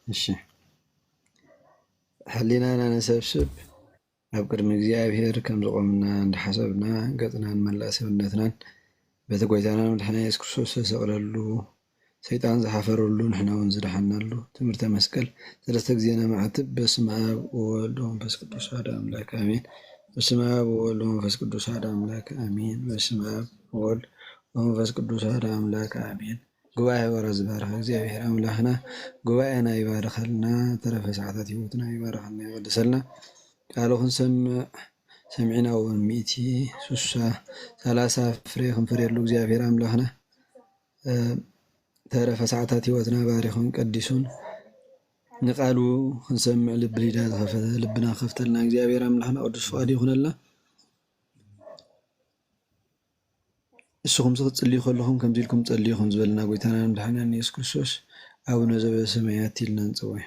እሺ፣ ሕሊናና ነሰብስብ፣ ኣብ ቅድሚ እግዚኣብሔር ከም ዝቖምና እንዳሓሰብና፣ ገጽናን መላእ ሰብነትናን በቲ ጐይታናን መድሓኒና የሱስ ክርስቶስ ዝተሰቕለሉ፣ ሰይጣን ዝሓፈረሉ፣ ንሕና እውን ዝደሓንናሉ ትምህርተ መስቀል ሰለስተ ግዜ ነማዕትብ። በስመ ኣብ ወወልድ ወመንፈስ ቅዱስ ኣሐዱ ኣምላክ ኣሜን። በስመ ኣብ ወወልድ ወመንፈስ ቅዱስ ኣሐዱ ኣምላክ ኣሜን። በስመ ኣብ ወወልድ ወመንፈስ ቅዱስ ኣሐዱ ኣምላክ ኣሜን። ጉባኤ ወረ ዝባርኽ እግዚኣብሔር ኣምላኽና ጉባኤና ይባርኸልና፣ ተረፈ ሰዓታት ህይወትና ይባርኸልና፣ ይቐድሰልና። ቃሉ ክንሰምዕ ሰሚዕና እውን ሚእቲ፣ ሱሳ፣ ሰላሳ ፍሬ ክንፈርየሉ እግዚኣብሔር ኣምላኽና፣ እ፣ ተረፈ ሰዓታት ህይወትና ባሪኹን ቀዲሱን ንቃሉ ክንሰምዕ ልቢ ሊዳ ዝኸፈተ ልብና ከፍተልና እግዚኣብሔር ኣምላኽና ቅዱስ ፍቓድ ይኹነልና። ንስኹም ክትጽልዩ ከለኹም ከምዚ ኢልኩም ጸልዩ ከም ዝበለና ጐይታናን መድሓኒናን የሱስ ክርስቶስ፣ ኣቡነ ዘበሰማያት ኢልና ንጽውዖ።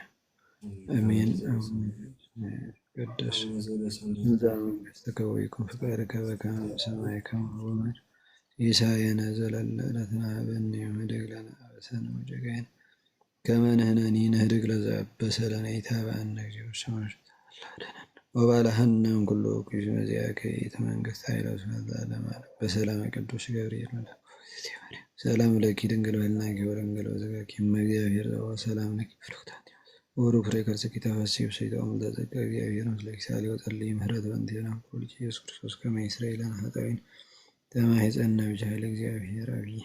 ኣሜን። ኣሜን። ይትቀደስ ስምካ ወይኩን ፈቃድከ በከመ በሰማይ ከማሁ በምድር። ሲሳየነ ዘለለ ዕለትነ ሀበነ ዮም፣ ህድግ ለነ አበሳነ ወጌጋየነ ከመ ንሕነኒ ንህድግ ለዘአበሰ ለነ፣ ኢታብአነ እግዚኦ ውስተ መንሱት፣ ወባልሐነ እምኩሉ እኩይ፣ እስመ ዚአከ ይእቲ መንግስት፣ ኃይል ወስብሐት ለዓለመ ዓለም። በሰላመ ቅዱስ ገብርኤል መልአክ። ሰላም ለኪ ድንግል በህልናኪ ወድንግል በስጋኪ፣ እመ እግዚአብሔር ዘወ ሰላም ለኪ። ብሩክ ፍሬ ከርሥኪ ተፈሥሒ ፍሥሕት ኦ ምልዕተ ጸጋ፣ እግዚአብሔር ምስሌኪ። ሳሊ ወጸልዪ ምህረተ በእንቴነ ኩሉ ኢየሱስ ክርስቶስ ከመ ይስረይ ለነ ኃጣውኢነ። ተማሂፀነ ብቻ ኃይለ እግዚአብሔር አብይ።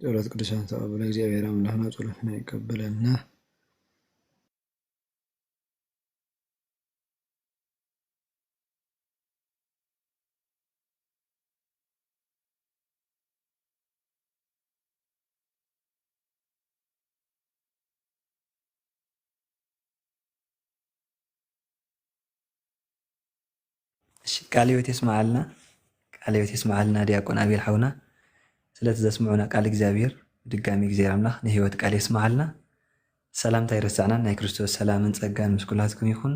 ጸሎት ቅዱሳን ተቐብሎ፣ እግዚኣብሔር ኣምላኽና ጸሎትና ይቀበለልና። እሺ፣ ቃለ ሕይወት የስምዓልና፣ ቃለ ሕይወት የስምዓልና ዲያቆን ኣቤል ሓውና፣ ስለቲ ዘስምዑና ቃል እግዚኣብሔር። ብድጋሚ እግዚኣብሔር ኣምላኽ ንሕይወት ቃል የስምዓልና። ሰላምታ ኣይረሳዕናን፣ ናይ ክርስቶስ ሰላምን ጸጋን ምስ ኩላትኩም ይኹን።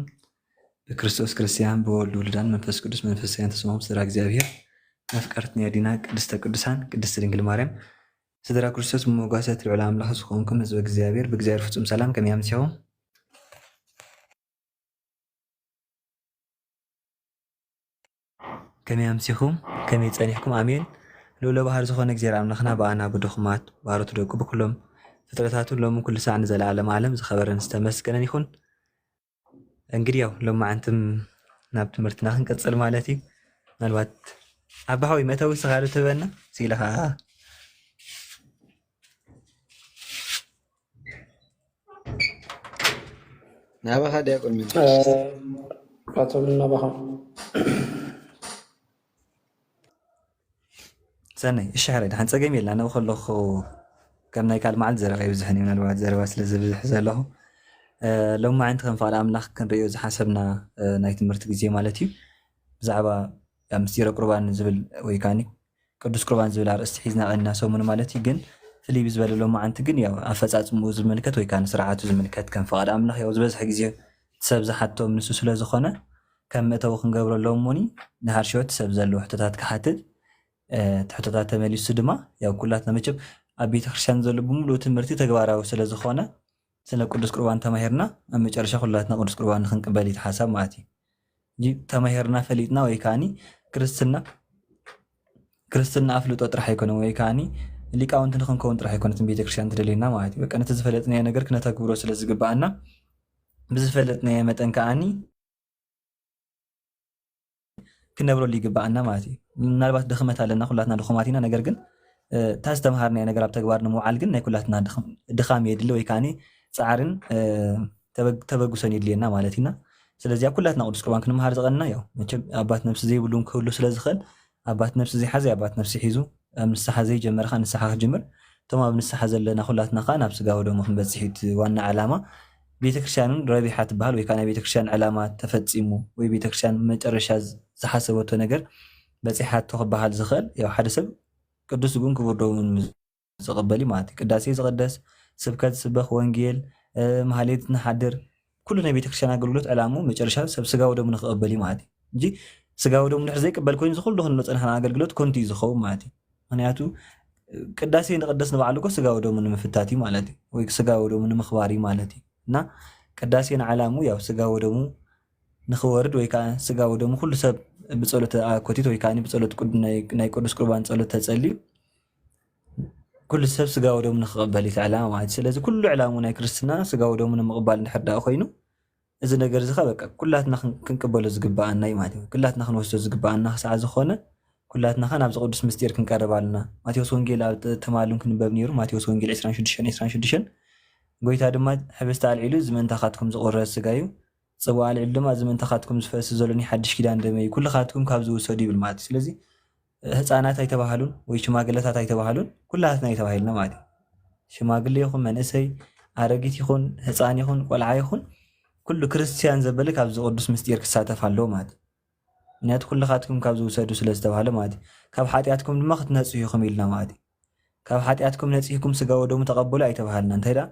ብክርስቶስ ክርስቲያን፣ ብወልድ ውሉዳን፣ መንፈስ ቅዱስ መንፈሳውያን ተስምኹም ስድራ እግዚኣብሔር፣ መፍቀርት ነዲና ቅድስተ ቅዱሳን ቅድስት ድንግል ማርያም፣ ስድራ ክርስቶስ ብመጓሰት ልዑል ኣምላኽ ዝኾንኩም ህዝበ እግዚኣብሔር፣ ብእግዚኣብሔር ፍጹም ሰላም ከመይ ኣምሲኹም? ከመይ ኣምሲኹም? ከመይ ጸኒሕኩም? ኣሜን። ልዑለ ባሕሪ ዝኾነ እግዚኣብሔር ኣምላኽና ብኣና ብድኹማት ባሮቱ ደቁ ብኩሎም ፍጥረታቱን ሎምን ኩሉ ሳዕ ንዘለዓለመ ዓለም ዝኸበረን ዝተመስገነን ይኹን። እንግዲህ ያው ሎማዓንትም ናብ ትምህርትና ክንቀጽል ማለት እዩ። ምናልባት ኣባሓዊ መእተዊ ንስኻ ዶ ትህበና? ሲኢለ ኸዓ ናባኻ ዲያቆን ሚልኪ። እ፣ ቀጽሉ ናባኻ። ሰናይ፣ እሺ፣ ሕራይ፣ ደሓን ጸገም የለን። ኣነ ከለኹ ከም ናይ ካልእ መዓልቲ ዘረባ ይብዝሕን እዩ፣ ምናልባት ዘረባ ስለ ዝብዝሕ ዘለኹ። እ፣ ሎማዓንቲ ከም ፍቓድ ኣምላኽ ክንርእዮ ዝሓሰብና፣ እ፣ ናይ ትምህርቲ ግዜ ማለት እዩ። ብዛዕባ ምስጢረ ቁርባን ዝብል ወይ ከዓኒ ቅዱስ ቁርባን ዝብል ኣርእስቲ ሒዝና ቀኒና ሰሙን ማለት እዩ። ግን ፍልይ ብዝበለ ሎማዓንቲ ግን ያው ኣፈጻጽምኡ ዝምልከት ወይ ከዓኒ ስርዓቱ ዝምልከት ከም ፍቓድ ኣምላኽ ያው ዝበዝሐ ግዜ ሰብ ዝሓቶም ንሱ ስለ ዝኾነ ከም መእተዊ ክንገብሮ ኣለዎ። እሞኒ ንሃርሽወት ሰብ ዘለዎ ሕቶታት ክሓትት፣ እ፣ እቲ ሕቶታት ተመሊሱ ድማ ያው ኩላትና መቸም ኣብ ቤተክርስትያን ዘሎ ብምሉእ ትምህርቲ ተግባራዊ ስለ ዝኾነ ስለ ቅዱስ ቁርባን ተማሂርና ኣብ መጨረሻ ኩላትና ቅዱስ ቁርባን ንክንቅበል እዩ እቲ ሓሳብ ማለት እዩ። እንጂ ተማሂርና ፈሊጥና ወይ ከዓኒ ክርስትና፣ ክርስትና ኣፍልጦ ጥራሕ ኣይኮነን ወይ ከዓኒ ሊቃውንቲ ንክንከውን ጥራሕ ኣይኮነትን ቤተክርስትያን ትደልየና ማለት እዩ። በቃ ነቲ ዝፈለጥናዮ ነገር ክነተግብሮ ስለ ዝግብኣና ብዝፈለጥናዮ መጠን ከዓኒ ክነብረሉ ይግብኣና ማለት እዩ። ምናልባት ድኽመት ኣለና፣ ኩላትና ድኹማት ኢና። ነገር ግን፣ እ፣ እታ ዝተምሃርናዮ ነገር ኣብ ተግባር ንምውዓል ግን ናይ ኩላትና ድኽም-፣ ድኻም የድሊ ወይ ከዓኒ ጻዕርን፣ እ፣ ተበግ-፣ ተበግሶን የድልየና ማለት ኢና። ስለዚ ኣብ ኩላትና ቅዱስ ቁርባን ክንምሃር ዝቐንና ያው መቸም ኣባት ነፍሲ ዘይብሉ እውን ክህሉ ስለ ዝኽእል ኣባት ነፍሲ ዘይሓዘ ኣባት ነፍሲ ሒዙ ኣብ ንስሓ ዘይጀመረ ኸዓ ንስሓ ክጅምር፣ እቶም ኣብ ንስሓ ዘለና ኩላትና ኸዓ ናብ ስጋ ወደሙ ክንበጽሕ እዩ እቲ ዋና ዕላማ። ቤተክርስትያን እውን ረቢሓ ትበሃል ወይ ከዓ ናይ ቤተክርስትያን ዕላማ ተፈጺሙ ወይ ቤተክርስትያን መጨረሻ ዝ-፣ ዝሓሰበቶ ነገር በጺሓቶ ክበሃል ዝኽእል ያው ሓደ ሰብ ቅዱስ ስግኡን ክቡር ደሙን ምስ ዝቕበል እዩ ማለት እዩ። ቅዳሴ ዝቕደስ፣ ስብከት ዝስበኽ፣ ወንጌል፣ እ፣ ማህሌት ንሓድር፣ ኩሉ ናይ ቤተክርስትያን ኣገልግሎት ዕላምኡ መጨረሻ ሰብ ስጋ ወደሙ ንክቕበል እዩ ማለት እዩ። እንጂ ስጋ ወደሙ እንድሕር ዘይቅበል ኮይኑ እዚ ኩሉ ክንብሎ ጸናሕና ኣገልግሎት ኮንቱ እዩ ዝኸውን ማለት እዩ። ምክንያቱ ቅዳሴ ንቅደስ ንባዕሉ እኮ ስጋ ወደሙ ንምፍታት እዩ ማለት እዩ፣ ወይ ስጋ ወደሙ ንምኽባር እዩ ማለት እዩ። እና ቅዳሴ ንዓላሙ ያው ስጋ ወደሙ ንኽወርድ ወይ ከዓ ስጋ ወደሙ ኩሉ ሰብ ብጸሎት ኣኮቲት ወይ ከዓ ብጸሎት ቅድ-፣ ናይ፣ ናይ ቅዱስ ቁርባን ጸሎት ተጸልዩ ኩሉ ሰብ ስጋ ወደሙ ንክቕበል እዩ እቲ ዕላማ ማለት እዩ። ስለዚ ኩሉ ዕላሙ ናይ ክርስትና ስጋ ወደሙ ንምቕባል እንድሕር ደኣ ኮይኑ እዚ ነገር እዚ ኸ በቃ ኩላትና ክን-፣ ክንቅበሎ ዝግበኣና እዩ ማለት እዩ። ኩላትና ክንወስዶ ዝግበኣና ክሳዕ ዝኾነ ኩላትና ኸ ናብዚ ቅዱስ ምስጢር ክንቀርብ ኣለና። ማቴዎስ ወንጌል ኣብ ት-፣ ትማልን ክንበብ ነይሩ። ማቴዎስ ወንጌል ዕስራን ሽዱሽተን ዕስራን ሽዱሽተን ጎይታ ድማ ሕብስቲ ኣልዒሉ እዚ ምእንታኻትኩም ዝቑረስ ስጋ እዩ። ጽዋ ኣልዒሉ ድማ እዚ ምእንታኻትኩም ዝፈስስ ዘሎ ናይ ሓድሽ ኪዳን ደመ እዩ። ኩልኻትኩም ካብዚ ውሰዱ ይብል ማለት እዩ። ስለዚ ህፃናት ኣይተባህሉን ወይ ሽማግለታት ኣይተባህሉን፣ ኩላትና እዩ ተባሂልና ማለት እዩ። ሽማግለ ይኹን መንእሰይ፣ ኣረጊት ይኹን ህፃን ይኹን ቆልዓ ይኹን ኩሉ ክርስትያን ዘበለ ካብዚ ቅዱስ ምስጢር ክሳተፍ ኣለዎ ማለት እዩ። ምክንያቱ ኩልኻትኩም ካብዚ ውሰዱ ስለ ዝተባህለ ማለት እዩ። ካብ ሓጢኣትኩም ድማ ክትነጽሁ ኢኹም ኢልና ማለት እዩ። ካብ ሓጢኣትኩም ነጺህኩም ስጋ ወደሙ ተቐበሉ ኣይተባሃልና። እንታይ ደኣ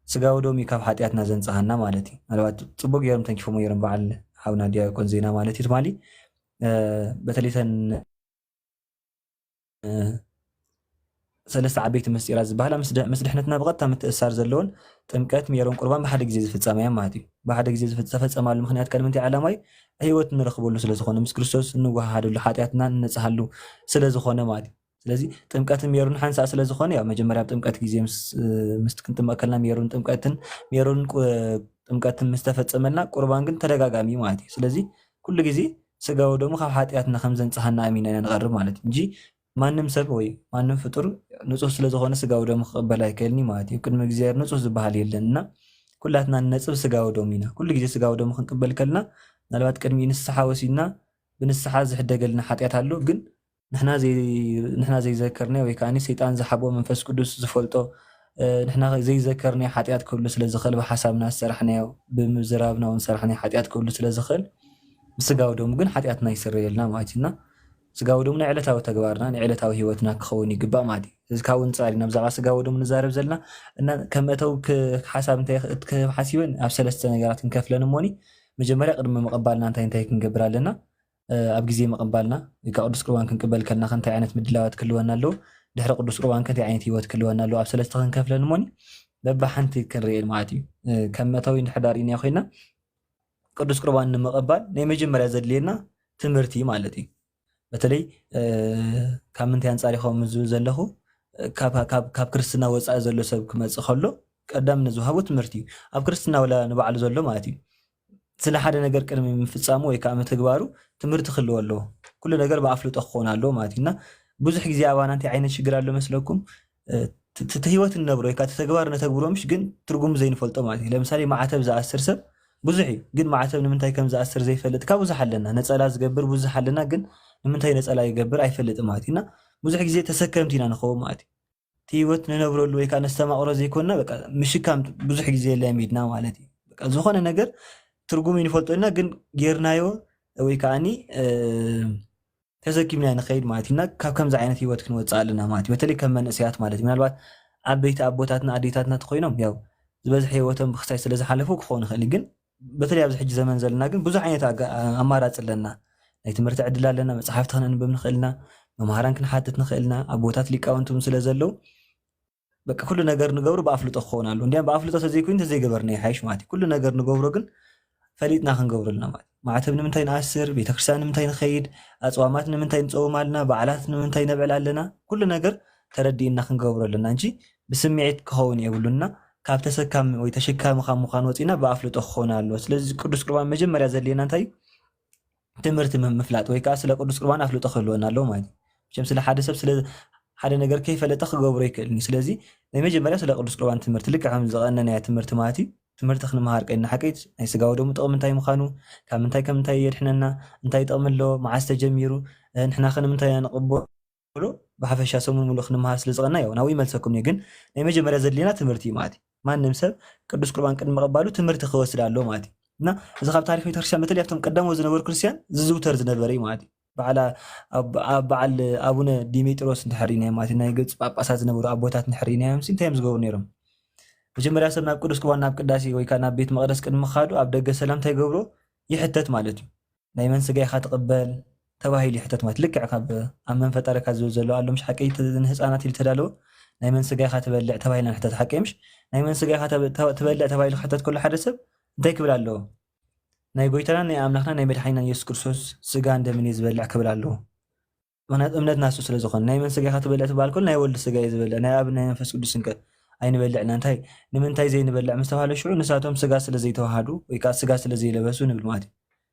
ስጋ ወደሙ እዩ ካብ ሓጢኣትና ዘንጽሃና ማለት እዩ። ምናልባት ጽቡቅ ገይሮም ተንኪፎሞ ነይሮም በዓል ሓውና ዲያቆን ዜና ማለት እዩ ትማሊ። እ፣ በተለይ ተን፣ እ፣ ሰለስተ ዓበይቲ ምስጢራት ዝበሃላ ምስ ድ-፣ ምስ ድሕነትና ብቐጥታ ምትእሳር ዘለዎን ጥምቀት፣ ሜሮን፣ ቁርባን ብሓደ ግዜ ዝፍጸማ እየን ማለት እዩ። ብሓደ ግዜ ዝፍ-፣ ዝተፈጸማሉ ምኽንያት ከ ንምንታይ ዓላማ እዩ? ህይወት እንረኽበሉ ስለ ዝኾነ፣ ምስ ክርስቶስ እንወሃሃደሉ፣ ሓጢኣትና እንነጽሃሉ ስለ ዝኾነ ማለት እዩ። ስለዚ ጥምቀትን ሜሮን ሓንሳእ ስለ ዝኾነ፣ ያው መጀመርያ ኣብ ጥምቀት ግዜ ምስ፣ ምስ ክንጥመቕ ከለና ሜሮን ጥምቀትን፣ ሜሮን ቁ-፣ ጥምቀትን ምስ ተፈጸመልና፣ ቁርባን ግን ተደጋጋሚ ማለት እዩ። ስለዚ ኩሉ ግዜ ስጋ ወደሙ ካብ ሓጢኣትና ከም ዘንጽሃና ኣሚና ኢና ንቐርብ ማለት እዩ እንጂ ማንም ሰብ ወይ ማንም ፍጡር ንጹህ ስለ ዝኾነ ስጋ ወደሙ ክቕበል ኣይክእልን እዩ ማለት እዩ። ቅድሚ እግዚኣብሔር ንጹህ ዝበሃል የለን እና ኩላትና ንነጽብ ስጋ ወደሙ ኢና። ኩሉ ግዜ ስጋ ወደሙ ክንቅበል ከለና ምናልባት ቅድሚኡ ንስሓ ወሲድና ብንስሓ ዝሕደገልና ሓጢኣት ኣሎ፣ ግን ንሕና ዘይ-፣ ንሕና ዘይዘከርናዮ ወይ ከዓኒ ሰይጣን ዝሓቦ መንፈስ ቅዱስ ዝፈልጦ፣ እ፣ ንሕና ዘይዘከርናዮ ሓጢኣት ክህሉ ስለ ዝኽእል ብሓሳብና ዝሰራሕናዮ፣ ብምዝራብና እውን ዝሰራሕናዮ ሓጢኣት ክህሉ ስለ ዝኽእል ብስጋ ወደሙ ግን ሓጢኣትና ይስረየልና ማለት እዩ። እና ስጋ ወደሙ ናይ ዕለታዊ ተግባርና፣ ናይ ዕለታዊ ህይወትና ክኸውን ይግባእ ማለት እዩ። ስለዚ ካብኡ ንጻር ኢና ብዛዕባ ስጋ ወደሙ ንዛረብ ዘለና። እና ከም መእተዊ ክ-፣ ሓሳብ እንታይ ክእት-፣ ክህብ ሓሲበ ኣብ ሰለስተ ነገራት ክንከፍለን እሞኒ፣ መጀመርያ ቅድሚ ምቕባልና እንታይ እንታይ ክንገብር ኣለና? እ፣ ኣብ ግዜ ምቕባልና ወይ ከዓ ቅዱስ ቁርባን ክንቅበል ከለና ከ እንታይ ዓይነት ምድላዋት ክህልወና ኣለዎ? ድሕሪ ቅዱስ ቁርባን ከ እንታይ ዓይነት ህይወት ክህልወና ኣለዎ? ኣብ ሰለስተ ክንከፍለን እሞኒ በብሓንቲ ክንርእየን ማለት እዩ። እ፣ ከም መእተዊ እንድሕር ዳኣ ርኢናዮ ኮይንና ቅዱስ ቁርባን ንምቕባል ናይ መጀመርያ ዘድልየና ትምህርቲ ማለት እዩ። በተለይ፣ እ፣ ካብ ምንታይ ኣንጻር ኢኹም ዝብል ዘለኹ፣ እ፣ ካብ፣ ካብ፣ ካብ ክርስትና ወጻኢ ዘሎ ሰብ ክመጽእ ከሎ ቀዳምነት ዝወሃቦ ትምህርቲ እዩ። ኣብ ክርስትና ወላ ንባዕሉ ዘሎ ማለት እዩ። ስለ ሓደ ነገር ቅድሚ ምፍጻሙ ወይ ከዓ ምትግባሩ ትምህርቲ ክህልዎ ኣለዎ። ኩሉ ነገር ብኣፍልጦ ክኸውን ኣለዎ ማለት እዩ። እና ብዙሕ ግዜ ኣባና እንታይ ዓይነት ሽግር ኣሎ መስለኩም? እ፣ ት-፣ ት-፣ እቲ ህይወት እንነብሮ ወይ ከዓ እቲ ተግባር ነተግብሮ ምሽ ግን ትርጉሙ ዘይንፈልጦ ማለት እዩ። ለምሳሌ ማዕተብ ዝኣስር ሰብ ብዙሕ እዩ፣ ግን ማዕተብ ንምንታይ ከም ዝኣስር ዘይፈልጥ ካብ ብዙሕ ኣለና። ነጸላ ዝገብር ብዙሕ ኣለና፣ ግን ንምንታይ ነጸላ ይገብር ኣይፈልጥም ማለት እዩ። እና ብዙሕ ግዜ ተሰከምቲ ኢና ንኸውን ማለት እዩ። እቲ ህይወት ንነብረሉ ወይ ከዓ ነስተማቕሮ ዘይኮንና በቃ ምሽካም ብዙሕ ግዜ ለሚድና ማለት እዩ። በቃ ዝኾነ ነገር ትርጉሙ ይንፈልጦ ኢና፣ ግን ጌርናዮ ወይ ከዓኒ፣ እ፣ ተሰኪምና ንኸይድ ማለት እዩ። እና ካብ ከምዚ ዓይነት ህይወት ክንወጽእ ኣለና ማለት እዩ። በተለይ ከም መንእሰያት ማለት እዩ። ምናልባት ዓበይቲ ኣቦታትና ኣዴታትና ተኾይኖም ያው ዝበዝሐ ህይወቶም ብክስታይ ስለ ዝሓለፉ ክኸውን ይኽእል እዩ። ግን በተለይ ኣብዚ ሕጂ ዘመን ዘለና ግን ብዙሕ ዓይነት ኣጋ-፣ ኣማራጺ ኣለና። ናይ ትምህርቲ ዕድል ኣለና፣ መጽሓፍቲ ክነንብብ ንኽእል ኢና፣ መምሃራን ክንሓትት ንኽእል ኢና፣ ኣቦታት ሊቃውንቲ እውን ስለ ዘለዉ በቃ ኩሉ ነገር ንገብሮ ብኣፍልጦ ክኸውን ኣለዎ። እንዲያም ብኣፍልጦ ተዘይኮይኑ ተዘይገበርና ይሓይሽ ማለት እዩ። ኩሉ ነገር ንገብሮ ግን ፈሊጥና ክንገብሮ ኣለና ማለት እዩ። ማዕተብ ንምንታይ ንኣስር፣ ቤተክርስትያን ንምንታይ ንኸይድ፣ ኣጽዋማት ንምንታይ ንጸውም ኣለና፣ በዓላት ንምንታይ ነብዕል ኣለና፣ ኩሉ ነገር ተረዲእና ክንገብሮ ኣለና እንጂ ብስምዒት ክኸውን የብሉና። ካብ ተሰካሚ ወይ ተሸካሚ ካብ ምዃን ወጺና ብኣፍልጦ ክኸውን ኣለዎ። ስለዚ ቅዱስ ቁርባን መጀመርያ ዘድልየና እንታይ እዩ? ትምህርቲ ም-፣ ምፍላጥ ወይ ከዓ ስለ ቅዱስ ቁርባን ኣፍልጦ ክህልወና ኣለዎ ማለት እዩ። መቸም ስለ ሓደ ሰብ ስለ ሓደ ነገር ከይፈለጠ ክገብሮ ይክእልን እዩ። ስለዚ ናይ መጀመርያ ስለ ቅዱስ ቁርባን ትምህርቲ ልክዕ ከም ዝቐነናዮ ትምህርቲ ማለት እዩ። ትምህርቲ ክንመሃር ቀንና ሓቂ ናይ ስጋ ወደሙ ጥቕሚ እንታይ ምዃኑ፣ ካብ ምንታይ ከም ምንታይ የድሕነና፣ እንታይ ጥቕሚ ኣለዎ፣ መዓስ ተጀሚሩ፣ እ፣ ንሕና ከ ንምንታይ ኢና ንቕበሎ፣ ብሓፈሻ ሰሙን ሙሉእ ክንመሃር ስለ ዝቐንና ያው ናብኡ ይመልሰኩም እየ። ግን ናይ መጀመርያ ዘድልየና ትምህርቲ እዩ ማለት እዩ። ማንም ሰብ ቅዱስ ቁርባን ቅድሚ ምቕባሉ ትምህርቲ ክወስድ ኣለዎ ማለት እዩ። እና እዚ ካብ ታሪኽ ቤተክርስትያን በተለይ ኣብቶም ቀዳሞት ዝነበሩ ክርስትያን ዝዝውተር ዝነበረ እዩ ማለት እዩ። በዓል ኣ-፣ ኣብ፣ ኣብ በዓል ኣቡነ ዲሜጥሮስ እንድሕር ርኢናዮም ማለት እዩ፣ ናይ ግብፂ ጳጳሳት ዝነበሩ ኣቦታት እንድሕር ርኢናዮም ሲ እንታይ እዮም ዝገብሩ ነይሮም? መጀመርያ ሰብ ናብ ቅዱስ ቁርባን ናብ ቅዳሴ ወይ ከዓ ናብ ቤት መቕደስ ቅድሚ ምኻዱ ኣብ ደገ ሰላምታ ይገብሮ ይሕተት ማለት እዩ። ናይ መን ስጋ ኢኻ ትቕበል? ተባሂሉ ይሕተት። ማለት ልክዕ ካብ ኣብ መን ፈጠረካ ዝብል ዘሎ ኣሎ፣ ምሽ ሓቂ? እቲ ንህፃናት ኢሉ ተዳለወ። ናይ መን ስጋ ኢኻ ትበልዕ ተባሂልና ንሕተት፣ ሓቂ ምሽ? ናይ መን ስጋ ኢኻ ተበ-፣ ተበ-፣ ትበልዕ ተባሂሉ ክሕተት ከሎ ሓደ ሰብ እንታይ ክብል ኣለዎ? ናይ ጎይታናን ናይ ኣምላኽና ናይ መድሓኒናን ኢየሱስ ክርስቶስ ስጋን ደምን እየ ዝበልዕ ክብል ኣለዎ። ምኽንያቱ እምነትና እሱ ስለ ዝኾነ። ናይ መን ስጋ ኢኻ ትበልዕ ትበሃል ከሎ ናይ ወልድ ስጋ እየ ዝበልዕ፣ ናይ ኣብን ናይ መንፈስ ቅዱስን ከ ኣይንበልዕና? እንታይ፣ ንምንታይ ዘይንበልዕ ምስ ተባህለ ሽዑ ንሳቶም ስጋ ስለ ዘይተዋሃዱ ወይ ከዓ ስጋ ስለ ዘይለበሱ ንብል ማለት እዩ።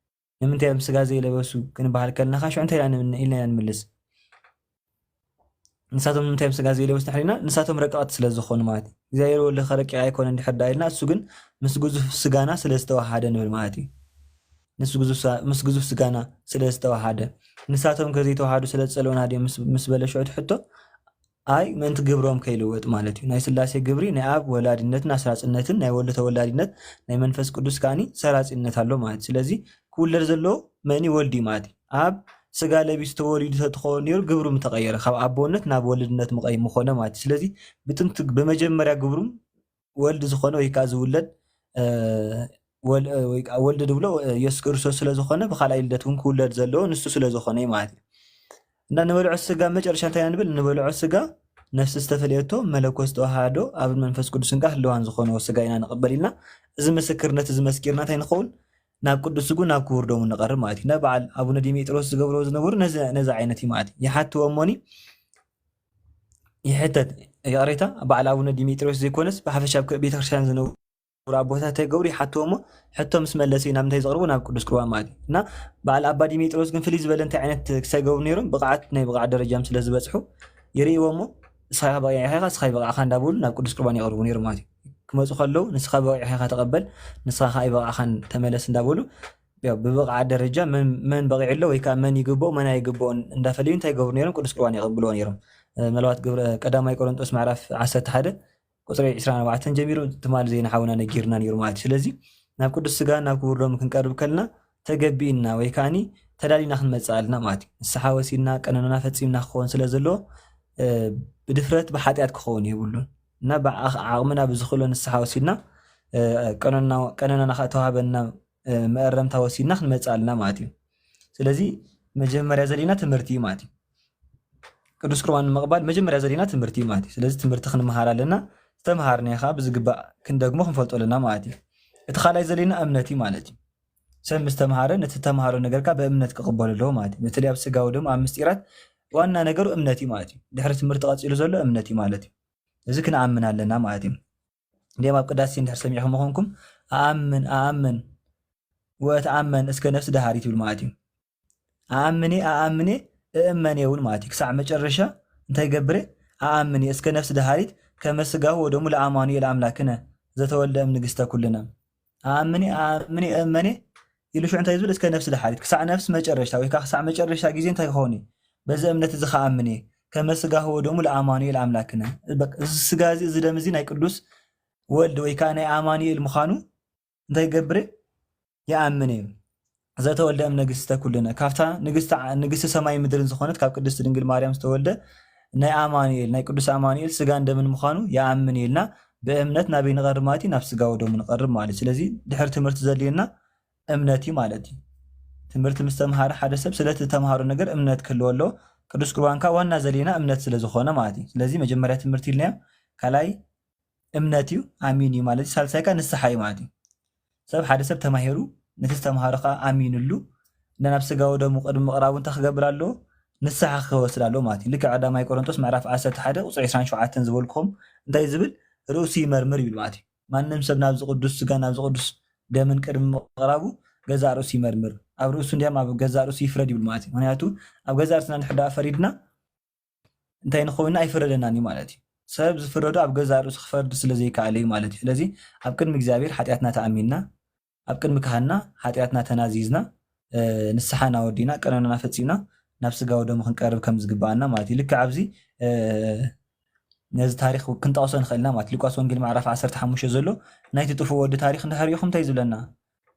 ንምንታይ እዮም ስጋ ዘይለበሱ ክንበሃል ከለና ከዓ ሽዑ እንታይ ኢና ን-፣ ኢልና ኢና ንምልስ? ንሳቶም ንምንታይ እዮም ስጋ ዘይለበሱ እንድሕር ኢልና፣ ንሳቶም ረቀቕቲ ስለ ዝኾኑ ማለት እዩ። እግዚኣብሔር ወልድ ከ ረቂቕ ኣይኮነ እንድሕር ደኣ ኢልና፣ እሱ ግን ምስ ግዙፍ ስጋና ስለ ዝተዋሃደ ንብል ማለት እዩ። ምስ ግዙፍ ሳ-፣ ምስ ግዙፍ ስጋና ስለ ዝተዋሃደ። ንሳቶም ከ ዘይተዋሃዱ ስለ ዝጸልኡና ድዮም ምስ፣ ምስ በለ ሽዑ እቲ ሕቶ? ኣይ፣ ምእንቲ ግብሮም ከይልወጥ ማለት እዩ። ናይ ስላሴ ግብሪ ናይ ኣብ ወላዲነትን ኣስራጽነትን ናይ ወልድ ተወላዲነት ናይ መንፈስ ቅዱስ ከኣኒ ሰራጺነት ኣሎ ማለት እዩ። ስለዚ ክውለድ ዘለዎ መን እዩ? ወልድ እዩ ማለት እዩ። ኣብ ስጋ ለቢሱ ተወሊዱ ተትኾን ነይሩ ግብሩ ምተቐየረ፣ ካብ ኣቦነት ናብ ወልድነት ምቐይ-፣ ምኾነ ማለት እዩ። ስለዚ ብጥንቲ ብመጀመርያ ግብሩ ወልድ ዝኾነ ወይ ከዓ ዝውለድ፣ እ፣ ወል-፣ እ፣ ወይ ከዓ ወልድ ድብሎ፣ እ፣ ኢየሱስ ክርስቶስ ስለ ዝኾነ ብኻልኣይ ልደት እውን ክውለድ ዘለዎ ንሱ ስለ ዝኾነ እዩ ማለት እዩ። እና ንበልዖ ስጋ መጨረሻ እንታይ ኢና ንብል? ንበልዖ ስጋ ነፍሲ ዝተፈለየቶ መለኮት ዝተዋሃዶ ኣብን መንፈስ ቅዱስን ጋር ህልዋን ዝኾንዎ ስጋ ኢና ንቕበል ኢልና እዚ ምስክርነት እዚ መስኪርና እንታይ ንኸውን? ናብ ቅዱስ ስጉ ናብ ክቡር ደሙ ንቐርብ ማለት እዩ። እና በዓል ኣቡነ ዲሜጥሮስ ዝገብርዎ ዝነበሩ ነዚ፣ ነዚ ዓይነት እዩ ማለት እዩ። ይሓትዎ እሞኒ ይሕተት፣ ይቕሬታ፣ በዓል ኣቡነ ዲሜጥሮስ ዘይኮነስ ብሓፈሻ ኣብ ቤተክርስትያን ዝነበሩ ኣቦታት እንታይ ይገብሩ? ይሓትዎ እሞ ሕቶ ምስ መለሱ ናብ ምንታይ ዝቕርቡ? ናብ ቅዱስ ቁርባን ማለት እዩ። እና በዓል ኣባ ዲሜጥሮስ ግን ፍልይ ዝበለ እንታይ ዓይነት ክሳይ ይገብሩ ነይሮም? ብቕዓት፣ ናይ ብቕዓት ደረጃም ስለ ዝበጽሑ ይርእይዎ እሞ፣ "ንስኻ በቒዕኻ ኢኻ፣ ንስኻ ኣይበቓዕኻ" እንዳበሉ ናብ ቅዱስ ቁርባን ይቕርቡ ነይሮም ማለት እዩ። ክመጹ ከለዉ፣ "ንስኻ በቒዕኻ ኢኻ ተቐበል፣ ንስኻ ከኣ ኣይበቓዕኻን ተመለስ" እንዳበሉ፣ ያው ብብቕዓት ደረጃ መን፣ መን በቒዑ ኣሎ ወይ ከኣ መን ይግብኦ፣ መን ኣይግብኦን እንዳፈለዩ እንታይ ይገብሩ ነይሮም? ቅዱስ ቁርባን የቐብልዎ ነይሮም። እ፣ ምናልባት ግብረ፣ ቀዳማይ ቆሮንጦስ ምዕራፍ ዓሰርተ ሓደ ቁጽሪ ዕስራን ኣርባዕተን ጀሚሩ ትማሊ ዜና ሓውና ነጊርና ነይሩ ማለት እዩ። ስለዚ ናብ ቅዱስ ስጋ ናብ ክቡር ደሙ ክንቀርብ ከለና ተገቢእና ወይ ከኣኒ ተዳሊና ክንመጽእ ኣለና ማለት እዩ። ንስሓ ወሲድና ቀኖናና ፈጺምና ክኸውን ስለ ዘለዎ፣ እ፣ ብድፍረት ብሓጢኣት ክኸውን የብሉን። እና ብዓ-፣ ዓቕምና ብዝኽእሎ ንስሓ ወሲድና፣ እ፣ ቀኖና-፣ ቀኖናና ከኣ ተዋህበና፣ እ፣ መእረምታ ወሲድና ክንመጽእ ኣለና ማለት እዩ። ስለዚ መጀመርያ ዘድልየና ትምህርቲ እዩ ማለት እዩ። ቅዱስ ቁርባን ንምቕባል መጀመርያ ዘድልየና ትምህርቲ እዩ ማለት እዩ። ስለዚ ትምህርቲ ክንመሃር ኣለና። ዝተምሃርናዮ ከኣ ብዝግባእ ክንደግሞ ክንፈልጦ ኣለና ማለት እዩ። እቲ ካልኣይ ዘድልየና እምነት እዩ ማለት እዩ። ሰብ ምስ ተምሃረ ነቲ ዝተምሃሮ ነገር ከኣ ብእምነት ክቕበሎ ኣለዎ ማለት እዩ። በተለይ ኣብ ስጋዊ ደሙ ኣብ ምስጢራት ዋና ነገሩ እምነት እዩ ማለት እዩ። ድሕሪ ትምህርቲ ቀጺሉ ዘሎ እምነት እዩ ማለት እዩ። እዚ ክንኣምን ኣለና ማለት እዩ። እንዲያም ኣብ ቅዳሴ እንድሕር ሰሚዕኹም ምኾንኩም፣ "ኣኣምን፣ ኣኣምን፣ ወእትኣመን እስከ ነፍስ ደሃሪት" ይብል ማለት እዩ። "ኣኣምኔ፣ ኣኣምኔ፣ እእመኔ" እውን ማለት እዩ። ክሳዕ መጨረሻ እንታይ ገብሬ? "ኣኣምኔ እስከ ነፍስ ደሃሪት ከመ ስጋሁ ወደሙ ለኣማኑኤል ኣምላክነ ዘተወልደ እም ንግስተ ኩልነ።" "ኣኣምኔ፣ ኣኣምኔ፣ እእመኔ" ኢሉ ሽዑ እንታይ ዝብል? "እስከ ነፍስ ደሃሪት"፣ ክሳዕ ነፍስ መጨረሻ ወይ ከዓ ክሳዕ መጨረሻ ግዜ እንታይ ክኸውን እዩ? "በዚ እምነት እዚ ከኣምን እየ፣ ከመ ስጋሁ ወደሙ ለኣማኑኤል ኣምላክነ።" በቃ፣ እዚ ስጋ እዚ፣ እዚ ደም እዚ ናይ ቅዱስ ወልድ ወይ ከዓ ናይ ኣማኑኤል ምዃኑ እንታይ ይገብር? ይኣምን እዩ። "ዘተወልደ እም ንግስተ ኩልነ"፣ ካብታ ንግስቲ ዓ-፣ ንግስቲ ሰማይ ምድርን ዝኾነት ካብ ቅድስቲ ድንግል ማርያም ዝተወልደ ናይ ኣማኑኤል፣ ናይ ቅዱስ ኣማኑኤል ስጋን ደምን ምዃኑ ይኣምን እዩ ኢልና ብእምነት ናበይ ንቐርብ ማለት እዩ? ናብ ስጋ ወደሙ ንቐርብ ማለት እዩ። ስለዚ ድሕሪ ትምህርቲ ዘድልየና እምነት እዩ ማለት እዩ። ትምህርቲ ምስ ተምሃረ ሓደ ሰብ ስለቲ ዝተምሃሮ ነገር እምነት ክህልዎ ኣለዎ። ቅዱስ ቁርባን ከኣ ዋና ዘድልየና እምነት ስለ ዝኾነ ማለት እዩ። ስለዚ መጀመርያ ትምህርቲ ኢልናዮ፣ ካልኣይ እምነት እዩ፣ ኣሚን እዩ ማለት እዩ። ሳልሳይ ከኣ ንስሓ እዩ ማለት እዩ። ሰብ፣ ሓደ ሰብ ተማሂሩ፣ ነቲ ዝተምሃሮ ከኣ ኣሚንሉ፣ እንዳ ናብ ስጋ ወደሙ ቅድሚ ምቕራቡ እንታይ ክገብር ኣለዎ? ንስሓ ክወስድ ኣለዎ ማለት እዩ። ልክዕ ቀዳማይ ቆሮንቶስ ምዕራፍ ዓሰርተ ሓደ ቁጽሪ ዕስራን ሸውዓተን ዝበልኩኹም እንታይ ዝብል? "ርእሱ ይመርምር" ይብል ማለት እዩ። ማንም ሰብ ናብዚ ቅዱስ ስጋ፣ ናብዚ ቅዱስ ደምን ቅድሚ ምቕራቡ ገዛእ ርእሱ ይመርምር። ኣብ ርእሱ እንዲያም ኣብ ገዛእ ርእሱ ይፍረድ ይብል ማለት እዩ። ምኽንያቱ ኣብ ገዛእ ርእስና እንድሕር ደኣ ፈሪድና እንታይ ንኸውን? ኣይፍረደናን እዩ ማለት እዩ። ሰብ ዝፍረዶ ኣብ ገዛእ ርእሱ ክፈርድ ስለ ዘይከኣለ እዩ ማለት እዩ። ስለዚ ኣብ ቅድሚ እግዚኣብሔር ሓጢኣትና ተኣሚንና፣ ኣብ ቅድሚ ካህንና ሓጢኣትና ተናዚዝና፣ እ፣ ንስሓና ወዲና፣ ቀኖናና ፈጺምና ናብ ስጋ ወደሙ ክንቀርብ ከም ዝግብኣና ማለት እዩ። ልክዕ ኣብዚ፣ እ፣ ነዚ ታሪኽ ክንጠቕሶ ንኽእል ኢና ማለት እዩ። ሉቃስ ወንጌል ምዕራፍ ዓሰርተ ሓሙሽተ ዘሎ ናይቲ ጥፉእ ወዲ ታሪኽ እንድሕር ርኢኹም እንታይ እዩ ዝብለና?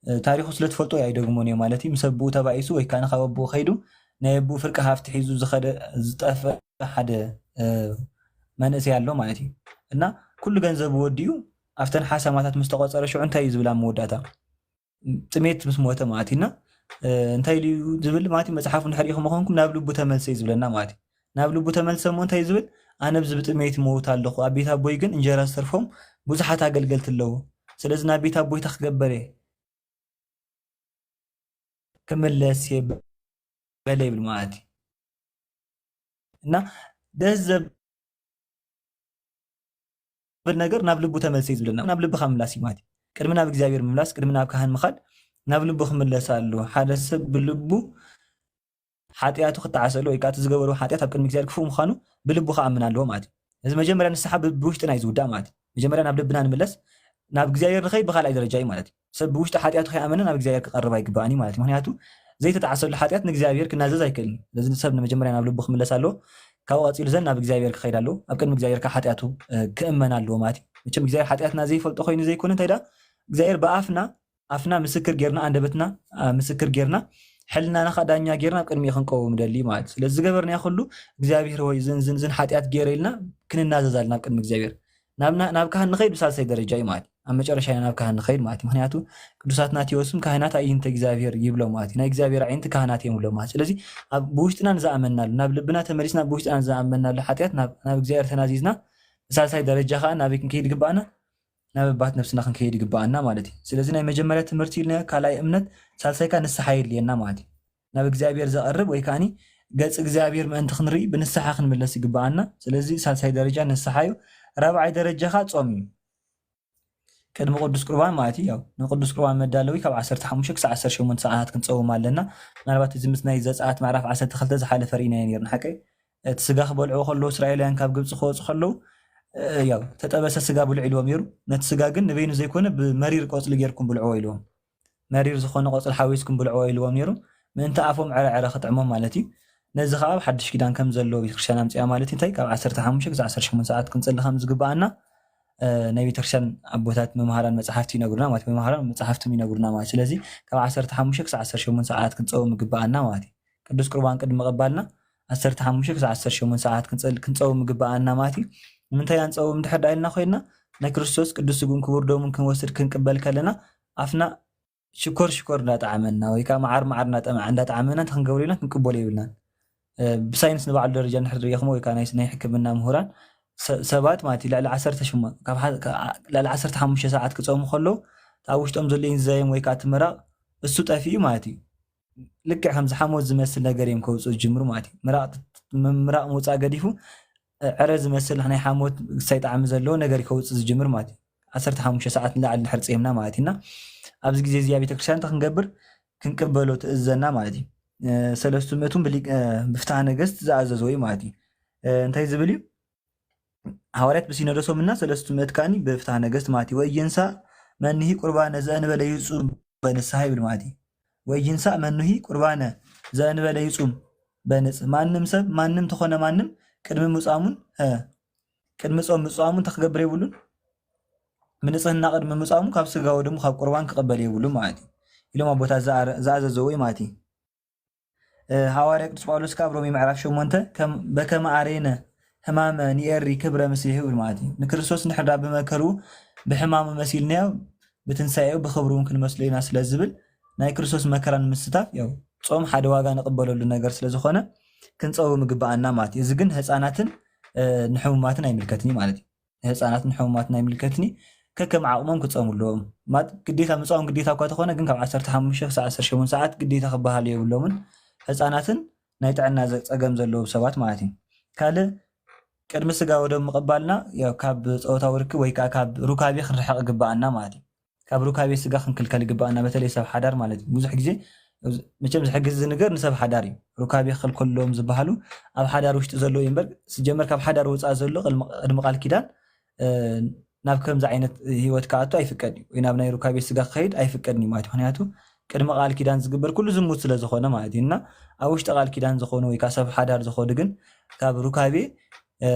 እ፣ ታሪኹ ስለ ትፈልጦ ኣይደግሞን እየ ማለት እዩ። ምስ ኣቦኡ ተባኢሱ ወይ ከኣ ካብ ኣቦኡ ከይዱ ናይ ኣቦኡ ፍርቂ ሃፍቲ ሒዙ ዝኸደ፣ ዝጠፍአ ሓደ፣ እ፣ መንእሰይ ኣሎ ማለት እዩ። እና ኩሉ ገንዘቡ ወዲኡ ኣብተን ሓሰማታት ምስ ተቖጸረ ሽዑ እንታይ እዩ ዝብል ኣብ መወዳእታ? ጥሜት ምስ ሞተ ማለት እዩ። እና እንታይ ኢሉ ዝብል ማለት እዩ? መጽሓፉ እንድሕር ኢኹም ኮንኩም ናብ ልቡ ተመልሰ እዩ ዝብለና ማለት እዩ። ናብ ልቡ ተመልሰ እሞ እንታይ እዩ ዝብል? ኣነ ብዚ ብጥሜት ይመውት ኣለኹ፣ ኣብ ቤት ኣቦይ ግን እንጀራ ዝተርፎም ብዙሓት ኣገልገልቲ ኣለዉ። ስለዚ ናብ ቤት ኣቦይ እንታይ ክገበር እየ? ክምለስ እየ በለ ይብል ማለት እዩ። እና ደስ ዘብል ነገር ናብ ልቡ ተመልሰ እዩ ዝብለና። ናብ ልብኻ ምምላስ እዩ ማለት እዩ። ቅድሚ ናብ እግዚኣብሔር ምምላስ፣ ቅድሚ ናብ ካህን ምኻድ፣ ናብ ልቡ ክምለስ ኣለዎ። ሓደ ሰብ ብልቡ ሓጢኣቱ ክተዓሰሉ ወይ ከዓ እቲ ዝገበሩ ሓጢኣት ኣብ ቅድሚ እግዚኣብሔር ክፉእ ምዃኑ ብልቡ ክኣምን ኣለዎ ማለት እዩ። እዚ መጀመርያ ንስሓ ብ-፣ ብውሽጥና እዩ ዝውዳእ ማለት እዩ። መጀመርያ ናብ ልብና ንምለስ፣ ናብ እግዚኣብሔር ንኸይድ ብኻልኣይ ደረጃ እዩ ማለት እዩ። ሰብ ብውሽጢ ሓጢኣቱ ከይኣመነ ናብ እግዚኣብሔር ክቐርብ ኣይግባእን እዩ ማለት እዩ። ምኽንያቱ ዘይተጣዕሰሉ ሓጢኣት ንእግዚኣብሔር ክናዘዝ ኣይክእልን እዩ። ስለዚ ሰብ ንመጀመርያ ናብ ልቡ ክምለስ ኣለዎ። ካብኡ ቀፂሉ ዘን ናብ እግዚኣብሔር ክኸይድ ኣለዎ። ኣብ ቅድሚ እግዚኣብሔር ከዓ ሓጢኣቱ፣ እ፣ ክእመን ኣለዎ ማለት እዩ። መቸም እግዚኣብሔር ሓጢኣትና ዘይፈልጦ ኮይኑ ዘይኮነ እንታይ ደኣ እግዚኣብሔር ብኣፍና ኣፍና ምስክር ጌርና፣ ኣንደበትና፣ ኣ፣ ምስክር ጌርና፣ ሕልናና ኸኣ ዳኛ ጌርና ኣብ ቅድሚኡ ክንቀውም ንደሊ ማለት እዩ። ስለዚ ዝገበርናዮ ኩሉ እግዚኣብሔር ሆይ፣ ዝን፣ ዝን፣ ዝን ሓጢኣት ጌረ ኢልና ክንናዘዝ ኣለና ኣብ ቅድሚ እግዚኣብሔር። ናብና-፣ ናብ ካህን ንኸይድ ብሳልሳይ ደረጃ እዩ ማለት እዩ። ኣብ መጨረሻ ኢና ናብ ካህን ንኸይድ ማለት እዩ። ምኽንያቱ ቅዱስ ኣትናቴዎስም ካህናት ኣዕይንተ እግዚኣብሔር ይብሎም ማለት እዩ። ናይ እግዚኣብሔር ኣዕይንቲ ካህናት እዮም ይብሎም ማለት እዩ። ስለዚ ኣብ፣ ብውሽጥና ንዝኣመንናሉ፣ ናብ ልብና ተመሊስና ብውሽጥና ንዝኣመንናሉ ሓጢኣት ናብ፣ ናብ እግዚኣብሔር ተናዚዝና ብሳልሳይ ደረጃ ኸኣ ናበይ ክንከይድ ይግብኣና? ናብ ኣባት ነፍስና ክንከይድ ይግብኣና ማለት እዩ። ስለዚ ናይ መጀመርያ ትምህርቲ ኢልናዮ፣ ካልኣይ እምነት፣ ሳልሳይ ከኣ ንስሓ የድልየና ማለት እዩ። ናብ እግዚኣብሔር ዘቐርብ ወይ ከኣኒ ገጽ እግዚኣብሔር ምእንቲ ክንርኢ ብንስሓ ክንምለስ ይግብኣና። ስለዚ ሳልሳይ ደረጃ ንስሓ እዩ። ራብዓይ ደረጃ ከኣ ጾም እዩ። ቅድሚ ቅዱስ ቁርባን ማለት እዩ። ያው ንቅዱስ ቁርባን መዳለዊ ካብ ዓሰርተ ሓሙሽተ ክሳብ ዓሰርተ ሸሞንተ ሰዓታት ክንጸውም ኣለና። ምናልባት እዚ ምስ ናይ ዘጸኣት ምዕራፍ ዓሰርተ ክልተ ዝሓለፈ ርኢናዮ ነይርና። ሓቀይ እቲ ስጋ ክበልዕዎ ከለዉ፣ እስራኤላውያን ካብ ግብጺ ክወጹ ከለዉ፣ እ፣ ያው ተጠበሰ ስጋ ብልዑ ኢልዎም ነይሩ። ነቲ ስጋ ግን ንበይኑ ዘይኮነ ብመሪር ቆጽሊ ጌርኩም ብልዕዎ ኢልዎም። መሪር ዝኾነ ቆጽሊ ሓዊስኩም ብልዕዎ ኢልዎም ነይሩ። ምእንቲ ኣፎም ዕረ ዕረ ክጥዕሞም ማለት እዩ። ነዚ ኸኣ ኣብ ሓድሽ ኪዳን ከም ዘሎ ቤተክርስትያን ኣምጺኣ ማለት እዩ። እንታይ ካብ ዓሰርተ ሓሙሽተ ክሳብ ዓሰርተ ሸሞንተ ሰዓት ክንጽሊ ከም ዝግብኣና፣ እ፣ ናይ ቤተክርስትያን ኣቦታት መምሃራን መጽሓፍቲ ይነግሩና ማለት፣ መምሃራን መጽሓፍቶም ይነግሩና ማለት። ስለዚ ካብ ዓሰርተ ሓሙሽተ ክሳብ ዓሰርተ ሸሞንተ ሰዓት ክንጸውም ይግብኣና ማለት እዩ። ቅዱስ ቁርባን ቅድሚ ምቕባልና ዓሰርተ ሓሙሽተ ክሳብ ዓሰርተ ሸሞንተ ሰዓት ክንጸል-፣ ክንጸውም ይግብኣና ማለት እዩ። ንምንታይ ኣንጸውም እንድሕር ደኣ ኢልና ኮይንና፣ ናይ ክርስቶስ ቅዱስ ስግኡን ክቡር ደሙን ክንወስድ ክንቅበል ከለና ኣፍና ሽኮር ሽኮር እንዳጠዓመና ወይ ከዓ መዓር መዓር እንዳጠመ-፣ እንዳጠዓመና እንታይ ክንገብሮ ኢልና ክንቅበሎ የብልናን። እ፣ ብሳይንስ ንባዕሉ ደረጃ እንድሕር ርኢኹሞ ወይ ከዓ ናይ፣ ናይ ሕክምና ምሁራን ሰ-፣ ሰባት ማለት እዩ ልዕሊ ዓሰርተ ሸሞንተ፣ ካብ ሓ-፣ ካብ ልዕሊ ዓሰርተ ሓሙሽተ ሰዓት ክጸሙ ከለዉ፣ ኣብ ውሽጦም ዘሎ ኢንዛይም ወይ ከዓ እቲ ምራቕ እሱ ጠፊኡ ማለት እዩ። ልክዕ ከምዚ ሓሞት ዝመስል ነገር እዮም ከውፅኡ ዝጅምሩ ማለት እዩ። ምራቕ፣ ምራቕ ምውፃእ ገዲፉ፣ እ፣ ዕረ ዝመስል ናይ ሓሞት ክሳይ ጣዕሚ ዘለዎ ነገር እዩ ከውፅእ ዝጅምር ማለት እዩ። ዓሰርተ ሓሙሽተ ሰዓት ንላዕሊ እንድሕር ፂምና ማለት እዩ። እና ኣብዚ ግዜ እዚ ኣብ ቤተክርስትያን እንታይ ክንገብር? ክንቅበሎ ትእዘና ማለት እዩ። እ፣ ሰለስቱ ምእቱን ብሊቅ-፣ እ፣ ብፍትሐ ነገስት ዝኣዘዝዎ እዩ ማለት እዩ። እ፣ እንታይ ዝብል እዩ? ሃዋርያት ብሲኖዶሶም እና ሰለስቱ ምእት ከኣኒ ብፍትሐ ነገስት ማለት እዩ። "ወይንሳ መኑሂ ቁርባነ ዘእንበለ ይጹም በንስሐ" ይብል ማለት እዩ። "ወይንሳ መኑሂ ቁርባነ ዘእንበለ ይጹም በንጽ-", ማንም ሰብ፣ ማንም ተኾነ ማንም ቅድሚ ምጻሙን፣ እ፣ ቅድሚ ጾም ምጻሙን እንታይ ክገብር የብሉን? ብንጽህና ቅድሚ ምጻሙ ካብ ስጋ ወደሙ ካብ ቁርባን ክቕበል የብሉን ማለት እዩ። ኢሎም ኣቦታት ዝኣረ-፣ ዝኣዘዘዎ እዩ ማለት እዩ። እ፣ ሃዋርያ ቅዱስ ጳውሎስ ካብ ሮሜ ምዕራፍ ሸሞንተ ከም፣ "በከመ ኣሬነ ሕማመ ንኤሪ ክብረ ምስሌሁ" ይብል ማለት እዩ። ንክርስቶስ እንድሕር ዳ ብመከሩ ብሕማሙ መሲልናዮ ብትንሳኤኡ ብኽብሩ እውን ክንመስሎ ኢና ስለ ዝብል ናይ ክርስቶስ መከራ ንምስታፍ ያው ጾም ሓደ ዋጋ ንቕበለሉ ነገር ስለ ዝኾነ ክንጸውም ይግብኣና ማለት እዩ። እዚ ግን ህፃናትን፣ እ፣ ንሕሙማትን ኣይምልከትን እዩ ማለት እዩ። ንህፃናትን ንሕሙማትን ኣይምልከትን እዩ። ከከም ዓቕሞም ክጸሙ ኣለዎም። ማለት ግዴታ ምጻም ግዴታ እኳ ተኾነ ግን ካብ ዓሰርተ ሓሙሽተ ክሳብ ዓሰርተ ሸሞንተ ሰዓት ግዴታ ክበሃሉ የብሎምን። ህፃናትን ናይ ጥዕና ዘ-፣ ጸገም ዘለዎም ሰባት ማለት እዩ። ካልእ ቅድሚ ስጋ ወደም ምቕባልና ያው ካብ ጾታዊ ርክብ ወይ ከዓ ካብ ሩካቤ ክንርሕቕ ይግብኣና ማለት እዩ። ካብ ሩካቤ ስጋ ክንክልከል ይግብኣና፣ በተለይ ሰብ ሓዳር ማለት እዩ። ብዙሕ ግዜ መቸም ዝሕግዝ እዚ ነገር ንሰብ ሓዳር እዩ። ሩካቤ ክልከሎም ዝበሃሉ ኣብ ሓዳር ውሽጢ ዘለዉ እዮም። እምበር ስጀመር ካብ ሓዳር ወፃእ ዘሎ ቅድሚ፣ ቅድሚ ቃል ኪዳን፣ እ፣ ናብ ከምዚ ዓይነት ህይወት ክኣቱ ኣይፍቀድ እዩ። ወይ ናብ ናይ ሩካቤ ስጋ ክኸይድ ኣይፍቀድን እዩ ማለት እዩ። ምኽንያቱ ቅድሚ ቃል ኪዳን ዝግበር ኩሉ ዝሙት ስለ ዝኾነ ማለት እዩ። እና ኣብ ውሽጢ ቃል ኪዳን ዝኾኑ ወይ ከዓ ሰብ ሓዳር ዝኾኑ ግን ካብ ሩካቤ፣ እ፣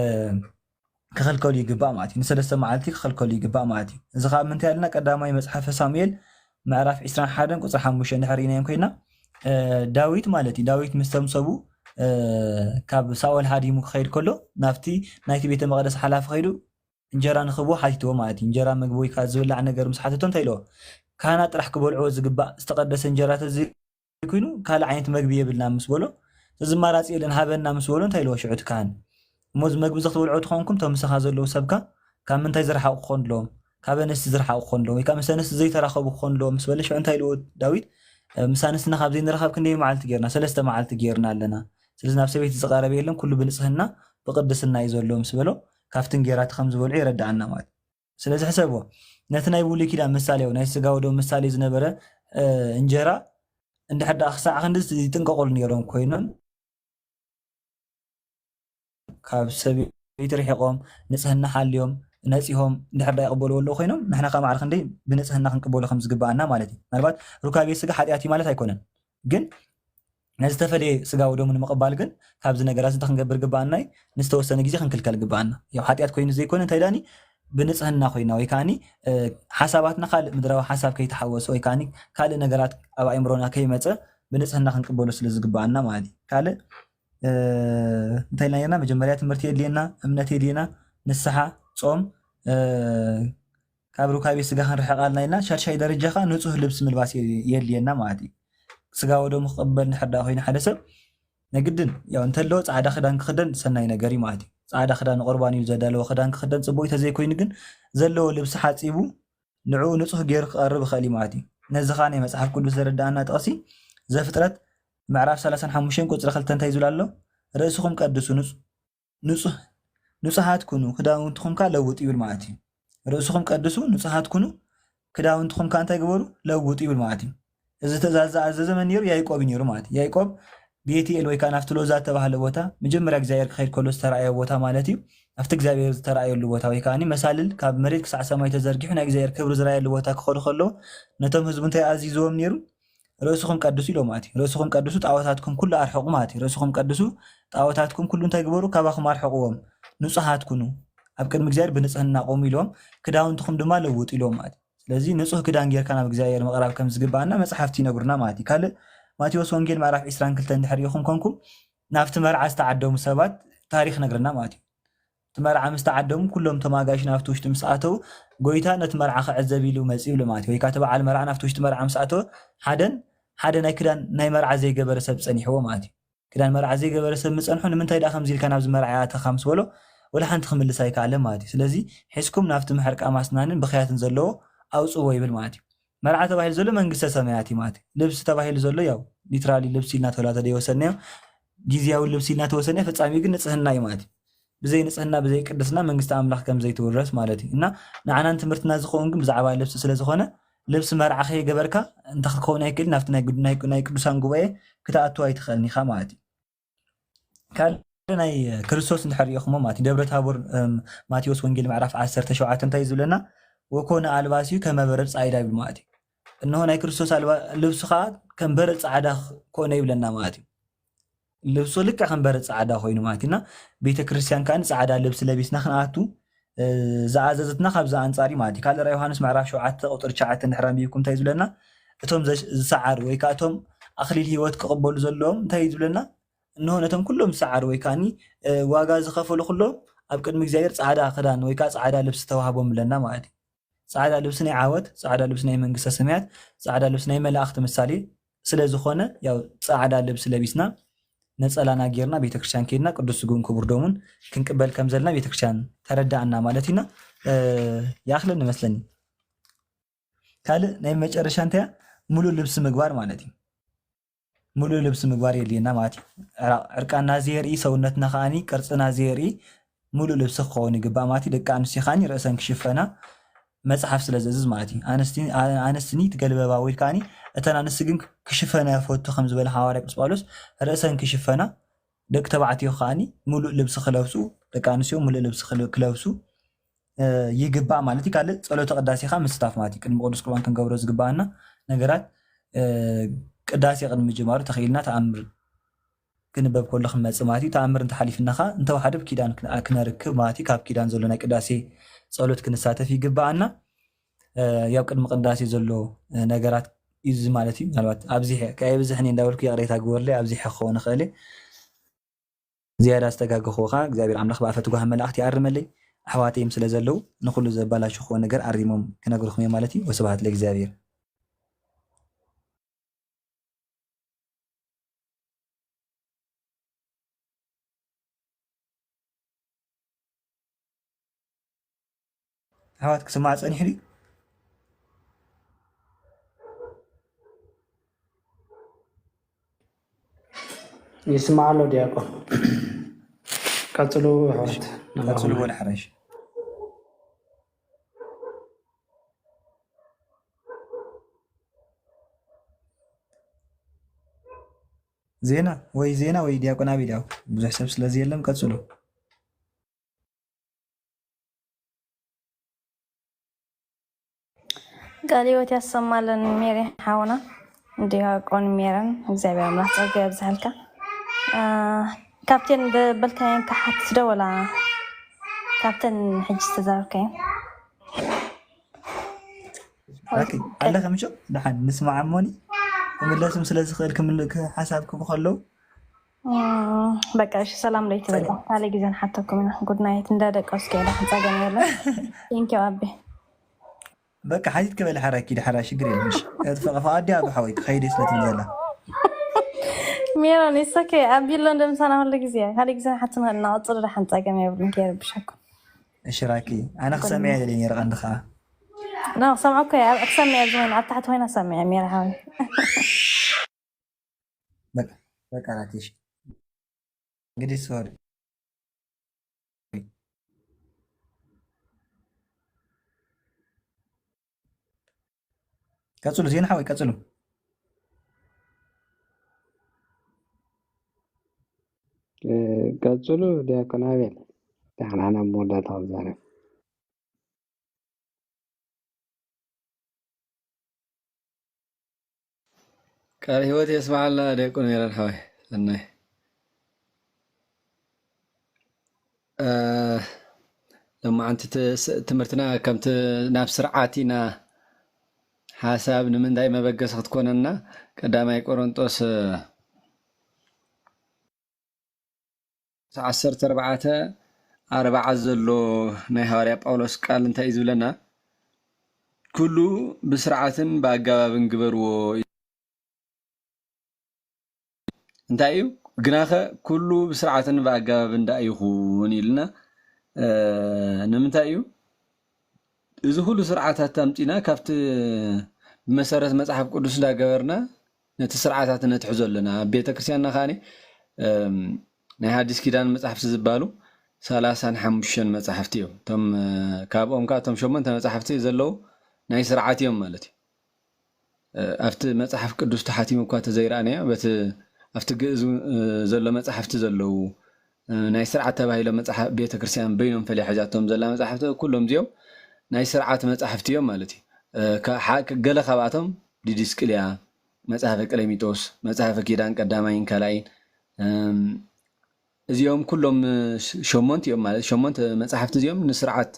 ክኽልከሉ ይግባእ ማለት እዩ። ንሰለስተ መዓልቲ ክኽልከሉ ይግባእ ማለት እዩ። እዚ ኸኣ ምንታይ ኣለና? ቀዳማይ መጽሓፈ ሳሙኤል ምዕራፍ ዕስራን ሓደን ቁጽሪ ሓሙሽተ እንድሕር ርኢናዮም ኮይና፣ እ፣ ዳዊት ማለት እዩ። ዳዊት ምስቶም ሰቡ፣ እ፣ ካብ ሳኦል ሃዲሙ ክኸይድ ከሎ ናብቲ ናይቲ ቤተ መቕደስ ሓላፊ ኸይዱ እንጀራ ንኽህቦ ሓቲትዎ ማለት እዩ። እንጀራ ምግቢ ወይ ከዓ ዝብላዕ ነገር ምስ ሓተቶ እንታይ ኢልዎ? ካህናት ጥራሕ ክበልዕዎ ዝግባእ ዝተቐደሰ እንጀራ ተዚ-፣ ዘይኮይኑ ካልእ ዓይነት መግቢ የብልና ምስ በሎ፣ እዚ ኣማራጺ የለን ሃበና ምስ በሎ፣ እንታይ ኢልዎ ሽዑ እቲ ካህን? እሞ እዚ መግቢ እዚ ክትበልዑ ትኾንኩም፣ እቶም ምሳኻ ዘለዉ ሰብካ ካብ ምንታይ ዝረሓቑ ክኾኑ ኣለዎም? ካብ ኣንስቲ ዝረሓቑ ክኾኑ ኣለዎም፣ ወይ ከዓ ምስ ኣንስቲ ዘይተራኸቡ ክኾኑ ኣለዎም ምስ በለ፣ ሽዑ እንታይ ኢልዎ ዳዊት? "እ፣ ምስ ኣንስትና ካብ ዘይንራኸብ ክንደይ መዓልቲ ጌርና? ሰለስተ መዓልቲ ጌርና ኣለና። ስለዚ ናብ ሰበይቲ ዝቐረበ የለን፣ ኩሉ ብንጽህና ብቅድስና እዩ ዘሎ" ምስ በሎ፣ ካብቲ እንጌራ እቲ ከም ዝበልዑ የረድኣና ማለት እዩ። ስለዚ ሕሰብዎ፣ ነቲ ናይ ብሉይ ኪዳን ምሳሌ፣ ናይ ስጋ ወደሙ ምሳሌ ዝነበረ፣ እ፣ እንጀራ እንድሕር ደኣ ክሳዕ ክንድዚ ይጥንቀቑሉ ነይሮም ኮይኖም፣ ካብ ሰበይቲ ርሒቖም፣ ንጽህና ሓልዮም፣ ነጺሆም እንድሕር ደኣ ይቕበልዎ ኣለዉ ኮይኖም፣ ንሕና ከ ማዕረ ክንደይ ብንጽህና ክንቅበሎ ከም ዝግብኣና ማለት እዩ። ምናልባት ሩካቤ ስጋ ሓጢኣት እዩ ማለት ኣይኮነን፣ ግን ነዚ ዝተፈለየ ስጋ ወደሙ ንምቕባል ግን ካብዚ ነገራት እዚ እንታይ ክንገብር ግብኣና እዩ? ንዝተወሰነ ግዜ ክንክልከል ግብኣና። ያው ሓጢኣት ኮይኑ ዘይኮነ እንታይ ዳኒ ብንጽህና ኮይና ወይ ከኣኒ፣ እ፣ ሓሳባትና ካልእ ምድራዊ ሓሳብ ከይተሓወሰ ወይ ከኣኒ ካልእ ነገራት ኣብ ኣእምሮና ከይመጸ ብንጽህና ክንቅበሎ ስለ ዝግብኣና ማለት እዩ። ካልእ፣ እ፣ እንታይ ኢልና ነርና? መጀመርያ ትምህርቲ የድልየና፣ እምነት የድልየና፣ ንስሓ፣ ጾም፣ እ፣ ካብ ሩካቤ ስጋ ክንርሕቕ ኣለና ኢልና፣ ሻድሻይ ደረጃ ከኣ ንጹህ ልብሲ ምልባስ የ-፣ የድልየና ማለት እዩ። ስጋ ወደሙ ክቕበል እንድሕር ደኣ ኮይኑ ሓደ ሰብ፣ ናይ ግድን ያው እንተሎ ጻዕዳ ክዳን ክኽደን ሰናይ ነገር እዩ ማለት እዩ። ጻዕዳ ክዳን ንቁርባን ኢሉ ዘዳለዎ ክዳን ክኽደን ጽቡቕ እዩ፣ ተዘይኮይኑ ግን ዘለዎ ልብሲ ሓጺቡ ንዕኡ ንጹህ ገይሩ ክቐርብ ይኽእል እዩ ማለት እዩ። ነዚ ኸኣ ናይ መጽሓፍ ቅዱስ ዘረድኣና ጥቕሲ ዘፍጥረት ምዕራፍ ሰላሳን ሓሙሽተን ቁጽሪ ክልተ እንታይ ዝብል ኣሎ? "ርእስኹም ቀድሱ፣ ንጹ-፣ ንጹህ-፣ ንጹሃት ኩኑ፣ ክዳውንትኹም ከኣ ለውጡ" ይብል ማለት እዩ። "ርእስኹም ቀድሱ፣ ንጹሃት ኩኑ፣ ክዳውንትኹም ከኣ እንታይ ግበሩ? ለውጡ" ይብል ማለት እዩ። እዚ ትእዛዝ ዝኣዘዘ መን ነይሩ? ያዕቆብ እዩ ነይሩ ማለት እዩ። ያዕቆብ ቤትኤል ወይ ከኣ ናብቲ ሎዛ እተባህለ ቦታ መጀመርያ እግዚኣብሔር ክኸይድ ከሎ ዝተራእዮ ቦታ ማለት እዩ። ኣብቲ እግዚኣብሔር ዝተራእየሉ ቦታ ወይ ከኣ መሳልል ካብ መሬት ክሳዕ ሰማይ ተዘርጊሑ ናይ እግዚኣብሔር ክብሪ ዝረኣየሉ ቦታ ክኸዱ ከለዉ ነቶም ህዝቡ እንታይ ኣዚዝዎም ነይሩ? "ርእስኹም ቀድሱ" ኢሎም ማለት እዩ። "ርእስኹም ቀድሱ፣ ጣዖታትኩም ኩሉ ኣርሕቑ" ማለት እዩ። "ርእስኹም ቀድሱ፣ ጣዖታትኩም ኩሉ እንታይ ግበሩ? ካባኹም ኣርሕቑዎም፣ ንጹሃት ኩኑ፣ ኣብ ቅድሚ እግዚኣብሔር ብንጽህና ቁሙ" ኢሎም፣ "ክዳውንትኹም ድማ ለውጡ" ኢሎም ማለት እዩ። ስለዚ ንጹህ ክዳን ጌርካ ናብ እግዚኣብሔር ምቕራብ ከም ዝግብኣና መጽሓፍቲ ይነግሩና ማለት እዩ። ካልእ ማቴዎስ ወንጌል ምዕራፍ ዕስራን ክልተን እንድሕር ርኢኹም ኮንኩም ናብቲ መርዓ ዝተዓደሙ ሰባት ታሪኽ ይነግረና ማለት እዩ። እቲ መርዓ ምስ ተዓደሙ ኩሎም እቶም ኣጋይሽ ናብቲ ውሽጢ ምስ ኣተዉ ጎይታ ነቲ መርዓ ክዕዘብ ኢሉ መጺኡ ኢሉ ማለት እዩ። ወይ ከዓ እቲ በዓል መርዓ ናብቲ ውሽጢ መርዓ ምስ ኣተወ ሓደን ሓደ ናይ ክዳን ናይ መርዓ ዘይገበረ ሰብ ጸኒሕዎ ማለት እዩ። ክዳን መርዓ ዘይገበረ ሰብ ምጸንሖ ንምንታይ ደኣ ከምዚ ኢልካ ናብዚ መርዓ ኣተኻ ምስ በሎ ወላ ሓንቲ ክምልስ ኣይከኣለን ማለት እዩ። ስለዚ ሒዝኩም ናብቲ ምሕርቃም ኣስናንን ብኽያትን ዘለዎ ኣውጽዎ ይብል ማለት እዩ። መርዓ ተባሂሉ ዘሎ መንግስተ ሰማያት እዩ ማለት እዩ። ልብሲ ተባሂሉ ዘሎ ያው ሊትራሊ ልብሲ ኢልና ተላ ተደይወሰድናዮ ግዝያዊ ልብሲ ኢልና ተወሰነ ፍጻሜ ግን ንጽህና እዩ ማለት እዩ። ብዘይ ንጽህና ብዘይ ቅድስና መንግስቲ ኣምላኽ ከም ዘይትውረስ ማለት እዩ። እና ንዓናን ትምህርትና ዝኸውን ግን ብዛዕባ ልብሲ ስለ ዝኾነ ልብሲ መርዓ ከይገበርካ እንታይ ክትከውን ኣይክእል ናብቲ ናይ ግድ-፣ ናይ ናይ ቅዱሳን ጉባኤ ክትኣቱ ኣይትኽእልን ኢኻ ማለት እዩ። ካልእ ናይ ክርስቶስ እንድሕር ርኢኹሞ ማለት እዩ። ደብረ ታቦር፣ እም፣ ማቴዎስ ወንጌል ምዕራፍ ዓሰርተ ሸውዓተ እንታይ እዩ ዝብለና? "ወኮነ ኣልባሲሁ ከመ በረድ ጻዕዳ" ይብል ማለት እዩ። እንሆ ናይ ክርስቶስ ኣልባ-፣ ልብሱ ኸዓ ከም በረድ ጻዕዳ ኮነ ይብለና ማለት እዩ። ልብሱ ልክዕ ከም በረድ ጻዕዳ ኮይኑ ማለት እዩ። እና ቤተ ክርስቲያን ከኣ ጻዕዳ ልብሲ ለቢስና ክንኣቱ፣ እ፣ ዝኣዘዘትና ካብዚ ኣንጻር እዩ ማለት እዩ። ካልእ ራእይ ዮሃንስ ምዕራፍ ሸውዓተ ቁጽሪ ትሽዓተ እንድሕር ኣንቢብኩም እንታይ እዩ ዝብለና? እቶም ዘሽ-፣ ዝሰዓሩ ወይ ከኣ እቶም ኣኽሊል ህይወት ክቕበሉ ዘለዎም እንታይ እዩ ዝብለና? እንሆ ነቶም ኩሎም ዝሰዓሩ ወይ ከኣኒ፣ እ፣ ዋጋ ዝኸፈሉ ኩሎም ኣብ ቅድሚ እግዚኣብሔር ጻዕዳ ክዳን ወይ ከኣ ጻዕዳ ልብሲ ተዋህቦም ኣለና ማለት እዩ። ጻዕዳ ልብሲ ናይ ዓወት፣ ጻዕዳ ልብሲ ናይ መንግስተ ሰማያት፣ ጻዕዳ ልብሲ ናይ መላእኽቲ ምሳሌ ስለ ዝኾነ፣ ያው ጻዕዳ ልብሲ ለቢስና፣ ነጸላና ጌርና፣ ቤተክርስትያን ኬድና፣ ቅዱስ ስግኡን ክቡር ደሙን ክንቅበል ከም ዘለና ቤተክርስትያን ተረዳኣና ማለት ኢና። እ፣ ይኣኽለኒ መስለኒ። ካልእ ናይ መጨረሻ እንታይ እያ? ሙሉእ ልብሲ ምግባር ማለት እዩ። ሙሉእ ልብሲ ምግባር የድልየና ማለት እዩ። ዕራ-፣ ዕርቃንና ዘየርኢ፣ ሰውነትና ከኣኒ ቅርጽና ዘየርኢ ሙሉእ ልብሲ ክኸውን ይግባእ ማለት እዩ። ደቂ ኣንስትዮ ከኣኒ ርእሰን ክሽፈና መጽሓፍ ስለ ዘእዝዝ ማለት እዩ። ኣንስቲ-፣ ኣ-፣ ኣንስትኒ ትገልበባ ወይ ከኣኒ እተን ኣንስቲ ግን ክሽፈና ይፈቱ ከም ዝበለ ሃዋርያ ቅዱስ ጳውሎስ ርእሰን ክሽፈና፣ ደቂ ተባዕትዮ ከኣኒ ሙሉእ ልብሲ ክለብሱ፣ ደቂ ኣንስትዮ ሙሉእ ልብሲ ክል-፣ ክለብሱ፣ እ፣ ይግባእ ማለት እዩ። ካልእ ጸሎተ ቅዳሴ ከኣ ምስታፍ ማለት እዩ። ቅድሚ ቅዱስ ቁርባን ክንገብሮ ዝግባኣና ነገራት፣ እ፣ ቅዳሴ ቅድሚ ምጅማሩ ተኽኢልና ተኣምር ክንበብ ከሎ ክንመጽእ ማለት እዩ። ተኣምር እንተሓሊፍና ከኣ እንተወሓደ ብ ኪዳን ክን-፣ ክነርክብ ማለት እዩ። ካብ ኪዳን ዘሎ ናይ ቅዳሴ ጸሎት ክንሳተፍ ይግባኣና። እ፣ ያው ቅድሚ ቅዳሴ ዘሎ፣ እ፣ ነገራት እዩ እዚ ማለት እዩ። ምናልባት ኣብዚሐ፣ ከየብዝሕን እየ እንዳበልኩ ይቕሬታ ግበሩለይ፣ ኣብዚሐ ክኸውን ይኽእል እየ። ዝያዳ ዝተጋገኹ ከኣ እግዚኣብሔር ኣምላኽ ብኣፈ ትጓህ መላእኽቲ ይኣርመለይ። ኣሕዋተይም ስለ ዘለዉ ንኹሉ ዘባላሸኹዎ ነገር ኣሪሞም ክነግርኹም እዮም ማለት እዩ። ወስብሐት ለእግዚኣብሔር። ኣሕዋት ክስማዕ ጸኒሑ ድዩ? ይስማዕ ኣሎ ዲያቆን። ቀጽሉ ኣሕዋት። ቀጽሉ ወደ ሓራሽ። ዜና ወይ ዜና ወይ ዲያቆን ኣቢል፣ ያው ብዙሕ ሰብ ስለዚ የለም። ቀጽሉ። ቃለ ሕይወት ያሰማልን ሜሪ ሓውና፣ ዲያቆን ሜረን እግዚኣብሔር ኣምላኽ ጸጋ የብዝሓልካ። አ፣ ካብተን ዝበልካየን ክሓትት ዶ ወላ ካብተን ሕጂ ዝተዛረብካየን? ኦኬ፣ ኣለኸ ምሾ ደሓን ንስማዕ እሞኒ ክምለስም ስለ ዝኽእል ክምል-፣ ክ-፣ ሓሳብ ክቡ ከለዉ እም፣ በቃ እሺ፣ ሰላም ለይቲ በቃ። ካልእ ግዜ ንሓተኩም ኢና። ጉድ ናይት፣ እንዳደቀስኩ እየ፣ ዳሕን ጸገም የለን። ቴንኪው ኣቢ። በቃ ሓቲት ክበል ሓራኪ ድሓራ ሽግር የለን። እሺ፣ እጥፈ-፣ ፈቓዲ ኣብ ሓወይ ክኸይድ እየ ስለ ትብል ዘላ። ሜሮን፣ it's okay። ኣቢ ኣሎ እንደ ምሳና ኩሉ ግዜ። ካልእ ግዜ ንሓቱ ንኽእል ኢና። ቀጽሉ፣ ዳሕን ጸገም የብሉን፣ ከየርብሸኩም። እሺ ራኪ፣ ኣነ ክሰምዕ እየ ደልየ ነይረ ቀንዲ ኸዓ። ና፣ ክሰምዖ እኮ እየ። ኣብ፣ ክሰምዕ እየ፣ ኣብዚ ኮይነ፣ ኣብ ታሕቲ ኮይነ ክሰምዕ እየ፣ ሜሪ ሓወይ። በቃ፣ በቃ ራኪ፣ እሺ። እንግዲህ ሶሪ። ቀጽሉ፣ ዜና ሓወይ፣ ቀጽሉ። እ፣ ቀጽሉ ዲያቆን ኣቤል። ደሓን ኣብ መወዳእታ ክዛረብ። ቃል ህይወት የስማዓልና ዲያቆን ሜሮን ሓወይ። ሰናይ። እ፣ ሎማዓንቲ ት-፣ ስ-፣ ትምህርትና ከምቲ ናብ ስርዓት ኢና ሓሳብ ንምንታይ መበገሲ ክትኮነና ቀዳማይ ቆሮንጦስ፣ እ፣ ዓሰርተ ኣርባዕተ ኣርባዓ ዘሎ ናይ ሃዋርያ ጳውሎስ ቃል እንታይ እዩ ዝብለና? "ኩሉ ብስርዓትን ብኣገባብን ግበርዎ" እዩ። እንታይ እዩ? "ግናኸ ኩሉ ብስርዓትን ብኣገባብን ደኣ ይኹን" ኢልና። እ፣ ንምንታይ እዩ? እዚ ኩሉ ስርዓታት ኣምጺና ካብቲ ብመሰረት መጽሓፍ ቅዱስ እንዳገበርና ነቲ ስርዓታት ነትሕዞ ኣለና። ኣብ ቤተ ክርስቲያንና ከኣ፣ እም፣ ናይ ሓዲስ ኪዳን መጻሕፍቲ ዝበሃሉ ሰላሳን ሓሙሽተን መጻሕፍቲ እዮም። እቶም፣ እ፣ ካብኦም ከኣ እቶም ሸሞንተ መጻሕፍቲ ዘለዉ ናይ ስርዓት እዮም ማለት እዩ። እ፣ ኣብቲ መጽሓፍ ቅዱስ ተሓቲሙ እኳ ተዘይረኣናዮ፣ በቲ ኣብቲ ግእዝ፣ እ፣ ዘሎ መጻሕፍቲ ዘለዉ፣ እ፣ ናይ ስርዓት ተባሂሎም መጽሓ-፣ ቤተ ክርስቲያን በይኖም ፈልያ ሒዛቶም ዘላ መጻሕፍቲ፣ ኩሎም እዚኦም ናይ ስርዓት መጻሕፍቲ እዮም ማለት እዩ። እ፣ ከ-፣ ሓ-፣ ገለ ካብኣቶም ዲድስቅልያ፣ መጽሓፈ ቀሌሚጦስ፣ መጽሓፈ ኪዳን ቀዳማይን ካልኣይን፣ እም፣ እዚኦም ኩሎም፣ እ፣ ሸሞንተ እዮም ማለት፣ ሸሞንተ መጻሕፍቲ እዚኦም ንስርዓት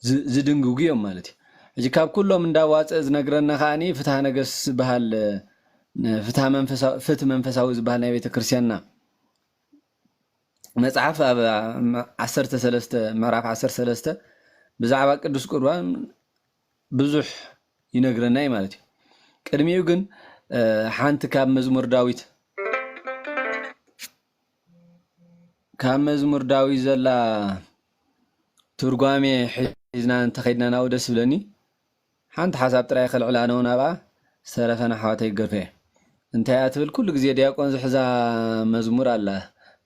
ዝ-፣ ዝድንግጉ እዮም ማለት እዩ። ሕጂ ካብ ኩሎም እንዳዋፀ ዝነግረና ከዓኒ ፍትሐ ነገስት ዝበሃል፣ እ፣ ፍትሐ መንፈሳ-፣ ፍትህ መንፈሳዊ ዝበሃል ናይ ቤተ ክርስቲያንና መጽሓፍ ኣብ፣ እ፣ ዓሰርተ ሰለስተ፣ ምዕራፍ ዓሰርተ ሰለስተ ብዛዕባ ቅዱስ ቁርባን ብዙሕ ይነግረና እዩ ማለት እዩ። ቅድሚኡ ግን፣ እ፣ ሓንቲ ካብ መዝሙር ዳዊት፣ ካብ መዝሙር ዳዊት ዘላ ትርጓሜ ሒዝና እንተኸይድና ናብኡ ደስ ይብለኒ። ሓንቲ ሓሳብ ጥራይ ከልዕላ ኣነ እውን ኣብኣ ዝተረፈ ንኣሕዋተይ ክገርፈ እየ። እንታይ እያ ትብል? ኩሉ ግዜ ዲያቆን ዝሕዛ መዝሙር ኣላ፣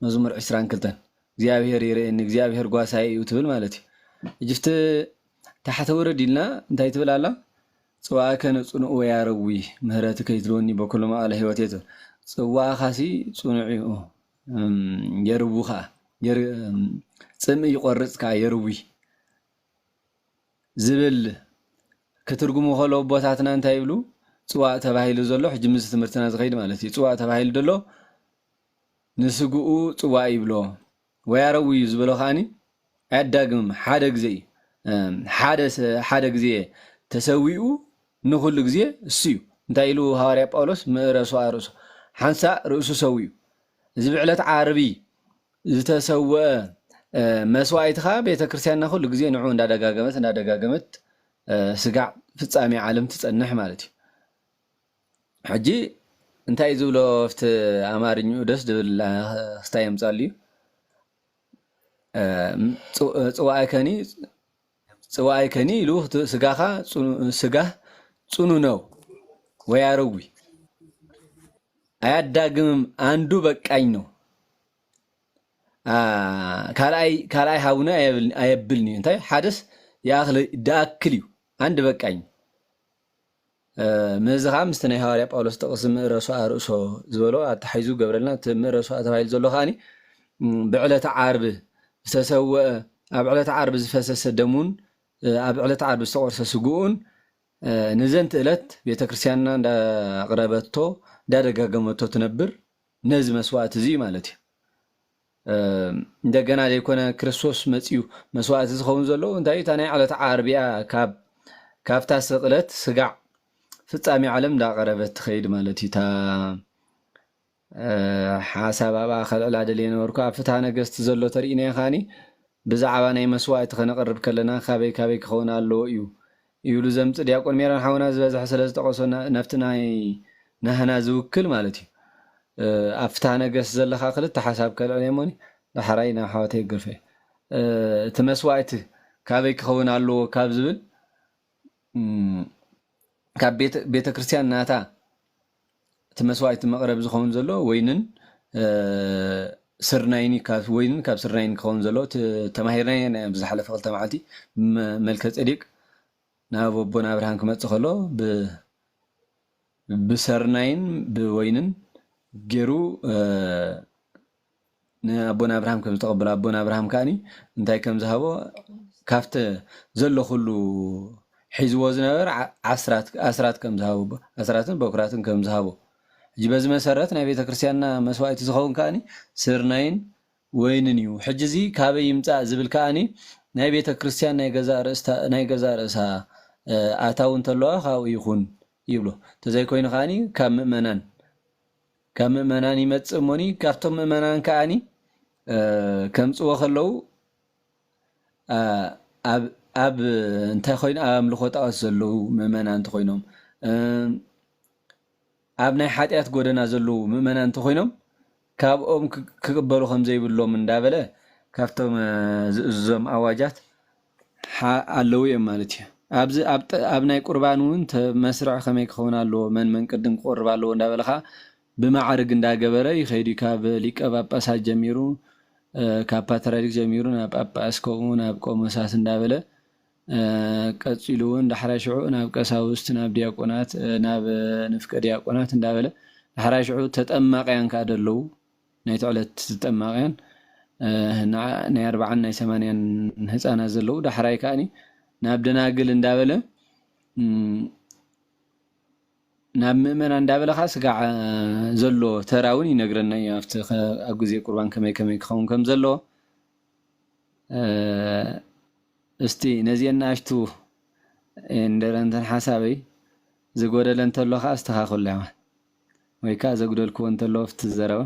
መዝሙር ዕስራን ክልተን፣ እግዚኣብሄር ይርእየኒ፣ እግዚኣብሄር ጓሳይ እዩ ትብል ማለት እዩ። ሕጂ እቲ ታሕቲ ውርድ ኢልና እንታይ ትብል ኣላ? "ጽዋእከ ንጽኑዕ ወያረዊ፣ ምህረትከ ይትልወኒ በኩሉ መዋዕለ ህይወቴ" ትብል። ጽዋእኻሲ ጽኑዕ እዩ፣ እም፣ የርዊ ከኣ፣ የር-፣ እም፣ ጽምኢ ይቆርጽ ከኣ የርዊ ዝብል ክትርጉሙ ከለዉ ኣቦታትና እንታይ ይብሉ? ጽዋእ ተባሂሉ ዘሎ፣ ሕጂ ምስዚ ትምህርትና ዝኸይድ ማለት እዩ። ጽዋእ ተባሂሉ ዘሎ ንስግኡ ጽዋእ ይብሎ። ወያረዊ እዩ ዝበሎ ከኣኒ ኣያዳግምም፣ ሓደ ግዜ እዩ። እም፣ ሓደ ሰ-፣ ሓደ ግዜ ተሰዊኡ ንኹሉ ግዜ እሱ እዩ። እንታይ ኢሉ ሃዋርያ ጳውሎስ? "ምእረሱ ኣርእሱ፣ ሓንሳእ ርእሱ ሰዊኡ." እዚ ብዕለት ዓርቢ ዝተሰወአ፣ እ፣ መስዋእቲ ኸዓ ቤተ ክርስቲያንና ኩሉ ግዜ ንዑ እንዳደጋገመት፣ እንዳደጋገመት፣ እ፣ ስጋዕ ፍጻሜ ዓለም ትጸንሕ ማለት እዩ። ሕጂ እንታይ እዩ ዝብሎ ኣብቲ ኣማርኝኡ ደስ ዝብል፣ እ፣ ክስታይ የምጻሉ እዩ። እ፣ ጽ-፣ ጽዋእከኒ ጽዋኣይ ከኒ ኢሉ፣ እቲ ስጋኻ ጽኑ-፣ ስጋህ ጽኑ ነው ወይ አረዊ፣ አያዳግምም፣ አንዱ በቃኝ ነው። አ፣ ካልኣይ፣ ካልኣይ ሃቡና ኣየብል-፣ ኣየብልን እዩ። እንታይ? ሓደስ ይኣኽል፣ ድኣክል እዩ። አንድ በቃኝ። እ፣ ምስዚ ኸዓ ምስቲ ናይ ሃዋርያ ጳውሎስ ጥቕሲ ምእረሱ ኣርእሶ ዝበሎ ኣተሓሒዙ ገብረልና። እቲ ምእረሱ ተባሂሉ ዘሎ ከዓኒ፣ እም፣ ብዕለተ ዓርቢ ዝተሰወአ፣ ኣብ ዕለተ ዓርቢ ዝፈሰሰ ደሙን፣ እ፣ ኣብ ዕለተ ዓርቢ ዝተቖርሰ ስግኡን፣ እ፣ ንዘንቲ ዕለት ቤተ ክርስቲያንና እንዳቕረበቶ፣ እንዳደጋገመቶ ትነብር ነዚ መስዋዕቲ እዚ እዩ ማለት እዩ። እ፣ እንደገና ዘይኮነ ክርስቶስ መጺኡ መስዋዕቲ ዝኸውን ዘሎ እንታይ እዩ? እታ ናይ ዕለተ ዓርቢ እያ፣ ካብ፣ ካብታ ስቕለት ስጋዕ ፍጻሜ ዓለም እንዳቐረበት ትኸይድ ማለት እዩ። እታ፣ እ፣ ሓሳብ ኣብኣ ከልዕላ ደልየ ነበርኩ። ኣብ ፍትሐ ነገስት ዘሎ ተርእይናዮ ከኣኒ ብዛዕባ ናይ መስዋዕቲ ከነቕርብ ከለና ካበይ ካበይ ክኸውን ኣለዎ እዩ ይብሉ ዘምጽእ ዲያቆን ሜሮን ሓውና ዝበዝሐ ስለ ዝጠቐሶ ና-፣ ነፍቲ ናይ ናህና ዝውክል ማለት እዩ። እ፣ ኣብ ፍትሐ ነገስት ዘለካ ክልተ ሓሳብ ከልዕል እየ እሞኒ ዳሕራይ ናብ ሓወተይ ግርፈ። እ፣ እቲ መስዋዕቲ ካበይ ክኸውን ኣለዎ ካብ ዝብል፣ እም፣ ካብ ቤተ፣ ቤተ ክርስቲያን ናታ እቲ መስዋዕቲ መቕረቢ ዝኸውን ዘሎ ወይንን፣ እ፣ ስርናይን እዩ። ካብ ወይንን ካብ ስርናይን ክኸውን ዘሎ ት-፣ ተማሂርና ኢና ኣብዚ ዝሓለፈ ክልተ መዓልቲ መ-፣ መልከ ጼዴቅ ናብ ኣቦና ኣብርሃም ክመጽእ ከሎ ብ-፣ ብሰርናይን ብወይንን ገይሩ፣ እ፣ ንኣቦና ኣብርሃም ከም ዝተቐበሎ፣ ኣቦና ኣብርሃም ከኣኒ እንታይ ከም ዝሃቦ፣ ካብቲ ዘሎ ኩሉ ሒዝዎ ዝነበረ ዓ-፣ ዓስራት፣ ኣስራት ከም ዝሃቦ፣ ኣስራትን በኩራትን ከም ዝሃቦ። ሕጂ በዚ መሰረት ናይ ቤተ ክርስቲያንና መስዋዕቲ ዝኸውን ከኣኒ ስርናይን ወይንን እዩ። ሕጂ እዚ ካበይ ይምጻእ ዝብል ከኣኒ ናይ ቤተ ክርስቲያን ናይ ገዛእ ርእስታ፣ ናይ ገዛእ ርእሳ፣ እ፣ ኣታዊ እንተለዋ ካብኡ ይኹን ይብሎ። እንተዘይኮይኑ ከኣኒ ካብ ምእመናን፣ ካብ ምእመናን ይመጽእ እሞኒ ካብቶም ምእመናን ከኣኒ፣ እ፣ ከምጽዎ ከለዉ፣ እ፣ ኣብ፣ ኣብ እንታይ ኮይኑ ኣብ ኣምልኾ ጣዖት ዘለዉ ምእመናን እንተኾይኖም፣ እ፣ ኣብ ናይ ሓጢኣት ጎደና ዘለዉ ምእመናን እንተኾይኖም ካብኦም ክ-፣ ክቕበሉ ከም ዘይብሎም እንዳበለ ካብቶም፣ እ፣ ዝእዝዞም ኣዋጃት ሓ-፣ ኣለዉ እዮም ማለት እዩ። ኣብዚ ኣብ ጠ-፣ ኣብ ናይ ቁርባን እውን ተ-፣ መስርዕ ከመይ ክኸውን ኣለዎ፣ መን መን ቅድም ክቆርብ ኣለዎ እንዳበለ ኸዓ ብማዕርግ እንዳገበረ ይኸይድ እዩ። ካብ ሊቀ ጳጳሳት ጀሚሩ፣ እ፣ ካብ ፓትርያርክ ጀሚሩ ናብ ጳጳስ፣ ከምኡ ናብ ቆሞሳት እንዳበለ፣ እ፣ ቀጺሉ እውን ዳሕራይ ሽዑ ናብ ቀሳውስት፣ ናብ ዲያቆናት፣ እ፣ ናብ ንፍቀ ዲያቆናት እንዳበለ ዳሕራይ ሽዑ ተጠማቕያን ከኣ ደለዉ ናይቲ ዕለት ተጠማቕያን፣ እ፣ ንዓ-፣ ናይ ኣርብዓን ናይ ሰማንያን ህጻናት ዘለዉ ዳሕራይ ከኣኒ ናብ ደናግል እንዳበለ፣ እም፣ ናብ ምእመናን እንዳበለ ኸዓ ስጋዕ ዘሎ ተራ እውን ይነግረና እዩ። ኣብቲ ኸ-፣ ኣብ ግዜ ቁርባን ከመይ ከመይ ክኸውን ከም ዘለዎ፣ እ፣ እስቲ ነዚአን ንኣሽቱ እንደረንተን ሓሳበይ ዝጎደለ እንተሎ ኸዓ ኣስተኻኽሉ፣ ያማ፣ ወይ ከኣ ዘጉደልክዎ እንተሎ ኣብቲ ዘረባ።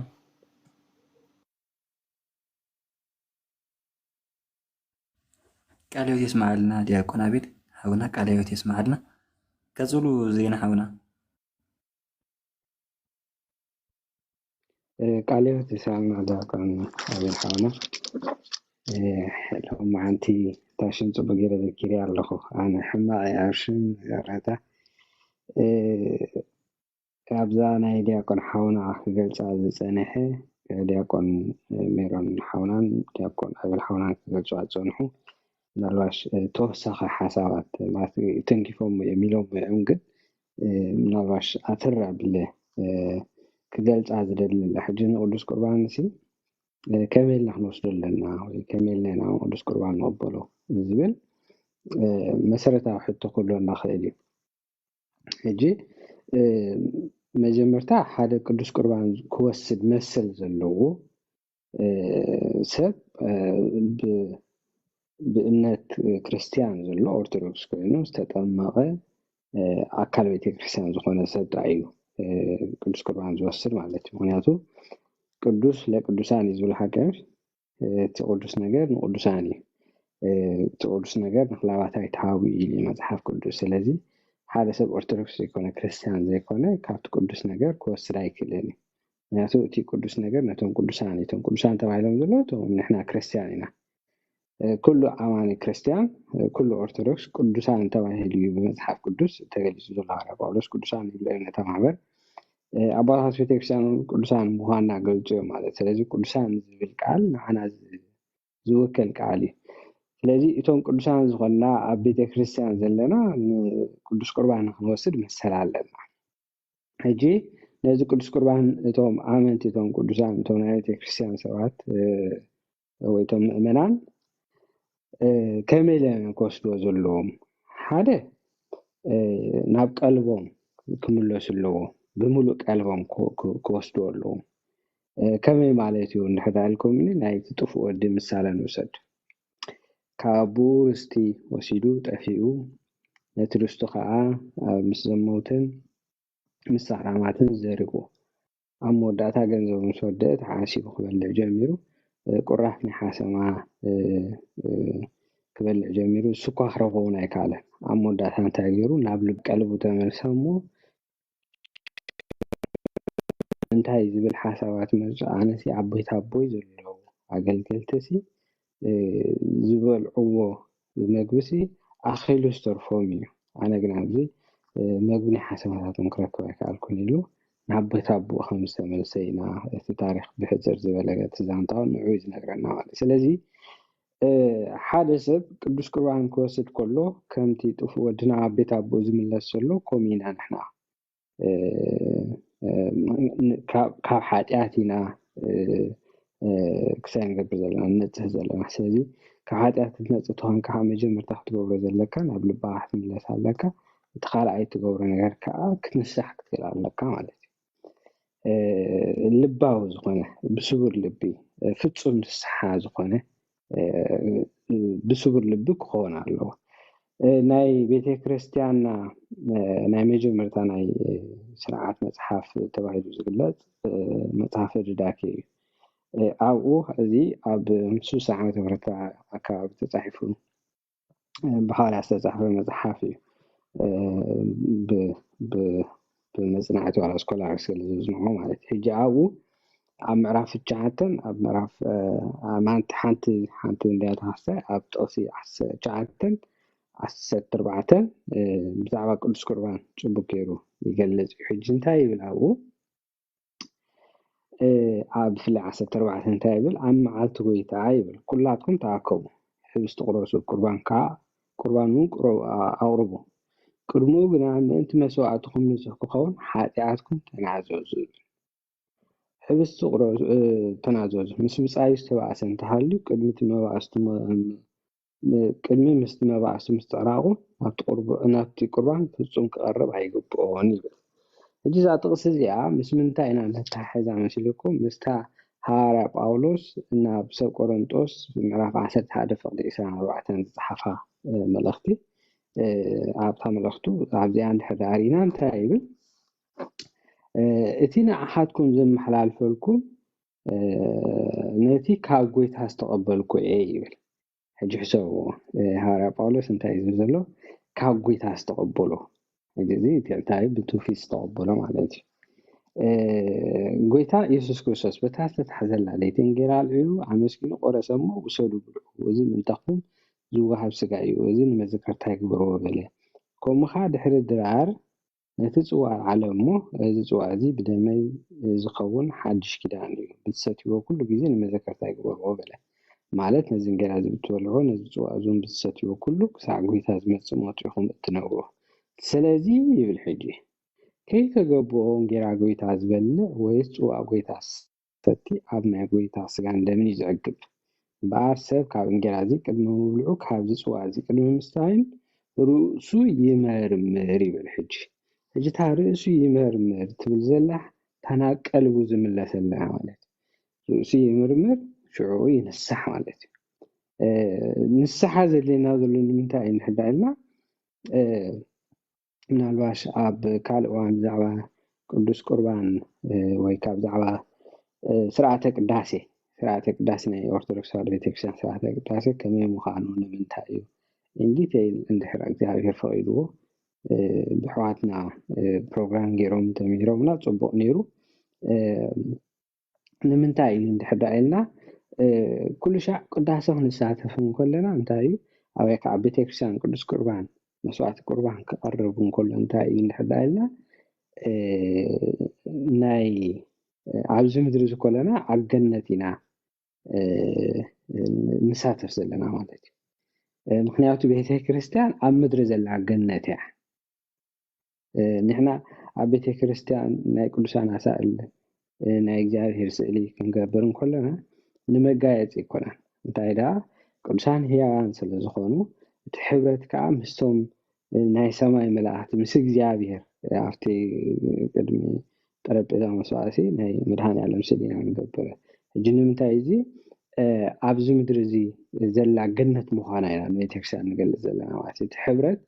ቃለ ሕይወት የስምዓልና ዲያቆን ኣቤል ሓውና፣ ቃለ ሕይወት የስምዓልና። ቀጽሉ ዜና ሓውና። እ፣ ቃለ ሕይወት የስምዓልና ዲያቆን ኣቤል ሓውና። እ፣ ሎማዓንቲ እታ ሽም ጽቡቅ ገይረ ዘኪረያ ኣለኹ። ኣነ ሕማቕ እየ ኣብ ሽም ይቕረታ። እ፣ ኣብዛ ናይ ዲያቆን ሓውና ክገልጻ ዝጸንሐ፣ ዲያቆን ሜሮን ሓውናን ዲያቆን ኣቤል ሓውናን ክገልጹዋ ዝጸንሑ፣ ምናልባሽ ተወሳኺ ሓሳባት ማለት ተንኪፎም እዮም ኢሎም እዮም፣ ግን ምናልባሽ ኣትር ኣቢለ ክገልጻ ዝደሊ፣ ሕጂ ንቅዱስ ቁርባንሲ ከመይ ኢልና ክንወስዶ ኣለና ወይ ከመይ ኢልና ኢና ቅዱስ ቁርባን ንቕበሎ ዝብል መሰረታዊ ሕቶ ክህልወና ክእል እዩ። ሕጂ፣ እ፣ መጀመርታ ሓደ ቅዱስ ቁርባን ክወስድ መሰል ዘለዎ፣ እ፣ ሰብ፣ እ፣ ብ-፣ ብእምነት ክርስትያን ዘሎ ኦርቶዶክስ ኮይኑ ዝተጠመቐ፣ እ፣ ኣካል ቤተክርስትያን ዝኾነ ሰብ ጥራይ እዩ፣ እ፣ ቅዱስ ቁርባን ዝወስድ ማለት እዩ። ምኽንያቱ ቅዱስ ለቅዱሳን እዩ ዝብል ሓቂ፣ እ፣ እቲ ቅዱስ ነገር ንቅዱሳን እዩ። እ፣ እቲ ቅዱስ ነገር ንኽላባት ኣይተሃቡ ኢሉ እዩ መጽሓፍ ቅዱስ። ስለዚ ሓደ ሰብ ኦርቶዶክስ ዘይኮነ፣ ክርስትያን ዘይኮነ ካብቲ ቅዱስ ነገር ክወስድ ኣይክእልን እዩ። ምክንያቱ እቲ ቅዱስ ነገር ነቶም ቅዱሳን እዩ። እቶም ቅዱሳን ተባሂሎም ዘለዉ እቶም ንሕና ክርስትያን ኢና። ኩሉ ኣማኒ ክርስትያን፣ ኩሉ ኦርቶዶክስ ቅዱሳን ተባሂሉ እዩ ብመጽሓፍ ቅዱስ ተገሊጹ ዘሎ። ሃዋርያ ጳውሎስ ቅዱሳን ይብሎም ነቶም ኣሕዋት። ኣቦታት ቤተክርስትያን ቅዱሳን ምዃንና ገልጹ እዮም ማለት። ስለዚ ቅዱሳን ዝብል ቃል ንዓና ዝውክል ቃል እዩ። ስለዚ እቶም ቅዱሳን ዝኾንና ኣብ ቤተክርስትያን ዘለና ንቅዱስ ቁርባን ክንወስድ መሰል ኣለና። ሕጂ ነዚ ቅዱስ ቁርባን እቶም ኣመንቲ፣ እቶም ቅዱሳን፣ እቶም ናይ ቤተክርስትያን ሰባት ወይ እቶም ምእመናን ከመይ ኢሎም እዮም ክወስድዎ ዘለዎም? ሓደ ናብ ቀልቦም ክምለሱ ኣለዎ። ብምሉእ ቀልቦም ክወስድዎ ኣለዎም። ከመይ ማለት እዩ እንድሕር ኢልኩምኒ፣ ናይቲ ጥፉእ ወዲ ምሳሌ ንውሰድ። ካብ ኣቦኡ ርስቲ ወሲዱ ጠፊኡ፣ ነቲ ርስቱ ከዓ ምስ ዘመውትን ምስ ሰኽራማትን ዘሪጉ። ኣብ መወዳእታ ገንዘቡ ምስ ወደአ ተሓሲቡ ክበልዕ ጀሚሩ። ቁራፍ ናይ ሓሰማ ክበልዕ ጀሚሩ። እሱ እኳ ክረኽቦ እውን ኣይከኣለን። ኣብ መወዳእታ እንታይ ገይሩ? ናብ ልብ ቀልቡ ተመልሰ እሞ እንታይ ዝብል ሓሳባት መጹ? ኣነሲ ኣቦይ ኣቦይ ዘለዉ ኣገልገልትሲ ዝበልዕዎ መግብሲ ኣኺሉ ዝተርፎም እዩ። ኣነ ግን ኣብዚ መግቢ ናይ ሓሰማታቶም ክረክብ ኣይከኣልኩን ኢሉ ናብ ቤት ኣቦኡ ከም ዝተመልሰ ኢና እቲ ታሪኽ ብሕጽር ዝበለ እቲ ዛንታውን ንዕኡ እዩ ዝነግረና ማለት እዩ። ስለዚ ሓደ ሰብ ቅዱስ ቁርባን ክወስድ ከሎ ከምቲ ጥፉእ ወድና ኣብ ቤት ኣቦኡ ዝምለስ ዘሎ ከምኡ ኢና ንሕና ካብ ሓጢኣት ኢና ክሳይ ንገብር ዘለና ንነፅህ ዘለና። ስለዚ ካብ ሓጢኣት ክትነፅህ ተኾንካ ከዓ መጀመርታ ክትገብሮ ዘለካ ናብ ልብኻ ክትምለስ ኣለካ። እቲ ካልኣይ ትገብሮ ነገር ከዓ ክትንሳሕ ክትክእል ኣለካ ማለት እዩ። ልባዊ ዝኾነ ብስቡር ልቢ ፍጹም ንስሓ ዝኾነ ብስቡር ልቢ ክኸውን ኣለዎ። ናይ ቤተ ክርስቲያንና ናይ መጀመርታ ናይ ስርዓት መጽሓፍ ተባሂሉ ዝግለጽ መጽሓፈ ድዳኬ እዩ። ኣብኡ እዚ ኣብ ስሳ ዓመተ ምህረት ኣካባቢ ተጻሒፉ ብሃዋርያ ዝተጻሕፈ መጽሓፍ እዩ። ብመጽናዕቲ ዋላ ስኮላር ስለ ዝብዝንሖ ማለት እዩ። ሕጂ ኣብኡ ኣብ ምዕራፍ ትሽዓተን ኣብ ምዕራፍ ማንቲ ሓንቲ ሓንቲ እንድያ ተሓሰ ኣብ ጥቕሲ ዓሰርተ ትሽዓተን ዓሰርተ ኣርባዕተን ብዛዕባ ቅዱስ ቁርባን ጽቡቅ ገይሩ ይገልጽ እዩ። ሕጂ እንታይ ይብል ኣብኡ? ኣብ ብፍላይ ዓሰርተ ኣርባዕተ እንታይ ይብል? ኣብ መዓልቲ ጎይታ ይብል፣ ኩላትኩም ተኣከቡ፣ ሕብስቲ ቁረሱ፣ ቁርባን ከዓ ቁርባን እውን ኣቕርቡ። ቅድሚኡ ግና ምእንቲ መስዋእትኹም ንጹሕ ክኸውን ሓጢኣትኩም ተናዘዙ ይብል። ሕብስቲ ቁረሱ፣ ተናዘዙ። ምስ ብጻዩ ዝተባእሰ እንተሃልዩ ቅድሚ እቲ መባእስቲ ቅድሚ ምስቲ መባእሲ ምስትዕራቑ ናብቲ ቁርባን ፍጹም ክቐርብ ኣይግብኦን ይብል። ሕጂ እዛ ጥቕሲ እዚኣ ምስ ምንታይ ኢና ነተሓሕዛ መሲልኩም? ምስታ ሃዋርያ ጳውሎስ ናብ ሰብ ቆሮንጦስ ምዕራፍ ዓሰርተ ሓደ ፍቕዲ ዕስራን ኣርባዕተን ዝጸሓፋ መልእኽቲ ኣብታ መልእኽቱ ኣብዚኣ እንድሕር ዳኣ ርኢና እንታይ ይብል? እቲ ንዓኻትኩም ዘመሓላልፈልኩም ነቲ ካብ ጎይታ ዝተቐበልኩ እየ ይብል። ሕጂ ሕሰብዎ፣ ሃዋርያ ጳውሎስ እንታይ እዩ ዝብል ዘሎ? ካብ ጎይታ ዝተቐበሎ። ሕጂ እዚ እንታይ ብትውፊት ዝተቐበሎ ማለት እዩ። ጎይታ የሱስ ክርስቶስ በታ ዝተታሕዘላ ለይቲ እንጌራ ኣልዒሉ ኣመስጊኑ ቆረሰ እሞ ውሰዱ ብልዑ፣ እዚ ምእንታኹም ዝወሃብ ስጋ እዩ፣ እዚ ንመዘከርታይ ግበርዎ በለ። ከምኡ ኸዓ ድሕሪ ድራር ነቲ ጽዋእ ኣልዓለ እሞ፣ እዚ ጽዋእ እዚ ብደመይ ዝኸውን ሓድሽ ኪዳን እዩ፣ ብትሰትይዎ ኩሉ ግዜ ንመዘከርታይ ግበርዎ በለ። ማለት ነዚ እንጌራ እዚ ብትበልዕዎ፣ ነዚ ጽዋእ እዚ እውን ብትሰትይዎ ኩሉ ክሳዕ ጐይታ ዝመጽእ መጠን ኢኹም እትነብሩ። ስለዚ ይብል ሕጂ፣ ከይተገብኦ እንጌራ ጐይታ ዝበልዕ ወይስ ጽዋእ ጐይታ ዝሰቲ ኣብ ናይ ጐይታ ስጋን ደምን እዩ ዝዕግብ። እምበኣር ሰብ ካብ እንጌራ እዚ ቅድሚ ምብልዑ ካብዚ ጽዋእ እዚ ቅድሚ ምስታይን ርእሱ ይመርምር ይብል። ሕጂ ሕጂ እታ ርእሱ ይመርምር ትብል ዘላ እታ ናብ ቀልቡ ዝምለሰላ ማለት እዩ። ርእሱ ይምርምር ሽዑ ይንሳሕ ማለት እዩ። ንስሓ ዘድልየና ዘሎ ንምንታይ እዩ ንሕዳ ኢልና ምናልባሽ ኣብ ካልእ እዋን ብዛዕባ ቅዱስ ቁርባን ወይ ካብ ብዛዕባ ስርዓተ ቅዳሴ ስርዓተ ቅዳሴ ናይ ኦርቶዶክስ ተዋህዶ ቤተክርስትያን ስርዓተ ቅዳሴ ከመይ ምዃኑ ንምንታይ እዩ ኢንዲቴይል እንድሕር እግዚኣብሔር ፈቒድዎ ብሕዋትና ፕሮግራም ገይሮም ተምህሮምና ጽቡቕ ነይሩ። ንምንታይ እዩ እንድሕር ኢልና ኩሉ ሻዕ ቅዳሴ ክንሳተፍ እንከለና እንታይ እዩ? ኣበይ ከዓ ቤተክርስትያን ቅዱስ ቁርባን መስዋዕቲ ቁርባን ክቐርብ እንከሎ እንታይ እዩ እንድሕር ኢልና ናይ ኣብዚ ምድሪ ዝኮለና ኣብ ገነት ኢና ንሳተፍ ዘለና ማለት እዩ። ምክንያቱ ቤተክርስትያን ኣብ ምድሪ ዘላ ገነት እያ። ንሕና ኣብ ቤተክርስትያን ናይ ቅዱሳን ኣሳእል ናይ እግዚኣብሔር ስእሊ ክንገብር እንከለና ንመጋየፂ ይኮነን። እንታይ ደኣ ቅዱሳን ህያዋን ስለ ዝኾኑ እቲ ሕብረት ከዓ ምስቶም ናይ ሰማይ መላእክቲ ምስ እግዚኣብሔር ኣብቲ ቅድሚ ጠረጴዛ መስዋዕቲ ናይ መድሃኒ ዓለም ስእሊ ኢና ንገብር። ሕጂ ንምንታይ እዚ ኣብዚ ምድሪ እዚ ዘላ ገነት ምዃና ኢና ንቤተክርስትያን ንገልጽ ዘለና ማለት እዩ። እቲ ሕብረት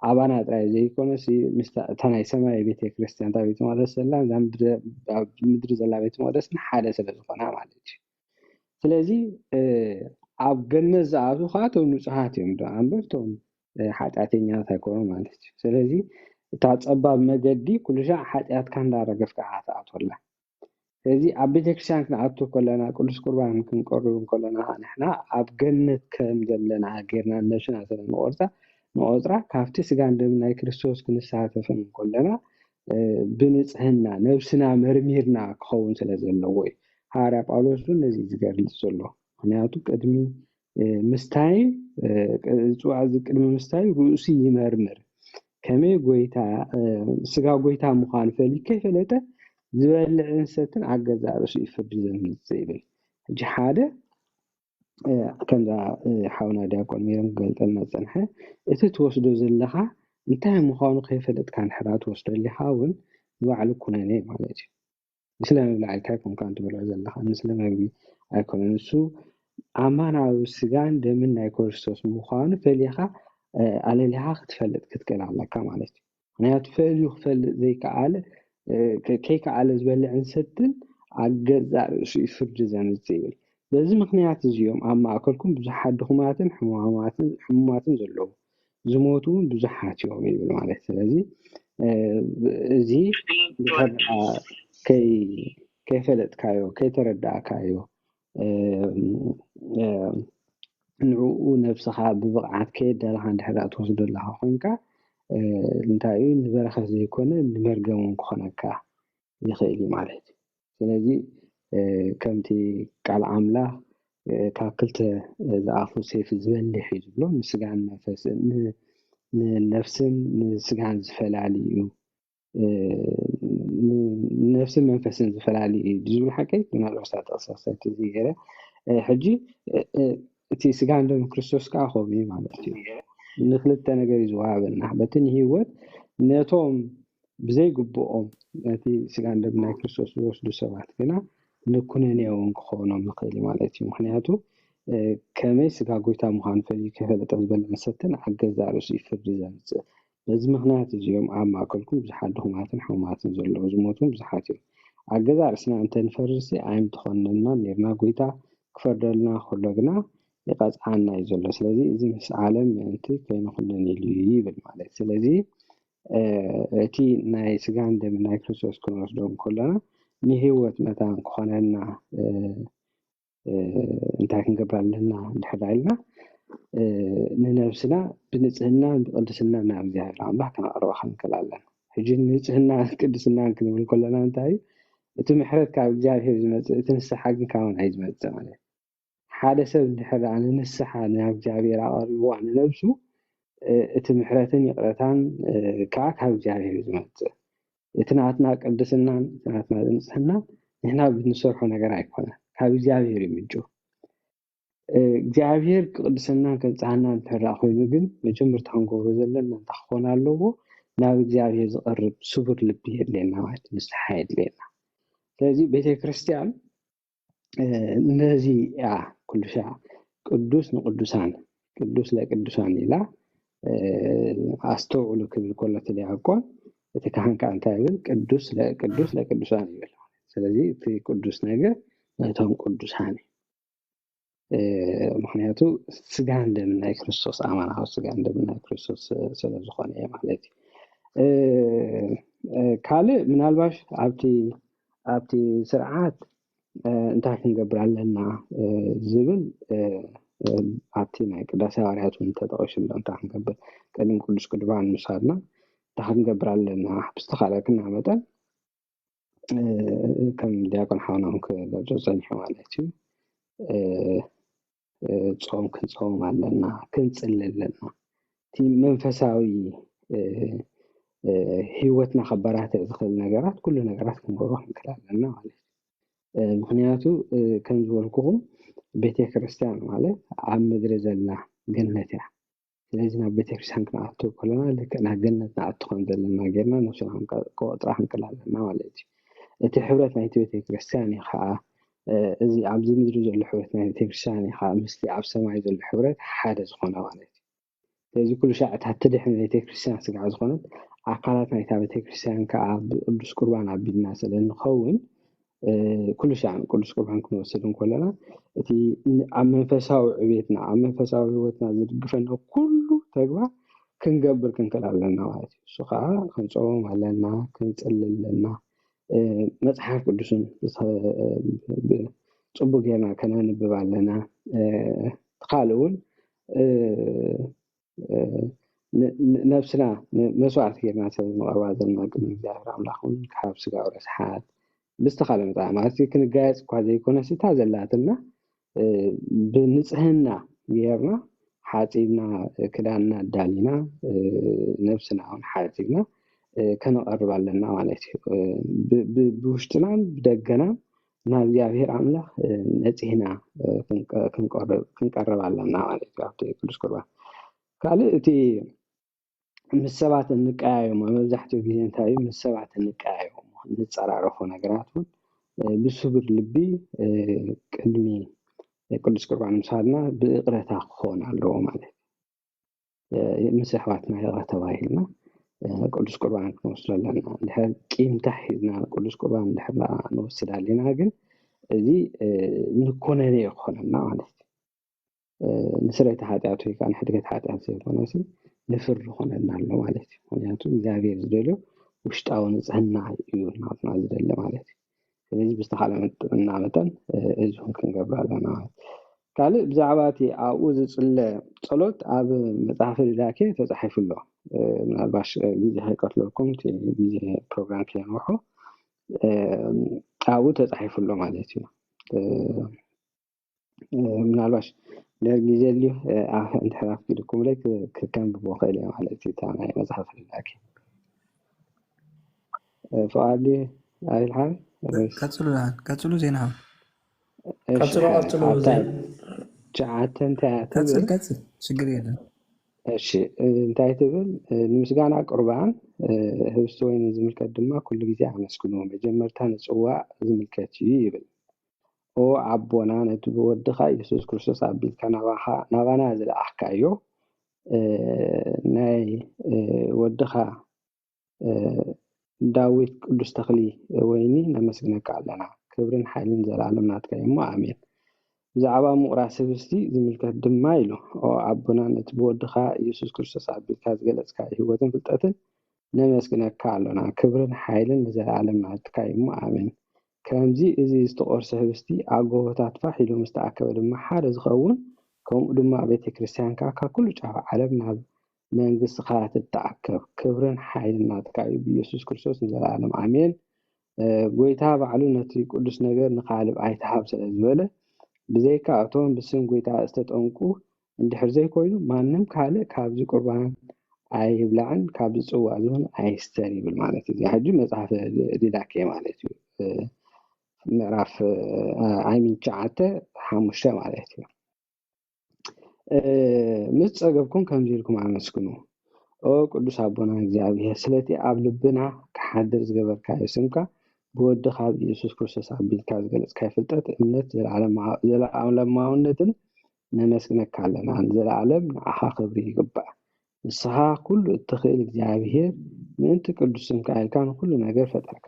ኣባና ጥራይ ዘይኮነስ ምስታ እታ ናይ ሰማይ ቤተክርስትያን እታ ቤተ መቅደስ ዘላ እዛ ምድሪ ዘላ ቤተ መቅደስ ንሓደ ስለ ዝኾና ማለት እዩ። ስለዚ ኣብ ገነት ዝኣትዉ ከዓ እቶም ንጹሃት እዮም ደኣ እምበር እቶም ሓጢኣተኛታት ኣይኮኑን ማለት እዩ። ስለዚ እታ ጸባብ መገዲ ኩሉ ሻዕ ሓጢኣትካ እንዳረገፍካ ኢኻ ትኣትወላ። ስለዚ ኣብ ቤተክርስትያን ክንኣቱ ከለና ቅዱስ ቁርባን ክንቀርብ ከለና ንሕና ኣብ ገነት ከም ዘለና ጌርና ነብስና ስለ ንቆርጻ ንቆጽራ ካብቲ ስጋን ደም ናይ ክርስቶስ ክንሳተፍ ከለና ብንጽህና ነብስና መርሚርና ክኸውን ስለ ዘለዎ እዩ። ሃዋርያ ጳውሎስ እውን ነዚ ዝገልጽ ዘሎ ምክንያቱ ቅድሚ ምስታይ እፅዋዕ እዚ ቅድሚ ምስታይ ርእሱ ይመርምር ከመይ ጎይታ ስጋ ጎይታ ምዃኑ ፈሊዩ ከይፈለጠ ዝበልዕን ዝሰትን ኣብ ገዛእ ርእሱ እዩ ፍርዲ ዘምፅእ ይብል። ሕጂ ሓደ ከምዛ ሓውና ዲያቆን ሜሮን ክገልፀልና ዝፀንሐ እቲ ትወስዶ ዘለኻ እንታይ ምዃኑ ከይፈለጥካ እንድሕራ ትወስዶ ኣለኻ እውን ንባዕሉ ኩነኔ ማለት እዩ። ንስለ ምብላዕ እንታይ ኮንካ እንትበልዖ ዘለኻ ንስለ መግቢ ኣይኮነን። እሱ ኣማናዊ ስጋን ደምን ናይ ክርስቶስ ምዃኑ ፈሊኻ ኣለሊኻ ክትፈልጥ ክትክእል ኣለካ ማለት እዩ። ምክንያቱ ፈልዩ ክፈልጥ ዘይከኣለ ከይከኣለ ዝበልዕን ዝሰትን ኣብ ገዛእ ርእሱ እዩ ፍርዲ ዘምፅእ ይብል። በዚ ምክንያት እዚኦም ኣብ ማእከልኩም ብዙሓት ድኹማትን ሕሙማትን ዘለዉ ዝሞቱ እውን ብዙሓት እዮም ይብል ማለት ስለዚ እዚ ከይፈለጥካዮ ከይተረዳእካዮ ንዕኡ ነብስኻ ብብቕዓት ከየዳለኻ እንድሕር ትወስዶ ኣለኻ ኮይንካ እንታይ እዩ ንበረኸት ዘይኮነ ንመርገም እውን ክኾነካ ይኽእል እዩ ማለት እዩ። ስለዚ ከምቲ ቃል ኣምላኽ ካብ ክልተ ዝኣፉ ሴፍ ዝበልሕ እዩ ዝብሎ ንስጋን መንፈስን ንነፍስን ንስጋን ዝፈላሊ እዩ። ንነፍስን መንፈስን ዝፈላሊ እዩ ዝብል ሓቂ ምናልባት ሳጠቅሰሰት እዚ ገይረ ሕጂ እቲ ስጋን ደም ክርስቶስ ከዓ ከምኡ እዩ ማለት እዩ። ንክልተ ነገር እዩ ዝወሃበና በቲ ንህይወት ነቶም ብዘይግብኦም ነቲ ስጋን ደም ናይ ክርስቶስ ዝወስዱ ሰባት ግና ንኩነኔ እውን ክኾኖም ይኽእል እዩ ማለት እዩ። ምክንያቱ ከመይ ስጋ ጎይታ ምዃኑ ፈልዩ ከይፈለጠ ዝበልዕን ዝሰትን ኣብ ገዛእ ርእሱ እዩ ፍርዲ ዘምፅእ። በዚ ምክንያት እዚኦም ኣብ ማእከልኩም ብዙሓት ድኹማትን ሕሙማትን ዘለዉ ዝሞቱ እውን ብዙሓት እዮም። ኣብ ገዛእ ርእስና እንተንፈርድሲ ኣይምተኾነንና ኔርና፣ ጎይታ ክፈርደልና ከሎ ግና ይቐፅዓና እዩ ዘሎ። ስለዚ እዚ ምስ ዓለም ምእንቲ ከይንኹነን ኢሉ እዩ ይብል ማለት። ስለዚ እቲ ናይ ስጋን ደምን ናይ ክርስቶስ ክንወስዶ እንከለና ንህይወት መታን ክኾነና እንታይ ክንገብር ኣለና እንድሕር ኢልና ንነብስና ብንፅህናን ብቅድስና ናብ እግዚኣብሔር ኣምላኽ ክነቅርባ ክንክእል ኣለና። ሕጂ ንፅህናን ቅድስናን ክንብል ከለና እንታይ እዩ? እቲ ምሕረት ካብ እግዚኣብሔር ዝመፅእ እቲ ንስሓ ግን ካበን እዩ ዝመፅእ ማለት ሓደ ሰብ እንድሕር ደኣ ንንስሓ ናብ እግዚኣብሔር ኣቐሪብዋ ንነብሱ እቲ ምሕረትን ይቕረታን ከዓ ካብ እግዚኣብሔር እዩ ዝመፅእ። እቲ ናትና ቅድስናን እቲ ናትና ንፅህናን ንሕና ብንሰርሖ ነገር ኣይኮነን፣ ካብ እግዚኣብሔር እዩ ምንጩ። እግዚኣብሔር ቅድስናን ከብፅሓና እንድሕር ደኣ ኮይኑ ግን መጀመርታ ክንገብሮ ዘለና እንታይ ክኾን ኣለዎ? ናብ እግዚኣብሔር ዝቐርብ ስቡር ልቢ የድልየና ማለት ንስሓ የድልየና። ስለዚ ቤተክርስትያን ነዚ እያ ኩሉ ሻዕ ቅዱስ ንቅዱሳን ቅዱስ ለቅዱሳን ኢላ ኣስተውዕሉ ክብል ከሎ እቲ ዲያቆን እቲ ካህን ከዓ እንታይ ይብል? ቅዱስ ቅዱስ ለቅዱሳን ይብል። ስለዚ እቲ ቅዱስ ነገር ነቶም ቅዱሳን እዩ። ምክንያቱ ስጋን ደምን ናይ ክርስቶስ ኣማናዊ ስጋን ደምን ናይ ክርስቶስ ስለዝኾነ እየ ማለት እዩ። ካልእ ምናልባሽ ኣብቲ ኣብቲ ስርዓት እንታይ ክንገብር ኣለና ዝብል ኣብቲ ናይ ቅዳሴ ሃዋርያት እውን ተጠቒሱ ኣሎ። እንታይ ክንገብር፣ ቅድሚ ቅዱስ ቁርባን ምሳድና እንታይ ክንገብር ኣለና ብዝተኻለክና መጠን ከም ዲያቆን ሓውና ክገልጾ ጸኒሑ ማለት እዩ። ጾም ክንጸውም ኣለና፣ ክንጽሊ ኣለና። እቲ መንፈሳዊ ህይወትና ከበራትዕ ዝኽእል ነገራት፣ ኩሉ ነገራት ክንገብሮ ክንክእል ኣለና ማለት እዩ። ምክንያቱ ከም ዝበልኩኹም ቤተ ክርስቲያን ማለት ኣብ ምድሪ ዘላ ገነት እያ። ስለዚ ናብ ቤተክርስትያን ክንኣቱ ከለና ልክዕ ናብ ገነት ንኣቱ ከም ዘለና ጌርና ነብስና ክቆጥራ ክንክእል ኣለና ማለት እዩ። እቲ ሕብረት ናይቲ ቤተክርስትያን እዩ ከዓ እዚ ኣብዚ ምድሪ ዘሎ ሕብረት ናይ ቤተክርስትያን እዩ ከዓ ምስቲ ኣብ ሰማይ ዘሎ ሕብረት ሓደ ዝኾነ ማለት እዩ። ስለዚ ኩሉ ሻዕ እታ ትድሕን ቤተክርስትያን ስጋ ዝኾነት ኣካላት ናይታ ቤተክርስትያን ከዓ ብቅዱስ ቁርባን ኣቢልና ስለ ንኸውን ኩሉ ሻዕ ቅዱስ ቁርባን ክንወስድ እንከለና እቲ ኣብ መንፈሳዊ ዕቤትና ኣብ መንፈሳዊ ህይወትና ዝድግፈና ኩሉ ተግባር ክንገብር ክንክእል ኣለና ማለት እዩ። እሱ ከዓ ክንፀውም ኣለና፣ ክንፅሊ ኣለና፣ መፅሓፍ ቅዱስን ፅቡቅ ጌርና ከነንብብ ኣለና። ካልእ እውን ነብስና መስዋዕቲ ጌርና ስለ ንቐርባ ዘለና ቅድሚ እግዚኣብሔር ኣምላኽ እውን ካብ ስጋዊ ረስሓት ብዝተኻለ መጠን ማለት ክንጋየፅ እኳ ዘይኮነ ሲታ ዘላትና ብንፅህና ጌርና ሓፂብና ክዳንና ኣዳሊና ነብስና እውን ሓፂብና ከነቐርብ ኣለና ማለት እዩ። ብውሽጥናን ብደገናን ናብ እግዚኣብሔር ኣምላኽ ነፂህና ክንቀርብ ኣለና ማለት እዩ። ኣብቲ ቅዱስ ቁርባን ካልእ እቲ ምስ ሰባት እንቀያየሞ መብዛሕትኡ ግዜ እንታይ እዩ ምስ ሰባት እንቀያየሞ እንፀራረፎ ነገራት እውን ብስቡር ልቢ ቅድሚ ቅዱስ ቁርባን ምሳድና ብእቕረታ ክኸውን ኣለዎ ማለት እዩ። ምስ ኣሕዋትና ይቕረ ተባሂልና ቅዱስ ቁርባን ክንወስዶ ኣለና። እንድሕር ቂምታ ሒዝና ቅዱስ ቁርባን እንድሕር ንወስድ ኣለና ግን እዚ ንኮነነ ይኾነና ማለት እዩ። ንስረይቲ ሓጢኣት ወይ ከዓ ንሕድገት ሓጢኣት ዘይኮነሲ ንፍሪ ይኾነና ኣሎ ማለት እዩ። ምክንያቱ እግዚኣብሔር ዝደልዮ ውሽጣዊ ንፅህና እዩ ናትና ዝደሊ ማለት እዩ። ስለዚ ብዝተኻለ መጠንና መጠን እዚ እውን ክንገብር ኣለና ማለት እዩ። ካልእ ብዛዕባ እቲ ኣብኡ ዝፅለ ጸሎት ኣብ መጽሓፈ ዲዳኬ ተጻሒፉ ኣሎ። ምናልባሽ ግዜ ከይቀትለልኩም እቲ ግዜ ፕሮግራም ከየንውሖ ኣብኡ ተጻሒፉ ኣሎ ማለት እዩ። ምናልባሽ ደር ግዜ ልዩ እንድሕር ኣፍቂድኩም ለይ ክከንብቦ ክእል እየ ማለት እዩ። እታ ናይ መጽሓፈ ዲዳኬ ፍቓድ ድዩ? ኣቤል ሓወይ ወይስ? ቀጽሉ ደሓን፣ ቀጽሉ ዜና ሓወይ። እሺ፣ ቀጽሉ፣ ቀጽሉ፣ ኣብታ ዜና። ትሽዓተ እንታይ እያ ቀጽል፣ ትብል? ቀጽል፣ ችግር የለን። እሺ፣ እንታይ ትብል? ንምስጋና ቁርባን ህብስቲ ወይኒ ዝምልከት ድማ ኩሉ ግዜ ኣመስግኑ፣ መጀመርታ ንጽዋዕ ዝምልከት እዩ ይብል። ኦ ኣቦና፣ ነቲ ብወድኻ ኢየሱስ ክርስቶስ ኣቢልካ ናባኻ፣ ናባና ዝለኣኽካዮ፣ ናይ ወድኻ ዳዊት ቅዱስ ተኽሊ ወይኒ ነመስግነካ ኣለና። ክብርን ሓይልን ዘለኣለም ናትካ እዩ እሞ ኣሜን። ብዛዕባ ምቑራስ ህብስቲ ዝምልከት ድማ ኢሉ፣ ኦ ኣቦና፣ ነቲ ብወድኻ ኢየሱስ ክርስቶስ ኣቢልካ ዝገለጽካዮ ህይወትን ፍልጠትን ነመስግነካ ኣሎና። ክብርን ሓይልን ንዘለኣለም ናትካ እዩ እሞ ኣሜን። ከምዚ እዚ ዝተቖርሰ ህብስቲ ኣብ ጎቦታት ፋሕ ኢሉ ምስ ተኣከበ ድማ ሓደ ዝኸውን፣ ከምኡ ድማ ቤተ ክርስቲያንካ ካብ ኩሉ ጫፍ ዓለም ናብ መንግስትኻ ትተኣከብ። ክብርን ሓይልን ናትካ እዩ ብኢየሱስ ክርስቶስ ንዘለኣለም ኣሜን። ጎይታ ባዕሉ ነቲ ቅዱስ ነገር ንኻልእ ኣይትሃብ ስለ ዝበለ፣ ብዘይካ እቶም ብስም ጎይታ ዝተጠምቁ እንድሕር ዘይኮይኑ ማንም ካልእ ካብዚ ቁርባን ኣይብላዕን ካብዚ ጽዋእ ዝኹን ኣይስተን ይብል ማለት እዩ። ሕጂ መጽሓፍ ዲዳኬ ማለት እዩ። ምዕራፍ ኣይሚን ትሽዓተ ሓሙሽተ ማለት እዩ። ምስ ጸገብኩም ከምዚ ኢልኩም ኣመስግኑ። ኦ ቅዱስ ኣቦና እግዚኣብሔር፣ ስለቲ ኣብ ልብና ክሓድር ዝገበርካዮ ስምካ ብወድኻ ብኢየሱስ ክርስቶስ ኣቢልካ ዝገለጽካዮ ፍልጠት፣ እምነት፣ ዘለዓለማውነትን ነመስግነካ ኣለና። ንዘለዓለም ንዓኻ ክብሪ ይግባእ። ንስኻ ኩሉ እትኽእል እግዚኣብሔር ምእንቲ ቅዱስ ስምካ ኢልካ ንኹሉ ነገር ፈጠርካ።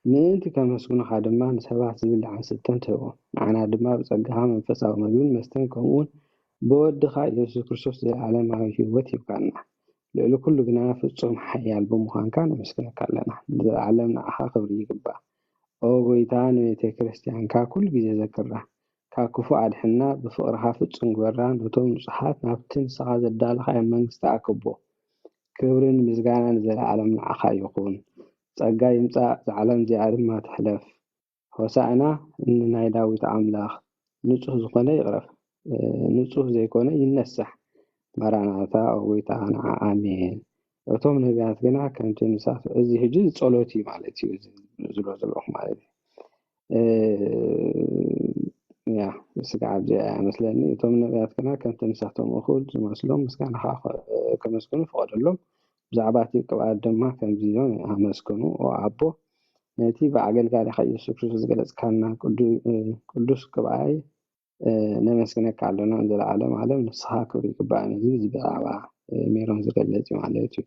ምእንቲ ከመስግኑኻ ድማ ንሰባት ዝብላዕን ዝስተን ትህቦም። ንዓና ድማ ብጸጋኻ መንፈሳዊ መግብን መስተን ከምኡውን ብወድኻ ኢየሱስ ክርስቶስ ዘለዓለማዊ ህይወት ሂብካና። ልዕሊ ኩሉ ግና ፍጹም ሓያል ብምዃንካ ነመስግነካ ኣለና። ንዘለዓለም ንዓኻ ክብሪ ይግባእ። ኦ ጎይታ፣ ንቤተ ክርስቲያንካ ኩሉ ግዜ ዘክራ፣ ካብ ክፉእ ኣድሕና፣ ብፍቕርኻ ፍጹም ግበራ፣ ነቶም ንጹሓት ናብቲ ንስኻ ዘዳለኻዮ መንግስቲ ኣክቦ። ክብርን ምስጋናን ንዘለኣለም ንዓኻ ይኹን። ጸጋ ይምጻእ፣ እዛ ዓለም እዚኣ ድማ ትሕለፍ። ሆሳዕና ንናይ ዳዊት ኣምላኽ፣ ንጹህ ዝኾነ ይቕረብ፣ ንጹህ ዘይኮነ ይነሳሕ። ማራናታ፣ ኦ ጎይታ፣ ንዓ፣ ኣሜን። እቶም ነቢያት ግና ከምቲ ንሳት፣ እዚ ሕጂ ጸሎት እዩ ማለት እዩ፣ እዚ ዝብሎ ዘለኹ ማለት እዩ። እ፣ ያ፣ ስጋዕ ኣብዚ እያ መስለኒ። እቶም ነቢያት ግና ከምቲ ንሳቶም እኹል ዝመስሎም ምስጋናኻ ከ-፣ ከመስግኑ ፍቐደሎም። ብዛዕባ እቲ ቅብኣት ድማ ከምዚ ኢሎም ኣመስገኑ፣ ኦ ኣቦ፣ ነቲ ብኣገልጋሊኻ ኢየሱስ ክርስቶስ ዝገለጽካልና ቅዱ-፣ እ፣ ቅዱስ ቅብኣይ፣ እ፣ ነመስግነካ ኣሎና ንዘለዓለም ዓለም፣ ንስኻ ክብሪ ይግባእ። እዚ ብዛዕባ፣ እ፣ ሜሮን ዝገልጽ እዩ ማለት እዩ።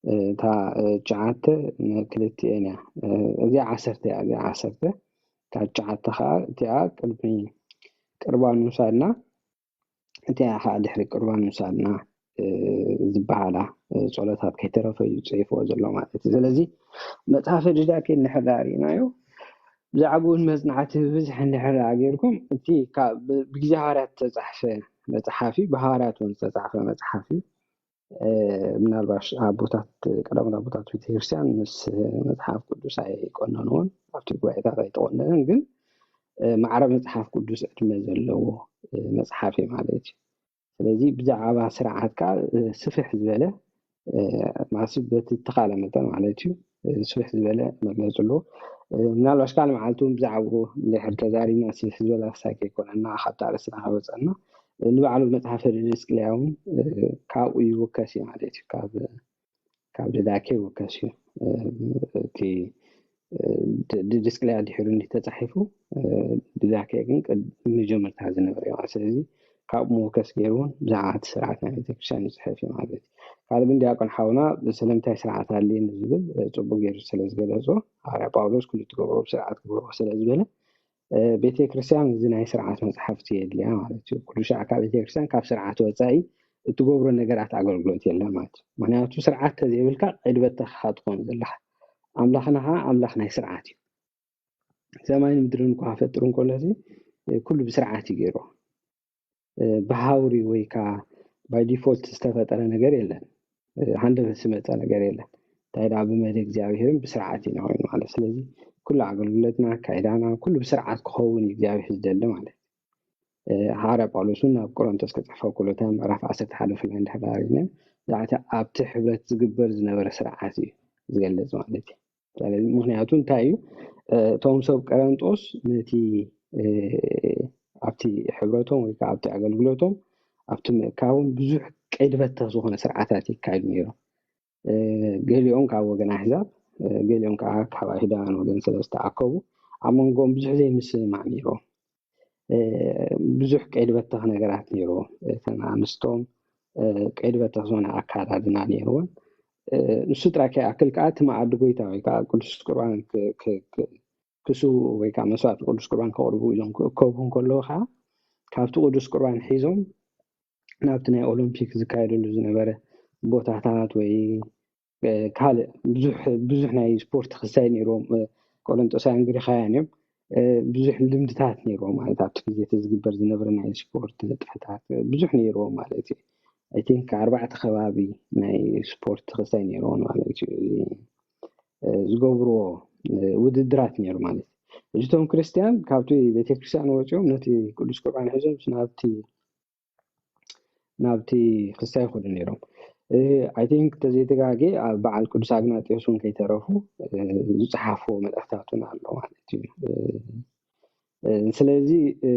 እ፣ እታ፣ እ፣ ትሽዓተ ንክልቲኤን እያ። እ፣ እዚኣ ዓሰርተ እያ፣ እዚኣ ዓሰርተ። እታ ትሽዓተ ኸዓ እቲኣ ቅድሚ ቅርባን ምውሳድና፣ እቲኣ ኸዓ ድሕሪ ቅርባን ምውሳድና፣ እ፣ ዝበሃላ፣ እ፣ ጸሎታት ከይተረፈ እዩ ጽሒፍዎ ዘሎ ማለት እዩ። ስለዚ መጽሓፈ ድዳኬ እንድሕር ደኣ ርኢናዮ፣ ብዛዕባኡ እውን መጽናዕቲ ብብዝሒ እንድሕር ደኣ ጌርኩም፣ እቲ ካብ ብ-፣ ብግዜ ሃዋርያት ዝተጻሕፈ መጽሓፍ እዩ፣ ብሃዋርያት እውን ዝተጻሕፈ መጽሓፍ እዩ። እ፣ ምናልባሽ ኣቦታት፣ ቀዳሞት ኣቦታት ቤተክርስትያን ምስ መጽሓፍ ቅዱስ ኣይቆነንዎን፣ ኣብቲ ጉባኤታት ኣይተቆነነን፣ ግን፣ እ፣ ማዕረ መጽሓፍ ቅዱስ ዕድመ ዘለዎ፣ እ፣ መጽሓፍ እዩ ማለት እዩ። ስለዚ ብዛዕባ ስርዓት ከኣ፣ እ፣ ስፍሕ ዝበለ፣ እ፣ ማለት በቲ እተኻእለ መጠን ማለት እዩ፣ እ፣ ስፍሕ ዝበለ መግለጺ ኣለዎ። እ፣ ምናልባሽ ካልእ መዓልቲ እውን ብዛዕባኡ እንድሕር ተዛሪብና ስፍሕ ዝበለ ክሳይ ከይኮነና ካብቲ ኣርእስትና ከይወጸና፣ እ፣ ንባዕሉ መጽሓፈ ድድስቅልያ እውን፣ እ፣ ካብኡ ይውከስ እዩ ማለት እዩ። ካብ፣ ካብ ድዳኬ ይውከስ እዩ። እ፣ እቲ፣ እ፣ ድ-፣ ድድስቅልያ ድሒሩ እንዲ ተጻሒፉ፣ እ፣ ድዳኬ ግን ቅድ-፣ መጀመርታ ዝነበረ እዩ ማለት። ስለዚ ካብ ምውከስ ገይሩ እውን ብዛዕባ እቲ ስርዓት ናይ ቤተክርስትያን ይጽሕፍ እዩ ማለት እዩ። ካልእ ግን ዲያቆን ሓውና ስለምንታይ ስርዓት ኣድልየኒ ዝብል፣ እ፣ ጽቡቅ ገይሩ ስለ ዝገለጾ፣ ሃዋርያ ጳውሎስ ኩሉ ትገብሮ ብስርዓት ግበርዎ ስለ ዝበለ፣ እ፣ ቤተክርስትያን እዚ ናይ ስርዓት መጽሓፍቲ የድልያ ማለት እዩ። ኩሉ ሻዕ ካብ ቤተክርስትያን ካብ ስርዓት ወጻኢ እትገብሮ ነገራት ኣገልግሎት የለን ማለት እዩ። ምክንያቱ ስርዓት ተዘይብልካ ቀይዲ በተኻ ትኾን ዘለኻ። ኣምላኽና ኸዓ ኣምላኽ ናይ ስርዓት እዩ። ሰማይን ምድርን እኳ ክፈጥር እንከሎ እዚ፣ እ፣ ኩሉ ብስርዓት እዩ ገይርዎ። እ፣ ብሃውሪ ወይ ከዓ by default ዝተፈጠረ ነገር የለን። እ፣ ሃንደበት ዝመጸ ነገር የለን። እንታይ ደኣ ብመደ እግዚኣብሔርን ብስርዓት እዩ ኮይኑ ማለት። ስለዚ ኩሉ ኣገልግሎትና፣ ኣካይዳና፣ ኩሉ ብስርዓት ክኸውን እዩ እግዚኣብሔር ዝደሊ ማለት። እ፣ ሃዋርያ ጳውሎስ እውን ናብ ቆሮንቶስ ክጽሕፎ ከሎ፣ እታ ምዕራፍ ዓሰርተ ሓደ ብፍላይ እንድሕር ዳሪና፣ ብዛዕባ ኣብቲ ሕብረት ዝግበር ዝነበረ ስርዓት እዩ ዝገልጽ ማለት እዩ። ስለዚ ምኽንያቱ እንታይ እዩ? እ፣ እቶም ሰብ ቀረንጦስ ነቲ፣ እ፣ ኣብቲ ሕብረቶም ወይ ከዓ ኣብቲ ኣገልግሎቶም፣ ኣብቲ ምእካቦም ብዙሕ ቀይዲ በተኽ ዝኾነ ስርዓታት ይካየዱ ነይሮም። እ፣ ገሊኦም ካብ ወገን ኣሕዛብ፣ እ፣ ገሊኦም ከዓ ካብ ኣይሁዳውያን ወገን ስለ ዝተኣከቡ፣ ኣብ መንጎኦም ብዙሕ ዘይምስምማዕ ነይሮም። እ፣ ብዙሕ ቀይዲ በተኽ ነገራት ነይርዎም። እተን ኣንስቶም፣ እ፣ ቀይዲ በተኽ ዝኾነ ኣካዳድና ነይርወን። እ፣ ንሱ ጥራይ ከይኣክል ከዓ እቲ መኣዲ ጎይታ ወይ ከዓ ቅዱስ ቁርባን ክ-፣ ክ-፣ ክ-፣ ክስውኡ ወይ ከዓ መስዋዕቲ ቅዱስ ቁርባን ከቕርቡ ኢሎም ክእከቡ እንከለዉ ከዓ ካብቲ ቅዱስ ቁርባን ሒዞም ናብቲ ናይ ኦሎምፒክ ዝካየደሉ ዝነበረ ቦታታት ወይ፣ እ፣ ካልእ ብዙሕ፣ ብዙሕ ናይ ስፖርት ክሳይ ነይርዎም፣ እ፣ ቆሮንጦሳውያን ግሪኻውያን እዮም። እ፣ ብዙሕ ልምድታት ነይርዎም ማለት ኣብቲ ግዜ እቲ ዝግበር ዝነበረ ናይ ስፖርት ንጥፈታት፣ እ፣ ብዙሕ ነይርዎም ማለት እዩ። I think ኣርባዕተ ከባቢ ናይ ስፖርት ክሳይ ነይርዎም ማለት እዩ። እዚ፣ እ፣ ዝገብርዎ፣ እ፣ ውድድራት ነይሩ ማለት እዩ። ሕጂ እቶም ክርስትያን ካብቲ ቤተክርስትያን ወፂኦም ነቲ ቅዱስ ቁርባን ሒዞም ናብቲ፣ ናብቲ ክሳይ ይኸዱ ነይሮም። እ፣ I think ተዘይተጋጌ ኣብ በዓል ቅዱስ ኣግናጢዮስ እውን ከይተረፉ፣ እ፣ ዝፀሓፍዎ መልእኽታት እውን ኣሎ ማለት እዩ። እ፣ እ፣ ስለዚ፣ እ፣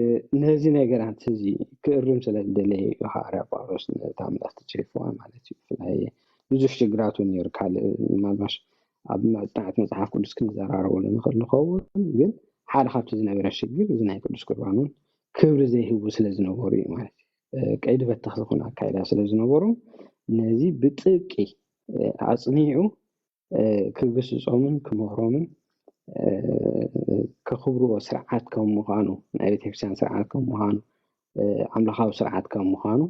ነዚ ነገራት እዚ ክእርም ስለ ዝደለየ እዩ ሃዋርያ ጳውሎስ ነታ መልእኽቲ ጽሒፍዋ ማለት እዩ። ብፍላይ ብዙሕ ሽግራት እውን ነይሩ። ካልእ ምናልባሽ ኣብ መጽናዕቲ መጽሓፍ ቅዱስ ክንዘራረበሉ ንኽእል ንኸውን፣ ግን ሓደ ካብቲ ዝነበረ ሽግር እዚ ናይ ቅዱስ ቁርባን እውን ክብሪ ዘይህቡ ስለ ዝነበሩ እዩ ማለት እዩ። እ፣ ቀይዲ በተኽ ዝኾነ ኣካይዳ ስለ ዝነበሮም ነዚ ብጥብቂ፣ እ፣ ኣጽኒዑ፣ እ፣ ክግስጾምን ክምህሮምን፣ እ፣ ከኽብርዎ ስርዓት ከም ምዃኑ፣ ናይ ቤተክርስትያን ስርዓት ከም ምዃኑ፣ እ፣ ኣምላኻዊ ስርዓት ከም ምዃኑ፣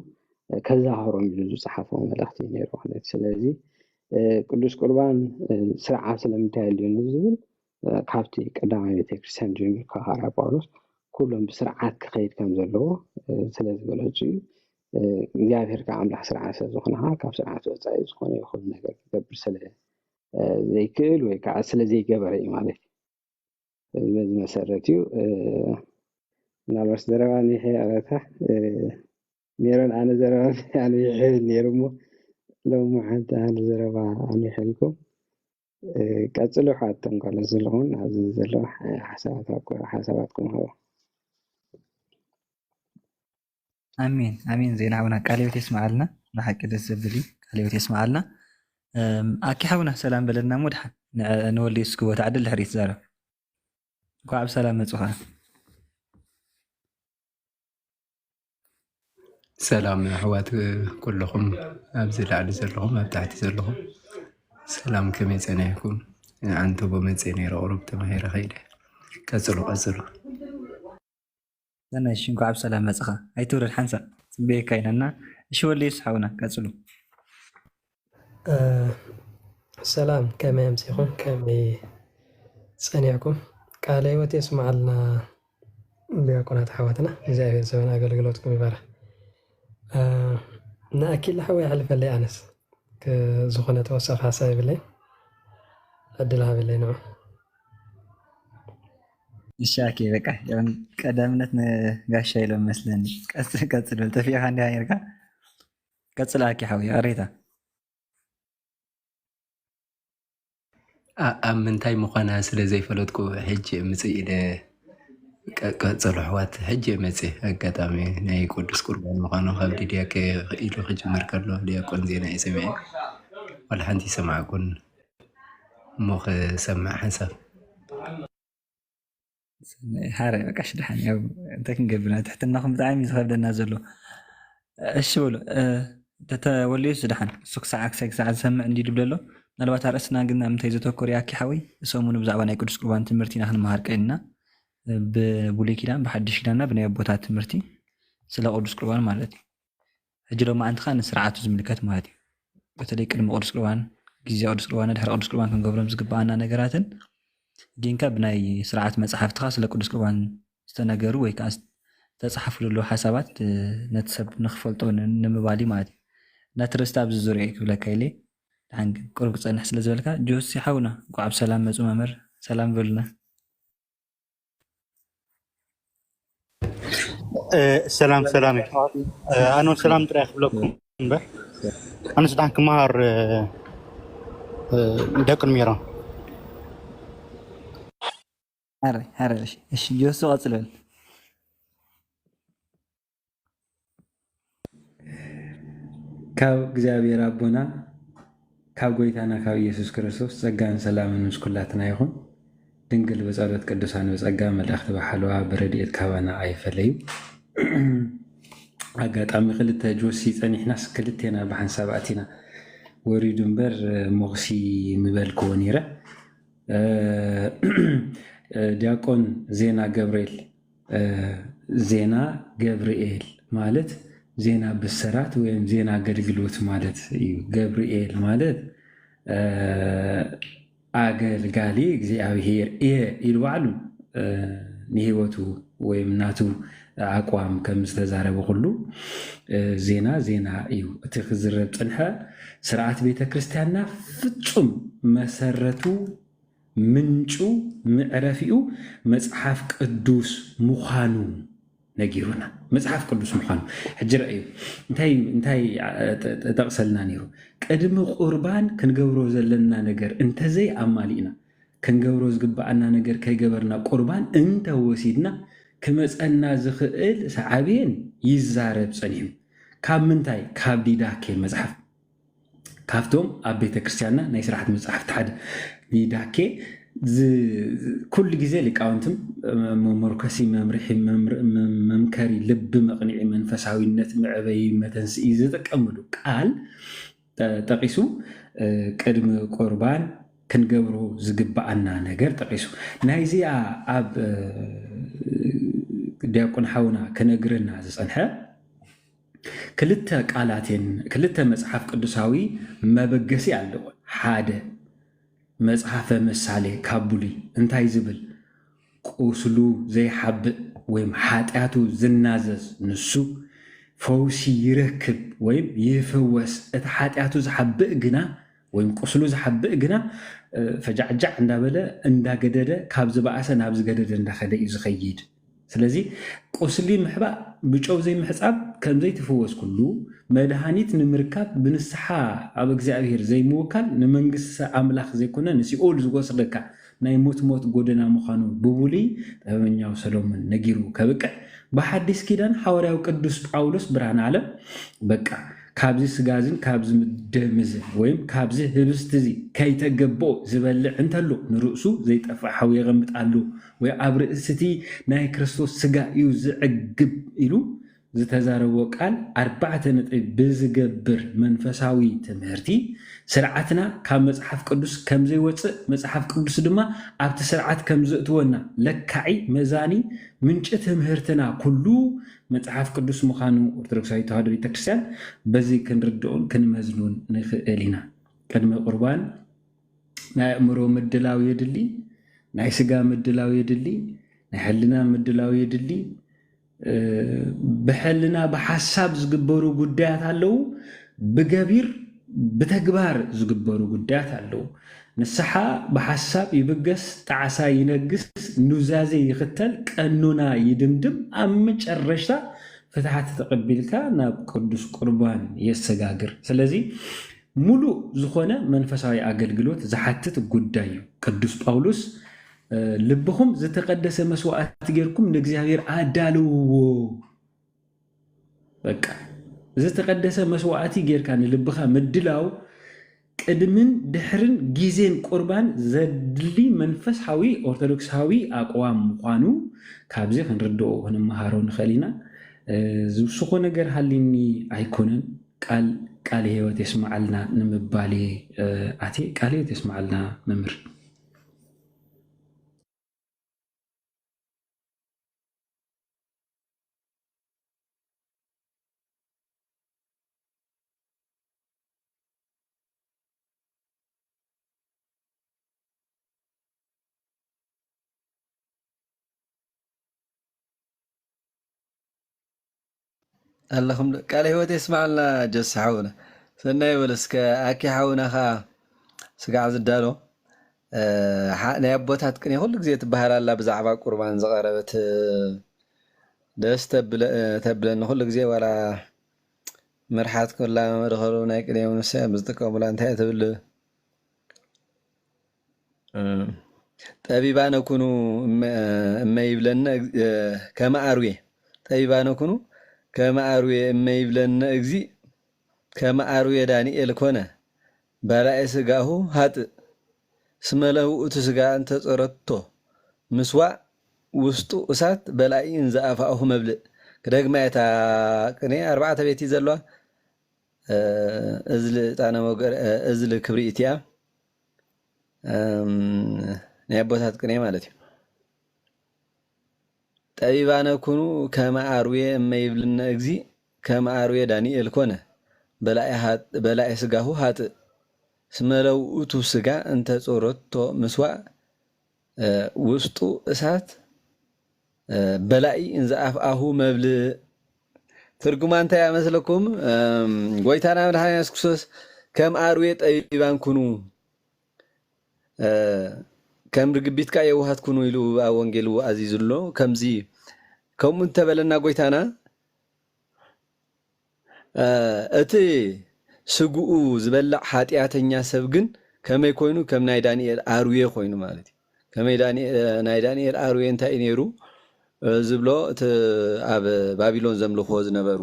እ፣ ከዘኻኽሮም ኢሉ ዝጸሓፎ መልእኽቲ እዩ ነይሩ ማለት እዩ። ስለዚ፣ እ፣ ቅዱስ ቁርባን፣ እ፣ ስርዓት ስለምንታይ ኣድልዩኒ ዝብል፣ እ፣ ካብቲ ቀዳማይ ቤተክርስትያን ጀሚሩ ካብ ሃዋርያ ጳውሎስ ኩሎም ብስርዓት ክኸይድ ከም ዘለዎ፣ እ፣ ስለ ዝገለጹ እዩ። እ፣ እግዚኣብሔር ከዓ ኣምላኽ ስርዓት ስለ ዝኾነ ከዓ ካብ ስርዓት ወፃኢ ዝኾነ ይኹን ነገር ክገብር ስለ፣ እ፣ ዘይክእል ወይ ከዓ ስለ ዘይገበረ እዩ ማለት እዩ። በዚ መሰረት እዩ። እ፣ ምናልባት ዘረባ ኣንዊሐ ይቕረታ። እ፣ ሜሮን፣ ኣነ ዘረባ ኣንዊሐ ነይሩ እሞ ሎሚ ሓንቲ ኣነ ዘረባ ኣንዊሐልኩም። እ፣ ቀጽሉ፣ ሓቶም ካልኦት ዘለኹም ኣብዚ ዘሎ ሓሳባት፣ ሓሳባትኩም ሃቡ። ኣሜን፣ ኣሜን። ዜና ሓውና ቃለ ህይወት የስምዓልና። ብሓቂ ደስ ዘብል እዩ። ቃለ ህይወት የስምዓልና። እም፣ ኣኪ ሓውና ሰላም በለና እሞ ድሓን ን-፣ ንወልድየሱስ ክቦ ተዓድል ድሕሪት ትዛረብ። እንኳዕ ብሰላም መጹኻ። ሰላም ኣሕዋት ኩለኹም ኣብዚ ላዕሊ ዘለኹም ኣብ ታሕቲ ዘለኹም ሰላም፣ ከመይ ጸኒሕኩም? ኣንተቦ መጽየ ነይረ፣ ቁሩብ ተማሂረ ከይደ። ቀጽሉ፣ ቀጽሉ። ሰናይ፣ እሺ፣ እንኳዕ ብሰላም መጽኻ። ኣይትውረድ ሓንሳእ፣ ጽበየካ ኢና እና። እሺ፣ ወልደየሱስ ሓውና፣ ቀጽሉ። እ፣ ሰላም፣ ከመይ ኣምሲኹም? ከመይ ጸኒዕኩም? ቃለ ህይወት የስምዓልና ዲያቆናት ኣሕዋትና፣ እግዚኣብሔር ዘበን ኣገልግሎትኩም ይባርኽ። እ፣ ንኣኪላ ሓወይ ኣሕልፈለይ፣ ኣነስ ክ-፣ ዝኾነ ተወሳኺ ሓሳብ የብለይን። ዕድል ሃበለይ ንዑ። እሺ፣ ኣኪ፣ በቃ፣ ያው ቀዳምነት ንጋሻ ኢሎም መስለኒ። ቀጽ-፣ ቀጽል በል፣ ጠፊእካ እንዲኻ ነይርካ። ቀጽል ኣኪ ሓወይ፣ ይቕሬታ። ኣ-፣ ኣብ ምንታይ ምዃና ስለ ዘይፈለጥኩ፣ ሕጂ እየ ምጽእ ኢለ ቀ-፣ ቀጽሎ ኣሕዋት፣ ሕጂ እየ መጽየ። ኣጋጣሚ ናይ ቅዱስ ቁርባን ምዃኑ ካብ ዲድያኬ ኢሉ ክጅምር ከሎ፣ ዲያቆን ዜና እየ ሰሚዐ። ዋላ ሓንቲ ይሰማዕኩን እሞ ክሰምዕ ሓንሳብ። ሰናይ፣ ሓራይ፣ በቃ፣ እሺ፣ ደሓን። ያው፣ እንታይ ክንገብር፣ ናይ ትሕትናኹም ብጣዕሚ እዩ ዝኸብደና ዘሎ። እሺ፣ በሉ፣ እ፣ ተተ-፣ ወልደየሱስ ደሓን፣ እሱ ክሳዕ፣ ክሳዕ፣ ክሳዕ ዝሰምዕ እንዲዩ ድብል ኣሎ። ምናልባት ኣርእስትና ግን ኣብ ምንታይ ዘተኮረ እዩ፣ ኣኪ ሓወይ? ሰሙኑ ብዛዕባ ናይ ቅዱስ ቁርባን ትምህርቲ ኢና ክንመሃር ቀኒና። ብብሉይ ኪዳን፣ ብሓድሽ ኪዳንና ብናይ ኣቦታት ትምህርቲ ስለ ቅዱስ ቁርባን ማለት እዩ። ሕጂ ሎማዓንቲ ኸኣ ንስርዓቱ ዝምልከት ማለት እዩ። በተለይ ቅድሚ ቅዱስ ቁርባን፣ ግዜ ቅዱስ ቁርባን፣ ድሕሪ ቅዱስ ቁርባን ክንገብሮም ዝግብኣና ነገራትን፣ ግን ከኣ ብናይ ስርዓት መጽሓፍትኻ ስለ ቅዱስ ቁርባን ዝተነገሩ ወይ ከኣ ዝተጻሕፉ ዘለዉ ሓሳባት፣ እ፣ ነቲ ሰብ ንኽፈልጦ ን-፣ ንምባል እዩ ማለት እዩ። እና እቲ ርእስቲ ኣብዚ ዙርያ እዩ ክብለካ ኢለ። ደሓን ግን ቁሩብ ክጸንሕ ስለ ዝበልካ፣ ጆሲ ሓውና፣ እንቋዕ ብሰላም መጹ መምህር፣ ሰላም በሉና። እ፣ ሰላም፣ ሰላም እዩ። እ፣ ኣነ እውን ሰላም ጥራይ ክብለኩም እምበር፣ ኣነስ ደሓን ክመሃር፣ እ፣ እ፣ ደቂ ሜሮን። ኣረ፣ ኣረ፣ እሺ፣ እሺ፣ ጆሲ ቀጽል በል። ካብ እግዚኣብሔር ኣቦና፣ ካብ ጎይታና ካብ ኢየሱስ ክርስቶስ ጸጋን ሰላምን ምስ ኩላትና ይኹን። ድንግል ብጸሎት ቅዱሳን ብጸጋ፣ መላእኽቲ ብሓለዋ ብረድኤት ካባና ኣይፈለዩ። ኣጋጣሚ ክልተ ጆሲ ጸኒሕናስ ክልቴና ብሓንሳብ ኣቲና። ወሪዱ እምበር ሞኽሲ ምበልክዎ ነይረ። እ፣ ዲያቆን ዜና ገብርኤል፣ እ፣ ዜና ገብርኤል ማለት ዜና ብስራት ወይም ዜና ኣገልግሎት ማለት እዩ። ገብርኤል ማለት፣ እ፣ ኣገልጋሊ እግዚኣብሔር እየ ኢሉ ባዕሉ፣ እ፣ ንህይወቱ ወይም ናቱ ኣቋም ከም ዝተዛረበ ኩሉ፣ እ፣ ዜና ዜና እዩ። እቲ ክዝረብ ጽንሐ ስርዓት ቤተ ክርስቲያንና ፍጹም መሰረቱ፣ ምንጩ፣ መዕረፊኡ መጽሓፍ ቅዱስ ምዃኑ ነጊሩና። መጽሓፍ ቅዱስ ምዃኑ። ሕጂ ረኣዩ፣ እንታይ፣ እንታይ፣ እ፣ ጥ-፣ ጥ-፣ ጠቕሰልና ነይሩ? ቅድሚ ቁርባን ክንገብሮ ዘለና ነገር እንተዘይ ኣማሊእና፣ ክንገብሮ ዝግብኣና ነገር ከይገበርና ቁርባን እንተወሲድና፣ ክመጸና ዝኽእል ሳዕቤን ይዛረብ ጸኒሑ። ካብ ምንታይ? ካብ ዲዳኬ መጽሓፍ። ካብቶም ኣብ ቤተ ክርስቲያንና ናይ ስርዓት መጽሓፍቲ ሓደ ዲዳኬ ዝ-፣ ኩሉ ግዜ ሊቃውንትም መ-፣ መመርኮሲ፣ መምርሒ፣ መምር-፣ መ-፣ መምከሪ፣ ልቢ መቕንዒ፣ መንፈሳዊነት መዕበዪ፣ መተንስኢ ዝጥቀምሉ ቃል ጠ-፣ ጠቒሱ፣ እ፣ ቅድሚ ቁርባን ክንገብሮ ዝግብኣና ነገር ጠቒሱ። ናይዚኣ ኣብ፣ እ፣ ዲያቆን ሓውና ክነግረና ዝጸንሐ ክልተ ቃላት እየን፣ ክልተ መጽሓፍ ቅዱሳዊ መበገሲ ኣለዎ። ሓደ፣ መጽሓፈ ምሳሌ ካብ ብሉይ እንታይ ዝብል? ቁስሉ ዘይሓብእ ወይም ሓጢኣቱ ዝናዘዝ ንሱ ፈውሲ ይረክብ ወይም ይፍወስ። እቲ ሓጢኣቱ ዝሓብእ ግና ወይም ቁስሉ ዝሓብእ ግና፣ እ፣ ፈጃዕጃዕ እንዳበለ እንዳገደደ ካብ ዝበኣሰ ናብ ዝገደደ እንዳኸደ እዩ ዝኸይድ። ስለዚ ቁስሊ ምሕባእ ብጨው ዘይምሕጻብ ከም ዘይትፍወስ ኩሉ፣ መድሃኒት ንምርካብ ብንስሓ ኣብ እግዚኣብሔር ዘይምውካል ንመንግስቲ ኣምላኽ ዘይኮነ ንሲኦል ዝወስደካ ናይ ሞት ሞት ጎደና ምዃኑ ብብሉይ ጥበበኛው ሰሎሞን ነጊሩ ከብቅዕ፣ ብሓዲስ ኪዳን ሓዋርያው ቅዱስ ጳውሎስ ብርሃነ ዓለም በቃ ካብዚ ስጋ እዝን ካብዚ ደም እዝን ወይም ካብዚ ህብስት እዚ ከይተገብኦ ዝበልዕ እንተሎ ንርእሱ ዘይጠፍእ ሓዊ የቐምጥ ኣሎ ወይ ኣብ ርእሲ እቲ ናይ ክርስቶስ ስጋ እዩ ዝዕግብ ኢሉ ዝተዛረቦ ቃል ኣርባዕተ ነጥቢ ብዝገብር መንፈሳዊ ትምህርቲ ስርዓትና ካብ መጽሓፍ ቅዱስ ከም ዘይወጽእ መጽሓፍ ቅዱስ ድማ ኣብቲ ስርዓት ከም ዘእትወና ለካዒ መዛኒ ምንጪ ትምህርትና ኩሉ መጽሓፍ ቅዱስ ምዃኑ ኦርቶዶክሳዊት ተዋህዶ ቤተክርስትያን በዚ ክንርድኦን ክንመዝኖን ንኽእል ኢና። ቅድመ ቁርባን ናይ ኣእምሮ ምድላው የድሊ፣ ናይ ስጋ ምድላው የድሊ፣ ናይ ሕልና ምድላው የድሊ። እ፣ ብሕልና ብሓሳብ ዝግበሩ ጉዳያት ኣለዉ፣ ብገቢር ብተግባር ዝግበሩ ጉዳያት ኣለዉ። ንስሓ ብሓሳብ ይብገስ፣ ጣዕሳ ይነግስ፣ ኑዛዜ ይኽተል፣ ቀኖና ይድምድም፣ ኣብ መጨረሽታ ፍትሓት ተቐቢልካ ናብ ቅዱስ ቁርባን የሰጋግር። ስለዚ ሙሉእ ዝኾነ መንፈሳዊ ኣገልግሎት ዝሓትት ጉዳይ እዩ። ቅዱስ ጳውሎስ፣ እ፣ ልብኹም ዝተቐደሰ መስዋዕቲ ጌርኩም ንእግዚኣብሔር ኣዳልውዎ። በቃ ዝተቐደሰ መስዋዕቲ ጌርካ ንልብኻ ምድላው ቅድምን ድሕርን ግዜን ቁርባን ዘድሊ መንፈሳዊ ኦርቶዶክሳዊ ኣቅዋም ምዃኑ ካብዚ ክንርድኦ ክንመሃሮ ንኽእል ኢና። እ፣ ዝውስኾ ነገር ሃሊኒ ኣይኮነን። ቃል፣ ቃል ህይወት የስመዓልና ንምባል እየ፣ እ፣ ኣትየ። ቃል ህይወት የስመዓልና መምህር። ኣለኹም ዶ? ቃለ ህይወት የስማዕልና ጀስ ሓውና። ሰናይ ይበል እስከ ኣኪ ሓውና ኸዓ ስጋዕ ዝዳሎ፣ እ፣ ሓ-፣ ናይ ኣቦታት ቅኔ ኩሉ ግዜ ትበሃል ኣላ ብዛዕባ ቁርባን ዝቐረበት፣ እ፣ ደስ ተብለ-፣ እ፣ ተብለኒ ኩሉ ግዜ ዋላ መርሓት ኩላ መድኸሉ ናይ ቅኔ ምንስያ ብዝጥቀሙላ እንታይ እያ ትብል? እ፣ ጠቢባነ ኩኑ እመ-፣ እመ ይብለነ እግ-፣ እ፣ ከመ ኣርዌ። ጠቢባነ ኩኑ ከመ ኣርዌ እመ ይብለነ እግዚእ፣ ከመ ኣርዌ ዳንኤል ኮነ፣ በላዔ ስጋሁ ሃጥእ። እስመ ለውእቱ ስጋ እንተ ጾረቶ ምስዋዕ ውስጡ እሳት በላኢ እንዘ ኣፋሁ መብልእ። ክደግማ እየ እታ ቅኔ ኣርባዕተ ቤት እዩ ዘለዋ። እ፣ እዝሊ ዕጣነ ሞገር-፣ እ፣ እዝሊ ክብሪት እያ። እም፣ ናይ ኣቦታት ቅኔ ማለት እዩ። ጠቢባነ ኩኑ ከመ ኣርዌ እመ ይብልነ እግዚእ፣ ከመ ኣርዌ ዳንኤል ኮነ፣ በላዔ ሃጥ-፣ በላዔ ስጋሁ ሃጥእ። እስመ ለውእቱ ስጋ እንተ ጾረቶ ምስዋዕ፣ እ፣ ውስጡ እሳት፣ እ፣ በላኢ እንዘ ኣፍኣሁ መብልእ። ትርጉማ እንታይ እያ መስለኩም? እም፣ ጎይታና መድሓኒና የሱስ ክርስቶስ ከም ኣርዌ ጠቢባን ኩኑ፣ እ፣ ከም ርግቢት ከኣ የዋሃት ኩኑ ኢሉ ኣብ ወንጌሉ ኣዚዙ ኣሎ። ከምዚ፣ ከምኡ እንተበለና ጎይታና፣ እ፣ እቲ ስግኡ ዝበልዕ ሓጢኣተኛ ሰብ ግን ከመይ ኮይኑ? ከም ናይ ዳንኤል ኣርዌ ኮይኑ ማለት እዩ። ከመይ ዳንኤ-፣ ናይ ዳንኤል ኣርዌ እንታይ እዩ ነይሩ? እ፣ ዝብሎ እቲ ኣብ ባቢሎን ዘምልኽዎ ዝነበሩ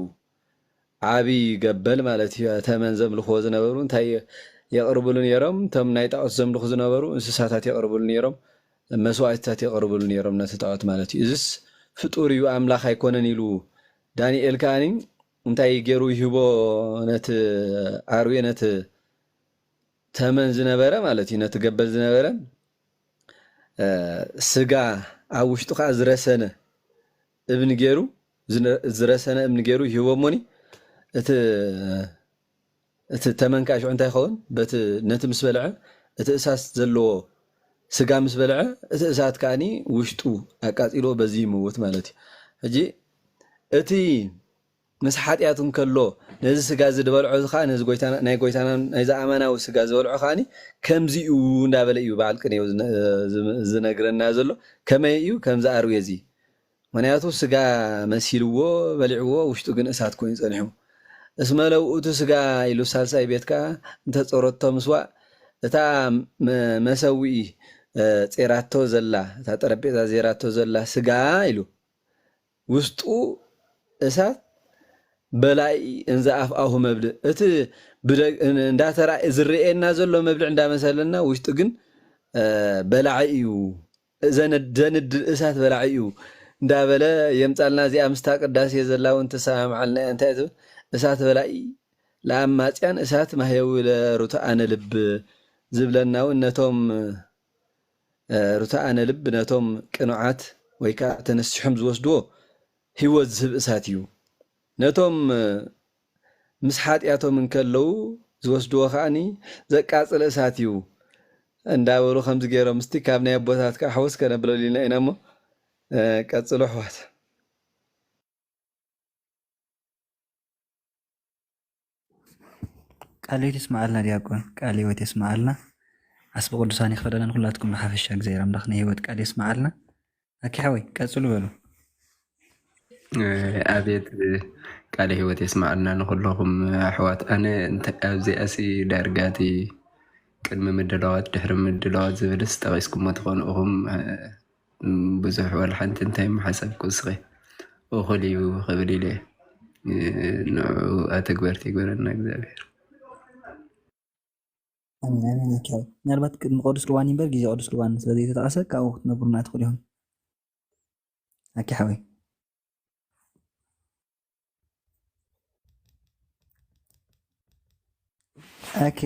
ዓቢ ገበል ማለት እዩ። ተመን ዘምልኽዎ ዝነበሩ እንታይ የቕርብሉ ነይሮም? እቶም ናይ ጣዖት ዘምልኹ ዝነበሩ እንስሳታት የቕርብሉ ነይሮም፣ መስዋእትታት የቕርብሉ ነይሮም ነቲ ጣዖት ማለት እዩ። እዝስ ፍጡር እዩ፣ ኣምላኽ ኣይኮነን ኢሉ ዳንኤል ከኣኒ እንታይ ገይሩ ይህቦ ነቲ ኣርዌ፣ ነቲ ተመን ዝነበረ ማለት እዩ፣ ነቲ ገበል ዝነበረ፣ እ፣ ስጋ ኣብ ውሽጡ ከኣ ዝረሰነ እብኒ ገይሩ፣ ዝነ-፣ ዝረሰነ እብኒ ገይሩ ይህቦ እሞኒ፣ እቲ፣ እቲ ተመን ከኣ ሽዑ እንታይ ይኸውን? በቲ፣ ነቲ ምስ በልዐ፣ እቲ እሳት ዘለዎ ስጋ ምስ በልዐ፣ እቲ እሳት ከኣኒ ውሽጡ ኣቃጺሎ በዚ ይምውት ማለት እዩ። ሕጂ እቲ ምስ ሓጢኣት እንከሎ፣ ነዚ ስጋ እዚ ዝበልዖ እዚ ኸኣ፣ ነዚ ጎይታና፣ ናይ ጎይታና፣ ናይዚ ኣማናዊ ስጋ ዝበልዖ ከኣኒ ከምዚ እዩ እንዳበለ እዩ በዓል ቅኔው ዝነ-፣ ዝም-፣ ዝነግረና ዘሎ። ከመይ እዩ? ከምዚ ኣርዌ እዚ። ምኽንያቱ ስጋ መሲልዎ፣ በሊዕዎ፣ ውሽጡ ግን እሳት ኮይኑ ጸኒሑ። እስመ ለውእቱ ስጋ ኢሉ ሳልሳይ ቤት ከኣ እንተ ጸረቶ ምስዋእ፣ እታ መ-፣ መሰውኢ፣ እ፣ ጼራቶ ዘላ፣ እታ ጠረጴዛ ዜራቶ ዘላ ስጋ ኢሉ፣ ውስጡ እሳት በላዒ እንዘ ኣፍኣሁ መብልዕ። እቲ ብደ-፣ እንዳተራ-፣ ዝረኤና ዘሎ መብልዕ እንዳመሰለና፣ ውሽጡ ግን፣ እ፣ በላዒ እዩ። ዘነድ-፣ ዘንድድ እሳት በላዒ እዩ እንዳበለ የምጻልና። እዚኣ ምስታ ቅዳሴ ዘላ እውን ትሰማምዓልና እያ። እንታይ ትብል? እሳት በላዒ ለአማጽያን እሳት ማህየዊ ለርቱዓነ ልብ ዝብለና እውን ነቶም፣ እ፣ ርቱዓነ ልብ ነቶም ቅኑዓት ወይ ከዓ ተነሲሖም ዝወስድዎ ህይወት ዝህብ እሳት እዩ። ነቶም፣ እ፣ ምስ ሓጢኣቶም እንከለዉ ዝወስድዎ ከኣኒ ዘቃጽል እሳት እዩ እንዳበሉ ከምዚ ገይሮም፣ እስቲ ካብ ናይ ኣቦታት ከዓ ሕውስ ከነብለሉ ኢልና ኢና እሞ፣ እ፣ ቀጽሉ ኣሕዋት። ቃለ ሕይወት የስምዓልና ዲያቆን፣ ቃለ ሕይወት የስምዓልና። ዓስቢ ቅዱሳን ይኽፈለና ንኹላትኩም ብሓፈሻ እግዚኣብሔር ኣምላኽ ናይ ሕይወት ቃል የስምዓልና። ኣኪ ሓወይ ቀጽሉ በሉ። እ፣ ኣቤት፣ እ፣ ቃለ ሕይወት የስምዓልና ንኹለኹም ኣሕዋት። ኣነ እንተ-፣ ኣብዚኣሲ ዳርጋቲ ቅድሚ ምድላዋት ድሕሪ ምድላዋት ዝብልስ ጠቒስኩሞ ትኾኑ ኢኹም። እ፣ ብዙሕ ዋላ ሓንቲ እንታይ ምሓሰብኩ እስኸ እኹል እዩ ክብል ኢለ እየ። ንዕኡ ኣተግበርቲ ይግበረና እግዚኣብሔር። ኣሜን፣ ኣሜን። ኦኬ። ምናልባት ቅድሚ ቅዱስ ቁርባን እምበር ግዜ ቅዱስ ቁርባን ስለ ዘይተጠቐሰ ካብኡ ክትነግሩና ትኽእሉ ኢኹም። ኣኪ ሓወይ። ኦኬ።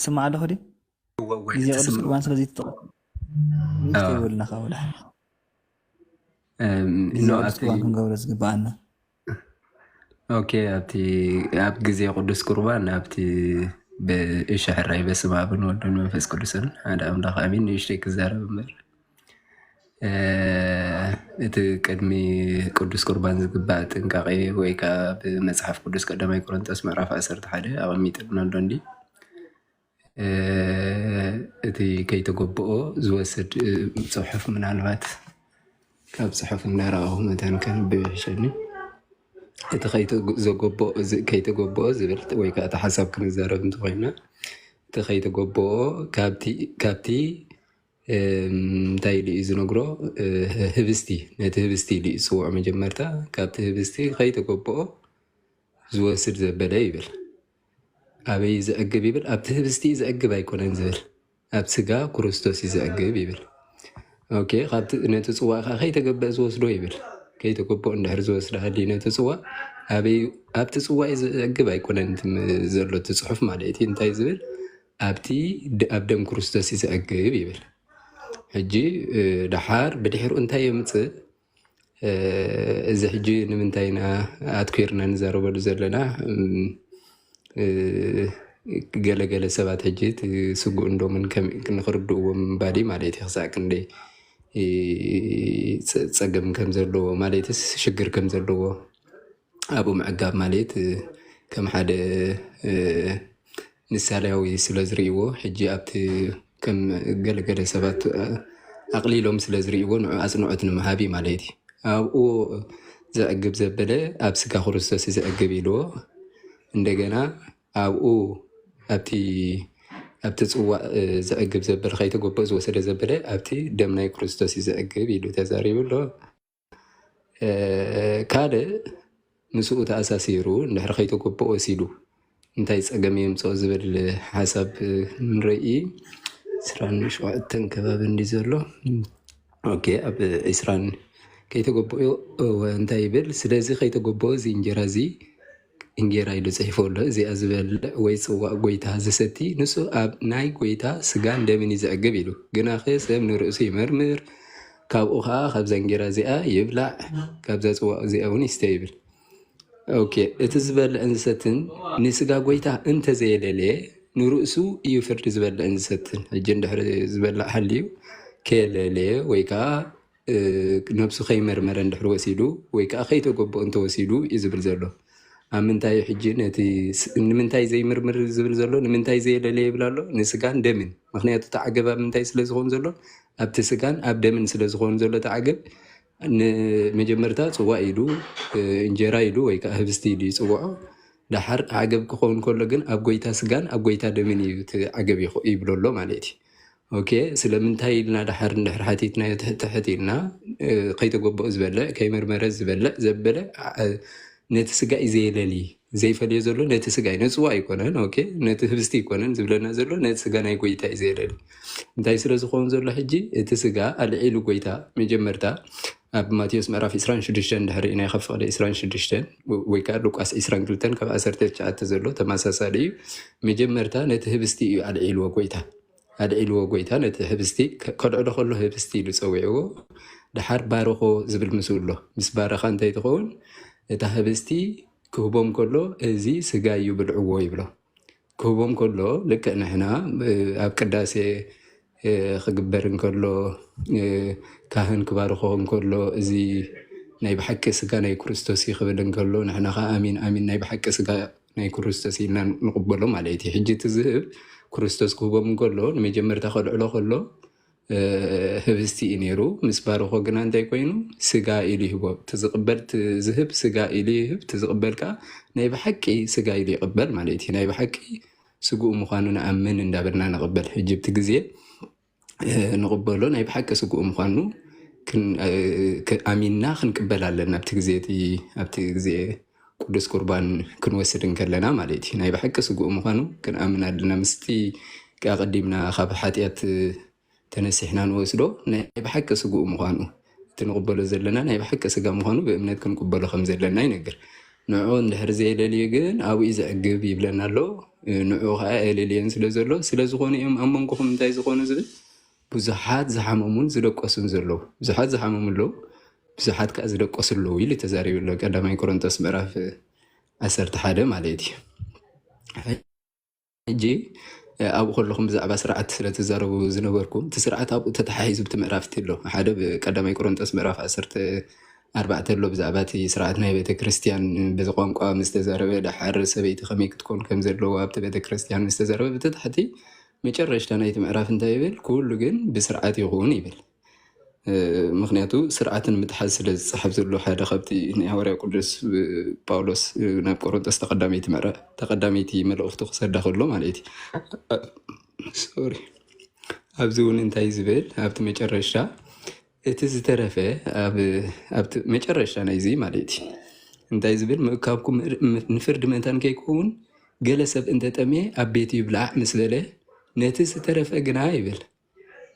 ስማዕ ኣለኹ ድዩ? እወ፣ እወ፣ ግዜ ቅዱስ ትስማዕ። ቁርባን ስለ ዘይተጠቐ-፣ ንእሽተይ ኣዎ። ይበሉና ካብ ወላሕ። እም፣ ግዜ ኖ፣ ቅዱስ ኣብቲ ቁርባን ክንገብሮ ዝግብኣና። ኦኬ፣ ኣብቲ፣ ኣብ ግዜ ቅዱስ ቁርባን ኣብቲ ብ-፣ እሺ፣ ሕራይ በስመ ኣብን ወልድን መንፈስ ቅዱስን ሓደ ኣምላኽ ኣሜን። ንእሽተይ ክዛረብ እምበር፣ እ፣ እቲ ቅድሚ ቅዱስ ቁርባን ዝግባእ ጥንቃቄ ወይ ከዓ ብመጽሓፍ ቅዱስ ቀዳማይ ቆሮንቶስ ምዕራፍ ዓሰርተ ሓደ ኣቐሚጥልና ኣሎ እንዲ? እ፣ እቲ ከይተገብኦ ዝወስድ፣ እ፣ ጽሑፍ ምናልባት ካብ ጽሑፍ እንዳረኣኹ መታን ከንብብ ይሕሸኒ። እቲ ከይተ-፣ ዘገብኦ፣ እዚ ከይተገብኦ ዝብል ወይ ከዓ እቲ ሓሳብ ክንዛረብ እንተኾይና፣ እቲ ከይተገብኦ ካብቲ፣ ካብቲ፣ እም፣ እንታይ ኢሉ እዩ ዝነግሮ? እ፣ ህብስቲ፣ ነቲ ህብስቲ ኢሉ እዩ ዝጽውዖ መጀመርታ። ካብቲ ህብስቲ ከይተገብኦ ዝወስድ ዘበለ ይብል። ኣበይ እዩ ዘዕግብ ይብል? ኣብቲ ህብስቲ እዩ ዘዕግብ ኣይኮነን ዝብል፣ ኣብ ስጋ ክርስቶስ እዩ ዘዕግብ ይብል። ኦኬ፣ ካብቲ፣ ነቲ ጽዋእ ከኣ ከይተገበአ ዝወስዶ ይብል። ከይተገበኦ እንድሕር ዝወስድ ሃልዩ ነቲ ጽዋእ፣ ኣበይ፣ ኣብቲ ጽዋእ እዩ ዘዕግብ ኣይኮነን እቲ ም-፣ ዘሎ እቲ ጽሑፍ ማለት እዩ። እንታይ ዝብል? ኣብቲ ድ-፣ ኣብ ደም ክርስቶስ እዩ ዘዕግብ ይብል። ሕጂ፣ እ፣ ደሓር ብድሕሪኡ እንታይ የምጽእ? እ፣ እዚ ሕጂ ንምንታይ ኢና ኣትኲርና ንዛረበሉ ዘለና? እም፣ እ፣ ገለ ገለ ሰባት ሕጂ እቲ ስጉእን ዶምን ከም-፣ ንኽርድእዎ ምባል እዩ ማለት እዩ። ክሳዕ ክንደይ፣ እ፣ ጸ-፣ ጸገም ከም ዘለዎ ማለትስ ሽግር ከም ዘለዎ ኣብኡ ምዕጋብ ማለት፣ እ፣ ከም ሓደ፣ እ፣ ምሳሌያዊ ስለ ዝርእይዎ፣ ሕጂ ኣብቲ ከም ገለገለ ሰባት፣ እ፣ ኣቕሊሎም ስለ ዝርእይዎ፣ ንዑ ኣጽንዖት ንምሃብ እዩ ማለት እዩ። ኣብኡ ዘዕግብ ዘበለ ኣብ ስጋ ክርስቶስ እዩ ዘዕግብ ኢልዎ። እንደገና ኣብኡ ኣብቲ፣ ኣብቲ ጽዋእ፣ እ፣ ዘዕግብ ዘበለ ከይተገበኦ ዝወሰደ ዘበለ ኣብቲ ደም ናይ ክርስቶስ እዩ ዘዕግብ ኢሉ ተዛሪቡ ኣሎ። እ፣ ካልእ ምስኡ ተኣሳሲሩ እንድሕር ከይተገበኦ ወሲዱ እንታይ ጸገም የምጽኦ ዝብል ሓሳብ ንርኢ። ዕስራን ሸውዓተን ከባቢ እንዲ ዘሎ። ኦኬ፣ ኣብ ዕስራን ከይተገበኦ እንታይ ይብል? ስለዚ ከይተገበኦ እዚ እንጀራ እዚ እንጌራ ኢሉ ጽሒፉ ኣሎ። እዚኣ ዝበልዕ ወይ ጽዋእ ጐይታ ዝሰቲ፣ ንሱ ኣብ ናይ ጐይታ ስጋን ደምን እዩ ዝዕግብ ኢሉ። ግናኸ ሰብ ንርእሱ ይመርምር፣ ካብኡ ኸኣ ካብዛ እንጌራ እዚኣ ይብላዕ፣ ካብዛ ጽዋእ እዚኣ እውን ይስተ ይብል። ኦኬ፣ እቲ ዝበልዕን ዝሰትን ንስጋ ጐይታ እንተ ዘየለልየ፣ ንርእሱ እዩ ፍርዲ ዝበልዕን ዝሰትን። ሕጂ እንድሕር ዝበልዕ ሃልዩ ከየለለየ ወይ ከዓ ነብሱ ከይመርመረ እንድሕር ወሲዱ ወይ ከዓ ከይተገበኦ እንተወሲዱ እዩ ዝብል ዘሎ። ኣብ ምንታይ ሕጂ ነቲ ንምንታይ ዘይምርምር ዝብል ዘሎ? ንምንታይ ዘየለለየ ይብል ኣሎ? ንስጋን ደምን። ምክንያቱ እቲ ዓገብ ኣብ ምንታይ ስለ ዝኸውን ዘሎ? ኣብቲ ስጋን ኣብ ደምን ስለ ዝኸውን ዘሎ እቲ ዓገብ ንመጀመርታ ፅዋእ ኢሉ እንጀራ ኢሉ ወይ ከዓ ህብስቲ ኢሉ ይፅውዖ። ዳሓር ዓገብ ክኸውን ከሎ ግን ኣብ ጎይታ ስጋን ኣብ ጎይታ ደምን እዩ እቲ ዓገብ ይብሎ ኣሎ ማለት እዩ። ኦኬ፣ ስለምንታይ ኢልና ዳሓር እንድሕር ሓቲትናዮ ትሕትሕት ኢልና ከይተገበኦ ዝበልዕ ከይመርመረ ዝበልዕ ዘበለ ነቲ ስጋ እዩ ዘየለሊ። ዘይፈልዮ ዘሎ ነቲ ስጋ እዩ፣ ነፅዋ ኣይኮነን። ኦኬ፣ ነቲ ህብስቲ ኣይኮነን ዝብለና ዘሎ፣ ነቲ ስጋ ናይ ጎይታ እዩ ዘየለሊ። እንታይ ስለ ዝኸውን ዘሎ ሕጂ እቲ ስጋ ኣልዒሉ ጎይታ መጀመርታ ኣብ ማቴዎስ ምዕራፍ ዕስራን ሽዱሽተን ድሕሪ ናይ ከፍቕደ ዕስራን ሽዱሽተን ወይ ከዓ ሉቃስ ዕስራን ክልተን ካብ ዓሰርተ ትሽዓተ ዘሎ ተመሳሳሊ እዩ። መጀመርታ ነቲ ህብስቲ እዩ ኣልዒልዎ ጎይታ ኣልዒልዎ ጎይታ ነቲ ህብስቲ ከልዕሎ ከሎ ህብስቲ ኢሉ ፀዊዕዎ። ድሓር ባረኾ ዝብል ምስኡ ኣሎ። ምስ ባረኻ እንታይ ትኸውን? እታ ህብስቲ ክህቦም ከሎ እዚ ስጋ እዩ ብልዕዎ ይብሎ። ክህቦም ከሎ ልክዕ ንሕና ኣብ ቅዳሴ ክግበር እንከሎ ካህን ክባርኾ እንከሎ እዚ ናይ ብሓቂ ስጋ ናይ ክርስቶስ እዩ ክብል እንከሎ ንሕና ከዓ ኣሚን ኣሚን ናይ ብሓቂ ስጋ ናይ ክርስቶስ ኢልና ንቕበሎ ማለት እዩ። ሕጂ እቲ ዝህብ ክርስቶስ ክህቦም እንከሎ ንመጀመርታ ከልዕሎ ከሎ ህብስቲ እዩ ነይሩ። ምስ ባረኾ ግና እንታይ ኮይኑ? ስጋ ኢሉ ይህቦ። እቲ ዝቕበል ዝህብ ስጋ ኢሉ ይህብ፣ እቲ ዝቕበል ከዓ ናይ ብሓቂ ስጋ ኢሉ ይቕበል ማለት እዩ። ናይ ብሓቂ ስግኡ ምዃኑ ንኣምን እንዳበልና ንቕበል። ሕጂ ብቲ ግዜ ንቕበሎ ናይ ብሓቂ ስግኡ ምዃኑ ኣሚንና ክንቅበል ኣለና። ኣብቲ ግዜ ኣብቲ ግዜ ቅዱስ ቁርባን ክንወስድ እንከለና ማለት እዩ። ናይ ብሓቂ ስግኡ ምዃኑ ክንኣምን ኣለና። ምስቲ ኣቐዲምና ካብ ሓጢኣት ተነሲሕና ንወስዶ ናይ ብሓቂ ስግኡ ምዃኑ እቲ ንቕበሎ ዘለና ናይ ብሓቂ ስጋ ምዃኑ ብእምነት ክንቅበሎ ከም ዘለና ይነግር። ንዑ እንድሕር ዘየለልዩ ግን ኣብኡ እዩ ዘዕግብ ይብለና ኣሎ። ንዑ ከዓ ኣየለልየን ስለ ዘሎ ስለ ዝኾኑ እዮም ኣብ መንጎኹም እንታይ ዝኾኑ ዝብል ብዙሓት ዝሓመሙን ዝደቀሱን ዘለዉ ብዙሓት ዝሓመሙ ኣለዉ ብዙሓት ከዓ ዝደቀሱ ኣለዉ ኢሉ ተዛሪቡ ኣሎ። ቀዳማይ ቆሮንቶስ ምዕራፍ ዓሰርተ ሓደ ማለት እዩ። ሕጂ ኣብኡ ከለኹም ብዛዕባ ስርዓት ስለ ትዛረቡ ዝነበርኩም እቲ ስርዓት ኣብኡ ተተሓሒዙ ብቲ ምዕራፍ እቲ ኣሎ ሓደ ቀዳማይ ቆሮንቶስ ምዕራፍ ዓሰርተ ኣርባዕተ ኣሎ ብዛዕባ እቲ ስርዓት ናይ ቤተክርስትያን በዚ ቋንቋ ምስ ተዛረበ ደሓር ሰበይቲ ከመይ ክትኮን ከም ዘለዎ ኣብቲ ቤተክርስትያን ምስ ተዛረበ ብቲ ታሕቲ መጨረሽታ ናይቲ ምዕራፍ እንታይ ይብል? ኩሉ ግን ብስርዓት ይኹን ይብል። ምክንያቱ ስርዓትን ምትሓዝ ስለ ዝፀሓፍ ዘሎ ሓደ ካብቲ ናይ ሃዋርያ ቅዱስ ጳውሎስ ናብ ቆሮንጦስ ተቀዳመይቲ መልእኽቱ ክሰዳ ከሎ ማለት እዩ። ሶሪ ኣብዚ እውን እንታይ ዝብል ኣብቲ መጨረሻ እቲ ዝተረፈ ኣብቲ መጨረሻ ናይዚ ማለት እዩ እንታይ ዝብል ምእካብኩም ንፍርዲ መእንታን ከይከውን ገለ ሰብ እንተጠምየ ኣብ ቤት ይብላዕ ምስ በለ ነቲ ዝተረፈ ግና ይብል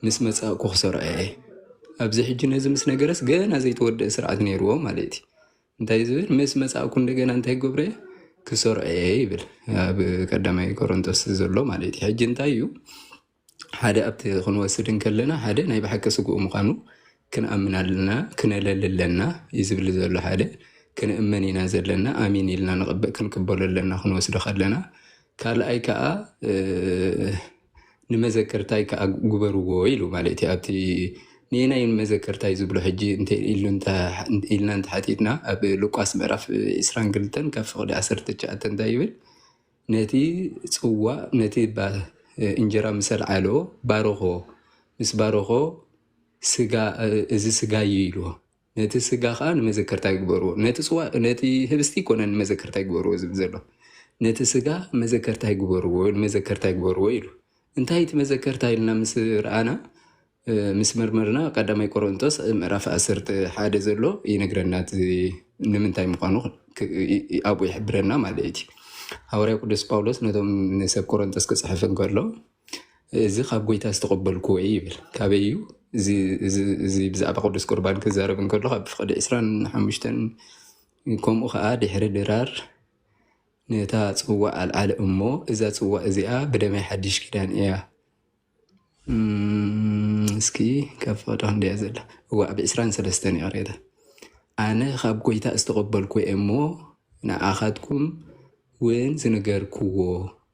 ምስ መጻእኩ ክሰርዖ እየ። ኣብዚ ሕጂ ነዚ ምስ ነገረስ ገና ዘይተወደአ ስርዓት ነይርዎ ማለት እዩ። እንታይ ዝብል ምስ መጻእኩ እንደገና እንታይ ክገብሮ እየ ክሰርዖ እየ ይብል ኣብ ቀዳማይ ቆሮንቶስ ዘሎ ማለት እዩ። ሕጂ እንታይ እዩ ሓደ ኣብቲ ክንወስድ እንከለና ሓደ ናይ ብሓቂ ስግኡ ምዃኑ ክንኣምን ኣለና ክነለሊ ኣለና እዩ ዝብል ዘሎ ሓደ ክንእመን ኢና ዘለና ኣሚን ኢልና ክንቅበሎ ኣለና ክንወስዶ ከለና ካልኣይ ከዓ ንመዘከርታይ ከዓ ግበርዎ ኢሉ ማለት እዩ ኣብቲ ንየናይ ንመዘከርታይ ዝብሎ ሕጂ ኢልና እንተሓቲትና ኣብ ሉቃስ ምዕራፍ ዕስራን ክልተን ካብ ፍቕዲ ዓሰርተ ትሽዓተ እንታይ ይብል ነቲ ፅዋእ ነቲ እንጀራ ምስ ኣልዓሎ ባረኾ ምስ ባረኾ ስጋ እዚ ስጋ እዩ ኢልዎ ነቲ ስጋ ከዓ ንመዘከርታ ይግበርዎ ነቲ ፅዋ ነቲ ህብስቲ ይኮነ ንመዘከርታ ይግበርዎ ዝብል ዘሎ ነቲ ስጋ መዘከርታ ይግበርዎ ንመዘከርታ ይግበርዎ ኢሉ እንታይ እቲ መዘከርታ ኢልና ምስ ረኣና ምስ መርመርና ቀዳማይ ቆሮንጦስ ምዕራፍ ዓሰርተ ሓደ ዘሎ ይነግረና ንምንታይ ምኳኑ ኣብኡ ይሕብረና ማለት እዩ። ሃዋርያ ቅዱስ ጳውሎስ ነቶም ንሰብ ቆሮንጦስ ክፅሕፍ እንከሎ እዚ ካብ ጎይታ ዝተቐበልኩዎ እዩ ይብል። ካበይ እዩ እዚ ብዛዕባ ቅዱስ ቁርባን ክዛረብ እንከሎ ካብ ፍቕዲ ዕስራን ሓሙሽተን ከምኡ ከዓ ድሕሪ ድራር ነታ ፅዋዕ ኣልዓለ እሞ እዛ ፅዋዕ እዚኣ ብደመይ ሓድሽ ኪዳን እያ እስኪ ካብ ፈቐዶ ክንደያ ዘላ እዋ ኣብ ዕስራን ሰለስተን ይቕሬታ ኣነ ካብ ጎይታ ዝተቐበልኩ እየ እሞ ንዓኻትኩም እውን ዝነገርክዎ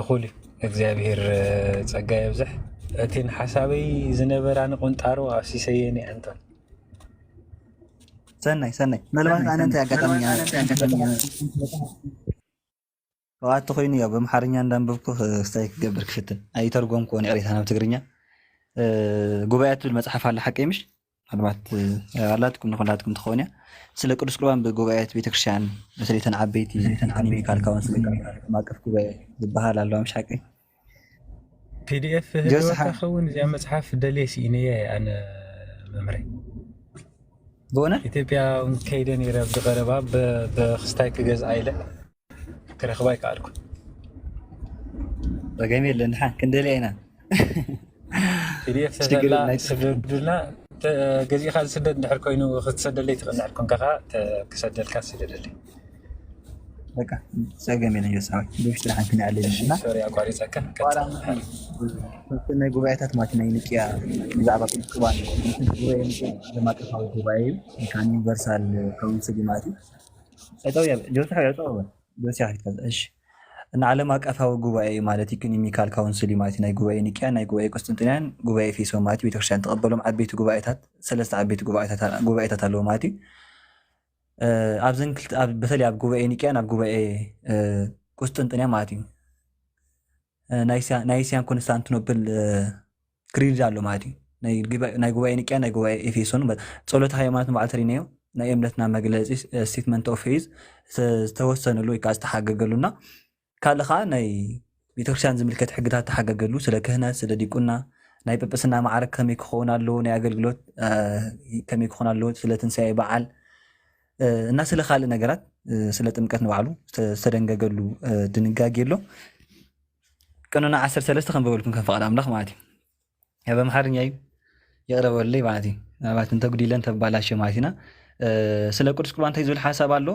እኹል እዩ። እግዚኣብሔር ጸጋ የብዝሕ። እቲን ሓሳበይ ዝነበራ ንቁንጣሮ ኣብ ሲሰየኒ ኣንቶን ሰናይ ሰናይ ምናልባት ኣነ እንታይ ኣጋጣሚ ሸውዓተ ኮይኑ ያው በምሓርኛ እንዳንበብኩ ክስታይ ክገብር ክፍትን ኣይተርጎምኩ ንቅሬታ ናብ ትግርኛ ጉባኤ ትብል መጽሓፍ ኣለ ሓቀይ ምሽ ምናልባት ኣላትኩም ንኩላትኩም ትኸውን እያ። ስለ ቅዱስ ቁርባን ብጉባኤት ቤተክርስትያን በተለይ ተን ዓበይቲ ኢኮኖሚካል ካውንስል ዓለም ኣቀፍ ጉባኤ ዝበሃል ኣሎ ምሽ ሓቂ? ፒዲኤፍ ህልወታ ኸውን እዚኣ መፅሓፍ ደልየ ስኢነየ ኣነ መምረ ብእውነት ኢትዮጵያ ከይደ ነይረ ብቐረባ ብክስታይ ክገዝኣ ኢለ ክረኽባ ኣይከኣልኩ። ጸገም የለን። ድሓን ክንደልያ ኢና። ፒዲኤፍ ተተላ ስደዱልና። ገዚእካ ዝስደድ እንድሕር ኮይኑ ክትሰደለይ ትኽእል እንድሕር ኮንካ ከዓ ክሰደልካ ስደደለይ። በቃ ጸገም የለን። ዮሳዊ ብውሽጢ ድሓን ክንዕልል እና ሶሪ ኣቋሪፀካ። ናይ ጉባኤታት ማለት ናይ ንቅያ ብዛዕባ ቅዱስ ቁርባን ዓለም ኣቀፋዊ ጉባኤ እዩ። ዩኒቨርሳል ካውንስል ማለት እዩ። ጠጠው ያ ጆሲ ሓ ጠጠው በል። ጆሲ ሓ እሺ። እና ዓለም ኣቀፋዊ ጉባኤ ማለት ኢኮኖሚካል ካውንስል ማለት ናይ ጉባኤ ኒቅያ ናይ ጉባኤ ቁስጥንጥንያን ጉባኤ ኤፌሶን ማለት ቤተክርስትያን ተቐበሎም ዓበይቲ ጉባኤታት ሰለስተ ዓበይቲ ጉባኤታት ኣለዎ ማለት እዩ። ኣብዘን ክልተ በተለይ ኣብ ጉባኤ ኒቅያን ኣብ ጉባኤ ቁስጥንጥንያ ማለት እዩ። ናይስያን ኮንስታንቲኖፕል ክሪድ ኣሎ ማለት እዩ። ናይ ጉባኤ ኒቅያ ናይ ጉባኤ ኤፌሶን ጸሎተ ሃይማኖት በዓል ተሪናዮ ናይ እምነትና መግለፂ ስቴትመንት ኦፍ ፌዝ ዝተወሰነሉ ወይ ከዓ ዝተሓገገሉ እና ካልእ ከዓ ናይ ቤተክርስትያን ዝምልከት ሕግታት ተሓገገሉ። ስለ ክህነት፣ ስለ ዲቁና፣ ናይ ጵጵስና ማዕረግ ከመይ ክኸውን ኣለዎ፣ ናይ ኣገልግሎት ከመይ ክኸውን ኣለዎ፣ ስለ ትንሳኤ በዓል እና ስለ ካልእ ነገራት ስለ ጥምቀት ንባዕሉ ዝተደንገገሉ ድንጋጌ ኣሎ። ቀኖና ዓሰርተ ሰለስተ ከም በበልኩም ከም ፍቓድ ኣምላኽ ማለት እዩ። ኣብ ኣምሓርኛ እዩ ይቕረበለይ ማለት እዩ። ምናልባት እንተጉዲለ እንተባላሸ ማለት ኢና። ስለ ቅዱስ ቁርባን እንታይ ዝብል ሓሳብ ኣሎ?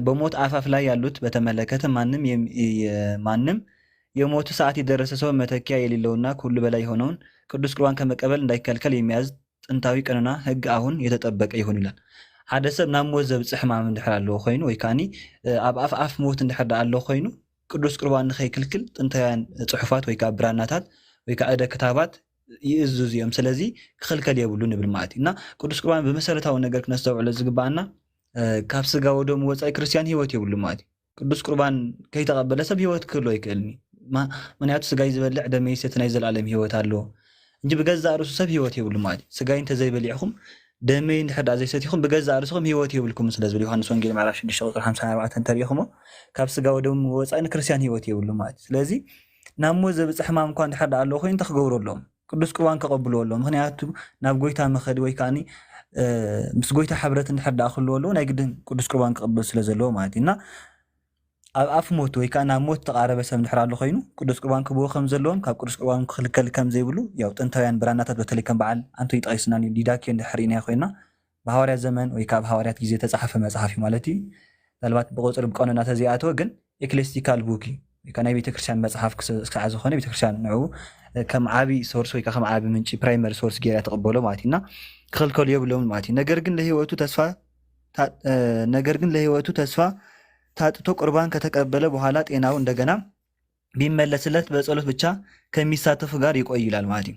በሞት አፋፍ ላይ ያሉት በተመለከተ ማንም ማንም የሞቱ ሰዓት የደረሰ ሰው መተኪያ የሌለውና ከሁሉ በላይ የሆነውን ቅዱስ ቁርባን ከመቀበል እንዳይከልከል የሚያዝ ጥንታዊ ቀኖና ሕግ አሁን የተጠበቀ ይሁን ይላል። ሓደ ሰብ ናብ ሞት ዘብፅሕ ሕማም እንድሕር ኣለዎ ኮይኑ ወይ ከዓኒ ኣብ ኣፍ ኣፍ ሞት እንድሕር ደኣ ኣለዎ ኮይኑ ቅዱስ ቁርባን ንኸይክልክል ጥንታውያን ፅሑፋት ወይ ከዓ ብራናታት ወይ ከዓ እደ ክታባት ይእዝዙ እዮም። ስለዚ ክኽልከል የብሉ ንብል ማለት እዩ። እና ቅዱስ ቁርባን ብመሰረታዊ ነገር ክነስተውዕሎ ዝግባኣና ካብ ስጋ ወደሙ ወፃኢ ክርስቲያን ህይወት የብሉ ማለት እዩ። ቅዱስ ቁርባን ከይተቐበለ ሰብ ህይወት ክህሉ ኣይክእልን እዩ። ምክንያቱ ስጋይ ዝበልዕ ደመይ ዝሰቲ ናይ ዘላለም ህይወት ኣለዎ እንጂ ብገዛእ ርእሱ ሰብ ህይወት የብሉ ማለት እዩ። ስጋይ እንተዘይበሊዕኹም ደመይ እንድሕር ደኣ ዘይሰቲኹም ብገዛእ ርእስኹም ህይወት የብልኩም ስለ ዝብል ዮሃንስ ወንጌል ምዕራፍ ሽዱሽተ ቁፅሪ ሓምሳ ኣርባዕተ እንተሪኢኹሞ ካብ ስጋ ወደሙ ወፃኢ ንክርስቲያን ህይወት የብሉ ማለት እዩ። ስለዚ ናብ ሞት ዘብፅሕ ሕማም እኳ እንድሕር ደኣ ኣለዎ ኮይኑ እንታይ ክገብሩ ኣለዎም? ቅዱስ ቁርባን ከቐብልዎ ኣለዎም። ምክንያቱ ናብ ጎይታ መኸዲ ወይ ከዓ ምስ ጎይታ ሕብረት እንድሕር ደኣ ክህልዎ ኣለዎ ናይ ግድን ቅዱስ ቁርባን ክቕብል ስለ ዘለዎ ማለት እዩ። እና ኣብ ኣፍ ሞት ወይ ከዓ ናብ ሞት ተቓረበ ሰብ እንድሕር ኣሎ ኮይኑ ቅዱስ ቁርባን ክህብዎ ከም ዘለዎም ካብ ቅዱስ ቁርባን ክኽልከል ከም ዘይብሉ ያው ጥንታውያን ብራናታት በተለይ ከም በዓል ኣንቶኒ ጠቒስና ዲዳኪዮ እንድሕር ርኢናዮ ኮይና ብሃዋርያት ዘመን ወይ ከዓ ኣብ ሃዋርያት ግዜ ተፃሓፈ መፅሓፍ እዩ ማለት እዩ። ምናልባት ብቁፅሪ ብቀኖና ተዘይኣተወ ግን ኤክሌስቲካል ቡክ እዩ ወይ ከዓ ናይ ቤተክርስትያን መፅሓፍ ክሳዕ ዝኾነ ቤተክርስትያን ንዕኡ ከም ዓቢ ሶርስ ወይ ከዓ ከም ዓቢ ምንጪ ፕራይመሪ ሶርስ ገይራ ትቕበሎ ማለት እዩ እና ክኽልከሉ የብሎምን ማለት እዩ። ነገር ግን ለህይወቱ ተስፋ ነገር ግን ለህይወቱ ተስፋ ታጥቶ ቁርባን ከተቀበለ በኋላ ጤናው እንደገና ቢመለስለት በጸሎት ብቻ ከሚሳተፉ ጋር ይቆይ ይላል ማለት እዩ።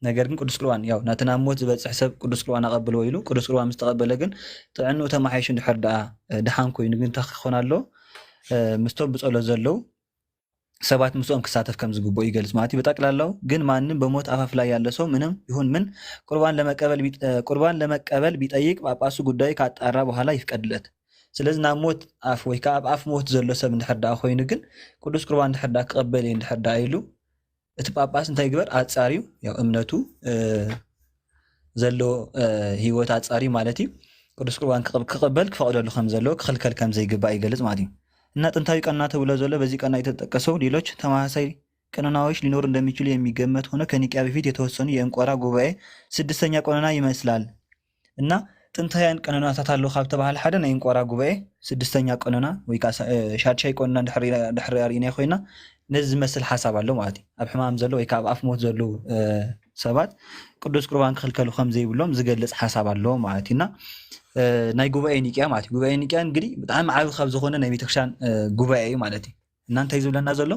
ነገር ግን ቅዱስ ቁርባን ያው ናቲ ናብ ሞት ዝበጽሕ ሰብ ቅዱስ ቁርባን ኣቐብልዎ ኢሉ ቅዱስ ቁርባን ምስ ተቐበለ ግን ጥዕንኡ ተማሓይሹ እንድሕር ደኣ ድሓን ኮይኑ ግን እንታይ ክኾን ኣለዎ? ምስቶም ብጸሎት ዘለዉ ሰባት ምስኦም ክሳተፍ ከም ዝግብኦ ይገልጽ ማለት እዩ። ብጠቅላላው ግን ማንም በሞት አፋፍ ላይ ያለ ሰው ምንም ይሁን ምን ቁርባን ለመቀበል ቢጠይቅ ጳጳሱ ጉዳዩ ካጣራ በኋላ ይፍቀድለት። ስለዚህ ናብ ሞት ኣፍ ወይ ከዓ ኣብ ኣፍ ሞት ዘሎ ሰብ እንድሕር ደኣ ኮይኑ ግን ቅዱስ ቁርባን እንድሕር ደኣ ክቐበል እየ እንድሕር ደኣ ኢሉ እቲ ጳጳስ እንታይ ይግበር ኣጻርዩ ያው እምነቱ ዘሎ ህይወት ኣጻርዩ ማለት እዩ። ቅዱስ ቁርባን ክቕበል ክፈቕደሉ ከም ዘለዎ ክኽልከል ከም ዘይግባእ ይገልጽ ማለት እዩ። እና ጥንታዊ ቀኖና ተብሎ ዘሎ በዚህ ቀኖና የተጠቀሰው ሌሎች ተመሳሳይ ቀኖናዎች ሊኖር እንደሚችሉ የሚገመት ሆኖ ከኒቅያ በፊት የተወሰኑ የእንቆራ ጉባኤ ስድስተኛ ቀኖና ይመስላል። እና ጥንታውያን ቀኖናታት ኣለዉ ካብ ተባህለ ሓደ ናይ እንቆራ ጉባኤ ስድስተኛ ቀኖና ወይ ከዓ ሻድሻይ ቀኖና ድሕሪ ርኢና ኮይና ነዚ ዝመስል ሓሳብ ኣሎ ማለት እዩ። ኣብ ሕማም ዘሎ ወይ ከዓ ኣብ ኣፍ ሞት ዘለዉ ሰባት ቅዱስ ቁርባን ክኽልከሉ ከም ዘይብሎም ዝገልጽ ሓሳብ ኣሎ ማለት እዩ። እና ናይ ጉባኤ ኒቅያ ማለት እዩ። ጉባኤ ኒቅያ እንግዲህ ብጣዕሚ ዓቢ ካብ ዝኾነ ናይ ቤተክርስትያን ጉባኤ እዩ ማለት እዩ። እና እንታይ ዝብለና ዘሎ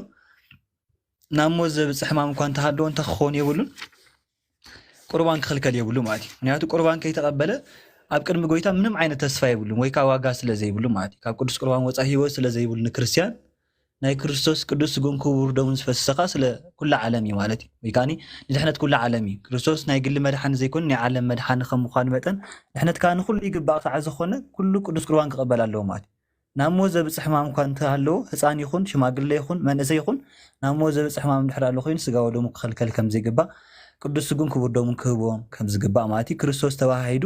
ናብ ሞት ዘብፅሕ ሕማም እኳ እንተሃለዎ እንተ ክኸውን የብሉን ቁርባን ክኽልከል የብሉ ማለት እዩ። ምክንያቱ ቁርባን ከይተቐበለ ኣብ ቅድሚ ጎይታ ምንም ዓይነት ተስፋ የብሉን ወይ ከዓ ዋጋ ስለ ዘይብሉ ማለት እዩ። ካብ ቅዱስ ቁርባን ወፃኢ ህይወት ስለ ዘይብሉ ንክርስትያን ናይ ክርስቶስ ቅዱስ ስግኡን ክቡር ደሙን ዝፈሰሰ ከኣ ስለ ኩላ ዓለም እዩ ማለት እዩ። ወይ ከኣኒ ንድሕነት ኩላ ዓለም እዩ። ክርስቶስ ናይ ግሊ መድሓኒ ዘይኮነ ናይ ዓለም መድሓኒ ከም ምዃኑ መጠን ድሕነት ከኣ ንኹሉ ይግባእ ክሳዕ ዝኾነ ኩሉ ቅዱስ ቁርባን ክቕበል ኣለዎ ማለት እዩ። ናብ ሞት ዘብጽሕ ሕማም እኳ እንተሃለዎ ህጻን ይኹን ሽማግለ ይኹን መንእሰይ ይኹን ናብ ሞት ዘብጽሕ ሕማም እንድሕር ኣሎ ኮይኑ ስጋ ወደሙ ክኸልከል ከም ዘይግባእ ቅዱስ ስግኡን ክቡር ደሙን ክህብዎም ከም ዝግባእ ማለት እዩ። ክርስቶስ ተዋሃሂዱ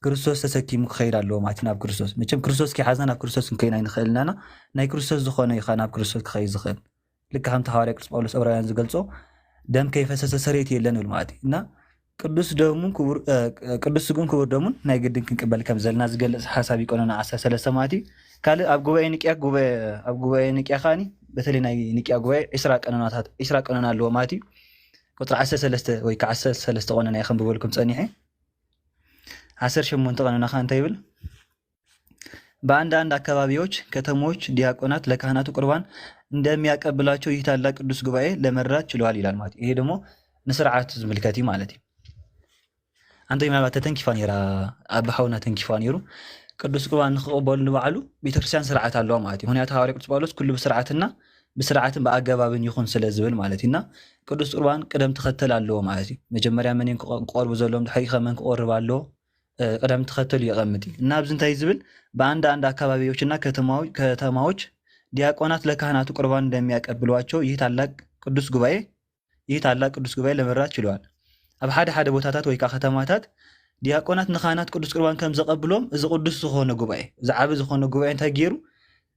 ክርስቶስ ተሰኪሙ ክኸይድ ኣለዎ ማለት እዩ ናብ ክርስቶስ። መቸም ክርስቶስ ከይሓዝና ናብ ክርስቶስ ክንከይን ኣይንኽእልን ኢና። ናይ ክርስቶስ ዝኾነ እዩ ኸኣ ናብ ክርስቶስ ክኸይድ ዝኽእል። ልክዕ ከምቲ ሃዋርያ ቅዱስ ጳውሎስ ዕብራውያን ዝገልጾ ደም ከይፈሰሰ ስርየት የለን ይብል ማለት እዩ። እና ቅዱስ ደሙን ክቡር ቅዱስ ስግኡን ክቡር ደሙን ናይ ግድን ክንቅበል ከም ዘለና ዝገልጽ ሓሳብ እዩ። ቀኖና ዓሰርተ ሰለስተ ማለት እዩ። ካልእ ኣብ ጉባኤ ኒቅያ ጉባኤ ኣብ ጉባኤ ኒቅያ ከኣኒ በተለይ ናይ ኒቅያ ጉባኤ ዒስራ ቀኖናታት ዒስራ ቀኖና ኣለዎ ማለት እዩ። ቁጽሪ ዓሰርተ ሰለስተ ወይ ከዓ ዓሰርተ ሰለስተ ቀኖና እየ ከንብበልኩም ጸኒሐ። ዓሰርተ ሸሞንተ ቀኖና ከኣ እንታይ ይብል? በአንዳንድ አካባቢዎች ከተሞች ዲያቆናት ለካህናቱ ቁርባን እንደሚያቀብላቸው ይህ ታላቅ ቅዱስ ጉባኤ ለመረዳት ችሏል ይላል ማለት እዩ። ይሄ ደግሞ ንስርዓቱ ዝምልከት እዩ ማለት እዩ። አንተ ምናልባት ተተንኪፋ ነይራ ኣብ ሓውና ተንኪፋ ነይሩ ቅዱስ ቁርባን ንክቕበሉ ንባዕሉ ቤተክርስትያን ስርዓት ኣለዋ ማለት እዩ። ምክንያቱ ሃዋርያ ቅዱስ ጳውሎስ ኩሉ ብስርዓትና ብስርዓትን ብኣገባብን ይኹን ስለ ዝብል ማለት እዩ። እና ቅዱስ ቁርባን ቅደም ተኸተል ኣለዎ ማለት እዩ። መጀመርያ መን እዮም ክቐ- ክቐርቡ ዘለዎም፣ ድሕሪኡ ከ መን ክቐርብ ኣለዎ፣ እ፣ ቅደም ተኸተሉ የቐምጥ እዩ። እና ኣብዚ እንታይ ዝብል፣ በአንዳንድ አካባቢዎችና ከተማዊ- ከተማዎች ዲያቆናት ለካህናቱ ቁርባን እንደሚያቀብሏቸው ይህ ታላቅ ቅዱስ ጉባኤ ይህ ታላቅ ቅዱስ ጉባኤ ለመረዳት ችለዋል። ኣብ ሓደ ሓደ ቦታታት ወይ ከዓ ከተማታት ዲያቆናት ንካህናት ቅዱስ ቁርባን ከም ዘቐብሎም እዚ ቅዱስ ዝኾነ ጉባኤ እዚ ዓቢ ዝኾነ ጉባኤ እንታይ ገይሩ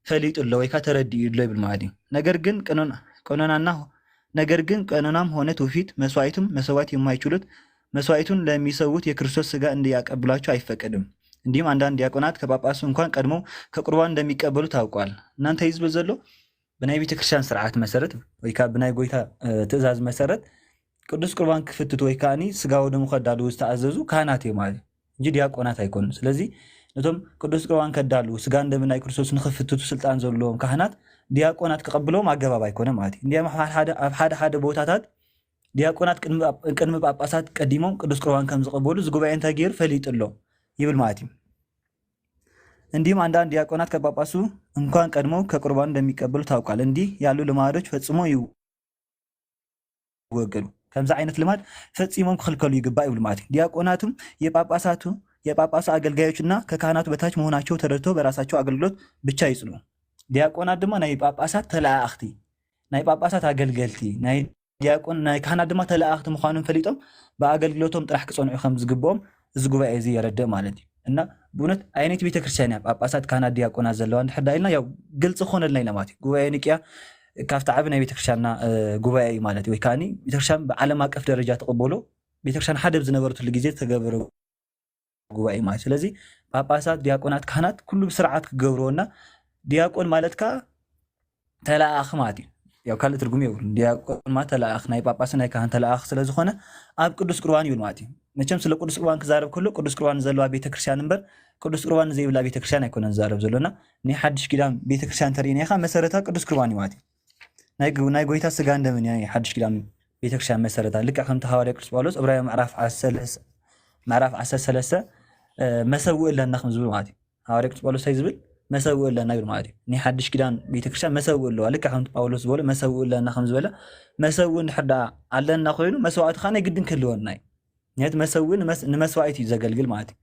ፈሊጡ ኣሎ ወይ ከዓ ተረዲኡ ኣሎ ይብል ማለት እዩ። ነገር ግን ቀኖን- ቀኖናና ነገር ግን ቀኖናም ሆነ ትውፊት መስዋዕቱም መሰዋት የማይችሉት መስዋዕቱን ለሚሰዉት የክርስቶስ ስጋ እንዲያቀብሏቸው አይፈቀድም። እንዲሁም አንዳንድ ዲያቆናት ከጳጳሱ እንኳን ቀድመው ከቁርባን እንደሚቀበሉ ታውቋል። እናንተ ይዝብል ዘሎ ብናይ ቤተክርስትያን ስርዓት መሰረት ወይ ከዓ ብናይ ጎይታ እ፣ ትእዛዝ መሰረት ቅዱስ ቁርባን ክፍትቱ ወይ ከዓኒ ስጋ ወደሙ ከዳልዉ ዝተኣዘዙ ካህናት እዮም ማለት እዩ እንጂ ዲያቆናት ኣይኮኑን። ስለዚ ነቶም ቅዱስ ቁርባን ከዳልዉ ስጋን ደምን ናይ ክርስቶስ ንክፍትቱ ስልጣን ዘለዎም ካህናት ዲያቆናት ክቐብሎም ኣገባብ ኣይኮነ ማለት እዩ። እንዲያም ኣብ ሓደ ሓደ ቦታታት ዲያቆናት ቅድሚ ጳጳሳት ቀዲሞም ቅዱስ ቁርባን ከም ዝቐበሉ እዚ ጉባኤ እንታይ ገይሩ ፈሊጡ ኣሎ ይብል ማለት እዩ። እንዲሁም አንዳንድ ዲያቆናት ከጳጳሱ እንኳን ቀድመው ከቁርባን እንደሚቀበሉ ታውቋል። እንዲህ ያሉ ልማዶች ፈጽሞ ይወገዱ። ከምዚ ዓይነት ልማድ ፈጺሞም ክኽልከሉ ይግባእ ይብሉ ማለት እዩ። ዲያቆናቱም የጳጳሳቱ የጳጳሱ አገልጋዮችና ከካህናቱ በታች መሆናቸው ተረድቶ በራሳቸው አገልግሎት ብቻ ይጽኑ። ዲያቆናት ድማ ናይ ጳጳሳት ተለኣኣኽቲ፣ ናይ ጳጳሳት ኣገልገልቲ፣ ናይ ዲያቆን ናይ ካህናት ድማ ተለኣኣኽቲ ምዃኖም ፈሊጦም ብኣገልግሎቶም ጥራሕ ክጸንዑ ከም ዝግብኦም እዚ ጉባኤ እዚ የረድእ ማለት እዩ። እና ብእውነት ዓይነት ቤተክርስትያን እያ ጳጳሳት፣ ካህናት፣ ዲያቆናት ዘለዋ እንድሕር ዳ ኢልና ያው ግልፂ ክኾነልና ኢና ማለት እዩ። ጉባኤ ኒቅያ ካብቲ ዓቢ ናይ ቤተክርስትያንና እ፣ ጉባኤ እዩ ማለት እዩ። ወይ ከዓ ቤተክርስትያን ብዓለም ኣቀፍ ደረጃ ተቐበሎ ቤተክርስትያን ሓደ ብዝነበረትሉ ግዜ ዝተገበረ ጉባኤ ማለት እዩ። ስለዚ ጳጳሳት፣ ዲያቆናት፣ ካህናት ኩሉ ብስርዓት ክገብርዎ እና ዲያቆን ማለት ከዓ ተለኣኣኺ ማለት እዩ። ያው ካልእ ትርጉም የብሉን። ዲያቆን ማለት ተለኣኣኺ ናይ ጳጳስ ናይ ካህን ተለኣኣኺ ስለ ዝኾነ ኣብ ቅዱስ ቁርባን ይብል ማለት እዩ። መቸም ስለ ቅዱስ ቁርባን ክዛረብ ከሎ ቅዱስ ቁርባን ዘለዋ ቤተክርስትያን እምበር ቅዱስ ቁርባን ዘይብላ ቤተክርስትያን ኣይኮነን ዝዛረብ ዘሎ እና ናይ ሓድሽ ኪዳን ቤተክርስትያን ተርእይና ኢኻ መሰረታ ቅዱስ ቁርባን እዩ ማለት እዩ። ናይ ጎ- ናይ ጎይታ ስጋን ደምን እያ ናይ ሓድሽ ኪዳን ቤተክርስትያን መሰረታ። ልክዕ ከምቲ ሃዋርያ ቅዱስ ጳውሎስ ዕብራውያን ምዕራፍ ዓሰርተ ሰለስተ ምዕራፍ ዓሰርተ ሰለስተ እ፣ መሰውእ ኣለና ከም ዝብል ማለት እዩ። ሃዋርያ ቅዱስ ጳውሎስ እንታይ ዝብል መሰውእ ኣለና ይብል ማለት እዩ። ናይ ሓድሽ ኪዳን ቤተክርስትያን መሰውእ ኣለዋ። ልክዕ ከምቲ ጳውሎስ ዝበሎ መሰውእ ኣለና ከም ዝበለ መሰውእ እንድሕር ደኣ ኣለና ኮይኑ መስዋዕቲ ከዓ ናይ ግድን ክህልወና እዩ። ምክንያቱ መሰውእ ንመስ- ንመስዋዕቲ እዩ ዘገልግል ማለት እዩ።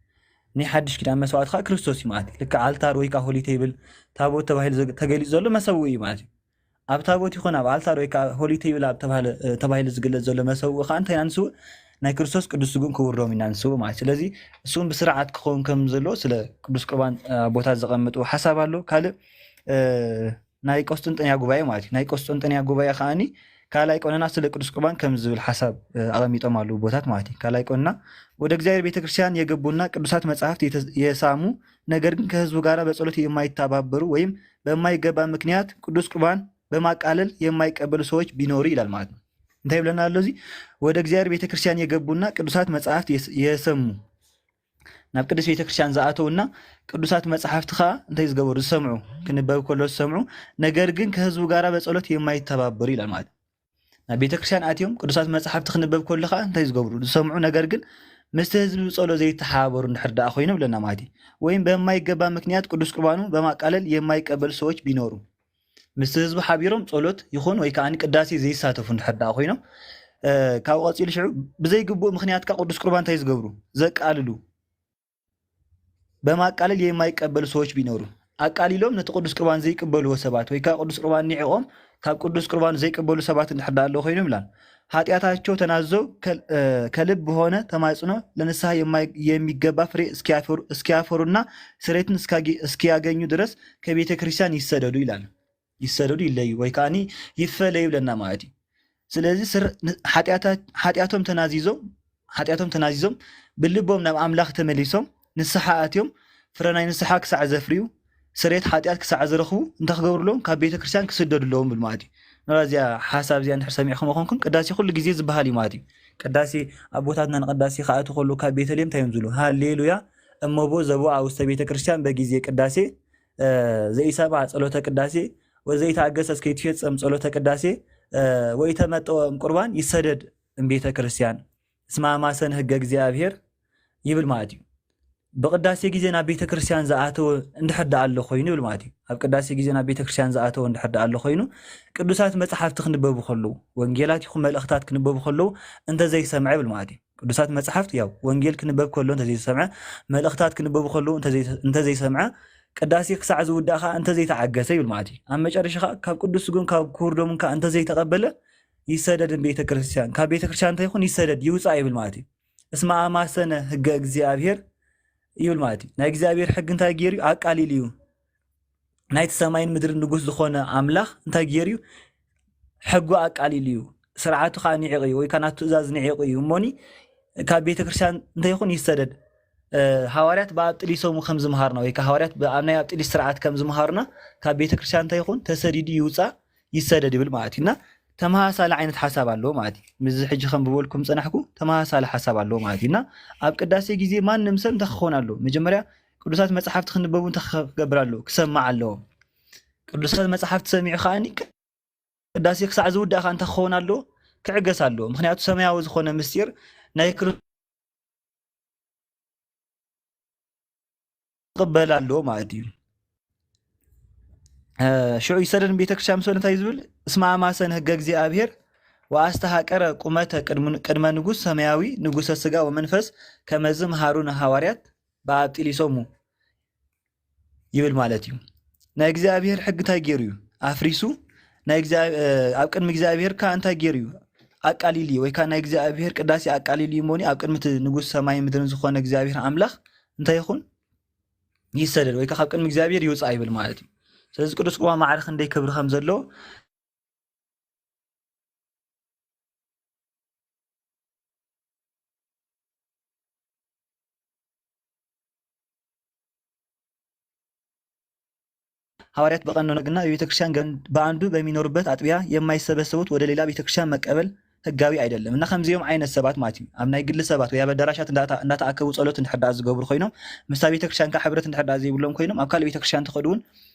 ናይ ሓድሽ ኪዳን መስዋዕቲ ከዓ ክርስቶስ እዩ ማለት እዩ። ልክዕ ኣልታር ወይ ከዓ ሆሊ ቴብል ታቦት ተባሂሉ ዘግ- ተገሊጹ ዘሎ መሰውእ እዩ ማለት እዩ። ኣብ ታቦት ይኹን ኣብ ኣልታር ወይ ከዓ ሆሊ ቴብል ኣብ ተባህለ እ፣ ተባሂሉ ዝግለጽ ዘሎ መሰውእ ከዓ እንታይ ኢና ንስውእ ናይ ክርስቶስ ቅዱስ ስግኡን ክቡር ደሙን ኢና ንስውእ ማለት እዩ። ስለዚ እሱን ብስርዓት ክኸውን ከም ዘለዎ ስለ ቅዱስ ቁርባን እ፣ ኣቦታት ዘቐምጥዎ ሓሳብ ኣሎ። ካልእ እ፣ ናይ ቆስጥንጥንያ ጉባኤ ማለት እዩ። ናይ ቆስጥንጥንያ ጉባኤ ከዓኒ ካልኣይ ቀኖና ስለ ቅዱስ ቁርባን ከም ዝብል ሓሳብ እ፣ ኣቐሚጦም ኣለዉ ኣቦታት ማለት እዩ። ካልኣይ ቀኖና ወደ እግዚአብሔር ቤተክርስቲያን የገቡና ቅዱሳት መጻሕፍት የተ- የሳሙ ነገር ግን ከህዝቡ ጋር በጸሎት የማይተባበሩ ወይም በማይገባ ምክንያት ቅዱስ ቁርባን በማቃለል የማይቀበሉ ሰዎች ቢኖሩ ይላል ማለት ነው። እንታይ ይብለና ኣሎ እዚ? ወደ እግዚአብሔር ቤተክርስቲያን የገቡና ቅዱሳት መጻሕፍት የስ- የሰሙ ናብ ቅድስት ቤተክርስቲያን ዝኣተውና ቅዱሳት መጻሕፍቲ ከዓ እንታይ ዝገበሩ ዝሰምዑ ክንበብ ከሎ ዝሰምዑ ነገር ግን ከህዝቡ ጋር በጸሎት የማይተባበሩ ይላል ማለት ነው። ናብ ቤተክርስትያን ኣትዮም ቅዱሳት መጻሕፍቲ ክንበብ ከሎ ከዓ እንታይ ዝገብሩ ዝሰምዑ ነገር ግን ምስቲ ህዝቢ ብጸሎት ዘይተሓባበሩ እንድሕር ደኣ ኮይኑ ብለና ማለት እዩ። ወይም በማይገባ ምክንያት ቅዱስ ቁርባኑ በማቃለል የማይቀበሉ ሰዎች ቢኖሩ ምስቲ ህዝቢ ሓቢሮም ጸሎት ይኹን ወይ ከዓኒ ቅዳሴ ዘይሳተፉ እንድሕር ደኣ ኮይኖም፣ እ፣ ካብኡ ቀጺሉ ሽዑ ብዘይግቡእ ምኽንያት ከኣ ቅዱስ ቁርባን እንታይ ዝገብሩ? ዘቃልሉ። በማቃለል የማይቀበሉ ሰዎች ቢኖሩ፣ ኣቃሊሎም ነቲ ቅዱስ ቁርባን ዘይቅበልዎ ሰባት ወይ ከኣ ቅዱስ ቁርባን ኒዕቆም ካብ ቅዱስ ቁርባን ዘይቅበሉ ሰባት እንድሕር ደኣ ኣለዉ ኮይኖም ይላል። ኃጢአታቸው ተናዘው ከል-፣ እ፣ ከልብ በሆነ ተማጽኖ ለንስሐ የማይ-፣ የሚገባ ፍሬ እስኪያፈሩ፣ እስኪያፈሩና ስሬትን እስካጊ-፣ እስኪያገኙ ድረስ ከቤተ ክርስቲያን ይሰደዱ ይላል። ይሰደዱ፣ ይለዩ ወይ ከዓኒ ይፈለዩ ይብለና ማለት እዩ። ስለዚ ስር-፣ ን-፣ ኃጢአታ-፣ ኃጢአቶም ተናዚዞም፣ ኃጢአቶም ተናዚዞም ብልቦም ናብ ኣምላኽ ተመሊሶም ንስሓ ኣትዮም ፍረ ናይ ንስሓ ክሳዕ ዘፍርዩ ስርየት ኃጢአት ክሳዕ ዝረኽቡ እንታይ ክገብሩ ኣለዎም? ካብ ቤተ ክርስቲያን ክስደዱ ኣለዎም ብል ማለት እዩ። ንራ እዚኣ ሓሳብ እዚኣ እንድሕር ሰሚዕኹም ኮንኩም ቅዳሴ ኩሉ ግዜ ዝበሃል እዩ ማለት እዩ። ቅዳሴ ኣቦታትና ንቅዳሴ ክኣቱ ከለዉ ካብ ቤተልሔም እንታይ እዮም ዝብሉ? ሃሌሉያ እመቦ ዘቦ ውስተ ቤተ ክርስቲያን በጊዜ ቅዳሴ እ፣ ዘይሰምዓ ጸሎተ ቅዳሴ ወዘይተኣገሰ እስከ ይትፌጸም ጸሎተ ቅዳሴ እ፣ ወይተመጠወ እም ቁርባን ይሰደድ እም ቤተ ክርስቲያን እስመ አማሰነ ሕገ እግዚኣብሔር ይብል ማለት እዩ። ብቅዳሴ ግዜ ናብ ቤተ ክርስቲያን ዝኣተወ እንድሕር ደኣ ኣሎ ኮይኑ ይብል ማለት እዩ። ኣብ ቅዳሴ ግዜ ናብ ቤተ ክርስቲያን ዝኣተወ እንድሕር ደኣ ኣሎ ኮይኑ ቅዱሳት መጽሓፍቲ ክንበቡ ከለዉ፣ ወንጌላት ይኹን መልእኽታት ክንበቡ ከለዉ እንተዘይሰምዐ ይብል ማለት እዩ። ቅዱሳት መጽሓፍቲ ያው ወንጌል ክንበብ ከሎ እንተዘይሰምዐ፣ መልእኽታት ክንበቡ ከለዉ እንተዘይ-፣ እንተዘይሰምዐ፣ ቅዳሴ ክሳዕ ዝውዳእ ከኣ እንተዘይተዓገሰ ይብል ማለት እዩ። ኣብ መጨረሻ ከኣ ካብ ቅዱስ ስግኡን ካብ ክቡር ደሙን ከኣ እንተዘይተቐበለ ይሰደድ እም ቤተ ክርስቲያን፣ ካብ ቤተ ክርስቲያን እንታይ ይኹን ይሰደድ ይውጻእ ይብል ማለት እዩ። እስመ አማሰነ ሕገ እግዚኣብሔር ይብል ማለት እዩ። ናይ እግዚኣብሔር ሕጊ እንታይ ገይሩ እዩ? ኣቃሊሉ እዩ። ናይቲ ሰማይን ምድርን ንጉስ ዝኾነ ኣምላኽ እንታይ ገይሩ እዩ? ሕጉ ኣቃሊሉ እዩ። ስርዓቱ ከኣ ንዒቑ እዩ፣ ወይ ከኣ ናቱ ትእዛዝ ንዒቑ እዩ። እሞኒ ካብ ቤተ ክርስቲያን እንታይ ይኹን ይሰደድ። እ፣ ሃዋርያት ብኣብ ጥሊሶሙ ከም ዝምሃርና፣ ወይ ከኣ ሃዋርያት ብ-፣ ኣብ ናይ ኣብ ጥሊስ ስርዓት ከም ዝምሃሩና፣ ካብ ቤተ ክርስቲያን እንታይ ይኹን ተሰዲዱ ይውጻእ፣ ይሰደድ ይብል ማለት እዩ። እና ተመሳሳሊ ዓይነት ሓሳብ ኣለዎ ማለት እዩ። ምስዚ ሕጂ ከም ብበልኩም ጸናሕኩ ተመሳሳሊ ሓሳብ ኣለዎ ማለት እዩ። እና ኣብ ቅዳሴ ግዜ ማንም ሰብ እንታይ ክኸውን ኣለዎ? መጀመርያ ቅዱሳት መጻሕፍቲ ክንበቡ እንታይ ክገብር ኣለዎ? ክሰማዕ ኣለዎ። ቅዱሳት መጻሕፍቲ ሰሚዑ ከኣኒ ቅዳሴ ክሳዕ ዝውዳእ ከኣ እንታይ ክኸውን ኣለዎ? ክዕገስ ኣለዎ። ምኽንያቱ ሰማያዊ ዝኾነ ምስጢር ናይ ክርስቶስ ክቕበል ኣለዎ ማለት እዩ። እ፣ ሽዑ ይሰደድ ቤተ ክርስቲያን ምስ በለ እንታይ ዝብል? እስመ አማሰነ ሕገ እግዚኣብሔር ወአስተሐቀረ ቁመተ ቅድም-፣ ቅድመ ንጉሥ ሰማያዊ ንጉሠ ሥጋ ወመንፈስ ከመዝ መሃሩነ ሐዋርያት በአብ ጢሊሶሙ ይብል ማለት እዩ። ናይ እግዚኣብሔር ሕጊ እንታይ ገይሩ እዩ? ኣፍሪሱ። ናይ እግዚኣብ-፣ እ፣ ኣብ ቅድሚ እግዚኣብሔር ከኣ እንታይ ገይሩ እዩ? ኣቃሊሉ እዩ። ወይ ከኣ ናይ እግዚኣብሔር ቅዳሴ ኣቃሊሉ እዩ እሞኒ ኣብ ቅድሚ እቲ ንጉስ ሰማይን ምድርን ዝኾነ እግዚኣብሔር ኣምላኽ እንታይ ይኹን? ይሰደድ ወይ ከኣ ካብ ቅድሚ እግዚኣብሔር ይውጻእ ይብል ማለት እዩ። ስለዚ ቅዱስ ቁርባን ማዕረ ክንደይ ክብሪ ከም ዘለዎ ሐዋርያት በቀኖና ግና በቤተ ክርስቲያን ገን-፣ በአንዱ በሚኖሩበት አጥቢያ የማይሰበሰቡት ወደ ሌላ ቤተ ክርስቲያን መቀበል ሕጋዊ አይደለም እና ከምዚኦም ዓይነት ሰባት ማለት እዩ። ኣብ ናይ ግሊ ሰባት ወይ ኣብ ኣዳራሻት እንዳታ-፣ እንዳተኣከቡ ጸሎት እንድሕር ደኣ ዝገብሩ ኮይኖም፣ ምስታ ቤተ ክርስቲያን ከኣ ሕብረት እንድሕር ደኣ ዘይብሎም ኮይኖም፣ ኣብ ካልእ ቤተ ክርስቲያን ተኸዱ እውን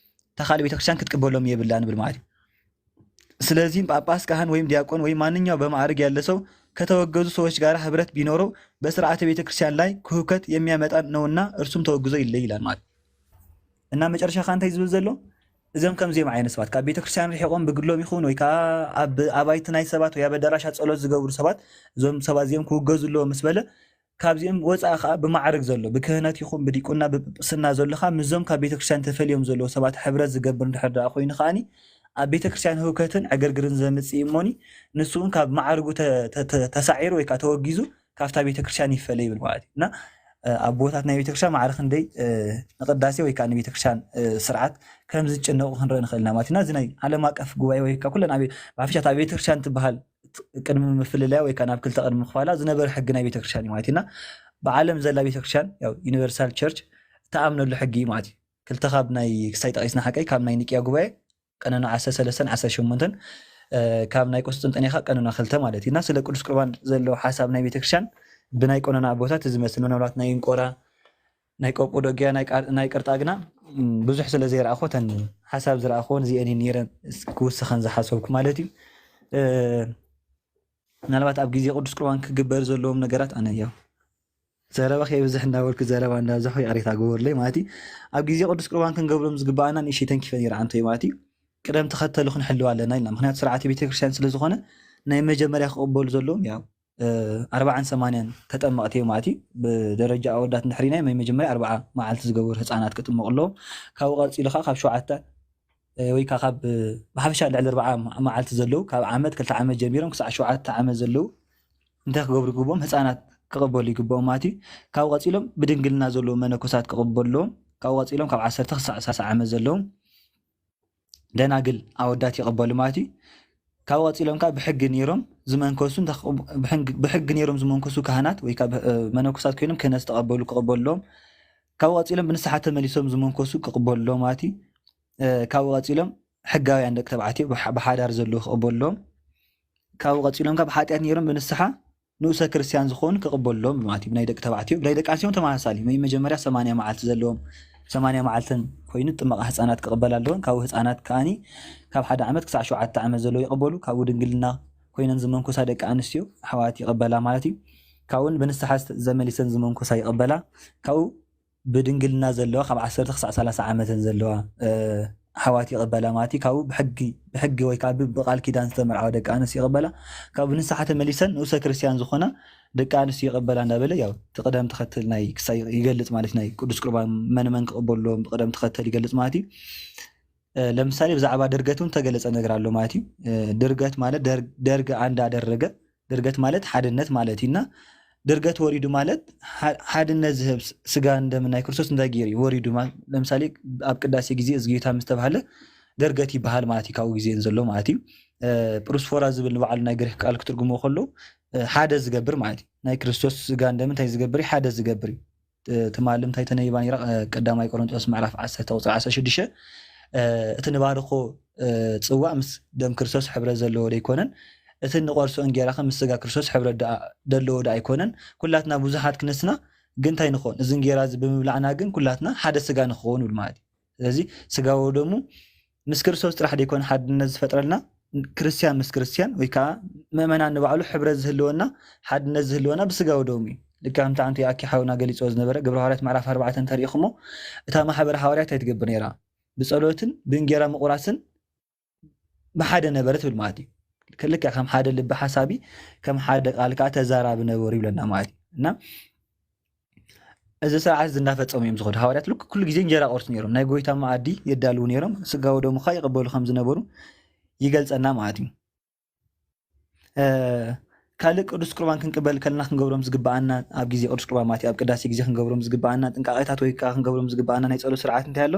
እታ ካልእ ቤተ ክርስቲያን ክትቅበሎም የብላን ንብል ማለት እዩ። ስለዚህም ጳጳስ፣ ካህን ወይም ዲያቆን ወይም ማንኛው በማዕረግ ያለ ሰው ከተወገዙ ሰዎች ጋር ህብረት ቢኖረው በስርዓተ ቤተ ክርስቲያን ላይ ሁከት የሚያመጣ ነውና እርሱም ተወግዞ ይለይ ይላል ማለት። እና መጨረሻ ከኣ እንታይ ዝብል ዘሎ? እዞም ከምዚኦም ዓይነት ሰባት ካብ ቤተ ክርስቲያን ርሒቖም ብግሎም ይኹን ወይ ከኣ ኣብ ኣባይቲ ናይ ሰባት ወይ ኣብ ኣዳራሻት ጸሎት ዝገብሩ ሰባት እዞም ሰባት እዚኦም ክውገዙ ኣለዎም ምስ በለ ካብዚኦም ወጻኢ ከኣ ብማዕርግ ዘሎ ብክህነት ይኹን ብዲቁና ብጵጵስና ዘሎ ከኣ ምስዞም ካብ ቤተ ክርስቲያን ተፈልዮም ዘለዉ ሰባት ሕብረት ዝገብር እንድሕር ደኣ ኮይኑ ከኣኒ ኣብ ቤተ ክርስቲያን ህውከትን ዕግርግርን ዘምጽእ እዩ እሞኒ ንሱ እውን ካብ ማዕርጉ ተ-፣ ተ-፣ ተ-፣ ተሳዒሩ ወይ ከኣ ተወጊዙ ካብታ ቤተ ክርስቲያን ይፈለ ይብል ማለት እዩ። እና፣ እ፣ ኣቦታት ናይ ቤተ ክርስቲያን ማዕረ ክንደይ፣ እ፣ ንቅዳሴ ወይ ከኣ ንቤተ ክርስቲያን፣ እ፣ ስርዓት ከም ዝጭነቑ ክንርኢ ንኽእል ኢና ማለት ኢና። እዚ ናይ ዓለም ኣቀፍ ጉባኤ ወይ ከኣ ኩለን ኣብ፣ ብሓፈሻ እታ ቤተ ክርስቲያን ትበሃል ቅድሚ ምፍልላያ ወይ ከኣ ናብ ክልተ ቅድሚ ምኽፋላ ዝነበረ ሕጊ ናይ ቤተ ክርስቲያን እዩ ማለት ኢና። ብዓለም ዘላ ቤተ ክርስቲያን፣ ያው ዩኒቨርሳል ቸርች፣ እትኣምነሉ ሕጊ እዩ ማለት እዩ። ክልተ ካብ ናይ ክሳይ ጠቒስና ሓቀይ፣ ካብ ናይ ኒቅያ ጉባኤ ቀኖና ዓሰርተ ሰለስተን ዓሰርተ ሸሞንተን፣ እ፣ ካብ ናይ ቁስጥንጥንያ ከኣ ቀኖና ክልተ ማለት እዩ። እና ስለ ቅዱስ ቁርባን ዘሎ ሓሳብ ናይ ቤተ ክርስቲያን ብናይ ቀኖና ኣቦታት ዝመስል፣ ምናልባት ናይ እንቆራ፣ ናይ ቀጶዶቅያ፣ ናይ ቃር-፣ ናይ ቅርጣ ግና፣ እም፣ ብዙሕ ስለ ዘይረኣኹ፣ እተን ሓሳብ ዝረኣኹወን እዚአን እየን ነይረን፣ እስ-፣ ክውስኸን ዝሓሰብኩ ማለት እዩ። እ፣ ምናልባት ኣብ ግዜ ቅዱስ ቁርባን ክግበር ዘለዎም ነገራት፣ ኣነ ያው ዘረባ ከየብዝሕ እንዳበልኩ ዘረባ እንዳብዛሕኩ ይቕሬታ ግበሩለይ ማለት እዩ። ኣብ ግዜ ቅዱስ ቁርባን ክንገብሮም ዝግባኣና ንእሽተይ ተንኪፈ ነይረ ዓንቶይ ማለት እዩ። ቅደም ተኸተሉ ክንሕልው ኣለና ኢልና። ምክንያቱ ስርዓተ ቤተክርስትያን ስለ ዝኾነ ናይ መጀመርያ ክቕበሉ ዘለዎም ያው ኣርባዓን ሰማንያን ተጠመቕቲ እዮም ማለት እዩ። ብደረጃ ኣወዳት እንድሕር ኢልና ናይ መጀመርያ ኣርባዓ መዓልቲ ዝገበሩ ህፃናት ክጥመቑ ኣለዎም። ካብኡ ቀፂሉ ከዓ ካብ ሸውዓተ ወይ ከዓ ካብ ብሓፈሻ ልዕሊ ኣርባዓ መዓልቲ ዘለዉ ካብ ዓመት ክልተ ዓመት ጀሚሮም ክሳዕ ሸውዓተ ዓመት ዘለዉ እንታይ ክገብሩ ይግብኦም? ህፃናት ክቕበሉ ይግብኦም ማለት እዩ። ካብኡ ቀፂሎም ብድንግልና ዘለዉ መነኮሳት ክቕበሉ ኣለዎም። ካብኡ ቀፂሎም ካብ ዓሰርተ ክሳዕ ሰላሳ ዓመት ዘለዉ ደናግል ኣወዳት ይቕበሉ ማለት እዩ። ካብኡ ቀፂሎም ከዓ ብሕጊ ነይሮም ዝመንከሱ ብሕጊ ነይሮም ዝመንከሱ ካህናት ወይ ከዓ መነኮሳት ኮይኖም ክህነት ዝተቐበሉ ክቕበሉ ኣለዎም። ካብኡ ቀፂሎም ብንስሓ ተመሊሶም ዝመንከሱ ክቕበሉ ኣለዎም ማለት እዩ። ካብኡ ቀፂሎም ሕጋውያን ደቂ ተባዕትዮ ብሓዳር ዘለዉ ክቕበሉ ኣለዎም። ካብኡ ቀፂሎም ካብ ሓጢኣት ነይሮም ብንስሓ ንኡሰ ክርስቲያን ዝኾኑ ክቕበሉ ኣለዎም ማለት እዩ። ብናይ ደቂ ተባዕትዮ ብናይ ደቂ ኣንስትዮ ተመሳሳሊ መጀመርያ ሰማንያ መዓልቲ ዘለዎም ሰማንያ መዓልተን ኮይኑ ጥመቓ ህፃናት ክቕበላ ኣለወን። ካብኡ ህፃናት ከዓኒ ካብ ሓደ ዓመት ክሳዕ ሸውዓተ ዓመት ዘለዉ ይቕበሉ። ካብኡ ድንግልና ኮይነን ዝመንኮሳ ደቂ ኣንስትዮ ኣሕዋት ይቕበላ ማለት እዩ። ካብኡን ብንስሓ ዘመሊሰን ዝመንኮሳ ይቕበላ። ካብኡ ብድንግልና ዘለዋ ካብ ዓሰርተ ክሳዕ ሰላሳ ዓመተን ዘለዋ ኣሕዋት ይቕበላ ማለት እዩ። ካብኡ ብሕጊ ብሕጊ ወይ ከዓ ብቃል ኪዳን ዝተመርዓዋ ደቂ ኣንስትዮ ይቕበላ። ካብኡ ብንስሓ ተመሊሰን ንኡሰ ክርስቲያን ዝኾና ደቂ ኣንስትዮ ይቕበላ እንዳበለ ያው እቲ ቅደም ተኸተል ናይ ክሳይ ይገልፅ ማለት ናይ ቅዱስ ቁርባን መን መን ክቕበሉ ኣለዎም ብቅደም ተኸተል ይገልፅ ማለት እዩ። ለምሳሌ ብዛዕባ ድርገት እውን ተገለጸ ነገር ኣሎ ማለት እዩ። ድርገት ማለት ደርግ አንድ አደረገ ድርገት ማለት ሓድነት ማለት እዩ እና ድርገት ወሪዱ ማለት ሓድነት ዝህብ ስጋ እንደምን ናይ ክርስቶስ እንታይ ገይሩ እዩ ወሪዱ። ለምሳሌ ኣብ ቅዳሴ ግዜ እዚ ጌታ ምስ ተባህለ ድርገት ይበሃል ማለት እዩ። ካብኡ ግዜ ዘሎ ማለት እዩ። ፕሩስፎራ ዝብል ንባዕሉ ናይ ግሪክ ቃል ክትርጉሞ ከሎ ሓደ ዝገብር ማለት እዩ። ናይ ክርስቶስ ስጋ እንደምን እንታይ ዝገብር እዩ? ሓደ ዝገብር እዩ። ትማሊ እንታይ ተነቢባ ነይራ? ቀዳማይ ቆሮንጦስ ምዕራፍ ዓሰርተ ቁፅሪ ዓሰርተ ሽዱሽተ እቲ ንባርኾ ፅዋእ ምስ ደም ክርስቶስ ሕብረት ዘለዎ ዶ ኣይኮነን? እቲ ንቆርሶ እንጌራ ከ ምስ ስጋ ክርስቶስ ሕብረት ደለዎ ዶ ኣይኮነን? ኩላትና ብዙሓት ክንስና ግን እንታይ ንኾን? እዚ እንጌራ እዚ ብምብላዕና ግን ኩላትና ሓደ ስጋ ንኸውን ይብል ማለት እዩ። ስለዚ ስጋዎ ደሙ ምስ ክርስቶስ ጥራሕ ደይኮነ ሓድነት ዝፈጥረልና ክርስቲያን ምስ ክርስቲያን ወይ ከዓ ምእመናን ንባዕሉ ሕብረት ዝህልወና ሓድነት ዝህልወና ብስጋዊ ደሙ እዩ። ልክዕ ከምቲ ኣንቱ ያኪ ሓውና ገሊፅዎ ዝነበረ ግብረ ሃዋርያት ምዕራፍ ኣርባዕተ እንተሪኢኹሞ እታ ማሕበር ሃዋርያት ኣይትገብር ነይራ። ብፀሎትን ብእንጌራ ምቁራስን ብሓደ ነበረ ትብል ማለት እዩ። ልክዕ ከም ሓደ ልቢ ሓሳቢ ከም ሓደ ቃል ከዓ ተዛራቢ ነበሩ ይብለና ማለት እዩ እና እዚ ስርዓት እዚ እንዳፈፀሙ እዮም ዝኸዱ። ሃዋርያት ልክ ኩሉ ግዜ እንጀራ ቆርሱ ነይሮም፣ ናይ ጎይታ መኣዲ የዳልዉ ነይሮም፣ ስጋዊ ደሙ ከዓ ይቕበሉ ከም ዝነበሩ ይገልፀና ማለት እዩ። ካልእ ቅዱስ ቁርባን ክንቅበል ከልና ክንገብሮም ዝግበኣና ኣብ ግዜ ቅዱስ ቁርባን ማለት ኣብ ቅዳሴ ግዜ ክንገብሮም ዝግበኣና ጥንቃቄታት ወይ ከዓ ክንገብሮም ዝግበኣና ናይ ፀሎት ስርዓት እንታይ ኣሎ?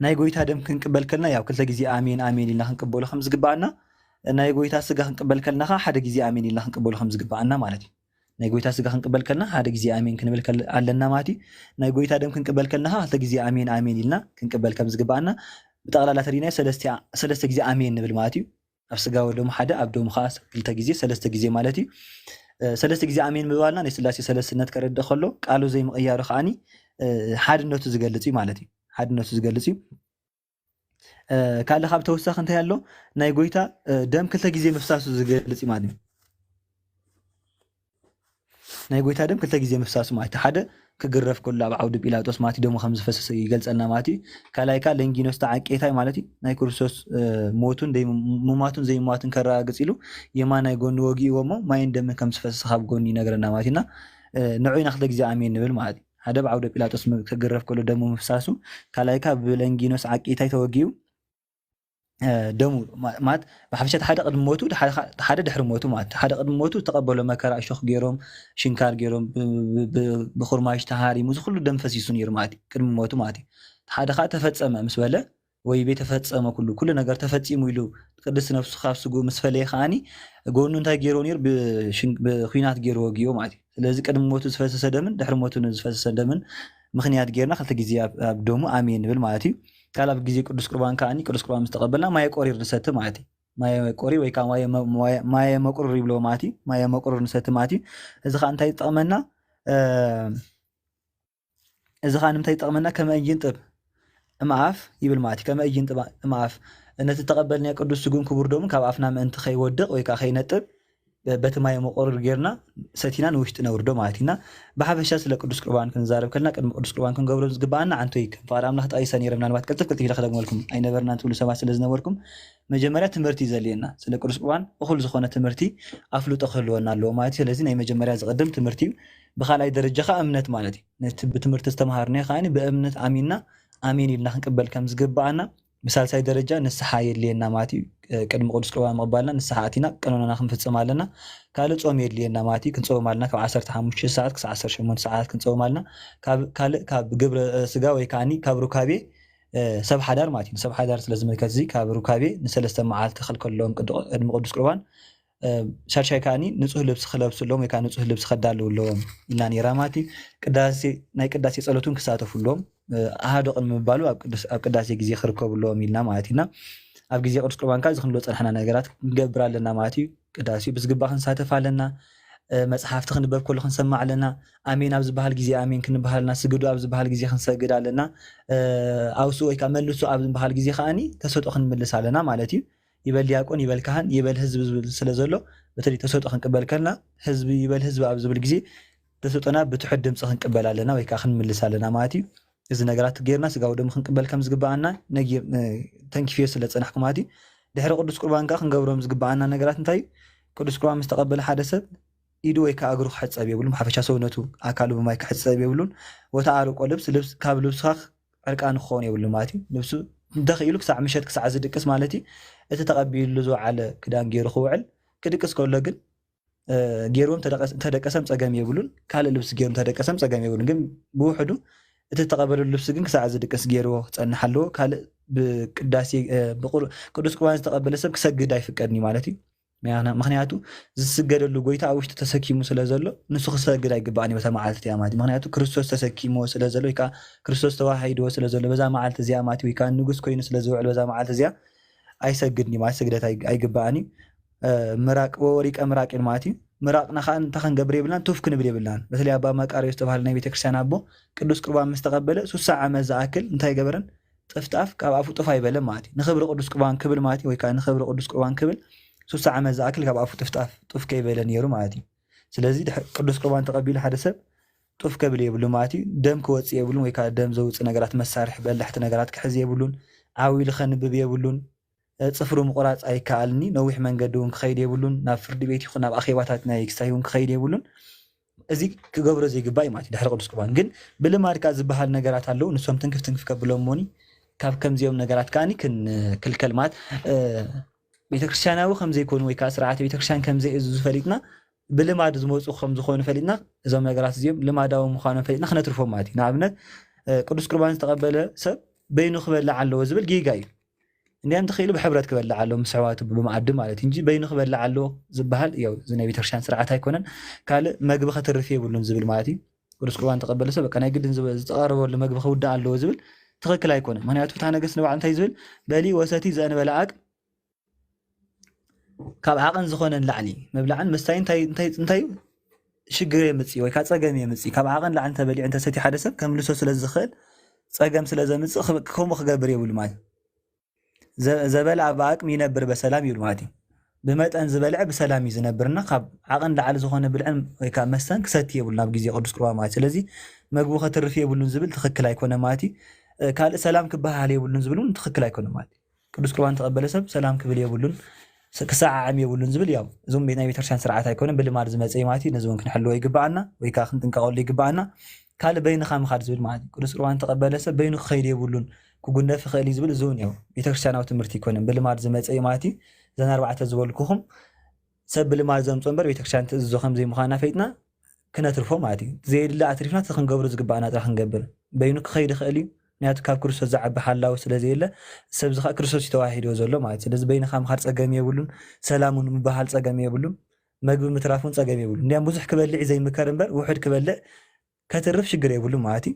ናይ ጎይታ ደም ክንቅበል ከልና ያው ክልተ ግዜ ኣሜን ኣሜን ኢልና ክንቅበሎ ከም ዝግበኣና ናይ ጎይታ ስጋ ክንቅበል ከልና ከዓ ሓደ ግዜ ኣሜን ኢልና ክንቅበሎ ከም ዝግበኣና ማለት እዩ። ናይ ጎይታ ስጋ ክንቅበል ከልና ሓደ ግዜ ኣሜን ክንብል ኣለና ማለት እዩ። ናይ ጎይታ ደም ክንቅበል ከልና ከዓ ክልተ ግዜ ኣሜን ኣሜን ኢልና ክንቅበል ከም ዝግበኣና ብጠቕላላ ተሪናዮ ሰለስተ ግዜ ኣሜን ንብል ማለት እዩ። ኣብ ስጋ ወደሙ ሓደ ኣብ ደሙ ከዓ ክልተ ግዜ ሰለስተ ግዜ ማለት እዩ። ሰለስተ ግዜ ኣሜን ምባልና ናይ ስላሴ ሰለስትነት ከረድእ ከሎ ቃሉ ዘይምቕያሩ ከዓኒ ሓድነቱ ዝገልፅ እዩ ማለት እዩ። ሓድነቱ ዝገልፅ እዩ። ካልእ ካብ ተወሳኺ እንታይ ኣሎ? ናይ ጎይታ ደም ክልተ ግዜ ምፍሳሱ ዝገልፅ እዩ ማለት እዩ። ናይ ጎይታ ደም ክልተ ግዜ ምፍሳሱ ማለት ሓደ ክግረፍ ከሎ ኣብ ዓውዲ ጲላጦስ ማለት ደሙ ከም ዝፈሰሰ ይገልፀልና ማለት እዩ። ካልኣይ ከዓ ለንጊኖስ ተዓቄታይ ማለት እዩ ናይ ክርስቶስ ሞቱን ሙማቱን ዘይሟትን ከረጋግፅ ኢሉ የማናይ ጎኒ ወጊእዎ እሞ ማይን ደምን ከም ዝፈሰሰ ካብ ጎኒ ይነግረና ማለት እዩና ንዑ ኢና ክልተ ግዜ ኣሜን ንብል ማለት እዩ። ሓደ ብዓውደ ጲላጦስ ክግረፍ ከሎ ደሙ ምፍሳሱ ካልኣይ ከዓ ብለንጊኖስ ዓቄታይ ተወጊኡ ደሙ ማለት ብሓፈሻ ሓደ ቅድሚ ሞቱ ሓደ ድሕሪ ሞቱ ማለት ሓደ ቅድሚ ሞቱ ዝተቐበሎ መከራ እሾክ ገይሮም ሽንካር ገይሮም ብኩርማሽ ተሃሪሙ እዚ ኩሉ ደም ፈሲሱ ነይሩ ማለት እዩ ቅድሚ ሞቱ ማለት እዩ ሓደ ከዓ ተፈፀመ ምስ በለ ወይ ቤተ ፈጸመ ኩሉ ኩሉ ነገር ተፈጺሙ ኢሉ ቅድስት ነፍሱ ካብ ስጉ ምስ ፈለየ ከዓኒ ጎኑ እንታይ ገይርዎ ነይሩ ብኩናት ገይርዎ ወጊዎ ማለት እዩ ስለዚ ቅድሚ ሞቱ ዝፈሰሰ ደምን ድሕሪ ሞቱ ዝፈሰሰ ደምን ምክንያት ገይርና ክልተ ግዜ ኣብ ደሙ ኣሜን ንብል ማለት እዩ ካልኣብ ግዜ ቅዱስ ቁርባን ከዓኒ ቅዱስ ቁርባን ምስ ተቐበልና ማየ ቆሪር ንሰቲ ማለት እዩ ማየ ቆሪር ወይ ከዓ ማየ መቁርር ይብሎ ማለት እዩ ማየ መቁርር ንሰቲ ማለት እዩ እዚ ከዓ እንታይ ዝጠቕመና እዚ ከዓ ንምንታይ ይጠቕመና ከመ እይንጥብ እምኣፍ ይብል ማለት እዩ ከመ እይንጥብ እምኣፍ ነቲ ተቐበልናዮ ቅዱስ ስጉን ክቡር ደሙን ካብ ኣፍና ምእንቲ ከይወድቕ ወይ ከዓ ከይነጥብ በቲ ማይ መቆርር ጌርና ሰቲና ንውሽጢ ነውርዶ ማለት ኢና። ብሓፈሻ ስለ ቅዱስ ቁርባን ክንዛረብ ከለና ቅድሚ ቅዱስ ቁርባን ክንገብሮ ዝግባኣና፣ ዓንቶይ ከም ፍቓድ ኣምላኽ ጠቒሰ ነይረ፣ ምናልባት ቅልጥፍ ቅልጥፍ ኢለ ክደግመልኩም ኣይነበርናን ትብሉ ሰባት ስለ ዝነበርኩም፣ መጀመርያ ትምህርቲ እዩ ዘድልየና። ስለ ቅዱስ ቁርባን እኹል ዝኾነ ትምህርቲ ኣፍልጦ ክህልወና ኣለዎ ማለት እዩ። ስለዚ ናይ መጀመርያ ዝቕድም ትምህርቲ እዩ። ብኻልኣይ ደረጃ ኸዓ እምነት ማለት እዩ። ነቲ ብትምህርቲ ዝተምሃርናዮ ከኣ ብእምነት ኣሚንና ኣሜን ኢልና ክንቅበል ከም ዝግባኣና፣ ብሳልሳይ ደረጃ ንስሓ የድልየና ማለት እዩ። ቅድሚ ቅዱስ ቁርባን ምቕባልና ንስሓ ኣቲና ቀኖናና ክንፍጽም ኣለና። ካልእ ጾም የድልየና ማለት እዩ። ክንጸውም ኣለና ካብ ዓሰርተ ሓሙሽተ ሰዓት ክሳብ ዓሰርተ ሸሞንተ ሰዓት ክንጸውም ኣለና። ካልእ ካብ ግብረ ስጋ ወይ ከዓኒ ካብ ሩካቤ ሰብ ሓዳር ማለት እዩ። ሰብ ሓዳር ስለ ዝምልከት እዚ ካብ ሩካቤ ንሰለስተ መዓልቲ ክልከለዎም ቅድሚ ቅዱስ ቁርባን ሻድሻይ ከዓኒ ንጹህ ልብሲ ክለብሱ ኣለዎም ወይ ከዓ ንጹህ ልብሲ ከዳልው ኣለዎም ኢልና ነይራ ማለት እዩ። ቅዳሴ ናይ ቅዳሴ ጸሎት እውን ክሳተፉ ኣለዎም። ኣሃዶ ቅድሚ ምባሉ ኣብ ቅዳሴ ግዜ ክርከቡ ኣለዎም ኢልና ማለት ኢና። ኣብ ግዜ ቅዱስ ቁርባን ከዓ እዚ ክንብሎ ጸናሕና ነገራት ክንገብር ኣለና ማለት እዩ። ቅዳሴ ብዝግባእ ክንሳተፍ ኣለና። መፅሓፍቲ ክንበብ ከሎ ክንሰማዕ ኣለና። ኣሜን ኣብ ዝበሃል ግዜ ኣሜን ክንበሃል ኣለና። ስግዱ ኣብ ዝበሃል ግዜ ክንሰግድ ኣለና። ኣውስኡ ወይ ከዓ መልሱ ኣብ ዝበሃል ግዜ ከዓኒ ተሰጦ ክንምልስ ኣለና ማለት እዩ። ይበል ዲያቆን፣ ይበል ካህን፣ ይበል ህዝቢ ዝብል ስለ ዘሎ፣ በተለይ ተሰጦ ክንቅበል ከልና ህዝቢ ይበል ህዝቢ ኣብ ዝብል ግዜ ተሰጦና ብትሑት ድምፂ ክንቅበል ኣለና ወይ ከዓ ክንምልስ ኣለና ማለት እዩ። እዚ ነገራት ጌርና ስጋዊ ደሙ ክንቅበል ከም ዝግባኣና ተንኪፍዮ ስለ ዝፀናሕኩ ማለት እዩ። ድሕሪ ቅዱስ ቁርባን ከዓ ክንገብሮም ዝግባኣና ነገራት እንታይ እዩ? ቅዱስ ቁርባን ምስ ተቐበለ ሓደ ሰብ ኢዱ ወይ ከዓ እግሩ ክሕፀብ የብሉን። ብሓፈሻ ሰውነቱ ኣካሉ ብማይ ክሕፀብ የብሉን። ወተዓርቆ ልብስ፣ ልብስ ካብ ልብስኻ ዕርቃኑ ክኸውን የብሉን ማለት እዩ። ልብሱ እንተኽኢሉ ክሳዕ ምሸት ክሳዕ ዝድቅስ ማለት እዩ። እቲ ተቐቢሉ ዝወዓለ ክዳን ገይሩ ክውዕል፣ ክድቅስ ከሎ ግን ገይርዎም እንተደቀሰም ፀገም የብሉን። ካልእ ልብሲ ገይሩ እንተደቀሰም ፀገም የብሉን። ግን ብውሕዱ እቲ ተቐበለሉ ልብሲ ግን ክሳዕ ዝድቅስ ገይርዎ ክፀንሕ ኣለዎ። ካልእ ብቅዳሴ ቅዱስ ቁርባን ዝተቐበለ ሰብ ክሰግድ ኣይፍቀድን እዩ ማለት እዩ። ምክንያቱ ዝስገደሉ ጎይታ ኣብ ውሽጢ ተሰኪሙ ስለ ዘሎ ንሱ ክሰግድ ኣይግባእን እዩ በታ መዓልቲ እቲኣ ማለት እዩ። ምክንያቱ ክርስቶስ ተሰኪምዎ ስለ ዘሎ ወይ ከዓ ክርስቶስ ተዋሂድዎ ስለ ዘሎ በዛ መዓልቲ እዚኣ ማለት ወይ ከዓ ንጉስ ኮይኑ ስለ ዝውዕል በዛ መዓልቲ እዚኣ ኣይሰግድን እዩ ማለት ስግደት ኣይግባእን እዩ። ምራቅ ወወሪቀ ምራቅ እዩ ማለት እዩ። ምራቅና ከዓ እንታይ ክንገብር የብልናን፣ ቱፍ ክንብል የብልናን። በተለይ ኣባ መቃርዮስ ዝተባሃለ ናይ ቤተክርስትያን ኣቦ ቅዱስ ቁርባን ምስ ተቐበለ ሱሳ ዓመት ዝኣክል እንታይ ገበረን? ጥፍጣፍ ካብ ኣፉ ጡፍ ኣይበለ ማለት እዩ። ንክብሪ ቅዱስ ቁርባን ክብል ማለት እዩ። ወይ ከዓ ንክብሪ ቅዱስ ቁርባን ክብል ሱሳ ዓመት ዝኣክል ካብ ኣፉ ጥፍጣፍ ጡፍ ከይበለ ነይሩ ማለት እዩ። ስለዚ ቅዱስ ቁርባን ተቐቢሉ ሓደ ሰብ ጡፍ ከብል የብሉ ማለት እዩ። ደም ክወፅእ የብሉን ወይ ከዓ ደም ዘውፅእ ነገራት መሳርሒ በላሕቲ ነገራት ክሕዝ የብሉን። ዓው ኢሉ ከንብብ የብሉን። ፅፍሩ ምቁራፅ ኣይከኣልኒ። ነዊሕ መንገዲ እውን ክኸይድ የብሉን። ናብ ፍርዲ ቤት ይኹን ናብ ኣኼባታት ናይ ክሳይ እውን ክኸይድ የብሉን። እዚ ክገብሮ ዘይግባእ እዩ ማለት እዩ። ድሕሪ ቅዱስ ቁርባን ግን ብልማድ ከዓ ዝበሃል ነገራት ኣለዉ። ንሶም ትንክፍ ትንክፍ ከብሎም ሞኒ ካብ ከምዚኦም ነገራት ከዓኒ ክንክልከል ማለት ቤተክርስትያናዊ ከምዘይኮኑ ወይ ከዓ ስርዓተ ቤተክርስትያን ከምዘይእዝዙ ፈሊጥና ብልማድ ዝመፁ ከምዝኾኑ ፈሊጥና እዞም ነገራት እዚኦም ልማዳዊ ምዃኖም ፈሊጥና ክነትርፎም ማለት እዩ። ንኣብነት ቅዱስ ቁርባን ዝተቐበለ ሰብ በይኑ ክበልዕ ኣለዎ ዝብል ጌጋ እዩ። እንዲያ እንተኽኢሉ ብሕብረት ክበልዕ ኣለዎ ምስ ኣሕዋቱ ብመኣዲ ማለት እዩ እንጂ በይኑ ክበልዕ ኣለዎ ዝበሃል ያው እዚ ናይ ቤተክርስትያን ስርዓት ኣይኮነን። ካልእ መግቢ ከትርፍ የብሉን ዝብል ማለት እዩ። ቅዱስ ቁርባን ተቐበለ ሰብ በቃ ናይ ግድን ዝቐረበሉ መግቢ ክውዳእ ኣለዎ ዝብል ትኽክል ኣይኮነን። ምክንያቱ ፍትሐ ነገስት ንባዕሉ እንታይ ዝብል በሊ ወሰቲ ዘእንበለ ዓቅም ካብ ዓቐን ዝኾነ ንላዕሊ ምብላዕን ምስታይን እንታይ እንታይ እንታይ ሽግር የምፅእ ወይ ከዓ ፀገም የምፅእ። ካብ ዓቐን ላዕሊ እንተበሊዑ እንተሰትዩ ሓደ ሰብ ከምልሶ ስለ ዝኽእል ፀገም ስለ ዘምፅእ ክብ- ከምኡ ክገብር የብሉ ማለት ዘ- ዘበልዐ ብዓቅም ይነብር በሰላም ይብል ማለት እዩ። ብመጠን ዝበልዐ ብሰላም እዩ ዝነብርና ካብ ዓቐን ላዕሊ ዝኾነ ብልዕን ወይ ከዓ መስተን ክሰቲ የብሉ ናብ ግዜ ቅዱስ ቁርባን ማለት ስለዚ መግቡ ከትርፍ የብሉን ዝብል ትኽክል ኣይኮነ ማለት እዩ። ካልእ ሰላም ክበሃል የብሉን ዝብል እውን ትኽክል ኣይኮነ ማለት እዩ። ቅዱስ ቁርባን ተቐበለ ሰብ ሰላም ክብል የብሉን፣ ክሰዓዓም የብሉን ዝብል ያው እዞም ናይ ቤተክርስትያን ስርዓት ኣይኮነን፣ ብልማድ ዝመፀ እዩ ማለት እዩ። ነዚ እውን ክንሕልዎ ይግባኣና ወይ ከዓ ክንጥንቀቐሉ ይግባኣና። ካልእ በይንኻ ምኻድ ዝብል ማለት እዩ። ቅዱስ ቁርባን ተቐበለ ሰብ በይኑ ክኸይድ የብሉን፣ ክጉነፍ ይኽእል እዩ ዝብል እዚ እውን ያው ቤተክርስትያናዊ ትምህርቲ ኣይኮነን፣ ብልማድ ዝመፀ እዩ ማለት እዩ። እዘን ኣርባዕተ ዝበልኩኹም ሰብ ብልማድ ዘምፅኦ እምበር ቤተክርስትያን ትእዝዞ ከምዘይምዃና ፈይጥና ክነትርፎ ማለት እዩ። ዘየድሊ ኣትሪፍና እቲ ክንገብሮ ዝግባኣና ጥራሕ ክንገብር። በይኑ ክኸይድ ይኽእል እዩ። ምክንያቱ ካብ ክርስቶስ ዝዓቢ ሓላዊ ስለ ዘየለ፣ ሰብዚ ከዓ ክርስቶስ እዩ ተዋሂድዎ ዘሎ ማለት እዩ። ስለዚ በይንኻ ምኻድ ጸገም የብሉን። ሰላም እውን ምብሃል ጸገም የብሉን። መግቢ ምትራፍ እውን ጸገም የብሉን። እንዲያም ብዙሕ ክበልዕ እዩ ዘይምከር እምበር ውሑድ ክበልዕ ከትርፍ ሽግር የብሉን ማለት እዩ።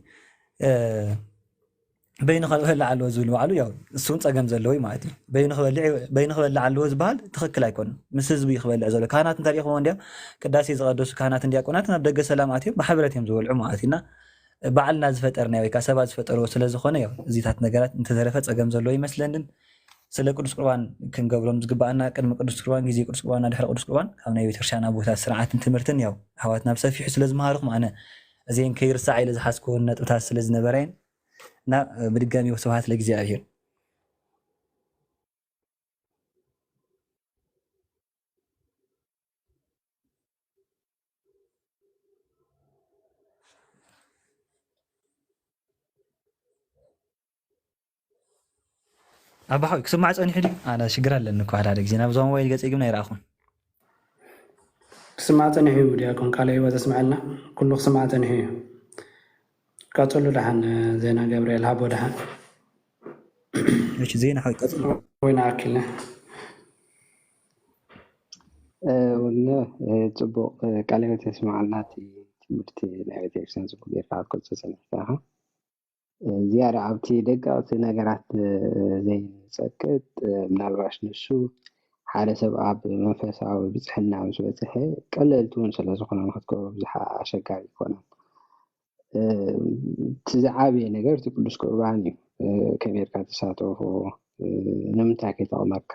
በይኑ ክበልዕ ኣለዎ ዝብል ባዕሉ ያው እሱ እውን ፀገም ዘለዎ እዩ ማለት እዩ። በይኑ ክበልዕ በይኑ ክበልዕ ኣለዎ ዝበሃል ትኽክል ኣይኮነን። ምስ ህዝቢ እዩ ክበልዕ ዘሎ። ካህናት እንተሪእኹሞ እንዲያም ቅዳሴ ዝቐደሱ ካህናትን ዲያቆናትን ኣብ ደገ ሰላም ኣትዮም ብሓበረት እዮም ዝበልዑ ማለት እዩ። እና ባዕልና ዝፈጠርናዮ ወይ ከዓ ሰባት ዝፈጠርዎ ስለ ዝኾነ ያው እዚታት ነገራት እንተተረፈ ፀገም ዘለዎ ይመስለንን። ስለ ቅዱስ ቁርባን ክንገብሮም ዝግባኣና ቅድሚ ቅዱስ ቁርባን፣ ግዜ ቅዱስ ቁርባንና ድሕሪ ቅዱስ ቁርባን ካብ ናይ ቤተክርስትያን ኣቦታት ስርዓትን ትምህርትን ያው ኣሕዋትና ብሰፊሑ ስለ ዝመሃርኹም ኣነ እዚአን ከይርሳዕ ኢለ ዝሓዝክወን ነጥብታት ስለ ዝነበረየን እና ብድጋሚ ወስብሃት ለእግዚኣብሔር። ኣባሓዊ ክስማዕ ጸኒሑ ድዩ? ኣነ ሽግር ኣለኒ እኮ ሓደ ሓደ ግዜ ናብዛ ሞባይል ገጸይ ግን ኣይረኣኹን። ክስማዕ ጸኒሑ እዩ ዲያቆን፣ ቃለ ህይወት ኣስምዐልና። ኩሉ ክስማዕ ጸኒሑ እዩ። ቀጽሉ ደሓን ዜና ገብርኤል ሃቦ ደሓን። እሺ ዜና ሓዊ ቀጽሉ። ወይ ንኣክል። ወነ ጽቡቕ ቃለ ህይወት የስምዓልና። እቲ ትምህርቲ ናይ ቤተክርስትያን ጽቡቕ ጌርካ ክትገልጾ ጸኒሕካ ኢኻ። ዝያዳ ኣብቲ ደቀቕቲ ነገራት ዘይንጸቅጥ፣ ምናልባሽ ንሱ ሓደ ሰብ ኣብ መንፈሳዊ ብጽሕና ምስ በጽሐ ቀለልቲ እውን ስለ ዝኾነ ንክትገብሮ ብዙሕ ኣሸጋሪ ይኮነን። እቲ ዝዓበየ ነገር እቲ ቅዱስ ቁርባን እዩ። ከመይ ጌርካ ትሳተፎ፣ ንምንታይ ከይጠቕመካ፣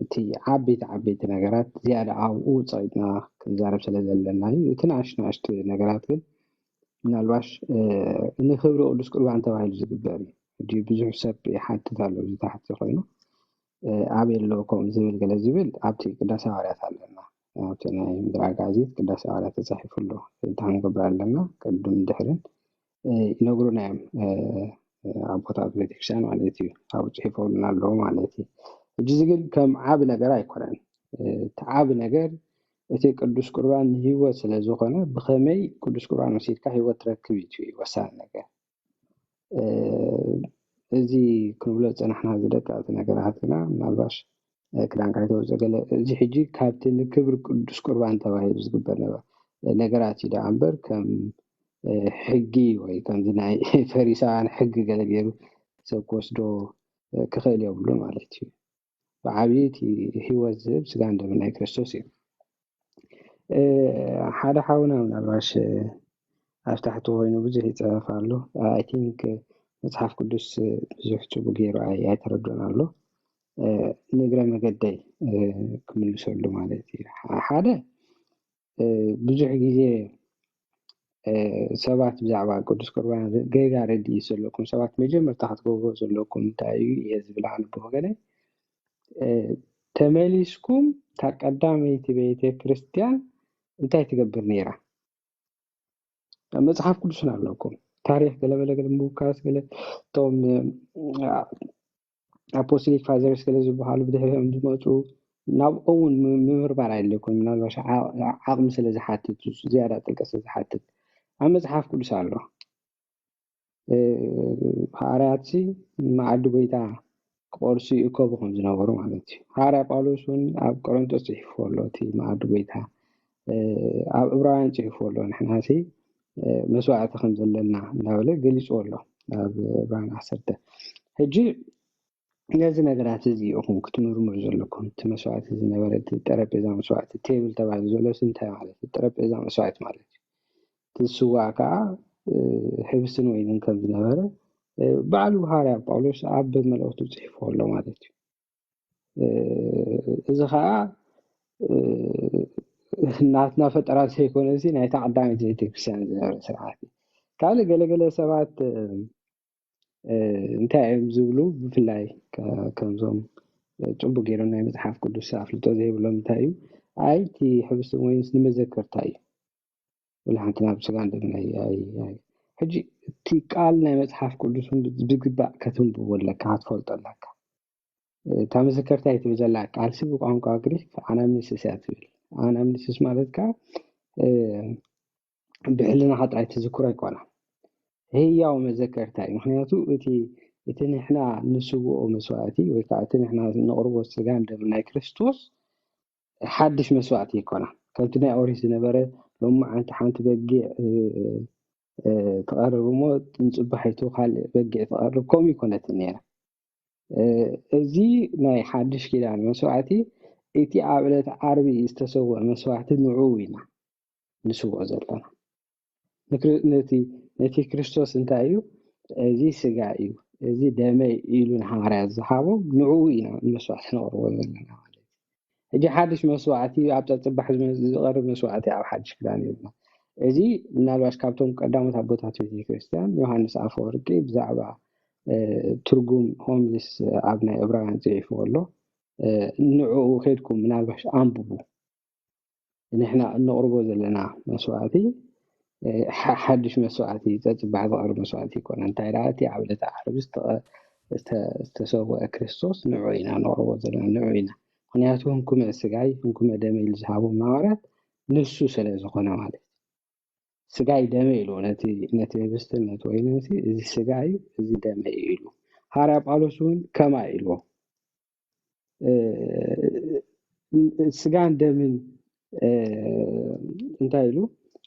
እቲ ዓበይቲ ዓበይቲ ነገራት ዝያዳ ኣብኡ ጸቒጥና ክንዛረብ ስለ ዘለና እዩ። እቲ ንኣሽቱ ንኣሽቱ ነገራት ግን ምናልባሽ ንክብሪ ቅዱስ ቁርባን ተባሂሉ ዝግበር እዩ። ሕጂ ብዙሕ ሰብ ይሓትት ኣሎ፣ እዚ ተሓቲ ኮይኑ ኣበይ ኣሎ ከምኡ ዝብል ገለ ዝብል ኣብቲ ቅዳሴ ሃዋርያት ኣለና። ኣብቲ ናይ ምድር ኣጋዚት ቅዳሴ ሃዋርያት ተጻሒፉ ኣሎ። እንታይ ክንገብር ኣለና ቅድም ድሕርን ይነግሩና እዮም ኣቦታት ቤተክርስትያን ማለት እዩ። ኣብኡ ጽሒፎምልና ኣለዉ ማለት እዩ። ሕጂ እዚ ግን ከም ዓቢ ነገር ኣይኮነን። እቲ ዓቢ ነገር እቲ ቅዱስ ቁርባን ንህይወት ስለ ዝኾነ ብኸመይ ቅዱስ ቁርባን ወሲድካ ህይወት ትረክብ እዩ እቲ ወሳኒ ነገር። እዚ ክንብሎ ዝጸናሕና እዚ ደቀቕቲ ነገራት ግና ምናልባሽ ክዳንካ ይተውፅእ ገለ እዚ ሕጂ ካብቲ ንክብሪ ቅዱስ ቁርባን ተባሂሉ ዝግበር ነገር ነገራት እዩ ደኣ እምበር ከም ሕጊ ወይ ከምዚ ናይ ፈሪሳውያን ሕጊ ገለ ገይሩ ሰብ ክወስዶ ክኽእል የብሉን ማለት እዩ። ብዓብዪ እቲ ህይወት ዝህብ ስጋን ደምን ናይ ክርስቶስ እዩ። ሓደ ሓውና ምናልባሽ ኣብ ታሕቲ ኮይኑ ብዙሕ ይፅሕፍ ኣሎ። I think መፅሓፍ ቅዱስ ብዙሕ ፅቡቅ ገይሩ ኣይተረድኦን ኣሎ። ንእግረ መገደይ ክምልሰሉ ማለት እዩ። ሓደ ብዙሕ ግዜ ሰባት ብዛዕባ ቅዱስ ቁርባን ጌጋ ረድኢት ዘለኩም ሰባት መጀመርታ ክትገብርዎ ዘለኩም እንታይ እዩ እየ ዝብል ኣነ ብወገነይ ተመሊስኩም እታ ቀዳመይቲ ቤተ ክርስቲያን እንታይ ትገብር ነይራ? ኣብ መፅሓፍ ቅዱስን ኣለኩም ታሪክ ገለበለ ገለ ምውካስ ገለ እቶም ኣፖስቶሊክ ፋዘርስ ገለ ዝበሃሉ ብድሕሪኦም ዝመፁ ናብኦም እውን ምምርማር ኣየድልየኩም ምናልባሽ ዓቕሚ ስለ ዝሓትት ዝያዳ ጥልቀት ስለ ዝሓትት ኣብ መፅሓፍ ቅዱስ ኣሎ። ሃዋርያት ሲ መኣዲ ጎይታ ክቆርሱ ይእከቡ ከም ዝነበሩ ማለት እዩ። ሃዋርያ ጳውሎስ እውን ኣብ ቆሮንቶስ ፅሒፍዎ ኣሎ እቲ መኣዲ ጎይታ ኣብ እብራውያን ፅሒፍዎ ኣሎ ንሕና ሲ መስዋዕቲ ከም ዘለና እናበለ ገሊፅዎ ኣሎ ኣብ እብራውያን ዓሰርተ ሕጂ ነዚ ነገራት እዚ ኢኹም ክትምርምሩ ዘለኩም እቲ መስዋዕቲ ዝነበረ እቲ ጠረጴዛ መስዋዕቲ ቴብል ተባሂሉ ዘሎ እንታይ ማለት እዩ ጠረጴዛ መስዋዕቲ ማለት እዩ እቲ ዝስዋእ ከዓ ሕብስትን ወይንን ከም ዝነበረ ባዕሉ ሃዋርያ ጳውሎስ ኣብ መልእኽቱ ፅሒፍዎ ኣሎ ማለት እዩ እዚ ከዓ ናትና ፈጠራ ዘይኮነ እዚ ናይታ ቀዳመይቲ ቤተክርስትያን ዝነበረ ስርዓት እዩ ካልእ ገለገለ ሰባት እንታይ እዮም ዝብሉ ብፍላይ ከምዞም ፅቡቅ ገይሮም ናይ መፅሓፍ ቅዱስ ኣፍልጦ ዘይብሎም እንታይ እዩ ኣይ እቲ ሕብስቲ ወይንስ ንመዘከርታ እዩ ወላ ሓንቲ ናብ ስጋን ደምን ሕጂ እቲ ቃል ናይ መፅሓፍ ቅዱስን ብዝግባእ ከተንብቦ ኣለካ ክትፈልጦ ኣለካ እታ መዘከርታ ትብል ዘላ ቃልሲ ብቋንቋ ግሪክ ኣናምኒስስ እያ ትብል ኣናምኒስስ ማለት ከዓ ብሕልናኻ ጥራይ ትዝክሮ ኣይኮነን ህያው መዘከርታ እዩ ምክንያቱ እቲ እቲ ንሕና ንስውኦ መስዋእቲ ወይ ከዓ እቲ ንሕና ንቕርቦ ስጋን ደምን ናይ ክርስቶስ ሓድሽ መስዋእቲ ኣይኮነን ከምቲ ናይ ኦሪት ዝነበረ ሎማዓንቲ ሓንቲ በጊዕ ትቐርብ እሞ ንፅባሒቱ ካልእ በጊዕ ትቐርብ ከምኡ ይኮነትን ነይራ እዚ ናይ ሓድሽ ኪዳን መስዋእቲ እቲ ኣብ ዕለት ዓርቢ ዝተሰውአ መስዋእቲ ንዕኡ ኢና ንስውኦ ዘለና ነቲ ክርስቶስ እንታይ እዩ እዚ ስጋ እዩ እዚ ደመይ ኢሉ ንሃዋርያት ዝሃቦም ንዕኡ ኢና ንመስዋዕቲ ነቕርቦ ዘለና ማለት እዩ። ሕጂ ሓድሽ መስዋዕቲ ኣብ ጸጽባሕ ዝመ- ዝቐርብ መስዋዕቲ ኣብ ሓድሽ ክዳን የብልና። እዚ ምናልባሽ ካብቶም ቀዳሞት ኣቦታት ቤተክርስትያን ዮሃንስ ኣፈወርቂ ብዛዕባ እ፣ ትርጉም ሆምሊስ ኣብ ናይ ዕብራውያን ጽሒፍዎ ኣሎ። እ፣ ንዕኡ ከድኩም ምናልባሽ ኣንብቡ። ንሕና እነቕርቦ ዘለና መስዋዕቲ እ፣ ሓ- ሓድሽ መስዋዕቲ ጸጽባሕ ዝቐርብ መስዋዕቲ ይኮነ። እንታይ ደኣ እቲ ኣብ ዕለተ ዓርቢ ዝተቐ- ዝተ- ዝተሰወአ ክርስቶስ ንዑ ኢና ነቕርቦ ዘለና ንዑ ኢና። ምክንያቱ ህንኩመ ስጋይ ህንኩመ ደመይ ኢሉ ዝሃቦም ሃዋርያት ንሱ ስለ ዝኾነ ማለት እዩ። ስጋይ ደመይ ኢሉ ነቲ ነቲ ህብስትን ነቲ ወይንን እዚ ስጋ እዩ እዚ ደመይ እዩ ኢሉ። ሃዋርያ ጳውሎስ እውን ከማ ኢልዎ ስጋን ደምን እንታይ ኢሉ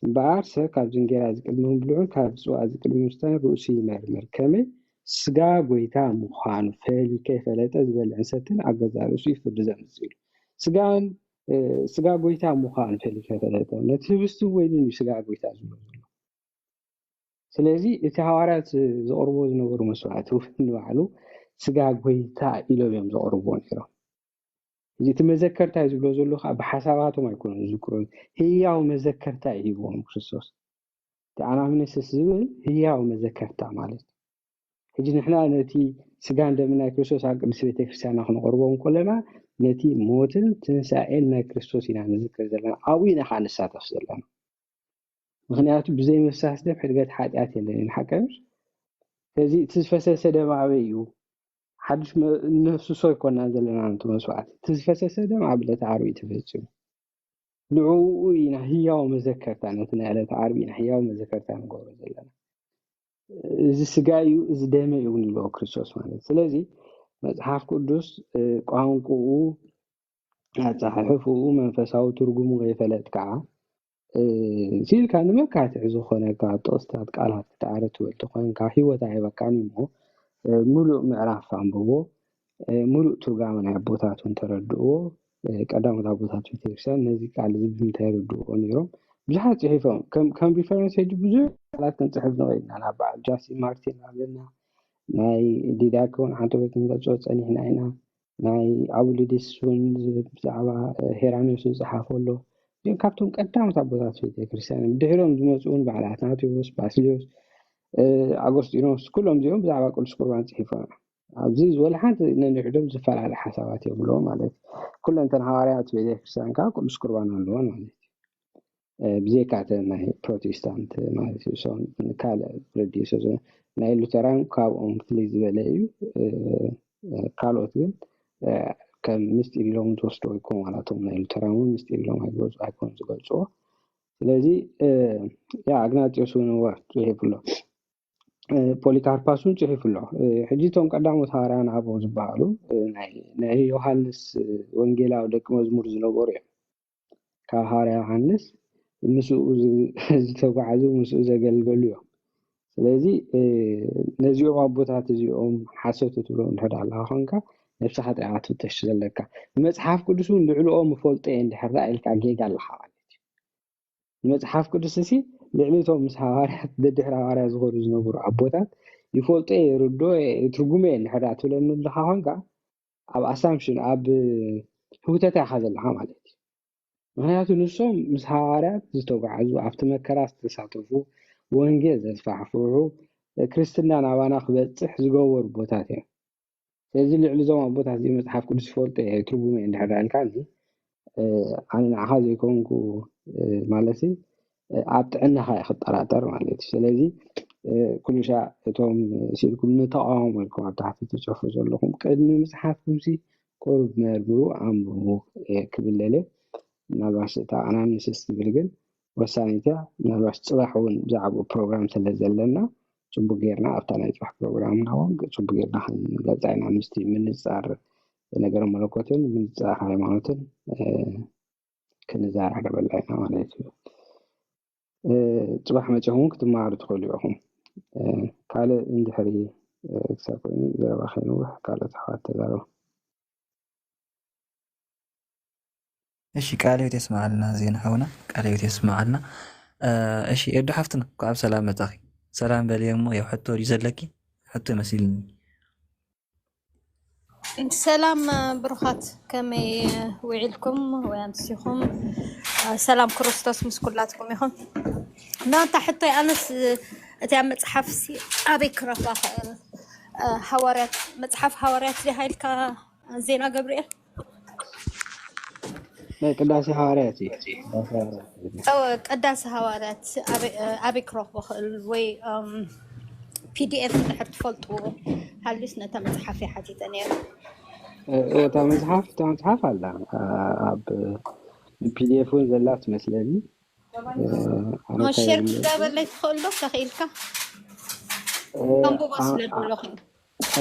እምበኣር ሰብ ካብዚ እንጌራ እዚ ቅድሚ ምብልዑን ካብ ጽዋ እዚ ቅድሚ ምስታይን ርእሱ ይመርምር ከመይ ስጋ ጎይታ ምዃኑ ፈልዩ ከይፈለጠ ዝበልዕን ሰትን ኣብ ገዛ ርእሱ እዩ ፍርዲ ዘምጽእ ኢሉ። ስጋን ስጋ ጎይታ ምዃኑ ፈልዩ ከይፈለጠ ነቲ ህብስትን ወይንን እዩ ስጋ ጎይታ ዝብሎ ዘሎ። ስለዚ እቲ ሃዋርያት ዘቕርቦ ዝነበሩ መስዋዕቲ እውን ንባዕሉ ስጋ ጎይታ ኢሎም እዮም ዘቕርብዎ ነይሮም። እዚ እቲ መዘከርታ እዩ ዝብሎ ዘሎ ከዓ ብሓሳባቶም ኣይኮኑን ዝዝክሮ፣ ህያው መዘከርታ እዩ ሂብዎም ክርስቶስ። እቲ ኣናምነስስ ዝብል ህያው መዘከርታ ማለት እዩ። ሕጂ ንሕና ነቲ ስጋን ደምን ናይ ክርስቶስ ኣብ ቅድስቲ ቤተክርስትያንና ክንቕርቦ እንከለና ነቲ ሞትን ትንሳኤን ናይ ክርስቶስ ኢና ንዝክር ዘለና፣ ኣብኡ ኢና ከዓ ንሳተፍ ዘለና። ምክንያቱ ብዘይ ምፍሳስ ደም ሕድገት ሓጢኣት የለን እዩ ሓቀ ምሽ? ስለዚ እቲ ዝፈሰሰ ደም ኣበይ እዩ? ሓድሽ መ- ነፍስሶ ኣይኮናን ዘለና ነቲ መስዋዕቲ። እቲ ዝፈሰሰ ደም ኣብ ዕለተ ዓርቢ እዩ ተፈፂሙ። ንዕኡ ኢና ህያው መዘከርታ ነቲ ናይ ዕለተ ዓርቢ ኢና ህያው መዘከርታ ንገብሮ ዘለና። እዚ ስጋ እዩ እዚ ደመ እዩ እውን ይብሎ ክርስቶስ ማለት። ስለዚ መፅሓፍ ቅዱስ እ፣ ቋንቋኡ ኣፀሓሕፍኡ መንፈሳዊ ትርጉሙ ከይፈለጥካ ሲልካ ንመካትዒ ዝኾነካ ጥቕስታት ቃላት ክትኣረ ትብል ተኾይንካ ህይወት ኣይበካን እዩ እሞ ሙሉእ ምዕራፍ ኣንብቦ፣ ሙሉእ ትርጓመ ናይ ኣቦታት እውን ተረድእዎ። ቀዳሞት ኣቦታት ቤተክርስትያን ነዚ ቃል እዚ ብምንታይ ይርድእዎ ነይሮም? ብዙሓት ፅሒፎም ከም ከም ሪፈረንስ ሕጂ ብዙሕ ቃላት ክንፅሕፍ ንኽእል ኢና። ናብ በዓል ጃስቲን ማርቲን ኣለና፣ ናይ ዲዳክ እውን ሓንቲ ወይ ክንገልፆ ፀኒሕና ኢና። ናይ ኣውሊድስ እውን ብዛዕባ ሄራኒዮስ ዝፀሓፎ ኣሎ። እዚኦም ካብቶም ቀዳሞት ኣቦታት ቤተክርስትያን እዮም። ድሕሮም ዝመፁ እውን በዓል ኣትናቴዎስ፣ ባስልዮስ፣ ኣጎስጢኖስ ኩሎም እዚኦም ብዛዕባ ቅዱስ ቁርባን ፅሒፎም እዮም። ኣብዚ ወላ ሓንቲ ነንሕዶም ዝፈላለ ሓሳባት የብልዎም ማለት እዩ። ኩለን እተን ሃዋርያት ቤተክርስትያን ከዓ ቅዱስ ቁርባን ኣለዎን ማለት እዩ። ብዘይካ እተን ናይ ፕሮቴስታንት ማለት እዩ። ካልእ ረድዩ ናይ ሉተራን ካብኦም ፍልይ ዝበለ እዩ። ካልኦት ግን ከም ምስጢር ኢሎም ዝወስድዎ ይኮኑ ዋላ እቶም ናይ ሉተራን እውን ምስጢር ኢሎም ኣይገዙ ኣይኮኑ ዝገልፅዎ። ስለዚ ያ ኣግናጢዮስ እውን እዋ ፅሒፉ ኣሎ። ፖሊካርፓስ እውን ፅሒፉ ኣሎ። ሕጂ እቶም ቀዳሞት ሃዋርያን ኣበው ዝበሃሉ ናይ ዮሃንስ ወንጌላዊ ደቂ መዝሙር ዝነበሩ እዮም። ካብ ሃዋርያ ዮሃንስ ምስኡ ዝተጓዓዙ ምስኡ ዘገልገሉ እዮም። ስለዚ ነዚኦም ኣቦታት እዚኦም ሓሰት ትብሎም እንድሕር ኣለካ ኮንካ ነብስኻ ጥራኻ ትፍተሽ ዘለካ። ንመፅሓፍ ቅዱስ እውን ልዕልኦም እፈልጦ እየ እንድሕር ደኣ ኢልካ ጌጋ ኣለካ ማለት እዩ። ንመፅሓፍ ቅዱስ እሲ ልዕሊ እቶም ምስ ሃዋርያት ደድሕሪ ሃዋርያ ዝኸዱ ዝነበሩ ኣቦታት ይፈልጦ እየ ይርድኦ እየ ትርጉሞ እየ እንድሕር ደኣ ትብለኒ ኣለካ ኮንካ ኣብ ኣሳምፕሽን ኣብ ህውተታ ኢኻ ዘለኻ ማለት እዩ። ምክንያቱ ንሶም ምስ ሃዋርያት ዝተጓዓዙ ኣብቲ መከራ ዝተሳተፉ ወንጌል ዘስፋሕፍሑ ክርስትና ናባና ክበፅሕ ዝገበሩ ኣቦታት እዮም። ስለዚ ልዕሊ እዞም ኣቦታት እዚ መፅሓፍ ቅዱስ ይፈልጦ እየ ትርጉሙ እየ እንድሕር ዳልካኒ ኣነ ንዓኻ ዘይኮንኩ ማለት ኣብ ጥዕናኻ እየ ክጠራጠር ማለት እዩ። ስለዚ ኩሉ ሻዕ እቶም ሲልኩም ንተቃወሙ ኢልኩም ኣብ ታሕቲ ትፅሕፉ ዘለኹም ቅድሚ ምፅሓፍኩም ሲ ቁሩብ መርምሩ ኣንብቡ ክብል ደልየ። ምናልባሽ እታ ኣናምንስስ ትብል ግን ወሳኒት እያ። ምናልባሽ ፅባሕ እውን ብዛዕባኡ ፕሮግራም ስለ ዘለና ፅቡቅ ጌርና ኣብታ ናይ ፅባሕ ፕሮግራምና እውን ፅቡቅ ጌርና ክንገልፃ ኢና ምስቲ ምንፃር ነገረ መለኮትን ምንፃር ሃይማኖትን ክንዛራረበላ ኢና ማለት እዩ። ፅባሕ መፂኹም ክትመሃሩ ትኽእሉ ኢኹም። ካልእ እንድሕሪ ክሳብ ኮይኑ ዘረባ ከይንውሕ ካልኦት ኣሕዋት ተዛረቡ። እሺ ቃለ ሕይወት የስምዓልና ዜና ሓውና ቃለ ሕይወት የስምዓልና። እሺ ኤዱ ሓፍትና እንኳዕ ብሰላም መጻኺ። ሰላም በልየ እሞ ያው ሕቶ ድዩ ዘለኪ? ሕቶ ይመስልኒ። ሰላም ብሩኻት፣ ከመይ ውዒልኩም ወይ ኣምሲኹም? ሰላም ክርስቶስ ምስ ኩላትኩም ይኹን። ናታ ሕቶይ ኣነስ እቲያ መጽሓፍሲ ኣበይ ክረኽባ ክእል? ሃዋርያት፣ መጽሓፍ ሃዋርያት ዲሃ ኢልካ ዜና ገብርኤል? ናይ ቅዳሴ ሃዋርያት እዩ። ቅዳሴ ሃዋርያት እዩ። እወ፣ ቅዳሴ ሃዋርያት ኣበይ ኣበይ ክረኽቦ ክእል ወይ ፒዲኤፍ እንድሕር ትፈልጥዎ ሃልዩስ ነታ መጽሓፍ እየ ሓቲተ ነይረ። እታ መጽሓፍ እታ መጽሓፍ ኣላ ኣብ ፒዲኤፍ እውን ዘላ ትመስለኒ። ሸር ክጋበለይ ትኽእል ዶ ተኽኢልካ? ከንብቦ ስለ ዘለኹ።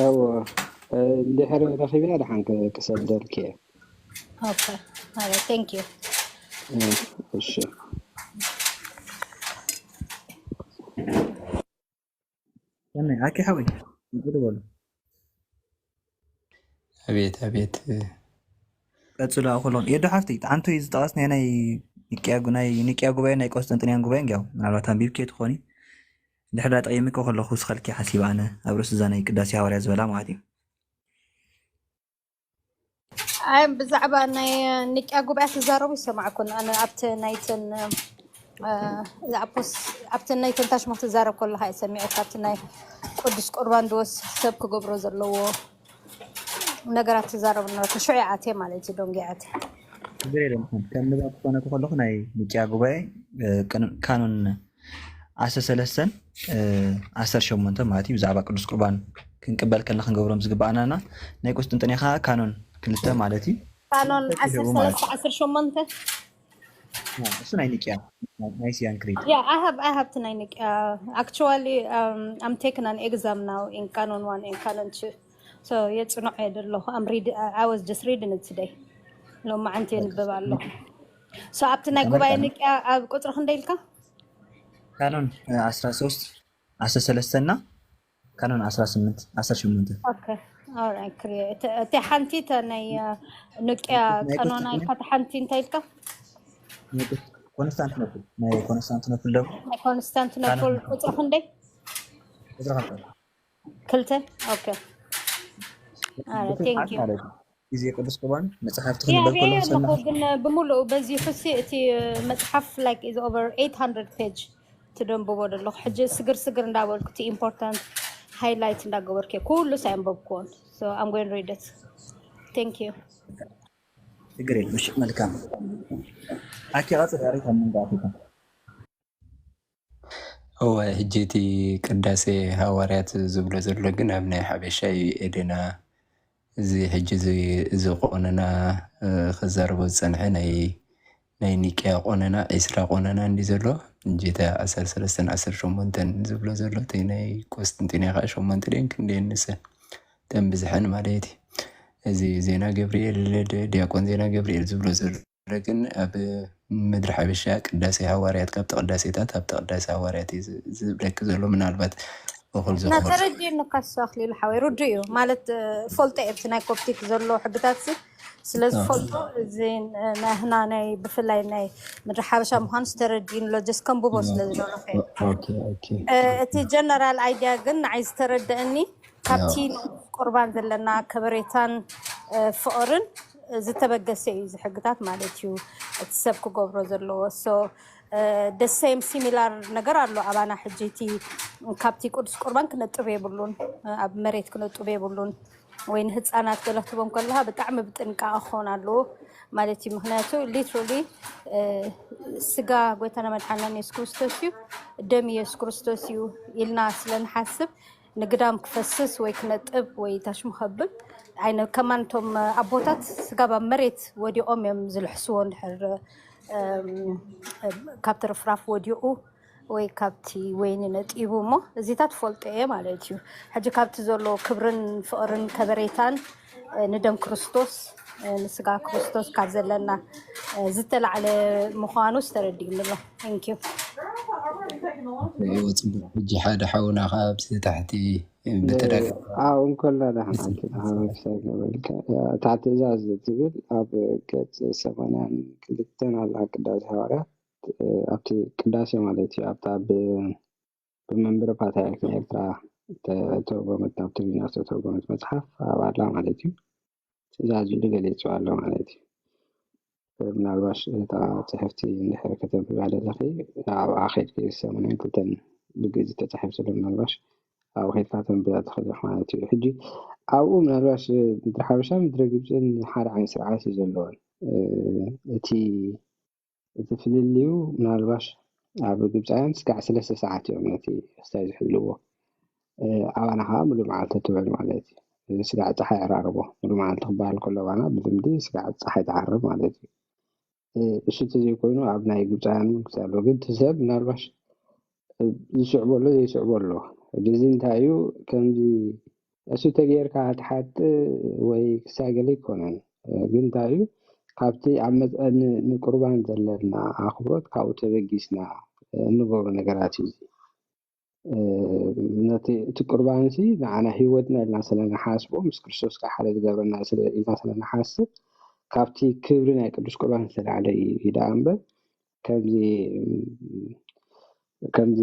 እዎ፣ እንድሕር ረኺብያ ደሓን ክሰደልኪ እየ። Okay. All right. Thank you. እሺ። ሰናይ ኣኪ ሓወይ እንቁድ በሉ። ኣቤት ኣቤት። ቀጽሎ ኣኹሎም የዶ ሓፍቲ፣ ጣዕንቱ እዩ ዝጠቐስ ናይ ናይ ኒቅያ ጉ- ናይ ኒቅያ ጉባኤ ናይ ቆስጠንጥንያን ጉባኤ እንዲያው ምናልባት ኣንቢብኪ ትኾኒ። ድሕር ዳ ጠቒምኪ ከለኹ ስኸልኪ ሓሲብ ኣነ ኣብ ርእሲ እዛ ናይ ቅዳሴ ሃዋርያ ዝበላ ማለት እዩ። ኣይ፣ ብዛዕባ ናይ ኒቅያ ጉባኤ ትዛረቡ ይሰማዕኩን ኣነ ኣብቲ ናይትን ኣብቲ ናይ ተንታሽሞ ትዛረብ ከለካ እየ ሰሚዐ። ካብቲ ናይ ቅዱስ ቁርባን ድወስ ሰብ ክገብሮ ዘለዎ ነገራት ትዛረብ ነበርካ። ሽዑ ኣትየ ማለት እዩ፣ ደንጉየ ኣትየ። ችግር የለም። ከም ንባብ ክኾነኩ ከለኹ ናይ ኒቅያ ጉባኤ ካኖን ዓሰርተ ሰለስተን ዓሰርተ ሸሞንተ ማለት እዩ። ብዛዕባ ቅዱስ ቁርባን ክንቅበል ከለና ክንገብሮም ዝግባኣናና ናይ ቁስጥንጥንያ ከዓ ካኖን ክልተ ማለት እዩ። ካኖን ዓሰርተ ሰለስተ ዓሰርተ ሸሞንተ እሱ ናይ ኒቅያ ናይሲያን ክሪድ Yeah, I have I have to ናይ ኒቅያ. Actually, um, I'm taking an exam now in Canon one and Canon two. So የጽንዖ እየ ዘለኹ። I'm read I was just reading it today. ሎማዓንቲ የንብብ ኣለኹ። So ኣብቲ ናይ ጉባኤ ኒቅያ ኣብ ቁጽሪ ክንደይ ኢልካ? ካኖን ዓሰርተ ሶስት ዓሰርተ ሰለስተ እና ካኖን ዓሰርተ ስምንት ዓሰርተ ሸሞንተ Okay. All right, ክሪኦ። እቲ ሓንቲ እታ ናይ ኒቅያ ቀኖና ኢልካ፣ እቲ ሓንቲ እንታይ ኢልካ? ኮንስታንቲኖፕል ናይ ኮንስታንቲኖፕል ደግሞ ናይ ኮንስታንቲኖፕል ቁጽሪ ክንደይ? ቁጽሪ ክንደይ? ክልተ። Okay. Thank you. ግዜ ቅዱስ ቁርባን መጽሓፍቲ ክንበል ከለኹ ኣለኹ። ግን ብምሉኡ በዚሑሲ እቲ መጽሓፍ like is over eight hundred page ትደንብቦ ዘለኹ። ሕጂ ስግር ስግር እንዳበልኩ እቲ important highlight እንዳገበርኩ ኩሉ ሳይንበብኩዎን። So I'm going read it. Thank you. ችግር የለም። እሺ መልካም። ኣኪ ቀጽል ያሬት ኣብ መንጎ ኣፍሪካ እወ፣ ሕጂ እቲ ቅዳሴ ሃዋርያት ዝብሎ ዘሎ ግን ኣብ ናይ ሓበሻ እዩ። ኤደና፣ እዚ ሕጂ እዚ እዚ ቆነና ክዛረቦ ዝጸንሐ ናይ ናይ ኒቅያ ቆነና፣ ዒስራ ቆነና እንዲ ዘሎ፣ እንጂ እታ ዓሰርተ ሰለስተን ዓሰርተ ሸሞንተን ዝብሎ ዘሎ፣ እቲ ናይ ቆስጥንጢንያ ከዓ ሸሞንተ ድየን ክንደየን ንሰን፣ እተን ብዝሐን ማለት እዩ። እዚ ዜና ገብርኤል፣ ዲያቆን ዜና ገብርኤል ዝብሎ ዘሎ ግን ኣብ ምድሪ ሓበሻ ቅዳሴ ሃዋርያት፣ ካብቲ ቅዳሴታት ኣብቲ ቅዳሴ ሃዋርያት እዩ ዝብለኪ ዘሎ። ምናልባት እኹል ዝኸውን ተረዲኡኒ ካሱ ኣኽሊሉ ሓወይ፣ ርዱእ እዩ ማለት ፈልጦ እየ ኣብቲ ናይ ኮፕቲክ ዘሎ ሕግታት ሲ ስለ ዝፈልጦ፣ እዚ ናህና ናይ ብፍላይ ናይ ምድሪ ሓበሻ ምዃኑ ዝተረዲኡኒ ኣሎ። ጀስ ከንብቦ ስለ ዝደለኹ እየ። እቲ ጀነራል ኣይድያ ግን ንዓይ ዝተረደእኒ ካብቲ ናይ ቁርባን ዘለና ከበሬታን ፍቕርን ዝተበገሰ እዩ እዚ ሕግታት ማለት እዩ። እቲ ሰብ ክገብሮ ዘለዎ so the same similar ነገር ኣሎ ኣባና ሕጂ። እቲ ካብቲ ቅዱስ ቁርባን ክነጥብ የብሉን፣ ኣብ መሬት ክነጥብ የብሉን ወይ ንህፃናት ገለ ክትቦም ከለካ ብጣዕሚ ብጥንቃቐ ክኸውን ኣለዎ ማለት እዩ። ምክንያቱ literally ስጋ ጎይታና መድሓና የሱስ ክርስቶስ እዩ፣ ደም የሱስ ክርስቶስ እዩ ኢልና ስለ ንሓስብ ንግዳም ክፈስስ ወይ ክነጥብ ወይ ታሽሙ ከብል ኣይነ ከማን እቶም ኣቦታት ስጋብ ኣብ መሬት ወዲቖም እዮም ዝልሕስዎ። እንድሕር ካብቲ ርፍራፍ ወዲቑ ወይ ካብቲ ወይኒ ነጢቡ እሞ እዚታት ፈልጦ እየ ማለት እዩ። ሕጂ ካብቲ ዘሎ ክብርን ፍቕርን ከበሬታን ንደም ክርስቶስ ንስጋ ክርስቶስ ካብ ዘለና ዝተላዕለ ምዃኑ ዝተረዲኡ ኣሎ። Thank you። ሕጂ ሓደ ሓውና ከዓ ኣብዚ ታሕቲ ብተደጋ ኣብ እንኮላ ደሓንቲ ሓበሻ ገበልካ እታ ትእዛዝ ትብል ኣብ ገጽ ሰማንያን ክልተን ኣላ ቅዳሴ ሃዋርያት ኣብቲ ቅዳሴ ማለት እዩ ኣብታ ብመንበረ ፓትርያርክ ኤርትራ ተተርጎመት ናብ ትግርኛ ዝተተርጎመት መጽሓፍ ኣብ ኣላ ማለት እዩ። ትእዛዝ ኢሉ ገሊጹ ኣሎ ማለት እዩ። ምናልባሽ እታ ጽሕፍቲ እንድሕር ከተንብባ ደለኺ፣ ኣብኣ ኸይድኪ ሰሙንን ክልተን ብግእዝ ተጻሒፉ ዘሎ ምናልባሽ ኣብኡ ኸይድካ ተንብባ ትኽእል ኢኻ ማለት እዩ። ሕጂ ኣብኡ ምናልባሽ ምድሪ ሓበሻ ምድሪ ግብፅን ሓደ ዓይነት ስርዓት እዩ ዘለዎን። እ፣ እቲ እቲ ፍልልዩ ምናልባሽ ኣብ ግብፃውያን ስጋዕ ሰለስተ ሰዓት እዮም ነቲ ክስታይ ዝሕልዎ። እ፣ ኣባና ከዓ ሙሉእ መዓልቲ ትውዕል ማለት እዩ። እዚ ስጋዕ ፀሓይ ኣራርቦ ሙሉእ መዓልቲ ክበሃል ከሎ ኣባና ብልምዲ ስጋዕ ፀሓይ ትዓርብ ማለት እዩ። እ፣ እሱ እንተዘይኮይኑ ኣብ ናይ ግብፃውያን እውን ክሳሎ ግን እቲ ሰብ ምናልባሽ እ፣ ዝስዕቦ ኣሎ ዘይስዕቦ ኣሎ። ሕጂ እዚ እንታይ እዩ? ከምዚ እሱ ተጌርካ ትሓጥ ወይ ክሳገለ ኣይኮነን። እ፣ ግን እንታይ እዩ? ካብቲ ኣብ መጽ-፣ ን-፣ ንቁርባን ዘለና ኣኽብሮት ካብኡ ተበጊስና፣ እ፣ እንገብሮ ነገራት እዩ እዚ። እ፣ ነቲ፣ እቲ ቁርባን እዚ ንዓና ህይወትና ኢልና ስለ ንሓስቦ፣ ምስ ክርስቶስ ከዓ ሓደ ዝገብረና ስለ፣ ኢልና ስለ ንሓስብ፣ ካብቲ ክብሪ ናይ ቅዱስ ቁርባን ዝተላዕለ እዩ፣ እዩ ደኣ እምበር፣ ከምዚ፣ ከምዚ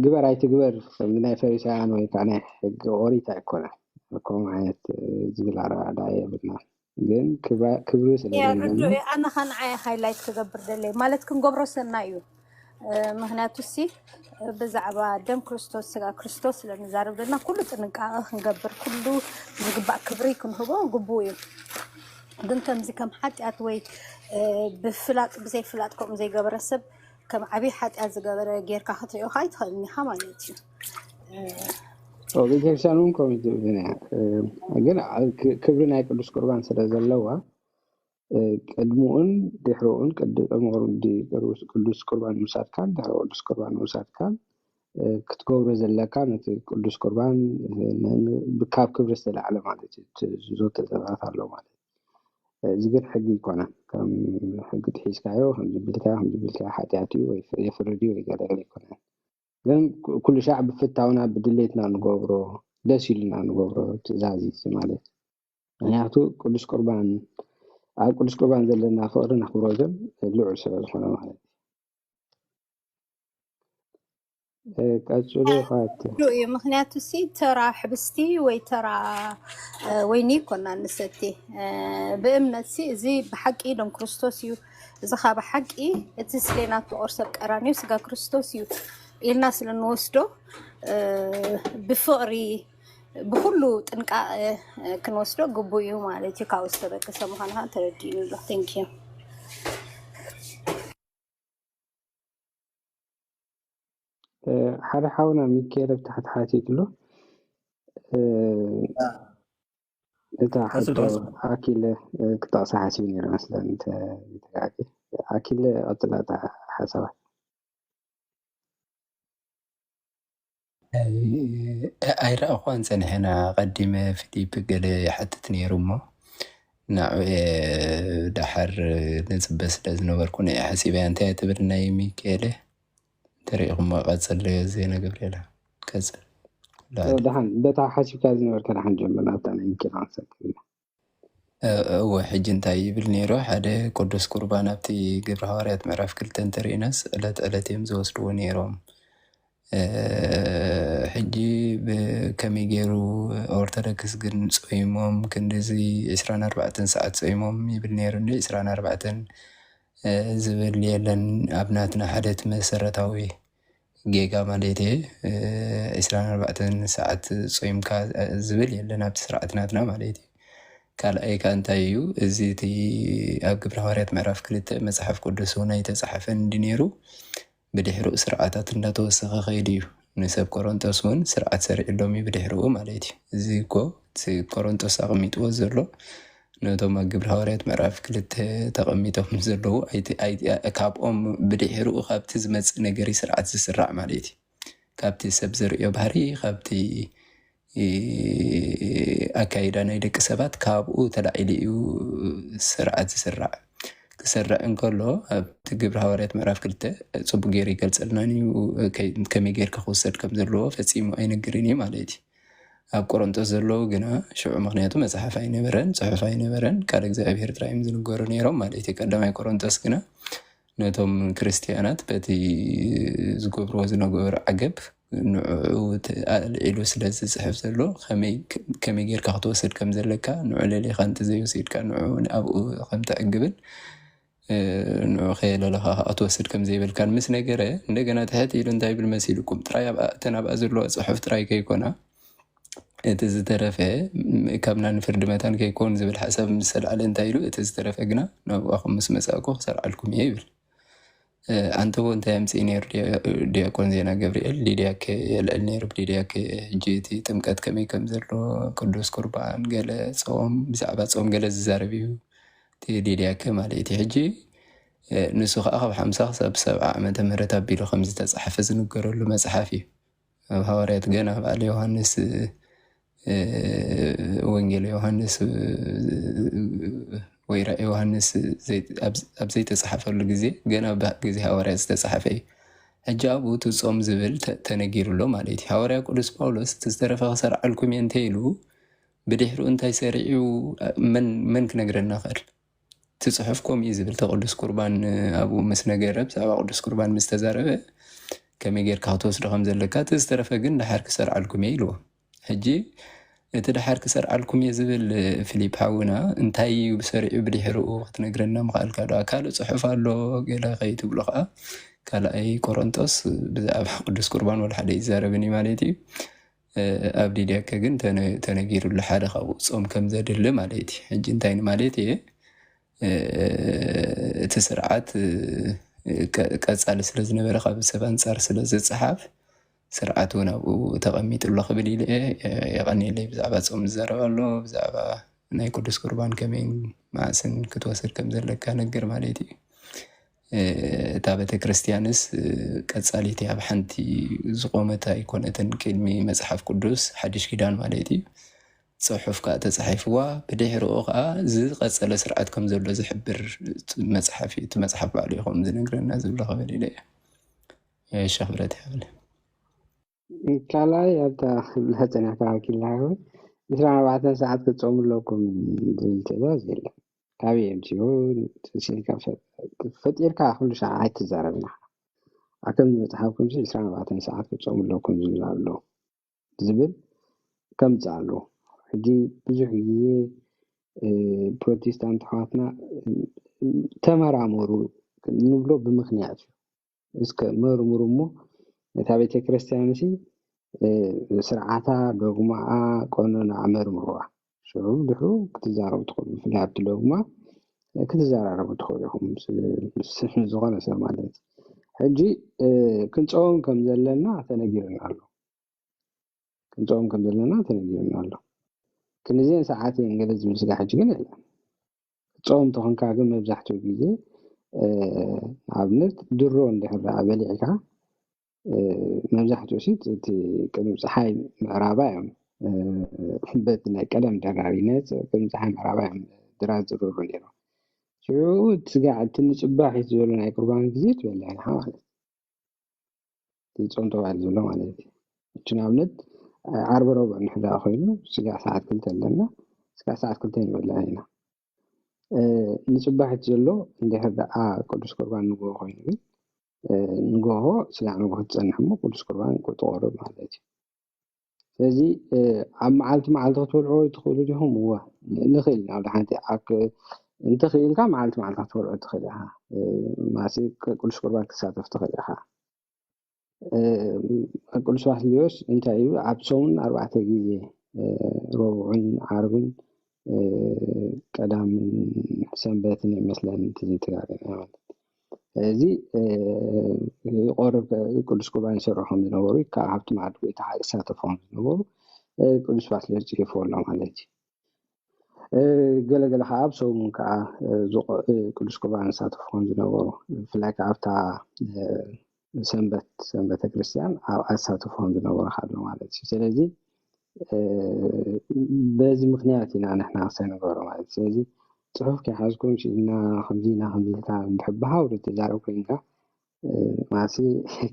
ግበር ኣይትግበር፣ ከምዚ ናይ ፈሪሳውያን ወይ ከዓ ናይ ሕጊ ኦሪት ኣይኮነን። ከምኡ ዓይነት ዝብል ኣረዳድኣ የብልና። ግን ክብራ-፣ ክብሪ ስለ ያ፣ ዘለና ርዱእ እዩ። ኣነ ኸ ንዓይ ሃይላይት ክገብር ደለየ። ማለት ክንገብሮ ሰናይ እዩ። እ፣ ምኽንያቱ ሲ፣ ብዛዕባ ደም ክርስቶስ፣ ስጋ ክርስቶስ ስለ ንዛረብ ዘለና፣ ኩሉ ጥንቃቐ ክንገብር፣ ኩሉ ዝግባእ ክብሪ ክንህቦ ግቡእ እዩ። ግን ከምዚ ከም ሓጢኣት ወይ፣ እ፣ ብፍላጥ ብዘይፍላጥ ከምኡ ዘይገበረ ሰብ ከም ዓብዪ ሓጢኣት ዝገበረ ጌርካ ክትሪኦ ኸዓ ኣይትኽእልን ኢኻ ማለት እዩ። እ፣ ኦ፣ ቤተክርስትያን እውን ከምኡ ትብል እያ። እ፣ ግን ክ-፣ ክብሪ ናይ ቅዱስ ቁርባን ስለ ዘለዋ፣ እ፣ ቅድምኡን ድሕርኡን ቅድ-፣ ቅድሚ ቅዱስ፣ ቅዱስ ቁርባን ምውሳድካን ድሕሪ ቅዱስ ቁርባን ምውሳድካን፣ እ፣ ክትገብሮ ዘለካ ነቲ ቅዱስ ቁርባን፣ እ፣ ን-፣ ን-፣ ካብ ክብሪ ዝተላዕለ ማለት እዩ። እቲ ዝዞ ተዘራት ኣሎ ማለት እዩ። እዚ ግን ሕጊ ኣይኮነን። ከም ሕጊ ጥሒስካዮ፣ ከምዚ ቢልካ፣ ከምዚ ቢልካ ሓጢኣት እዩ ወይ የፍርድ እዩ ወይ ገለ ገለ ኣይኮነን። ግን ኩ-፣ ኩሉ ሻዕ ብፍታውና ብድሌትና ንገብሮ፣ ደስ ኢሉና ንገብሮ ትእዛዝ እዩ እዚ ማለት። ምኽንያቱ ቅዱስ ቁርባን፣ ኣብ ቅዱስ ቁርባን ዘለና ፍቕርን ኣኽብሮትን ልዑል ስለ ዝኾነ ማለት እዩ። እ፣ ቀጽሎ ኻት ዱ እዩ። ምኽንያቱ ሲ ተራ ሕብስቲ ወይ ተራ፣ እ፣ ወይኒ ይኮና ንሰቲ። እ፣ ብእምነት ሲ እዚ ብሓቂ ደም ክርስቶስ እዩ። እዚ ኻ ብሓቂ እቲ ስሌናቱ ቁርሰ ቀራንዮ ስጋ ክርስቶስ እዩ ኢልና ስለ ንወስዶ፣ እ፣ ብፍቕሪ ብኩሉ ጥንቃቐ፣ እ፣ ክንወስዶ ግቡእ እዩ ማለት እዩ። ካብኡ ዝተበገሰ ምዃኑ ኸዓ ተረዲእኒ ኣሎ። Thank you። እ፣ ሓደ ሓውና ሚካኤል ኣብ ታሕቲ ሓቲትሉ፣ እ፣ አ፣ እታ ቀጽሎ፣ ሕቶ ቀጽሎ። ኣኪለ፣ እ፣ ክጠቕሳ ሓሲቡ ነይሩ መስለኒ፣ እንተ ዘይተጋግየ። ኣኪለ፣ ቀጽላ እታ ሓሳባት። ኣይ-፣ ኣይረኣኹዋን ጸኒሐን። ኣቐዲመ ፊሊፕ ገለ ይሓትት ነይሩ እሞ፣ ናዑ እየ ደሓር ንጽበ ስለ ዝነበርኩ፣ ንዕኣ ሓሲበያ። እንታይ እያ ትብል ናይ ሚካኤለ? እንተሪኢኹሞ ቀጽል፣ ዜና ገብርኤላ። ቀጽል። ኩሉ ኦ፣ ዓዲ። ደሓን፣ በታ ሓሲብካ ዝነበርካ ደሓን ጀምር፣ ናብታ ናይ ሚካኤል ክንሰግር ኢና። እ-፣ እወ፣ ሕጂ እንታይ ይብል ነይሩ? ሓደ ቅዱስ ቁርባን ኣብቲ ግብረ ሃዋርያት ምዕራፍ ክልተ እንተሪእናስ፣ ዕለት ዕለት እዮም ዝወስድዎ ነይሮም። እ፣ ሕጂ ብ-፣ ከመይ ገይሩ ኦርቶዶክስ ግን ጾይሞም ክንድዚ ዕስራን ኣርባዕተን ሰዓት ጾይሞም ይብል ነይሩ እንዲ፣ ዕስራን ኣርባዕተን፣ እ፣ ዝብል የለን። ኣብ ናትና ሓደ እቲ መሰረታዊ ጌጋ ማለት እየ። እ፣ ዕስራን ኣርባዕተን ሰዓት ጾይምካ፣ እ፣ ዝብል የለን ኣብቲ ስርዓት ናትና ማለት እዩ። ካልኣይ ከኣ እንታይ እዩ? እዚ እቲ ኣብ ግብረ ሃዋርያት ምዕራፍ ክልተ መጽሓፍ ቅዱስ እውን ኣይተጻሕፈን እንዲ ነይሩ፣ ብድሕሪኡ ስርዓታት እንዳተወሰኸ ኸይዱ እዩ። ንሰብ ቆሮንጦስ እውን ስርዓት ሰሪዕሎም እዩ ብድሕሪኡ ማለት እዩ። እዚ እኮ እቲ ቆሮንጦስ ኣቐሚጥዎ ዘሎ ነቶም ኣብ ግብረ ሃዋርያት ምዕራፍ ክልተ ተቐሚጦም ዘለዉ ኣይቲ-፣ ኣይቲ-፣ ካብኦም ብድሕሪኡ ካብቲ ዝመጽእ ነገር እዩ ስርዓት ዝስራዕ ማለት እዩ። ካብቲ ሰብ ዝርእዮ ባህሪ፣ ካብቲ፣ እ፣ ኣካይዳ ናይ ደቂ ሰባት ካብኡ ተላዒሉ እዩ ስርዓት ዝስራዕ። ክሰርዕ እንከሎ ኣብቲ ግብረ ሃዋርያት ምዕራፍ ክልተ ጽቡቅ ገይሩ ይገልጸልናን እዩ። ከይ-፣ ከመይ ጌርካ ክውሰድ ከም ዘለዎ ፈጺሙ ኣይነግርን እዩ ማለት እዩ። ኣብ ቆሮንቶስ ዘለዉ ግና ሽዑ፣ ምኽንያቱ መጽሓፍ ኣይነበረን፣ ጽሑፍ ኣይነበረን፣ ቃል እግዚኣብሔር ጥራይ እዮም ዝንገሩ ነይሮም ማለት እዩ። ቀዳማይ ቆሮንቶስ ግና ነቶም ክርስትያናት በቲ ዝገብርዎ ዝነበሩ ዓገብ ንዕኡ ኣልዒሉ ስለ ዝፅሕፍ ዘሎ ከመይ ጌርካ ክትወስድ ከም ዘለካ፣ ንዑ ለሊኻ እንተዘይወሲድካ ንዑ ኣብኡ ከም ተዕግብን ንዑ ከየለለኻ ክትወስድ ከም ዘይብልካን ምስ ነገረ፣ እንደገና ትሕት ኢሉ እንታይ ይብል መሲልኩም? ጥራይ ኣብኣ እተን ኣብኣ ዘለዋ ፅሑፍ ጥራይ ከይኮና፣ እቲ ዝተረፈ ካብና ንፍርዲ መታን ከይኮን ዝብል ሓሳብ ምስ ኣልዓለ እንታይ ኢሉ? እቲ ዝተረፈ ግና ናብኣኹም ምስ መጻእኩ ክሰርዓልኩም እየ ይብል። ኣንተቦ እንታይ ኣምጽእ ነይሩ? ዲያቆን ዜና ገብርኤል ዲድያከ የልዕል ነይሩ። ዲድያከ ሕጂ እቲ ጥምቀት ከመይ ከም ዘሎ፣ ቅዱስ ቁርባን፣ ገለ ጾም፣ ብዛዕባ ጾም ገለ ዝዛረብ እዩ። እቲ ዲድያከ ማለት እዩ። ሕጂ ንሱ ከዓ ካብ ሓምሳ ክሳብ ሰብዓ ዓመተ ምህረት ኣቢሉ ከም ዝተጻሕፈ ዝንገረሉ መጽሓፍ እዩ። ኣብ ሃዋርያት ገና በዓል ዮሃንስ፣ ወንጌል ዮሃንስ ወይ ራእይ ዮሃንስ ኣብ ዘይተጻሓፈሉ ግዜ፣ ገና ኣብ ግዜ ሃዋርያት ዝተጻሓፈ እዩ። ሕጂ ኣብኡ እቲ ጾም ዝብል ተነጊሩ ኣሎ ማለት እዩ። ሃዋርያ ቅዱስ ጳውሎስ እቲ ዝተረፈ ክሰርዓልኩም እየ እንተ ኢሉ፣ ብድሕሪኡ እንታይ ሰሪዑ መን ክነግረና ክእል? እቲ ጽሑፍ ከምኡ እዩ ዝብል። እቲ ቅዱስ ቁርባን ኣብኡ ምስ ነገረ፣ ብዛዕባ ቅዱስ ቁርባን ምስ ተዛረበ፣ ከመይ ጌርካ ክትወስዶ ከም ዘለካ፣ እቲ ዝተረፈ ግን ደሓር ክሰርዓልኩም እየ ኢልዎ። ሕጂ እቲ ደሓር ክሰርዓልኩም እየ ዝብል ፊሊፕ ሓውና እንታይ እዩ ሰሪዑ ብድሕርኡ ክትነግረና ምኽኣልካ ዶ? ካልእ ጽሑፍ ኣሎ ገለ ከይትብሎ ከኣ ካልኣይ ቆሮንጦስ ብዛዕባ ቅዱስ ቁርባን ወላ ሓደ ይዛረብን እዩ ማለት እዩ። ኣብ ዲድያከ ግን ተነጊሩሉ ሓደ ካብኡ ጾም ከም ዘድሊ ማለት እዩ። ሕጂ እንታይ ንማለት እየ? እቲ ስርዓት ቀጻሊ ስለ ዝነበረ ካብ ሰብ ኣንጻር ስለ ዝጸሓፍ ስርዓት እውን ኣብኡ ተቐሚጡ ኣሎ ክብል ኢለ እየ። የቐንየለይ። ብዛዕባ ጾም ዝዛረብ ኣሎ፣ ብዛዕባ ናይ ቅዱስ ቁርባን ከመይን መዓስን ክትወስድ ከም ዘለካ ነገር ማለት እዩ። እታ ቤተ ክርስቲያንስ ቀጻሊቲ ኣብ ሓንቲ ዝቆመት ኣይኮነትን። ቅድሚ መጽሓፍ ቅዱስ ሓድሽ ኪዳን ማለት እዩ ጽሑፍ ከኣ ተጻሒፍዋ፣ ብድሕሪኡ ከኣ ዝቐጸለ ስርዓት ከም ዘሎ ዝሕብር መጽሓፍ እዩ። እቲ መጽሓፍ ባዕሉ እዩ ከም ዝነግረና ዝብሎ ክብል ኢለ እየ። ሸኽ ብረት ይብል። ካልኣይ ኣብታ ብልሐ ጸኒሕካ ወኪልና ይኹን ዕስራን ኣርባዕተን ሰዓት ክትጾሙ ኣለኩም ዝብል ትእዛዝ የለን። ካበይ የምፅኡ? ስኢልካ ፈጢርካ ኩሉ ሻዕ ኣይትዛረብና። ኣከም መፅሓፍኩም ዕስራን ኣርባዕተን ሰዓት ክትጾሙ ኣለኩም ዝብል ኣሎ ዝብል ከምፅእ ኣለዎ። ሕጂ ብዙሕ ግዜ ፕሮቴስታንት ኣሕዋትና ተመራመሩ ንብሎ ብምኽንያት እዩ። እስከ መርምሩ እሞ ነታ ቤተ ክርስቲያን ሲ ስርዓታ፣ ዶግማኣ፣ ቀኖናኣ መርምርዋ። ሽዑ ድሕሩ ክትዛረቡ ትኽእሉ። ብፍላይ ኣብቲ ዶግማ ክትዘራረቡ ትኽእሉ ኢኹም ምስ ዝኾነ ሰብ ማለት እዩ። ሕጂ ክንፀውም ከም ዘለና ተነጊሩና ኣሎ። ክንፀውም ከም ዘለና ተነጊሩና ኣሎ። ክንድዚን ሰዓት እየን ገለ ዝብል ስጋ ሕጂ ግን የለን። ክትፀውም ተኾንካ ግን መብዛሕትኡ ግዜ ንኣብነት ድሮ እንድሕር ደኣ በሊዕካ መብዛሕትኡ ሲ እቲ ቅድሚ ፀሓይ ምዕራባ እዮም በቲ ናይ ቀደም ደራሪነት ቅድሚ ፀሓይ ምዕራባ እዮም ድራት ዝርሩ ነይሮም። ሽዑ እቲ ስጋ እቲ ንፅባሒት ዝበሉ ናይ ቁርባን ግዜ ትበልዕ ኢኻ ማለት እዩ። ጾም ተባሂሉ ዘሎ ማለት እዩ። እቺ ንኣብነት ዓርቢ ረቡዕ እንድሕር ደኣ ኮይኑ ስጋዕ ሰዓት ክልተ ኣለና፣ ስጋዕ ሰዓት ክልተ ንበልዕ ኢና። ንጽባሒት ዘሎ እንድሕር ደኣ ቅዱስ ቁርባን ንግሆ ኮይኑ ግን ንግሆ ስጋዕ ንግሆ ትጸንሕ እሞ ቅዱስ ቁርባን ትቆርብ ማለት እዩ። ስለዚ ኣብ መዓልቲ መዓልቲ ክትበልዕዎ ትኽእሉ ዲኹም? እወ ንኽእል ኢና። ወላ ሓንቲ እንተኽኢልካ መዓልቲ መዓልቲ ክትበልዖ ትኽእል ኢኻ። ማሲ ቅዱስ ቁርባን ክትሳተፍ ትኽእል ኢኻ። ቅዱስ ባስልዮስ እንታይ እዩ ኣብ ሰሙን ኣርባዕተ ግዜ ረቡዕን ዓርብን ቀዳምን ሰንበትን ይመስለኒ እንተዘይተጋገና ማለት እዚ ቆርብ ቅዱስ ቁርባን ይሰርሑ ከም ዝነበሩ ካብ ሃብቲ ማዕድ ጎይታ ይሳተፉ ከም ዝነበሩ ቅዱስ ባስልዮስ ፅሒፉ ኣሎ ማለት እዩ። ገለገለ ከዓ ኣብ ሰሙን ከዓ ቅዱስ ቁርባን ይሳተፉ ከም ዝነበሩ ብፍላይ ከዓ ኣብታ ሰንበት ሰንበተ ክርስቲያን ኣብ ኣሳተፎም ዝነበሩ ኣሎ ማለት እዩ። ስለዚ በዚ ምክንያት ኢና ንሕና ክሰንገሮ ማለት እዩ። ስለዚ ፅሑፍ ከይሓዝኩም ስኢልና ከምዚ ኢና ከምዚ ኢልካ እንድሕር ብሃውሪ ትዛረብ ኮይንካ ማሲ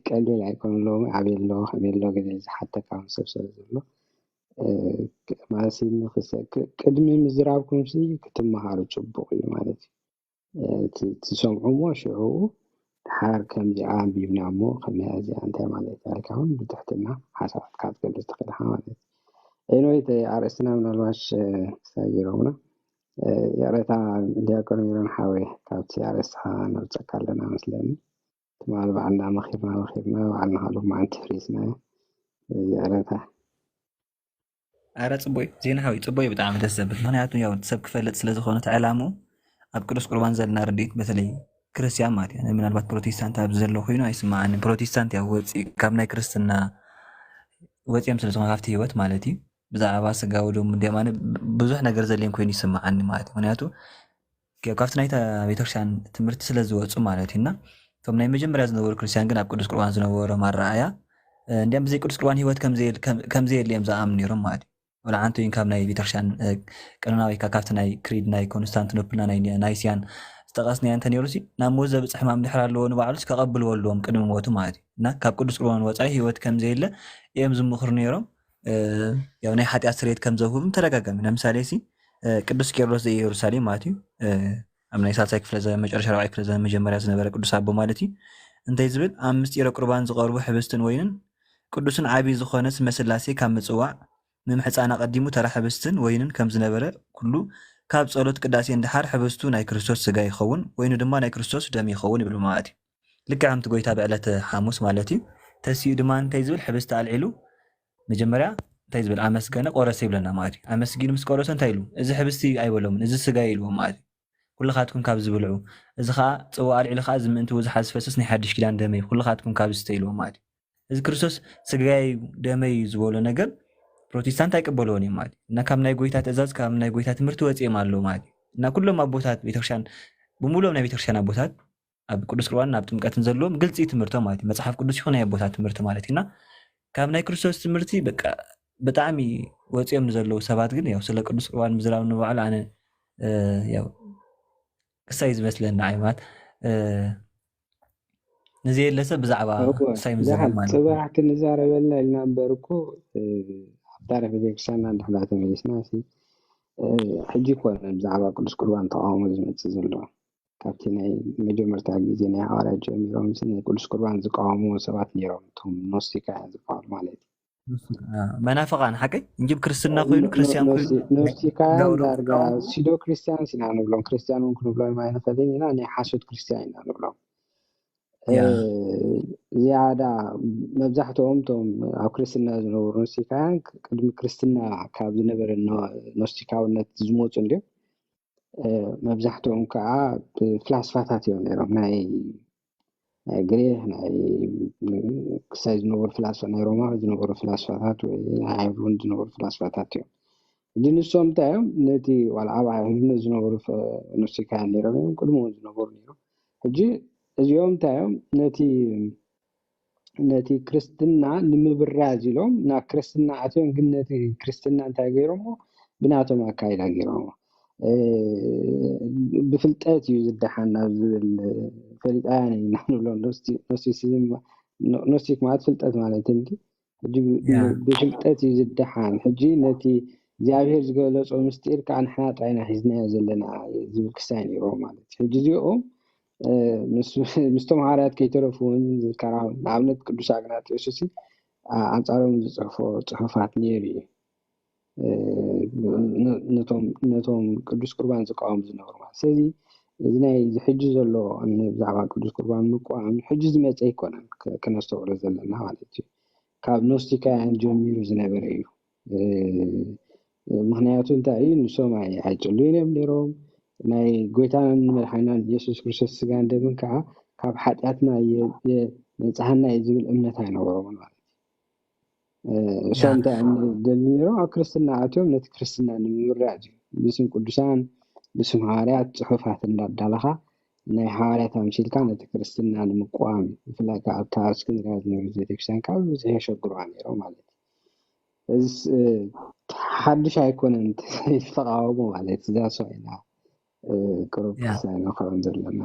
ቀሊል ኣይኮነ። ሎሚ ኣበይ ኣሎ ከመይ ኣሎ ገለ ዝሓተካ ሰብ ስለ ዘሎ ማሲ ቅድሚ ምዝራብኩም ሲ ክትመሃሩ ፅቡቅ እዩ ማለት እዩ። ትሰምዑ እሞ ሽዑ ድሓር ከምዚኣ ኣንቢብና እሞ ከመይ እዚኣ እንታይ ማለት እያ ኢልካ እውን ብትሕትና ሓሳባትካ ክትገልጽ ትኽእል ኢኻ ማለት እዩ። ኤንወይ እቲ ኣርእስትና ምናልባሽ ሳጊሮምና ይቕሬታ ዲያቆን ሚሮን ሓወይ ካብቲ ኣርእስትኻ ነውፀካ ኣለና መስለኒ። ትማል ባዕልና መኺርና መኺርና ባዕልና ካልእ መዓልቲ ፍሪስና ይቕሬታ። ኣረ ጽቡይ ዜና ሓዊ ጽቡይ ብጣዕሚ ደስ ዘብል ምክንያቱ ያው ሰብ ክፈልጥ ስለ ዝኾነ እቲ ዕላምኡ ኣብ ቅዱስ ቁርባን ዘለና ርድኢት በተለይ ክርስቲያን ማለት እዩ ምናልባት ፕሮቴስታንት ኣብዚ ዘሎ ኮይኑ ኣይስማዓኒ ፕሮቴስታንት ያው ወፂ ካብ ናይ ክርስትና ወፂኦም ስለ ዝኾነ ካብቲ ህይወት ማለት እዩ ብዛዕባ ስጋዊ ደሙ እንዲኦም ኣነ ብዙሕ ነገር ዘድልዮም ኮይኑ ይስምዓኒ ማለት እዩ። ምክንያቱ ያው ካብቲ ናይታ ቤተክርስትያን ትምህርቲ ስለ ዝወፁ ማለት እዩ እና እቶም ናይ መጀመርያ ዝነበሩ ክርስቲያን ግን ኣብ ቅዱስ ቁርባን ዝነበሮም ኣረኣእያ እንዲያም ብዘይ ቅዱስ ቁርባን ህይወት ከም ዘየድሊ እዮም ዝኣምኑ ነይሮም ማለት እዩ። ወላ ሓንቲ እውን ካብ ናይ ቤተክርስትያን ቀኖና ወይ ካብቲ ናይ ክሪድ ናይ ኮንስታንቲኖፕልና ናይ ናይስያን ዝጠቀስናዮ እንተ ነይሩ ናብ ሞት ዘብፅሕ ሕማም ድሕር ኣለዎ ንባዕሉስ ከቐብልዎ ኣለዎም ቅድሚ ሞቱ ማለት እዩ እና ካብ ቅዱስ ቁርባን ወፃኢ ህይወት ከም ዘየለ እዮም ዝምኽሩ ነይሮም። ያው ናይ ሓጢኣት ስርየት ከም ዘውህብም ተደጋጋሚ ለምሳሌ ሲ ቅዱስ ቄርሎስ ዘኢየሩሳሌም ማለት እዩ ኣብ ናይ ሳልሳይ ክፍለ ዘመን መጨረሻ ራብዓይ ክፍለ ዘመን መጀመርያ ዝነበረ ቅዱስ ኣቦ ማለት እዩ እንታይ ዝብል ኣብ ምስጢረ ቁርባን ዝቐርቡ ሕብስትን ወይንን ቅዱስን ዓብዪ ዝኾነ ስመ ስላሴ ካብ ምጽዋዕ ምምሕፃን ኣቐዲሙ ተራ ሕብስትን ወይንን ከም ዝነበረ ኩሉ ካብ ጸሎት ቅዳሴ እንድሓር ሕብስቱ ናይ ክርስቶስ ስጋ ይኸውን ወይኑ ድማ ናይ ክርስቶስ ደም ይኸውን ይብል ማለት እዩ። ልክዕ ከምቲ ጎይታ ብዕለተ ሓሙስ ማለት እዩ ተሲኡ ድማ እንታይ ዝብል ሕብስቲ ኣልዒሉ መጀመርያ እንታይ ዝብል ኣመስገነ ቆረሰ ይብለና ማለት እዩ። ኣመስጊኑ ምስ ቆረሰ እንታይ ኢሉ እዚ ሕብስቲ ኣይበሎምን እዚ ስጋ ኢልዎ ማለት እዩ። ኩልኻትኩም ካብ ዝብልዑ እዚ ከዓ ጽዋ ኣልዒሉ ከዓ እዚ ምእንቲ ብዙሓት ዝፈስስ ናይ ሓድሽ ኪዳን ደመይ ኩልኻትኩም ካብ ዝስተ ኢልዎ ማለት እዩ። እዚ ክርስቶስ ስጋይ ደመይ ዝበሎ ነገር ፕሮቴስታንት ኣይቀበልዎን እዮም ማለት እዩ። እና ካብ ናይ ጎይታ ትእዛዝ ካብ ናይ ጎይታ ትምህርቲ ወፂኦም ኣለዉ ማለት እዩ። እና ኩሎም ኣቦታት ቤተክርስትያን ብምሉኦም ናይ ቤተክርስትያን ኣቦታት ኣብ ቅዱስ ቁርባን ናብ ጥምቀትን ዘለዎም ግልፂ ትምህርቶም ማለት እዩ። መፅሓፍ ቅዱስ ይኹን ናይ ኣቦታት ትምህርቲ ማለት እዩ። እና ካብ ናይ ክርስቶስ ትምህርቲ በቃ ብጣዕሚ ወፂኦም ንዘለዉ ሰባት ግን ያው ስለ ቅዱስ ቁርባን ምዝራብ ንባዕሉ ኣነ ያው ክሳይ ዝመስለኒ ዓይ ማለት ንዘየለ ሰብ ብዛዕባ ክሳይ ምዝራብ ማለት እዩ። ፅባሕ ክንዛረበልና ኢልና እምበር እኮ ኣብ ታሪክ ቤተክርስትያንና እንድሕዳ ተመሊስና ሕጂ ኮነ ብዛዕባ ቅዱስ ቁርባን ተቃውሞ ዝመፅእ ዘሎ ካብቲ ናይ መጀመርታ ግዜ ናይ ሃዋርያ ጀሚሮም ናይ ቅዱስ ቁርባን ዝቃወሙ ሰባት ነይሮም እቶም ኖስቲካውያን ዝበሃሉ ማለት እዩ። መናፍቃን ሓቀይ እንጂ ክርስትና ኮይኑ ክርስቲያን ኮይኑ ኖስቲካውያን ዳርጋ ሲዶ ክርስቲያን ኢና ንብሎም። ክርስቲያን እውን ክንብሎም ኣይንኽእልን ኢና፣ ናይ ሓሶት ክርስቲያን ኢና ንብሎም። ዝያዳ መብዛሕትኦም እቶም ኣብ ክርስትና ዝነበሩ ኖስቲካውያን ቅድሚ ክርስትና ካብ ዝነበረ ኖስቲካውነት ዝመፁ እንዲዮም። መብዛሕትኦም ከዓ ፍላስፋታት እዮም ነይሮም። ናይ ናይ ግሪክ ናይ ክሳይ ዝነበሩ ፍላስፋ ናይ ሮማ ዝነበሩ ፍላስፋታት ወይ ናይ ኣይሁድ ዝነበሩ ፍላስፋታት እዮም። ሕጂ ንሶም እንታይ እዮም ነቲ ዋላ ኣብ ኣይሁድነት ዝነበሩ ኖስቲካውያን ነይሮም እዮም ቅድሚ እውን ዝነበሩ ነይሮም። ሕጂ እዚኦም እንታይ እዮም ነቲ ነቲ ክርስትና ንምብራዝ ኢሎም ናብ ክርስትና ኣትዮም ግን ነቲ ክርስትና እንታይ ገይሮሞ ብናቶም ኣካይዳ ገይሮሞ። ብፍልጠት እዩ ዝደሓን ናብ ዝብል ፈሊጣውያን ኢና ንብሎ። ኖስቲሲዝም ኖስቲክ ማለት ፍልጠት ማለት እንዲ ሕጂ ብፍልጠት እዩ ዝደሓን። ሕጂ ነቲ እግዚኣብሔር ዝገለጾ ምስጢር ከዓ ንሕና ጥራይና ሒዝናዮ ዘለና ዝብል ክሳይ ነይርዎ ማለት እዩ። ሕጂ እዚኦም ምስቶም ሃዋርያት ከይተረፉ እውን ዝዝከራ ንኣብነት ቅዱስ ኣግናጢዮስ ሲ ኣንጻሮም ዝፅሕፎ ፅሑፋት ነይሩ እዩ። ነቶም ቅዱስ ቁርባን ዝቃወሙ ዝነበሩ ማለት ስለዚ እዚ ናይ ሕጂ ዘሎ ብዛዕባ ቅዱስ ቁርባን ምቋም ሕጂ ዝመፀ ኣይኮነን ክነስተውዕሎ ዘለና ማለት እዩ። ካብ ኖስቲካውያን ጀሚሩ ዝነበረ እዩ። ምክንያቱ እንታይ እዩ ንሶም ኣይጭልዩን እዮም ነይሮም። ናይ ጎይታናን መድሓኒናን ኢየሱስ ክርስቶስ ስጋን ደምን ከዓ ካብ ሓጢኣትና የንፅሃና እዩ ዝብል እምነት ኣይነበሮምን ማለት እዩ። እሶም እንታይ እዮም ደልዩ ነይሮም ኣብ ክርስትና ኣትዮም ነቲ ክርስትና ንምምራፅ እዩ ብስም ቅዱሳን ብስም ሃዋርያት ፅሑፋት እንዳዳለኻ ናይ ሃዋርያት ኣምሲልካ ነቲ ክርስትና ንምቋም እዩ። ብፍላይ ከዓ ኣብታ እስክንድርያ ዝነበረት ቤተክርስትያን ከዓ ብዙሕ የሸግሩዋ ነይሮም ማለት እዩ። እዚ ሓድሽ ኣይኮነን ተቃወሞ ማለት እዛ ሰው ኢና ቅሩብ ክርስትያን ንኸውን ዘለና።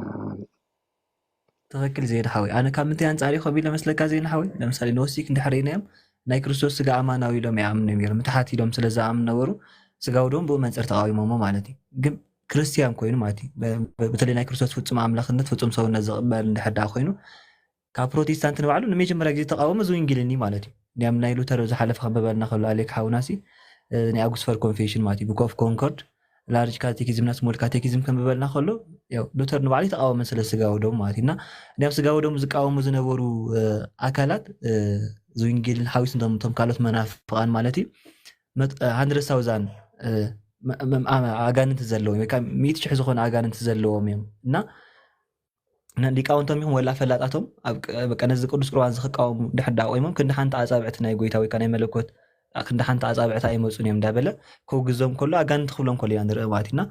ትኽክል ዜና ሓወይ። ኣነ ካብ ምንታይ ኣንጻር እዩ ከቢለ መስለካ ዜና ሓወይ? ለምሳሌ ኖስቲክ እንድሕር ኢናዮም ናይ ክርስቶስ ስጋ ኣማናዊ ኢሎም ይኣምኑ እዮም ነይሮም። ምትሓት ኢሎም ስለ ዝኣምኑ ነበሩ ስጋዊ ደም ብኡ መንጽር ተቃዊሞሞ ማለት እዩ። ግን ክርስትያን ኮይኑ ማለት እዩ። በተለይ ናይ ክርስቶስ ፍጹም ኣምላኽነት ፍጹም ሰውነት ዝቕበል እንድሕር ደኣ ኮይኑ ካብ ፕሮቴስታንት ንባዕሉ ንመጀመርያ ግዜ ተቃወመ ዝዊንግልን እዩ ማለት እዩ። ንያም ናይ ሉተር ዝሓለፈ ከበበልና ከሎ ኣሌክ ሓውናሲ ናይ ኣጉስፈር ኮንፌሽን ማለት እዩ። ቡክ ኦፍ ኮንኮርድ ላርጅ ካቴኪዝም ና ስሞል ካቴኪዝም ከም በበልና ከሎ ሉተር ንባዕሉ ተቃወመ ስለ ስጋዊ ደሙ ማለት እና ንያም ስጋዊ ደሙ ዝቃወሙ ዝነበሩ ኣካላት ዝዊንግልን ሓዊስ ቶም ካልኦት መናፍቃን ማለት እዩ። ሃንድረድ ሳውዛን ኣጋንንቲ ዘለዎም ወይ ሚእቲ ሽሕ ዝኾነ ኣጋንንቲ ዘለዎም እዮም እና ሊቃውንቶም ይኹን ወላ ፈላጣቶም በቃ ነዚ ቅዱስ ቁርባን ዝክቃወሙ ድሕር ዳ ቆይሞም ክንዲ ሓንቲ ኣጻብዕቲ ናይ ጎይታ ወይ ናይ መለኮት ክንዲ ሓንቲ ኣጻብዕቲ ኣይመፁን እዮም እንዳበለ ከውግዞም ከሎ ኣጋንንቲ ክብሎም ከሎ ኢና ንርኢ ማለት ኢና።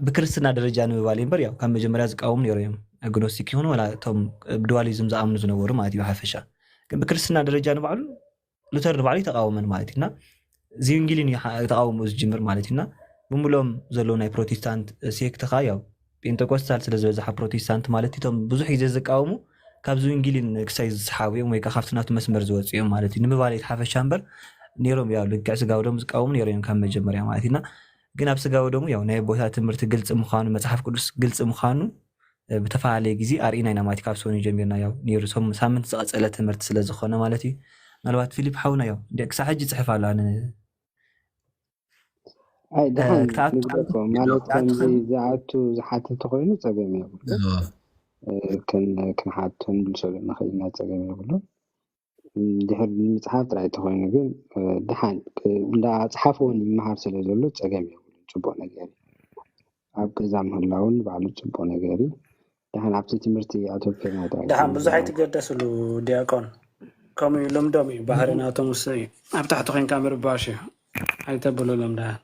ብክርስትና ደረጃ ንምባል እምበር ያው ካብ መጀመርያ ዝቃወሙ ነይሩ እዮም። ኣግኖስቲክ ይኹን ወላ እቶም ብድዋሊዝም ዝኣምኑ ዝነበሩ ማለት እዩ ሓፈሻ ግን ብክርስትና ደረጃ ንባዕሉ ሉተር ንባዕሉ ይተቃወመን ማለት እና ዚንግሊን ተቃውሞ ዝጅምር ማለት እና ብምሎም ዘለዉ ናይ ፕሮቴስታንት ሴክትኻ ያው ጴንጠቆስታል ስለ ዝበዝሓ ፕሮቴስታንት ማለት እቶም ብዙሕ ግዜ ዝቃወሙ ካብ ዝንግሊን ክሳይ ዝሰሓቡ እዮም ወይ ካብቲ ናቱ መስመር ዝወፁ እዮም ማለት እዩ ንምባል ሓፈሻ እምበር ነይሮም ያው ልክዕ ስጋዊ ደሙ ዝቃወሙ ነይሮም ካብ መጀመርያ ማለት እና ግን ኣብ ስጋዊ ደሙ ያው ናይ ቦታ ትምህርቲ ግልፂ ምዃኑ መፅሓፍ ቅዱስ ግልፂ ምዃኑ ብተፈላለየ ግዜ ኣርኢና ኢና ማለት ካብ ሰኑ ጀሚርና ያው ነይሩ ሳምንት ዝቐፀለ ትምህርቲ ስለ ዝኾነ ማለት እዩ። ምናልባት ፊሊፕ ሓውና ያው ክሳብ ሕጂ ይፅሕፍ ኣሎ ኣነ ኣይ ደሓን ንግደፎ ማለት ከምዚ ዝኣቱ ዝሓት እንተኮይኑ ፀገም የብሉ ክንሓቶ ንብልሰሉ ንኽእልና ፀገም የብሉ ድሕር ንምፅሓፍ ጥራይ ተኮይኑ ግን ደሓን እንዳ ፀሓፍዎን ይመሃር ስለ ዘሎ ፀገም የብሉ ፅቡቅ ነገር እዩ ኣብ ገዛ ምህላውን ባዕሉ ፅቡቅ ነገር እዩ። ደሓን ኣብቲ ትምህርቲ ኣተኮርና ጥራይ ደሓን ብዙሕ ኣይትገደስሉ ዲያቆን። ከምኡ እዩ ልምዶም እዩ ባህሪ ናቶም ውስን እዩ። ኣብ ታሕቲ ኮንካ ምርባሽ እዩ ኣይተብሉሎም ደሓን።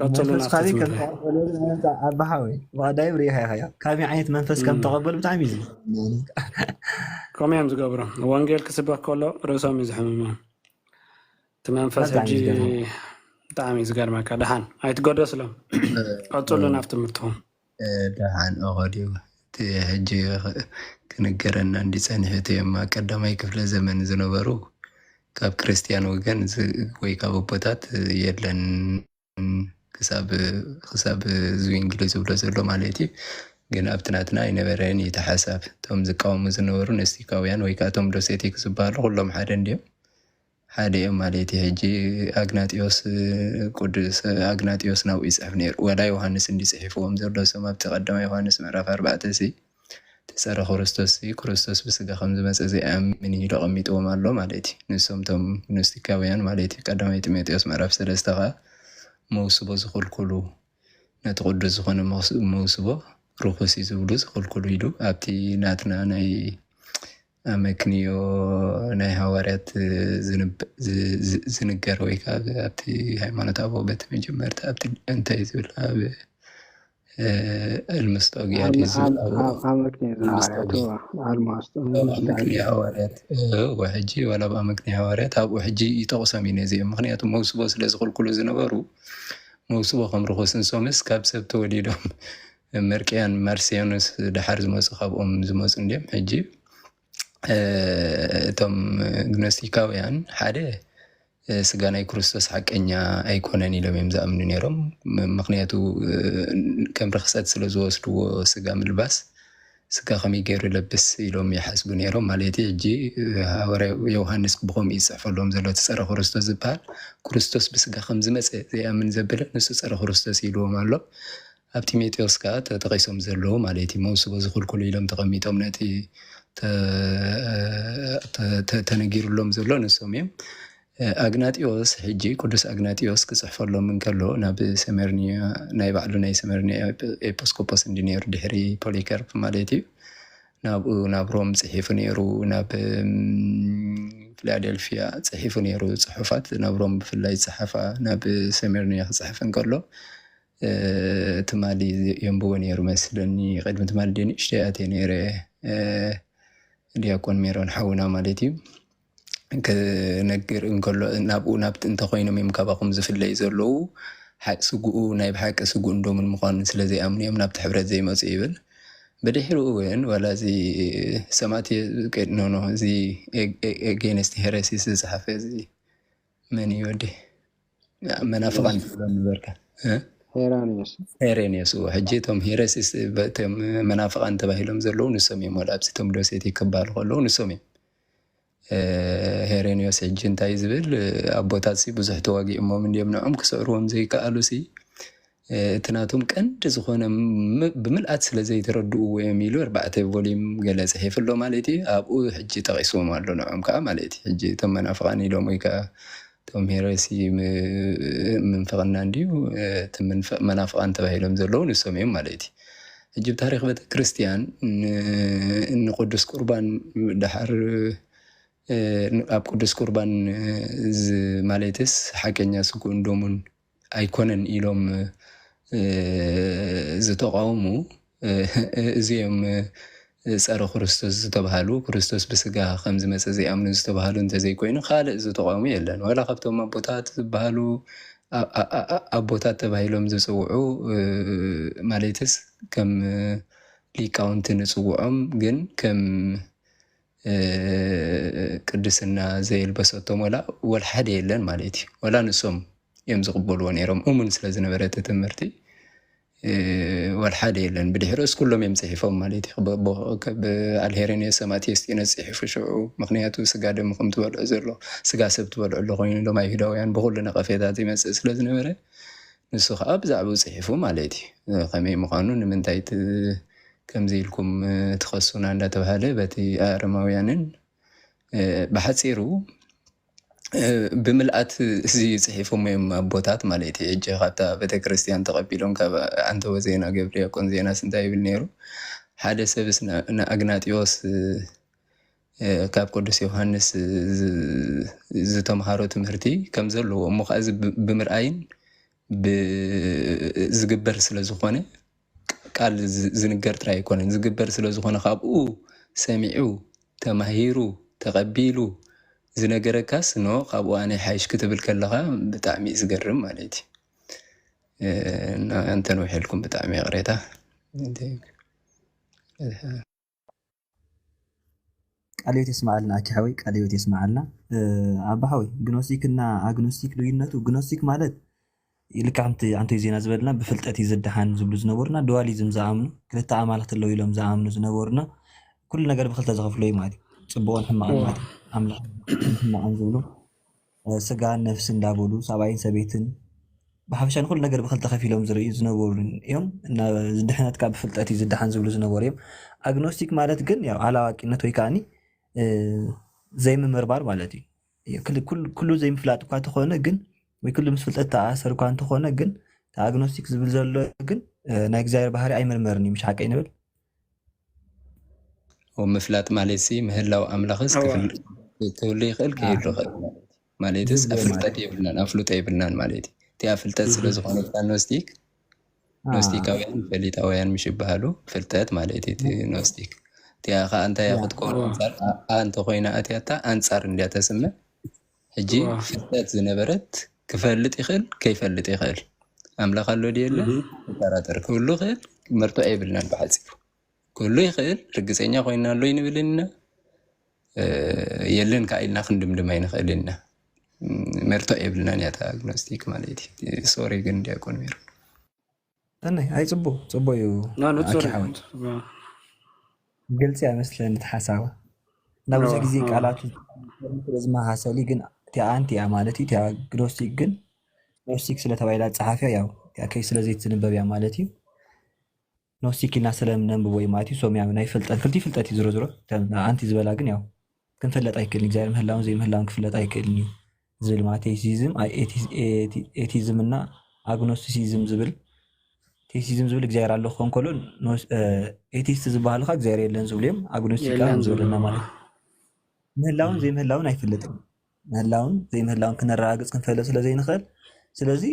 ቀፅሉ ናብቲ ትምህርቲ። ኣባሓወይ ብቐዳይ ሪኢኻ ኢኻ ካበይ ዓይነት መንፈስ ከም ተቐበሉ ብጣዕሚ እዩ ዝገርመኒ። ከምኡ እዮም ዝገብሩ። ወንጌል ክስበክ ከሎ ርእሶም እዩ ዝሕምሞም። እቲ መንፈስ ሕጂ ብጣዕሚ እዩ ዝገርመካ። ደሓን ኣይትገደስሎም። ቀፅሉ ናብ ትምህርትኹም። ደሓን ኦኸ ድዩ እቲ ሕጂ ክንገረና እንዲ ጸኒሑ እቲ እማ ቀዳማይ ክፍለ ዘመን ዝነበሩ ካብ ክርስትያን ወገን ወይ ካብ ኣቦታት የለን ክሳብ ዝዊንግሊ ዝብሎ ዘሎ ማለት እዩ። ግን ኣብቲ ናትና ኣይነበረን እዩ እቲ ሓሳብ። እቶም ዝቃወሙ ዝነበሩ ነስቲካውያን ወይ ከዓ እቶም ዶሴቲክ ዝበሃሉ ኩሎም ሓደ እንድዮም። ሓደ እዮም ማለት እዩ። ሕጂ ኣግናጢዮስ ቅዱስ ኣግናጢዮስ ናብኡ ይፅሕፍ ነይሩ። ዋላ ዮሃንስ እንዲ ፅሒፍዎም ዘሎ እሶም ኣብቲ ቀዳማይ ዮሃንስ ምዕራፍ ኣርባዕተ ሲ እቲ ፀረ ክርስቶስ ሲ ክርስቶስ ብስጋ ከም ዝመፀ ዘይኣምን ኢሉ ኣቐሚጥዎም ኣሎ ማለት እዩ። ንሶም ቶም ግኖስቲካውያን ማለት እዩ። ቀዳማይ ጢሞቴዎስ ምዕራፍ ሰለስተ ከዓ መውስቦ ዝኽልክሉ ነቲ ቅዱስ ዝኾነ መውስቦ ርኹስ እዩ ዝብሉ ዝኽልክሉ ኢሉ ኣብቲ ናትና ናይ ኣመክንዮ ናይ ሃዋርያት ዝንገር ወይ ከዓ ኣብቲ ሃይማኖት ኣቦ በቲ መጀመርታ ኣብቲ እንታይ ዝብል ኣብ እልምስጦግያ ድዩ ዝብል ኣብ ኣመክንዮ ሃዋርያት ሕጂ ዋላ ኣብ ኣመክንዮ ሃዋርያት ኣብኡ ሕጂ ይጠቕሶም እዩ ነዚኦም ምክንያቱ መውስቦ ስለ ዝኽልክሉ ዝነበሩ መውስቦ ከም ርኹስ ንሶምስ ካብ ሰብ ተወሊዶም መርቅያን ማርሲዮንስ ደሓር ዝመፁ ካብኦም ዝመፁ እንዲም ሕጂ እቶም ግኖስቲካውያን ሓደ ስጋ ናይ ክርስቶስ ሓቀኛ ኣይኮነን ኢሎም እዮም ዝኣምኑ ነይሮም። ምክንያቱ ከም ርክሰት ስለ ዝወስድዎ ስጋ ምልባስ ስጋ ከመይ ገይሩ ይለብስ ኢሎም ይሓስቡ ነይሮም። ማለት ሕጂ ሃዋርያ ዮሃንስ ብከምኡ እዩ ዝፅሕፈሎም ዘሎ እቲ ፀረ ክርስቶስ ዝበሃል ክርስቶስ ብስጋ ከም ዝመፀ ዘይኣምን ዘበለ ንሱ ፀረ ክርስቶስ ኢልዎም ኣሎ። ኣብ ጢሞቴዎስ ከዓ ተጠቂሶም ዘለዉ ማለት እዩ። መውስቦ ዝኽልክሉ ኢሎም ተቐሚጦም ነቲ ተነጊሩሎም ዘሎ ንሶም እዮም። ኣግናጢዎስ ሕጂ ቅዱስ ኣግናጢዎስ ክፅሕፈሎም እንከሎ ናብ ሰመርኒያ ናይ ባዕሉ ናይ ሰመርኒያ ኤፖስኮፖስ እንዲ ነይሩ ድሕሪ ፖሊከርፕ ማለት እዩ ናብኡ ናብ ሮም ፅሒፉ ነይሩ ናብ ፊላደልፊያ ፅሒፉ ነይሩ ፅሑፋት ናብ ሮም ብፍላይ ዝፀሓፋ ናብ ሰሜርኒያ ክፅሕፍ እንከሎ ትማሊ የንብቦ ነይሩ መስለኒ ቅድሚ ትማሊ ደ ንእሽተይ ኣትየ ነይረ ዲያቆን ሜሮን ሓውና ማለት እዩ ክነግር እንከሎ ናብኡ ናብቲ እንተኮይኖም እዮም ካባኹም ዝፍለዩ ዘለዉ ስግኡ ናይ ብሓቂ ስግኡ እንዶምን ምኳኑ ስለ ዘይኣምኑ እዮም ናብቲ ሕብረት ዘይመፁ ይብል ብድሕሪኡ እውን ዋላ እዚ ሰማእት ኖኖ እዚ against heresy ዝፀሓፈ እዚ መን እዩ ወዲ መናፍቃን ትብሎ ነበርካ ሄራኒዮስ። ሄሬኒዮስ። እዎ፣ ሕጂ እቶም ሄረሲስ፣ እቶም መናፍቓን ተባሂሎም ዘለዉ ንሶም እዮም። ወላ ኣብዚ እቶም ዶሴት ክባሉ ከለዉ ንሶም እዮም። ሄሬኒዮስ ሕጂ እንታይ ዝብል፣ ኣቦታት ሲ ብዙሕ ተዋጊኦሞም እንዲዮም፣ ንዖም ክስዕርዎም ዘይከኣሉ ሲ እቲ ናቶም ቀንዲ ዝኾነ፣ ም- ብምልኣት ስለ ዘይተረድእዎ እዮም ኢሉ ኣርባዕተ ቮሊም ገለ ጽሒፉ ኣሎ ማለት እዩ። ኣብኡ ሕጂ ጠቒስዎም ኣሎ ንዖም ከዓ ማለት እዩ። ሕጂ እቶም መናፍቓን ኢሎም ወይ ከዓ እቶም ሄረሲ ም- ምንፍቕና እንድዩ፣ እቲ ምንፍቕ መናፍቓን ተባሂሎም ዘለዉ ንሶም እዮም ማለት እዩ። ሕጂ ብታሪክ ቤተክርስትያን ን- ንቅዱስ ቁርባን ድሓር ኣብ ቅዱስ ቁርባን ማለትስ ሓቀኛ ስግኡን ደሙን ኣይኮነን ኢሎም ዝተቃወሙ፣ እዚኦም ጸረ ክርስቶስ ዝተባሃሉ፣ ክርስቶስ ብስጋ ከም ዝመጸ ዘይኣምኑ ዝተባሃሉ እንተዘይኮይኑ ካልእ ዝተቃወሙ የለን። ዋላ ካብቶም ኣቦታት ዝበሃሉ ኣቦታት ተባሂሎም ዝጽውዑ ማለትስ ከም ሊቃውንቲ ንጽውዖም ግን ከም ቅድስና ዘየልበሰቶም ወላ ወላ ሓደ የለን ማለት እዩ። ወላ ንሶም እዮም ዝቕበልዎ ነይሮም፣ እሙን ስለ ዝነበረ እቲ ትምህርቲ ወላ ሓደ የለን። ብድሕሪኡስ ኩሎም እዮም ጽሒፎም ማለት እዩ። ብኣልሄሬንዮስ ሰማእቲ ዮስጢኖስ ጽሒፉ ሽዑ፣ ምክንያቱ ስጋ ደሙ ከም ትበልዑ ዘሎ ስጋ ሰብ ትበልዑ ኣሎ ኮይኑ ሎም ኣይሁዳውያን ብኩሉ ነቐፌታት ይመጽእ ስለ ዝነበረ ንሱ ከዓ ብዛዕባኡ ጽሒፉ ማለት እዩ። ከመይ ምዃኑ ንምንታይ ከምዚ ኢልኩም ትኸሱና እንዳተባሃለ በቲ ኣረማውያንን ብሓፂሩ ብምልኣት እዚ ፅሒፎም እዮም ኣቦታት ማለት እዩ። ሕጂ ካብታ ቤተክርስትያን ተቐቢሎም ካብ ኣንተወ ዜና ገብርያቆን ዜናስ እንታይ ይብል ነይሩ? ሓደ ሰብስ ንኣግናጢዎስ ካብ ቅዱስ ዮሃንስ ዝተምሃሮ ትምህርቲ ከም ዘለዎ እሞ ከዓ እዚ ብምርኣይን ዝግበር ስለ ዝኾነ ቃል ዝንገር ጥራይ ኣይኮነን፣ ዝግበር ስለ ዝኾነ ካብኡ ሰሚዑ ተማሂሩ ተቐቢሉ ዝነገረካስ ኖ ካብኡ ኣነ ሓይሽ ክትብል ከለኻ ብጣዕሚ እዩ ዝገርም ማለት እዩ። እና እንተንውሐልኩም ብጣዕሚ ይቕሬታ። ቃለ ሕይወት የስምዓልና ኣኪ ሓወይ፣ ቃለ ሕይወት የስምዓልና ኣባ ሓወይ። ግኖስቲክ እና ኣግኖስቲክ ልዩነቱ፣ ግኖስቲክ ማለት ልክዕ ከምቲ ኣንቶይ ዜና ዝበልና ብፍልጠት እዩ ዝደሓን ዝብሉ ዝነበሩና፣ ድዋሊዝም ዝኣምኑ፣ ክልተ ኣማልኽቲ ኣለዉ ኢሎም ዝኣምኑ ዝነበሩና፣ ኩሉ ነገር ብክልተ ዝኸፍሎ እዩ ማለት እዩ። ፅቡቕን ሕማቕን ማለት እዩ። ኣምላኽ ሕማቕን ዝብሉ ስጋን ነፍሲ እንዳበሉ ሰብኣይን ሰበይትን ብሓፈሻ ንኩሉ ነገር ብክልተ ከፊሎም ዝርእዩ ዝነበሩ እዮም። ድሕነት ካብ ብፍልጠት እዩ ዝደሓን ዝብሉ ዝነበሩ እዮም። ኣግኖስቲክ ማለት ግን ያው ኣላዋቂነት ወይ ከዓኒ ዘይምምርባር ማለት እዩ። ኩሉ ዘይምፍላጥ እኳ ተኾነ ግን ወይ ኩሉ ምስ ፍልጠት ተኣሰር እኳ እንተኾነ ግን ኣግኖስቲክ ዝብል ዘሎ ግን ናይ እግዚኣብሔር ባህሪ ኣይምርመርን እዩ። ምሽ ሓቀይ ንብል ምፍላጥ ማለት ሲ ምህላው ኣምላኽስ ክህሉ ይኽእል ክህሉ ይኽእል ማለት ማለትስ ኣፍልጠት የብልናን ኣፍልጦ የብልናን ማለት እዩ። እቲኣ ፍልጠት ስለ ዝኾነት ኣግኖስቲክ ኖስቲካውያን ፈሊጣውያን ምሽ ይበሃሉ። ፍልጠት ማለት እዩ እቲ ኖስቲክ። እቲኣ ከዓ እንታይ ክትከውን ኣንፃር ኣ እንተኮይና ኣትያታ ኣንፃር እንድያ ተስምዕ። ሕጂ ፍልጠት ዝነበረት ክፈልጥ ይኽእል ከይፈልጥ ይኽእል። ኣምላኽ ኣሎ ድየለ ይጠራጠር ክህሉ ይኽእል። መርትዖ የብልናን ብሓፂሩ ክህሉ ይኽእል። ርግፀኛ ኮይና ኣሎ ይንብል ኢና የለን ከዓ ኢልና ክንድምድም ኣይንኽእል ኢና። መርትዖ የብልናን እያ ኣግኖስቲክ ማለት እዩ። ሶሪ ግን ዲያቆን ሜሮን ተናይ ኣይ ፅቡቅ ፅቡቅ እዩ። ኣኪ ሓወይ ግልፂ እያ መስለኒ እቲ ሓሳባ እና ብዙሕ ግዜ ቃላቱ ስለዝመሳሰል እዩ ግን እቲኣ ኣንቲ እያ ማለት እዩ። እቲኣ ግኖስቲክ ግን ግኖስቲክ ስለተባሂላ ፀሓፍያ ያው እቲኣ ከይ ስለዘይትንበብ እያ ማለት እዩ። ኖስቲክ ኢልና ስለ ነንብቦ እዩ ማለት እዩ። ሶም ያው ናይ ፍልጠት ክልቲ ፍልጠት እዩ ዝሮ ዝሮ ኣንቲ ዝበላ ግን ያው ክንፍለጥ ኣይክእልን እግዚኣብሔር ምህላውን ዘይምህላውን ክፍለጥ ኣይክእልን እዩ ዝብል ማለት ቴሲዝም ኤቲዝም እና ኣግኖስቲሲዝም ዝብል ቴሲዝም ዝብል እግዚኣብሔር ኣሎ ክኾን ከሎ ኤቲስት ዝበሃሉ ከዓ እግዚኣብሔር የለን ዝብሉ እዮም። ኣግኖስቲክ ከዓ ከም ዝበለና ማለት ምህላውን ዘይምህላውን ኣይፍለጥን ምህላውን ዘይምህላውን ክነረጋግፅ ክንፈለ ስለ ዘይንኽእል ስለዚ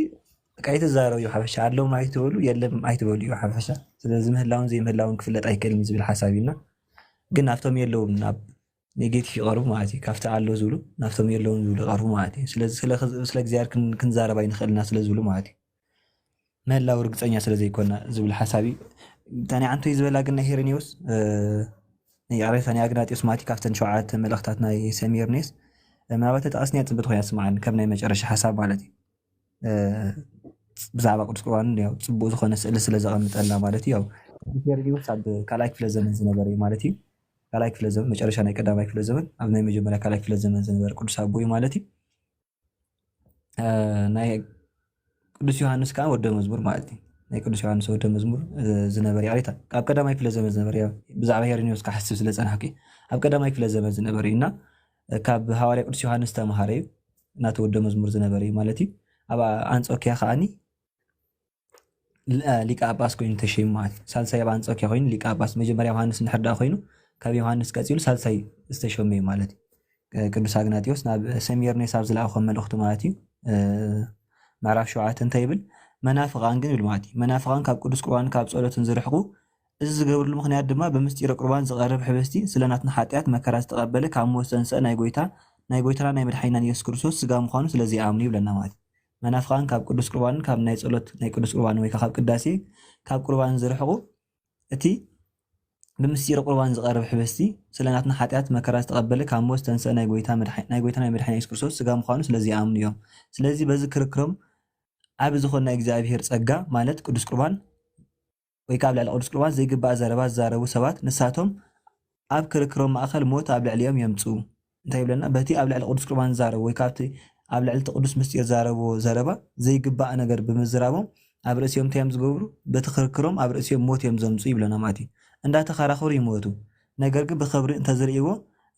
በቃ ኣይትዛረቡ እዩ ሓፈሻ ኣለዎም ኣይትበሉ የለም ኣይትበሉ እዩ ሓፈሻ ስለዚ ምህላውን ዘይምህላውን ክፍለጥ ኣይክእልን ዝብል ሓሳብ እዩና ግን ናብቶም የለውም ናብ ኔጌቲቭ ይቐርቡ ማለት እዩ። ካብቲ ኣሎ ዝብሉ ናብቶም የለውን ዝብሉ ይቐርቡ ማለት እዩ። ስለዚ ስለ ስለ እግዚኣብሔር ክን- ክንዛረብ ኣይንኽእልና ስለ ዝብሉ ማለት እዩ። ምህላው ርግፀኛ ስለ ዘይኮና ዝብል ሓሳብ እዩ። እታ ናይ ዓንቶይ ዝበላ ግን ናይ ሄሬኒዎስ ይቕሬታ ናይ ኣግናጢዮስ ማለት እዩ። ካብተን ሸውዓተ መልእኽታት ናይ ሰሚርኔስ ምናልባት ተጠቐስንያ ፅብት ኮይና ትስምዓኒ ከም ናይ መጨረሻ ሓሳብ ማለት እዩ። ብዛዕባ ቅዱስ ቁርባን ያው ጽቡቅ ዝኾነ ስእሊ ስለ ዘቐምጠልና ማለት እዩ። ያው ቅዱስ ሄሬኒዎስ ኣብ ካልኣይ ክፍለ ዘመን ዝነበረ እዩ ማለት እዩ። ካልኣይ ክፍለ ዘመን፣ መጨረሻ ናይ ቀዳማይ ክፍለ ዘመን፣ ኣብ ናይ መጀመርያ ካልኣይ ክፍለ ዘመን ዝነበረ ቅዱስ ኣቦ እዩ ማለት እዩ። እ፣ ናይ ቅዱስ ዮሃንስ ከዓ ወደ መዝሙር ማለት እዩ። ናይ ቅዱስ ዮሃንስ ወደ መዝሙር፣ እ፣ ዝነበረ፣ ይቕሬታ፣ ኣብ ቀዳማይ ክፍለ ዘመን ዝነበረ እዩ። ብዛዕባ ሄሬኒዎስ ክሓስብ ስለ ጸናሕኩ እዩ። ኣብ ቀዳማይ ክፍለ ዘመን ዝነበረ እዩ እና፣ እ፣ ካብ ሃዋርያ ቅዱስ ዮሃንስ ተምሃረ እዩ። ናቱ ወደ መዝሙር ዝነበረ እዩ ማለት እዩ። ኣብ ኣንጾኪያ ከዓኒ ል-፣ እ፣ ሊቀ ጳጳስ ኮይኑ ተሸይሙ ማለት እዩ። ሳልሳይ ኣብ ኣንጾኪያ ኮይኑ ሊቀ ጳጳስ፣ መጀመርያ ዮሃንስ እንድሕር ደኣ ኮይኑ፣ ካብ ዮሃንስ ቀጺሉ ሳልሳይ ዝተሸመ እዩ ማለት እዩ። እ፣ ቅዱስ ኣግናጢዮስ ናብ ሰሚርኔስ ኣብ ዝለኣኾ መልእኽቱ ማለት እዩ። እ፣ ምዕራፍ ሸውዓተ እንታይ ይብል? መናፍቓን ግን ይብል ማለት እዩ። መናፍቓን ካብ ቅዱስ ቁርባን ካብ ጸሎትን ዝርሕቁ፣ እዚ ዝገብርሉ ምኽንያት ድማ ብምስጢረ ቁርባን ዝቐርብ ሕብስቲ ስለ ናትና ሓጢኣት መከራ ዝተቐበለ ካብ ሞት ዝተንስአ ናይ ጎይታ፣ ናይ ጎይታና ናይ መድሓኒናን ኢየሱስ ክርስቶስ ስጋ ምዃኑ ስለ ዘይኣምኑ ይብለና ማለት እዩ። መናፍቓን ካብ ቅዱስ ቁርባንን ካብ ናይ ጸሎት ናይ ቅዱስ ቁርባን ወይ ከዓ ካብ ቅዳሴ ካብ ቁርባን ዝርሕቁ፣ እቲ ብምስጢረ ቁርባን ዝቐርብ ሕብስቲ ስለ ናትና ሓጢኣት መከራ ዝተቐበለ ካብ ሞት ዝተንስአ ናይ ጎይታ መድሓ-፣ ናይ ጎይታና ናይ መድሓኒና ኢየሱስ ክርስቶስ ስጋ ምዃኑ ስለ ዘይኣምኑ እዮም። ስለዚ በዚ ክርክሮም ዓቢ ዝኾነ ናይ እግዚኣብሔር ጸጋ ማለት ቅዱስ ቁርባን ወይ ከዓ ኣብ ልዕሊ ቅዱስ ቁርባን ዘይግባእ ዘረባ ዝዛረቡ ሰባት ንሳቶም ኣብ ክርክሮም ማእከል ሞት ኣብ ልዕሊኦም የምጽኡ። እንታይ ይብለና? በቲ ኣብ ልዕሊ ቅዱስ ቁርባን ዝዛረቦ ወይ ካብቲ ኣብ ልዕሊ እቲ ቅዱስ ምስጢር ዝዛረብዎ ዘረባ ዘይግባእ ነገር ብምዝራቦም ኣብ ርእሲኦም እንታይ እዮም ዝገብሩ? በቲ ክርክሮም ኣብ ርእሲኦም ሞት እዮም ዘምጽኡ ይብለና ማለት እዩ። እንዳተኸራኸሩ ይሞቱ። ነገር ግን ብኽብሪ እንተዝርእይዎ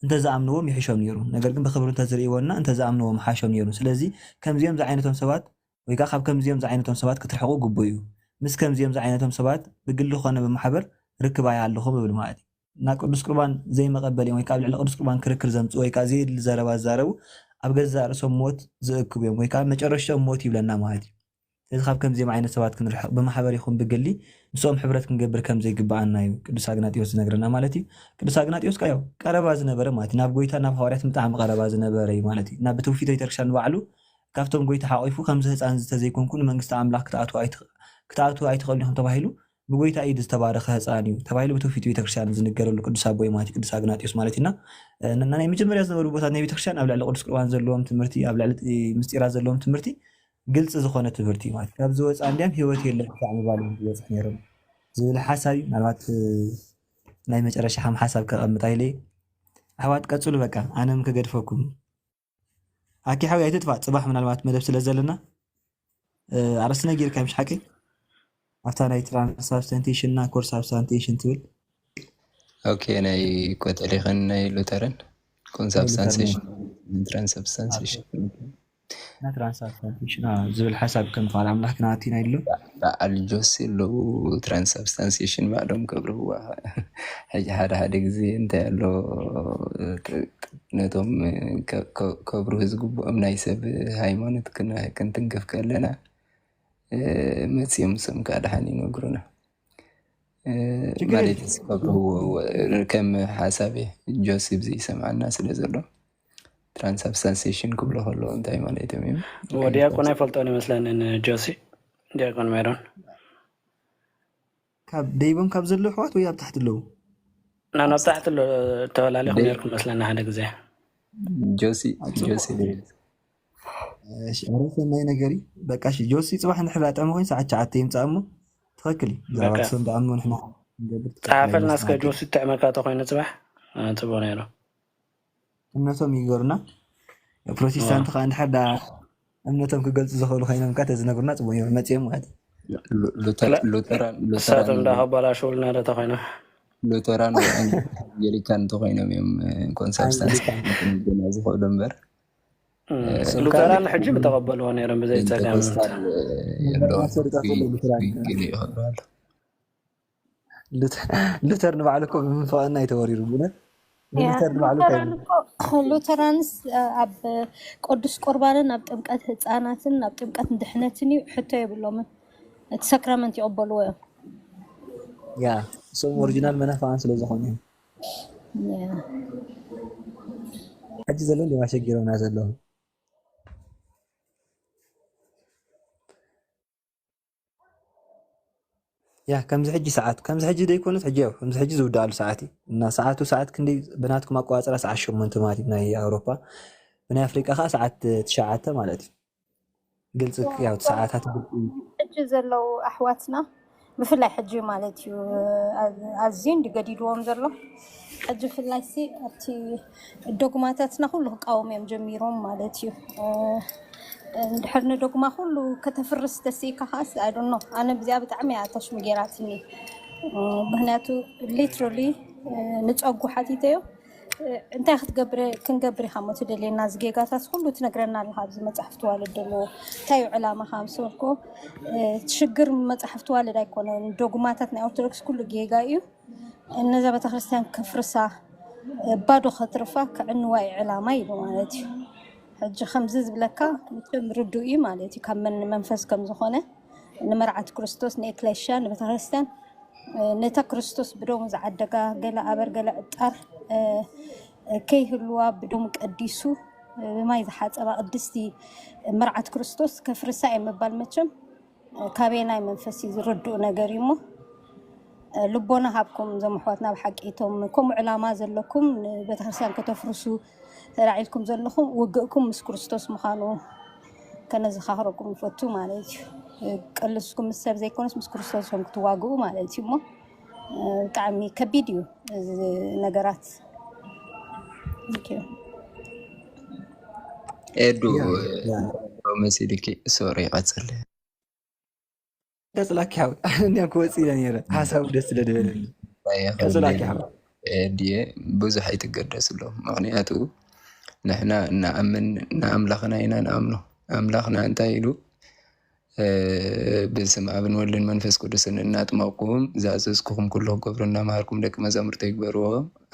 እንተዝኣምንዎም ይሕሾም ነይሩ። ነገር ግን ብኽብሪ እንተዝርእይዎና እንተዝኣምንዎም ሓሾም ነይሩ። ስለዚ ከምዚኦም ዝዓይነቶም ሰባት ወይ ከዓ ካብ ከምዚኦም ዝዓይነቶም ሰባት ክትርሕቁ ግቡእ እዩ። ምስ ከምዚኦም ዝዓይነቶም ሰባት ብግሊ ኮነ ብማሕበር ርክብ ኣይሃልኹም ይብል ማለት እዩ። ናብ ቅዱስ ቁርባን ዘይመቐበል እዮም ወይ ከዓ ኣብ ልዕሊ ቅዱስ ቁርባን ክርክር ዘምፅኡ ወይ ከዓ ዘየድሊ ዘረባ ዝዛረቡ ኣብ ገዛእ ርእሶም ሞት ዝእክቡ እዮም ወይ ከዓ መጨረሽቶም ሞት ይብለና ማለት እዩ። ስለዚ ካብ ከምዚኦም ዓይነት ሰባት ክንርሕቕ ብማሕበር ይኹን ብግሊ ምስኦም ሕብረት ክንገብር ከም ዘይግባኣና እዩ ቅዱስ ኣግናጢዮስ ዝነግረና ማለት እዩ። ቅዱስ ኣግናጢዮስ ከ ያው ቀረባ ዝነበረ ማለት እዩ። ናብ ጎይታ ናብ ሃዋርያት ብጣዕሚ ቀረባ ዝነበረ እዩ ማለት እዩ። እና ብትውፊት ቤተክርስትያን ንባዕሉ ካብቶም ጎይታ ሓቂፉ ከምዚ ህፃን እዚ ተዘይኮንኩ ንመንግስቲ ኣምላኽ ክትኣትዉ ኣይትኽ-፣ ክትኣትዉ ኣይትኽእሉን ኢኹም ተባሂሉ ብጎይታ ኢድ ዝተባረኸ ህፃን እዩ ተባሂሉ ብትውፊት ቤተክርስትያን ዝንገረሉ ቅዱስ ኣቦ እዩ ማለት እዩ። ቅዱስ ኣግናጢዮስ ማለት እዩ። እና፣ እ፣ እና ናይ መጀመርያ ዝነበሩ ቦታት ናይ ቤተክርስትያን ኣብ ልዕሊ ቅዱስ ቁርባን ዘለዎም ትምህርቲ፣ ኣብ ልዕሊ እቲ ምስጢራት ዘለዎም ትምህርቲ ግልፂ ዝኾነ ትምህርቲ ማለት እዩ። ካብዚ ወፃእ እንዲያም ህይወት የለን ክሳዕ ምባል እዮም ዝበፅሑ ነይሮም ዝብል ሓሳብ እዩ። ምናልባት፣ እ፣ ናይ መጨረሻ ከም ሓሳብ ከቐምጥ ኣይለይ። ኣሕዋት ቀፅሉ፣ በቃ ኣነም ከገድፈኩም። ኣኪ ሓዊ ኣይትጥፋእ፣ ፅባሕ ምናልባት መደብ ስለ ዘለና፣ እ፣ ኣርእስቲ ነጊርካ ምሽ ሓቂ ኣብታ ናይ ትራንስሳብስታንቴሽን እና ኮር ሳብስታንቴሽን ትብል። ኦኬ፣ ናይ ኮተሊክን ናይ ሉተርን ኮንሳብስታንሴሽን ትራንስሳብስታንሴሽን። እና ትራንስሳብስታንቴሽን፣ አ፣ ዝብል ሓሳብ ከም ቃል ኣምላኽ ክነኣቲና ኢሉ። በዓል ጆሲ ኣለዉ ትራንስሳብስታንሴሽን ባዕሎም ከብርህዋ። ሕጂ ሓደ ሓደ ግዜ እንታይ ኣሎ፣ ነቶም ከ-፣ ከ-፣ ከብርህ ዝግብኦም ናይ ሰብ ሃይማኖት ክን-፣ ክንትንክፍ ከለና፣ እ፣ መጺኦም ንሶም ከዓ ደሓን ይነግሩና። እ፣ ችግር ማለት የለም። እስከ ብህዎ-፣ ከም ሓሳብ ጆሲ ብዚ ይሰምዓና ስለ ዘሎ፣ ትራንስሳብስታንሴሽን ክብሎ ከለዎ እንታይ ማለቶም እዮም? ዲያቆን ኣይፈልጦን ይመስለኒ ንጆሲ። ዲያቆን ሜሮን። ካብ ደይቦም ካብ ዘለዉ ኣሕዋት ወይ ኣብ ታሕቲ ኣለዉ? ና-፣ ናብ ታሕቲ ኣሎ፣ ተበላሊኹ ደይ-፣ ነርኩም መስለኒ ሓደ ግዜ። ጆሲ፣ ኣብ ጽቡቕ። ጆሲ ደይ-፣ እሺ፣ ኧረ ሰናይ ነገር እዩ። በቃ እሺ፣ ጆሲ ጽባሕ እንድሕር ኣጥዕሙ ኮይኑ ሰዓት ትሽዓተ ይምጻእ እሞ ትኽክል እዩ። ብዛዕባ በቃ። ክሶም ደኣ እሞ ንሕና ክንገብር ትኽክል ጸሓፈልና እስከ ኣይመስላትን። ጆሲ ትጥዕመካ ተኾይኑ ጽባሕ፣ እ፣ ጽቡቕ ነይሩ። እምነቶም ይገሩና። ፕሮቴስታንት ዋ። ከኣ እንድሕር ደኣ እምነቶም ክገልጹ ዝኽእሉ ኮይኖም ከኣ ተዝነግሩና ጽቡቕ ነይሩ። መጺኦም ማለት እዩ። ሉ-፣ ሉተር-፣ ክላ-፣ ሉተራን፣ ንሳቶም ሉተራን ደኣ ከበላሽውልና ዶ ተኾይኖም? ሉተራን ወይ ኣንግሊካን እንተኾይኖም እዮም፣ እ፣ ኮንሳብስታንስ ኣንግሊካን። ክኾኑ ዝኽእሉ እምበር። እም፣ እ፣ ሉተራን ሕጂ ምተቐበልዎ ነይሮም ብዘይ ጸገም። ፔንቴኮስታል፣ እ፣ የለውን። ሉተራን ዊ-፣ ሉተራን። ዊ-፣ ገለ ይኸብሩ ኣሎ። ሉተ-፣ ሉተር ንባዕሉ እኮ ብምንፍቕና እዩ ተወሪሩ፣ ብእውነት። ያ፣ ሉተር ንባዕሉ ሉተራን እንታይ እኮ፣ ሉተራንስ፣ እ፣ ኣብ ቅዱስ ቁርባንን ኣብ ጥምቀት ህፃናትን ኣብ ጥምቀት ድሕነትን እዩ፣ ሕቶ የብሎምን። እቲ ሰክራመንት ይቕበልዎ እዮም። ያ፣ እሶም ኦሪጂናል መናፍቓን ስለ ዝኾኑ እዮም። ያ። ሕጂ ዘሎ እንዲዮም ኣሸጊሮምና ዘለዉ። ያ፣ ከምዚ ሕጂ ሰዓት፣ ከምዚ ሕጂ ደይኮነስ ሕጂ ያው፣ ከምዚ ሕጂ ዝውድኣሉ ሰዓት እዩ። እና ሰዓቱ ሰዓት ክንደይ ብናትኩም ኣቆጻጽራ ሰዓት ሸሞንተ ማለት እዩ ናይ ኣውሮፓ። ብናይ ኣፍሪቃ ከኣ ሰዓት ትሽዓተ ማለት እዩ። ግልጺ ያው ሰዓታት ግልጺ እዩ። ዘለዉ ኣሕዋትና ብፍላይ ሕጂ ማለት እዩ ኣዝዩ እንዲ ገዲድዎም ዘሎ። ሕጂ ብፍላይ ሲ ኣብቲ ዶግማታትና ኩሉ ክቃወም እዮም ጀሚሮም ማለት እዩ። እንድሕር ንዶግማ ኩሉ ከተፍርስ ተስኢካ ከዓስ ኣይ ዶንት ኖ፣ ኣነ ብዚኣ ብጣዕሚ እያ ኣታሽሚ ገይራትኒ። ምክንያቱ ሊትራሊ ንፀጉ ሓቲተዮ እንታይ ክትገብር ክንገብር ኢኻ ሞ ትደልየና? እዚ ጌጋታት ኩሉ ትነግረና ኣለኻ። ኣብዚ መፅሓፍ ትዋልድ ዘለዎ እንታይ እዩ ዕላማኻ? ምስ በልኩ ሽግር መፅሓፍ ትዋልድ ኣይኮነን፣ ዶግማታት ናይ ኦርቶዶክስ ኩሉ ጌጋ እዩ። እነዛ ቤተክርስትያን ከፍርሳ ባዶ ከትርፋ ክዕንዋ እዩ ዕላማ ኢሉ ማለት እዩ። ሕጂ ከምዚ ዝብለካ መቸም ርዱእ እዩ ማለት እዩ፣ ካብ መን መንፈስ ከም ዝኾነ ንመርዓት ክርስቶስ ንኤክሌሽያ ንቤተክርስትያን ነታ ክርስቶስ ብደሙ ዝዓደጋ ገለ ኣበር ገለ ዕጣር ከይህልዋ ብደሙ ቀዲሱ ብማይ ዝሓፀባ ቅድስቲ መርዓት ክርስቶስ ከፍርሳ እየ ምባል መቸም ካበየናይ መንፈስ እዩ ዝርድኡ ነገር እዩ እሞ ልቦና ሃብኩም ዘምሕዋትና ብሓቂ እቶም ከምኡ ዕላማ ዘለኩም ንቤተክርስትያን ከተፍርሱ ተላዒልኩም ዘለኹም ውግእኩም ምስ ክርስቶስ ምዃኑ ከነዘኻኽረኩም ይፈቱ ማለት እዩ። ቅልስኩም ምስ ሰብ ዘይኮነስ ምስ ክርስቶስ እዮም ክትዋግኡ ማለት እዩ እሞ ብጣዕሚ ከቢድ እዩ እዚ ነገራት። ኤዱ መሲልኪ ሶሪ ይቀፅል ቀፅላኪ ሓው እንዲያም ክወፅእ ኢለ ነረ ሓሳቡ ደስ ስለ ዝበለኒ ቀፅላኪ ሓው ድየ ብዙሕ ኣይትገደስሎም። ምክንያቱ ንሕና እናኣምን ንኣምላኽና ኢና ንኣምኖ። ኣምላኽና እንታይ ኢሉ ብስም ኣብን ወልድን መንፈስ ቅዱስን እናጥመቕኩም ዝኣዘዝኩኹም ኩሉ ክገብሩ እናምሃርኩም ደቂ መዛሙርተይ ግበርዎ፣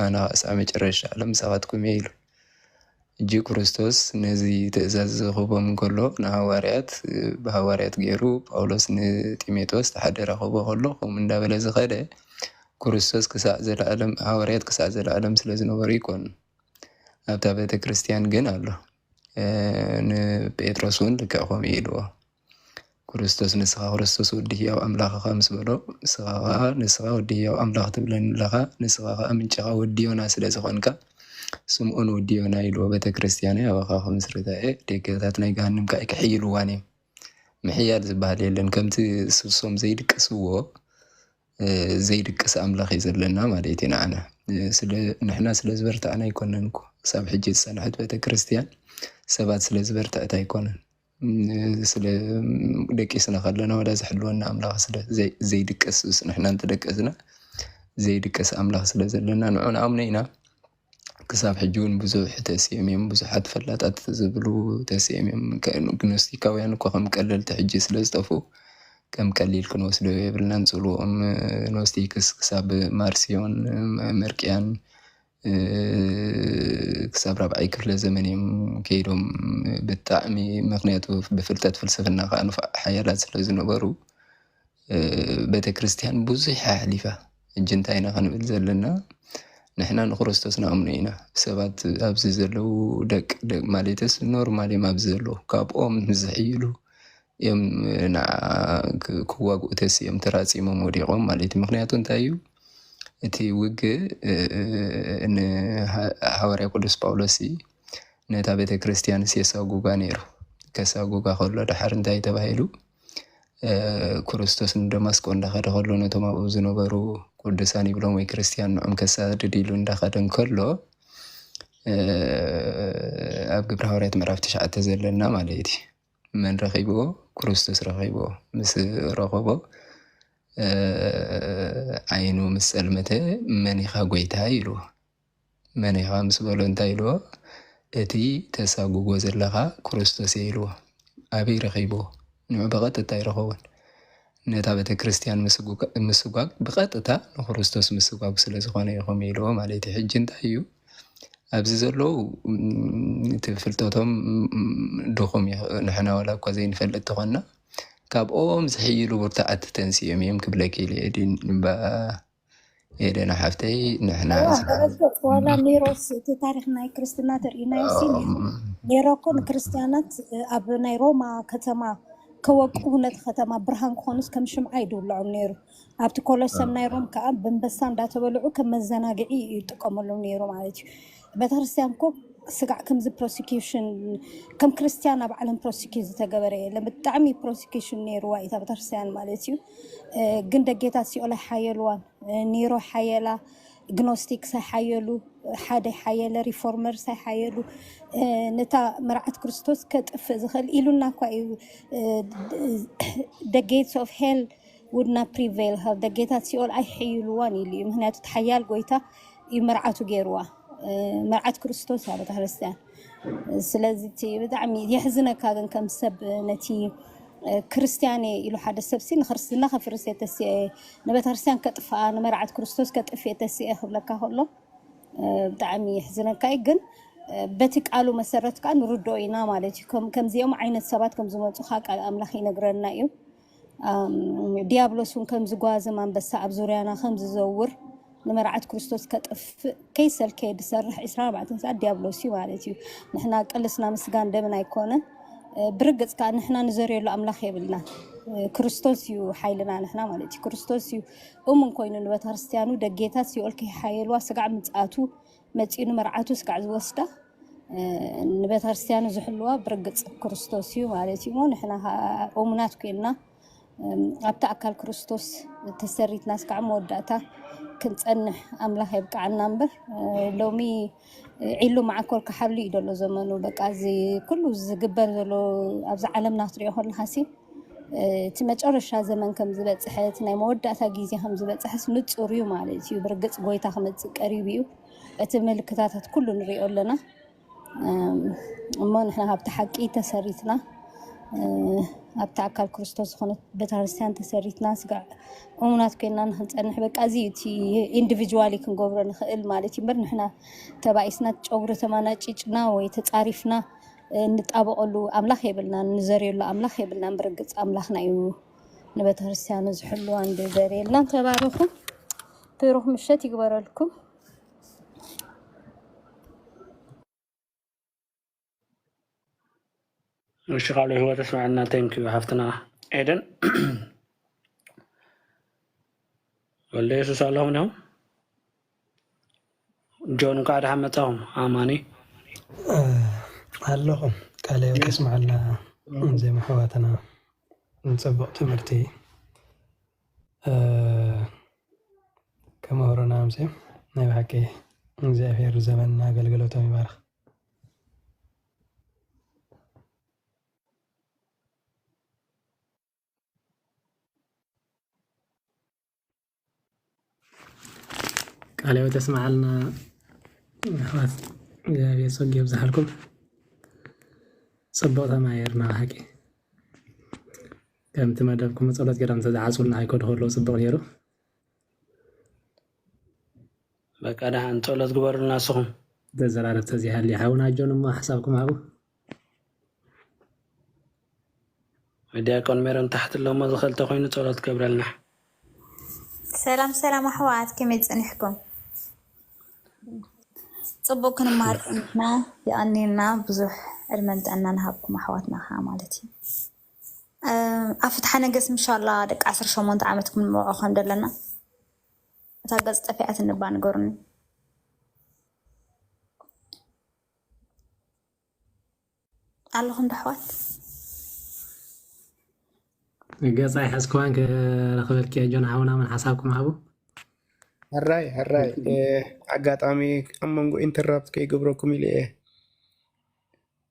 ኣነ ኸኣ እስካዕ መጨረሻ ዓለም ምሳኻትኩም እየ ኢሉ። ሕጂ ክርስቶስ ነዚ ትእዛዝ ዝህቦም እንከሎ ንሃዋርያት ብሃዋርያት ገይሩ ጳውሎስ ንጢሞቴዎስ ተሓደረ ክህቦ ከሎ ከምኡ እንዳበለ ዝኸደ ክርስቶስ ክሳዕ ዘለኣለም ሃዋርያት ክሳዕ ዘለኣለም ስለ ዝነበሩ ይኮኑ ኣብታ ቤተ ክርስቲያን ግን ኣሎ ንጴጥሮስ እውን ልክዕ ከምኡ ኢልዎ ክርስቶስ ንስኻ ክርስቶስ ወዲ ህያው ኣምላኽ ኢኻ ምስ በሎ ንስኻ ከዓ ንስኻ ወዲ ህያው ኣምላኽ ትብለኒ ኣለኻ ንስኻ ከዓ ምንጭኻ ወዲ ዮና ስለ ዝኾንካ ስምኦን ወዲ ዮና ኢልዎ ቤተ ክርስቲያነይ ኣባኻ ክምስርታ እየ ደገታት ናይ ገሃንም ከዓ ኣይክሕይልዋን እዮም ምሕያል ዝበሃል የለን ከምቲ ስሶም ዘይድቅስዎ ዘይድቅስ ኣምላኽ እዩ ዘለና ማለት እዩ ንዓና ንሕና ስለ ዝበርታዕና ኣይኮነን እኮ ክሳብ ሕጂ ዝፀንሐት ቤተክርስትያን ሰባት ስለ ዝበርትዐት ኣይኮነን ስለ ደቂስና ከለና ወላ ዝሕልወና ኣምላኽ ስለ ዘይድቅስ ንሕና እንተደቀስና ዘይድቅስ ኣምላኽ ስለ ዘለና ንዑ ንኣምኖ ኢና ክሳብ ሕጂ እውን ብዙሕ ተስኦም እዮም ብዙሓት ፈላጣት ዝብሉ ተስኦም እዮም ግኖስቲካውያን እኮ ከም ቀለልቲ ሕጂ ስለ ዝጠፍኡ ከም ቀሊል ክንወስዶ የብልናን ፅልዎም ኖስቲክስ ክሳብ ማርሲዮን መርቅያን ክሳብ ራብዓይ ክፍለ ዘመን እዮም ከይዶም ብጣዕሚ ምክንያቱ ብፍልጠት ፍልስፍና ከዓ ንፉዕ ሓያላት ስለ ዝነበሩ ቤተ ክርስቲያን ብዙሕ ኣሕሊፋ ሕጂ እንታይ ኢና ክንብል ዘለና ንሕና ንክርስቶስ ንኣምኖ ኢና ሰባት ኣብዚ ዘለዉ ደቅ ደቅ ማለትስ ኖርማል እዮም ኣብዚ ዘለዉ ካብኦም ዝሕይሉ እዮም ንዓ ክዋግኡ ተስኦም ተራፂሞም ወዲቖም ማለት እዩ ምክንያቱ እንታይ እዩ እቲ ውግእ ንሃዋርያ ቅዱስ ጳውሎስ ነታ ቤተ ክርስቲያን ሴሳጉጋ ነይሩ ከሳጉጋ ከሎ ድሓር እንታይ ተባሂሉ ክርስቶስ ንደማስቆ እንዳኸደ ከሎ ነቶም ኣብኡ ዝነበሩ ቅዱሳን ይብሎም ወይ ክርስቲያን ንዖም ከሳድድ ኢሉ እንዳኸደ እንከሎ ኣብ ግብረ ሃዋርያት ምዕራፍ ትሽዓተ ዘለና ማለት እዩ መን ረኺብዎ ክርስቶስ ረኺብዎ ምስ ረኸቦ ዓይኑ ምስ ጸልመተ መን ኢኻ ጎይታ ኢልዎ መን ኢኻ ምስ በሎ እንታይ ኢልዎ እቲ ተሳጉጎ ዘለኻ ክርስቶስ እየ ኢልዎ ኣበይ ረኺብዎ ንዑ ብቐጥታ ኣይረኸቦን ነታ ቤተ ክርስቲያን ምስጓግ ብቐጥታ ንክርስቶስ ምስጓግ ስለ ዝኾነ እዩ ከምኡ ኢልዎ ማለት እዩ ሕጂ እንታይ እዩ ኣብዚ ዘለዉ እቲ ፍልጠቶም ድኹም እዩ ንሕና ዋላ እኳ ዘይንፈልጥ ተኾንና ካብኦም ዝሕይሉ ብርቱዓት ተንስኦም እዮም ክብለኪ ኢለ ኤደን እባ ኤደን ሓፍተይ ንሕና ዋላ ኔሮስ እቲ ታሪክ ናይ ክርስትና ተርእናዮ ሲ ኔሮ እኮ ንክርስትያናት ኣብ ናይ ሮማ ከተማ ከወቅቡ ነቲ ከተማ ብርሃን ክኾኑስ ከም ሽምዓ ይድውልዖም ነይሩ ኣብቲ ኮሎሰም ናይ ሮም ከዓ ብንበሳ እንዳተበልዑ ከም መዘናግዒ ይጥቀመሎም ነይሩ ማለት እዩ ቤተክርስትያን እኮ ስጋዕ ከምዚ ፕሮሲኪሽን ከም ክርስትያን ኣብ ዓለም ፕሮሲኪት ዝተገበረ የለን። ብጣዕሚ ፕሮሲኪሽን ነይርዋ እታ ቤተክርስትያን ማለት እዩ። እ፣ ግን ደጌታት ሲኦል ኣይሓየልዋን። እ፣ ኒሮ ሓየላ፣ ግኖስቲክስ ኣይሓየሉ፣ ሓደ ሓየለ፣ ሪፎርመርስ ኣይሓየሉ። እ፣ ነታ መርዓት ክርስቶስ ከጥፍእ ዝኽእል ኢሉና እኳ እዩ። እ፣ the gates of hell would not prevail her፣ ደጌታት ሲኦል ኣይሕይልዋን ኢሉ እዩ። ምክንያቱ እቲ ሓያል ጎይታ እዩ መርዓቱ ገይርዋ። እ፣ መርዓት ክርስቶስ እያ ቤተክርስትያን። ስለዚ እቲ ብጣዕሚ የሕዝነካ። ግን ከም ሰብ ነቲ፣ እ፣ ክርስትያን እየ ኢሉ ሓደ ሰብ ሲ ንክርስትና ከፍርስ እየ ተሲኤ፣ ንቤተክርስትያን ከጥፍኣ፣ ንመርዓት ክርስቶስ ከጥፍእ እየ ተሲኤ ክብለካ ከሎ፣ እ፣ ብጣዕሚ የሕዝነካ እዩ። ግን፣ እ፣ በቲ ቃሉ መሰረት ከዓ ንርድኦ ኢና ማለት እዩ። ከም-፣ ከምዚኦም ዓይነት ሰባት ከም ዝመፁ ከዓ ቃል ኣምላኽ ይነግረና እዩ። ኣም፣ ዲያብሎስ እውን ከም ዝጓዝም ኣንበሳ ኣብ ዙርያና ከም ዝዘውር፣ ንመርዓት ክርስቶስ ከጥፍእ ከይሰልከየ ዝሰርሕ ዒስራ ኣርባዕተ ሰዓት ዲያብሎስ እዩ ማለት እዩ። ንሕና ቅልስና ምስጋን ደምን ኣይኮነን። እ፣ ብርግጽ ከኣ ንሕና ንዘርየሉ ኣምላኽ የብልናን። እ፣ ክርስቶስ እዩ ሓይልና ንሕና ማለት እዩ። ክርስቶስ እዩ እሙን ኮይኑ ንቤተክርስትያኑ ደጌታት ሲኦል ከይሓየልዋ ስጋዕ ምጽኣቱ መጺኡ ንመርዓቱ ስጋዕ ዝወስዳ፣ እ፣ ንቤተክርስትያኑ ዝሕልዋ ብርግጽ ክርስቶስ እዩ ማለት እዩ። እሞ ንሕና ከኣ እሙናት ኮይንና፣ እም፣ ኣብቲ ኣካል ክርስቶስ ተሰሪትና እስካዕ መወዳእታ ክንጸንሕ ኣምላኽ የብቅዓና እምበር፣ እ፣ ሎሚ ዒሉ መዓኮር ክሓሉ እዩ ዘሎ ዘመኑ። በቃ እዚ ኩሉ ዝግበር ዘሎ ኣብዚ ዓለምና ክትሪኦ ከለኻሲ፣ እ፣ እቲ መጨረሻ ዘመን ከም ዝበጽሐ፣ እቲ ናይ መወዳእታ ግዜ ከም ዝበጽሐስ ንጹር እዩ ማለት እዩ። ብርግጽ ጎይታ ክመጽእ ቀሪቡ እዩ። እቲ ምልክታታት ኩሉ ንሪኦ ኣለና። እም፣ እሞ ንሕና ካብቲ ሓቂ ተሰሪትና፣ እ፣ ኣብቲ ኣካል ክርስቶስ ዝኾነት ቤተክርስትያን ተሰሪትና፣ ስጋዕ እሙናት ኮይንና ንክንጸንሕ፣ በቃ እዚ እዩ እቲ ኢንዲቪጁዋሊ ክንገብሮ ንኽእል ማለት እዩ እምበር፣ ንሕና ተባኢስና፣ ጨጉሪ ተመናጪጭና ወይ ተጻሪፍና፣ እ፣ እንጣበቐሉ ኣምላኽ የብልናን፣ ንዘርየሉ ኣምላኽ የብልናን። ብርግጽ ኣምላኽና እዩ ንቤተክርስትያኑ ዝሕልዋን ዝዘርየልናን። ተባረኹ፣ ብሩኽ ምሸት ይግበረልኩም። እሺ፣ ቃለ ህይወት ኣስምዐልና። ቴንኪዩ ሓፍትና ኤደን። ወልደ የሱስ ኣለኹም ዲኹም? ጆን፣ እንኳዕ ደሓን መጻኹም። ኣማኒ። እ፣ ኣለኹም። ቃለ ህይወት የስምዐልና። ዜማ ኣሕዋትና፣ ጽቡቕ ትምህርቲ። እ፣ ከመ ሆሮና ኣምሴ፣ ናይ ብሓቂ እግዚኣብሔር ዘመንና ኣገልግሎቶም ይባርኽ። ቃለ ህይወት የስምዓልና ኣሕዋት፣ እግዚኣብሔር ጸጋ የብዝሓልኩም። ጽቡቕ ተማሂርና ብሓቂ። ከምቲ መደብኩም ጸሎት ገይሮም እንተዝዓጽውልና ኣይከዱ ከለዉ ጽቡቕ ነይሩ። በቃ ደሓን ጸሎት ግበሩልና ንስኹም። ዘዘራረብ ተዘይሃልዩ ሓውና ጆን እሞ ሓሳብኩም ሃቡ። ዲያቆን ሜሮን ታሕቲ ኣሎ እሞ ዝኽእል ተኾይኑ ጸሎት ገብረልና። ሰላም ሰላም ኣሕዋት፣ ከመይ ጸኒሕኩም? ጽቡቅ ክንመሃር ጸኒሕና፣ የቐንየልና። ብዙሕ ዕድመን ጥዕናን ሃብኩም ኣሕዋትና ከዓ ማለት እዩ። እ፣ ኣብ ፍትሓ ነገስ ምሻላ ደቂ ዓሰርተ ሸሞንተ ዓመት ክንምርዖ ከም ዘለና እታ ገጽ ጠፊኣትኒ እባ ንገሩኒ። ኣለኹም ዶ ኣሕዋት? ገጽ ኣይሓዝክዋን ክረኽበልኪ እየ ጆን ሓውና፣ ምን ሓሳብኩም ሃቡ። ሕራይ ሕራይ። እ፣ ኣጋጣሚ ኣብ መንጎ ኢንተራፕት ከይገብረኩም ኢለ እየ።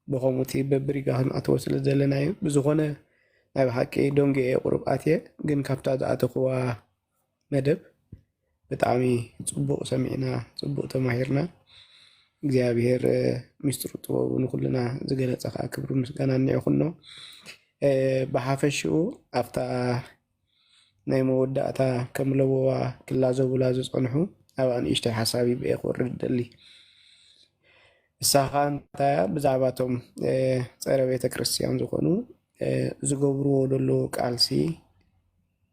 ብኸምኡ እቲ በብሪጋ ክንኣትዎ ስለ ዘለና እዩ። ብዝኾነ ናይ ብሓቂ ደንጊየ እየ ቁሩብ ኣትየ፣ ግን ካብታ ዝኣተኽዋ መደብ ብጣዕሚ ጽቡቕ ሰሚዕና፣ ጽቡቕ ተማሂርና። እግዚኣብሔር፣ እ፣ ሚስጥሩ ጥበቡ ንኹልና ዝገለጸ ከኣ ክብርን ምስጋናን ንዕኹኖ። እ፣ ብሓፈሽኡ ኣብታ ናይ መወዳእታ ከም ለበዋ ክላዘቡላ ዝጸንሑ ኣብኣ ንእሽተይ ሓሳብ ይብኤ ክወርድ እደሊ። እሳ ኸኣ እንታይ እያ? ብዛዕባ እቶም፣ እ፣ ጸረ ቤተ ክርስቲያን ዝኾኑ፣ እ፣ ዝገብርዎ ዘለዉ ቃልሲ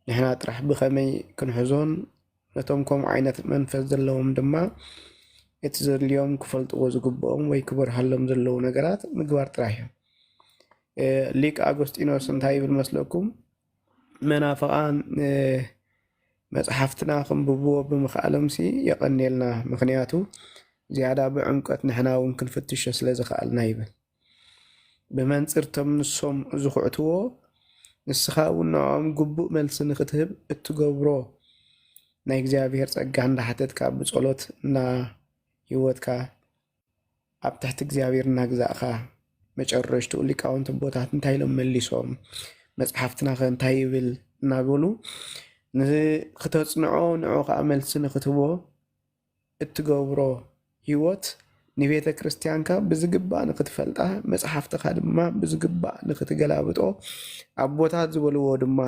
ንሕና ጥራሕ ብኸመይ ክንሕዞን ነቶም ከምኡ ዓይነት መንፈስ ዘለዎም ድማ እቲ ዘድልዮም ክፈልጥዎ ዝግብኦም ወይ ክበርሃሎም ዘለዉ ነገራት ምግባር ጥራሕ እዮም። እ፣ ሊቅ ኣጎስጢኖስ እንታይ ይብል መስለኩም? መናፍቓን፣ እ፣ መጽሓፍትና ከንብብዎ ብምኽኣሎምሲ የቐንየልና። ምኽንያቱ ዝያዳ ብዕምቀት ንሕና እውን ክንፍትሾ ስለ ዝኸኣልና ይብል። ብመንጽር እቶም ንሶም ዝኹዕትዎ፣ ንስኻ እውን ንዕኦም ግቡእ መልሲ ንኽትህብ እትገብሮ ናይ እግዚኣብሔር ጸጋ እንዳሓተትካ፣ ብጸሎት እና ህይወትካ ኣብ ትሕቲ እግዚኣብሔር እናግዛእካ፣ መጨረሽትኡ ሊቃውንቲ ኣቦታት እንታይ ኢሎም መሊሶም፣ መጽሓፍትናኸ እንታይ ይብል እናበሉ ንኽተጽንዖ፣ ንዕኡ ኸዓ መልሲ ንኽትህቦ እትገብሮ ህይወት ንቤተ ክርስቲያንካ ብዝግባእ ንኽትፈልጣ፣ መጽሓፍትኻ ድማ ብዝግባእ ንኽትገላብጦ፣ ኣቦታት ዝበልዎ ድማ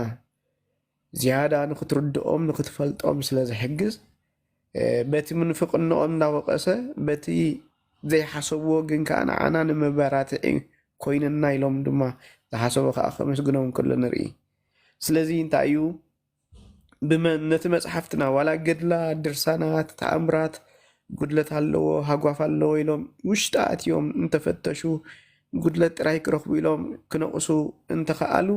ዝያዳ ንኽትርድኦም ንኽትፈልጦም ስለ ዝሕግዝ፣ እ፣ በቲ ምንፍቕንኦም እናወቐሰ፣ በቲ ዘይሓሰብዎ ግን ከኣ ንዓና ንመበራትዒ ኮይንና ኢሎም ድማ ዝሓሰቡ ከኣ ከመስግኖም ከሎ ንርኢ። ስለዚ እንታይ እዩ? ብመ-፣ ነቲ መጽሓፍትና ዋላ ገድላ፣ ድርሳናት፣ ተኣምራት ጉድለት ኣለዎ፣ ሃጓፍ ኣለዎ ኢሎም ውሽጢ ኣትዮም እንተፈተሹ፣ ጉድለት ጥራይ ክረኽቡ ኢሎም ክነቕሱ እንተኸኣሉ፣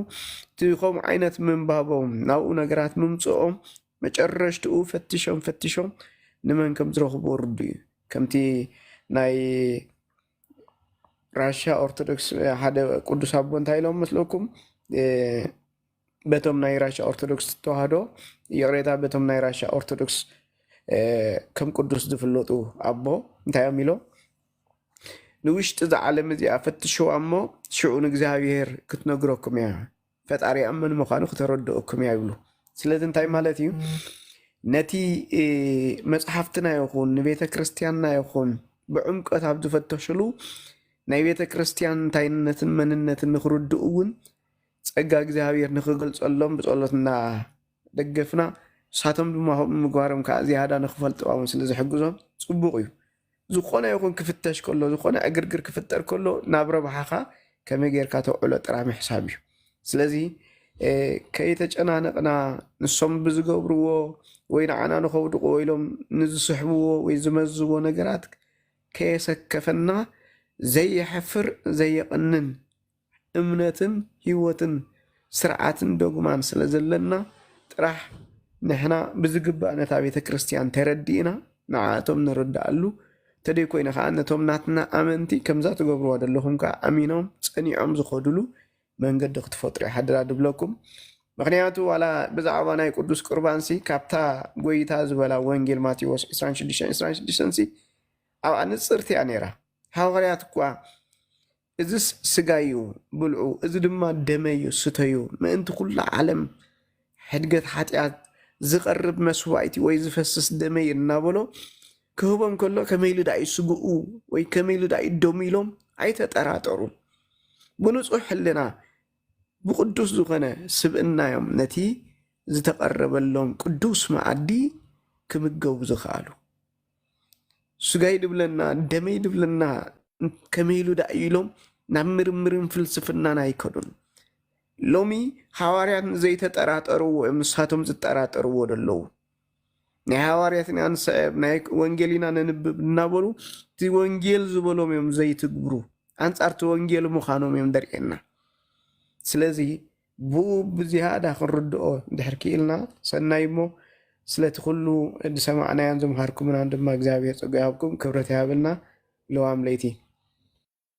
እቲ ከምኡ ዓይነት ምንባቦም፣ ናብኡ ነገራት ምምጽኦም፣ መጨረሽትኡ ፈቲሾም ፈቲሾም ንመን ከም ዝረኽብዎ ርዱእ እዩ። ከምቲ ናይ ራሻ ኦርቶዶክስ ሓደ ቅዱስ ኣቦ እንታይ ኢሎም መስለኩም? እ፣ በቶም ናይ ራሻ ኦርቶዶክስ ተዋህዶ፣ ይቕሬታ፣ በቶም ናይ ራሻ ኦርቶዶክስ፣ እ፣ ከም ቅዱስ ዝፍለጡ ኣቦ እንታይ እዮም ኢሎም? "ንውሽጢ እዛ ዓለም እዚኣ ፈትሽዋ እሞ ሽዑ ንእግዚኣብሔር ክትነግረኩም እያ፣ ፈጣሪኣ መን ምዃኑ ክተረድኦኩም እያ" ይብሉ። ስለዚ እንታይ ማለት እዩ? ነቲ፣ እ፣ መጽሓፍትና ይኹን ንቤተ ክርስቲያንና ይኹን ብዕምቀት ኣብ ዝፈተሽሉ፣ ናይ ቤተ ክርስቲያን እንታይነትን መንነትን ንኽርድኡ እውን ጸጋ እግዚኣብሔር ንኽገልጸሎም ብጸሎት እናደገፍና፣ ንሳቶም ድማ ከምኡ ምግባሮም ከዓ ዝያዳ ንኽፈልጥዋ እውን ስለ ዝሕግዞም ጽቡቕ እዩ። ዝኾነ ይኹን ክፍተሽ ከሎ፣ ዝኾነ ዕግርግር ክፍጠር ከሎ፣ ናብ ረብሓኻ ከመይ ጌርካ ተውዕሎ ጥራይ ምሕሳብ እዩ። ስለዚ፣ እ፣ ከይተጨናነቕና፣ ንሶም ብዝገብርዎ ወይ ንዓና ንኸውድቕዎ ኢሎም ንዝስሕብዎ ወይ ዝመዝዎ ነገራት ከየሰከፈና፣ ዘየሕፍር፣ ዘየቕንን እምነትን ህይወትን ስርዓትን ዶግማን ስለ ዘለና ጥራሕ፣ ንሕና ብዝግባእ ነታ ቤተ ክርስቲያን ተረዲእና፣ ንዓኣቶም ንርድኣሉ። እንተደይኮይኑ ከዓ፣ ነቶም ናትና ኣመንቲ ከምዛ ትገብርዋ ዘለኹም ከዓ ኣሚኖም ጸኒዖም ዝኸዱሉ መንገዲ ክትፈጥሩ ይሓድራ ድብለኩም። ምኽንያቱ፣ ዋላ ብዛዕባ ናይ ቅዱስ ቁርባንሲ፣ ካብታ ጎይታ ዝበላ ወንጌል ማቴዎስ ዕስራን ሽዱሽተን፣ ዕስራን ሽዱሽተን ሲ፣ ኣብኣ ንጽርቲ እያ ነይራ። ሃዋርያት እኳ፣ "እዝስ ስጋይ እዩ፣ ብልዑ፣ እዚ ድማ ደመይ እዩ፣ ስተዩ፣ ምእንቲ ኩላ ዓለም ሕድገት ሓጢኣት ዝቐርብ መስዋእቲ ወይ ዝፈስስ ደመይ" እናበሎ ክህቦም ከሎ፣ ከመይ ኢሉ ደኣ እዩ ስግኡ ወይ ከመይ ኢሉ ደኣ እዩ ደሙ ኢሎም ኣይተጠራጠሩን። ብንጹህ ሕልና፣ ብቕዱስ ዝኾነ ስብእና እዮም ነቲ ዝተቐረበሎም ቅዱስ መኣዲ ክምገቡ ዝኸኣሉ። "ስጋይ ድብለና፣ ደመይ ድብለና፣ ከመይ ኢሉ ደኣ እዩ?" ኢሎም ናብ ምርምርን ፍልስፍናን ኣይከዱን። ሎሚ ሃዋርያት ንዘይተጠራጠርዎ እዮም ንሳቶም ዝጠራጠርዎ ዘለዉ። ናይ ሃዋርያት ኢና ንስዕብ፣ ናይ ወንጌል ኢና ነንብብ እናበሉ፣ እቲ ወንጌል ዝበሎም እዮም ዘይትግብሩ። ኣንጻር እቲ ወንጌል ምዃኖም እዮም ደርእየና። ስለዚ ብኡ ብዝያዳ ክንርድኦ እንድሕር ክኢልና ሰናይ እሞ፣ ስለቲ ኩሉ ዝሰማዕናዮን ዝምሃርኩምናን ድማ እግዚኣብሔር ጸጋ ይሃብኩም፣ ክብረት ይሃበልና። ለዋም ለይቲ።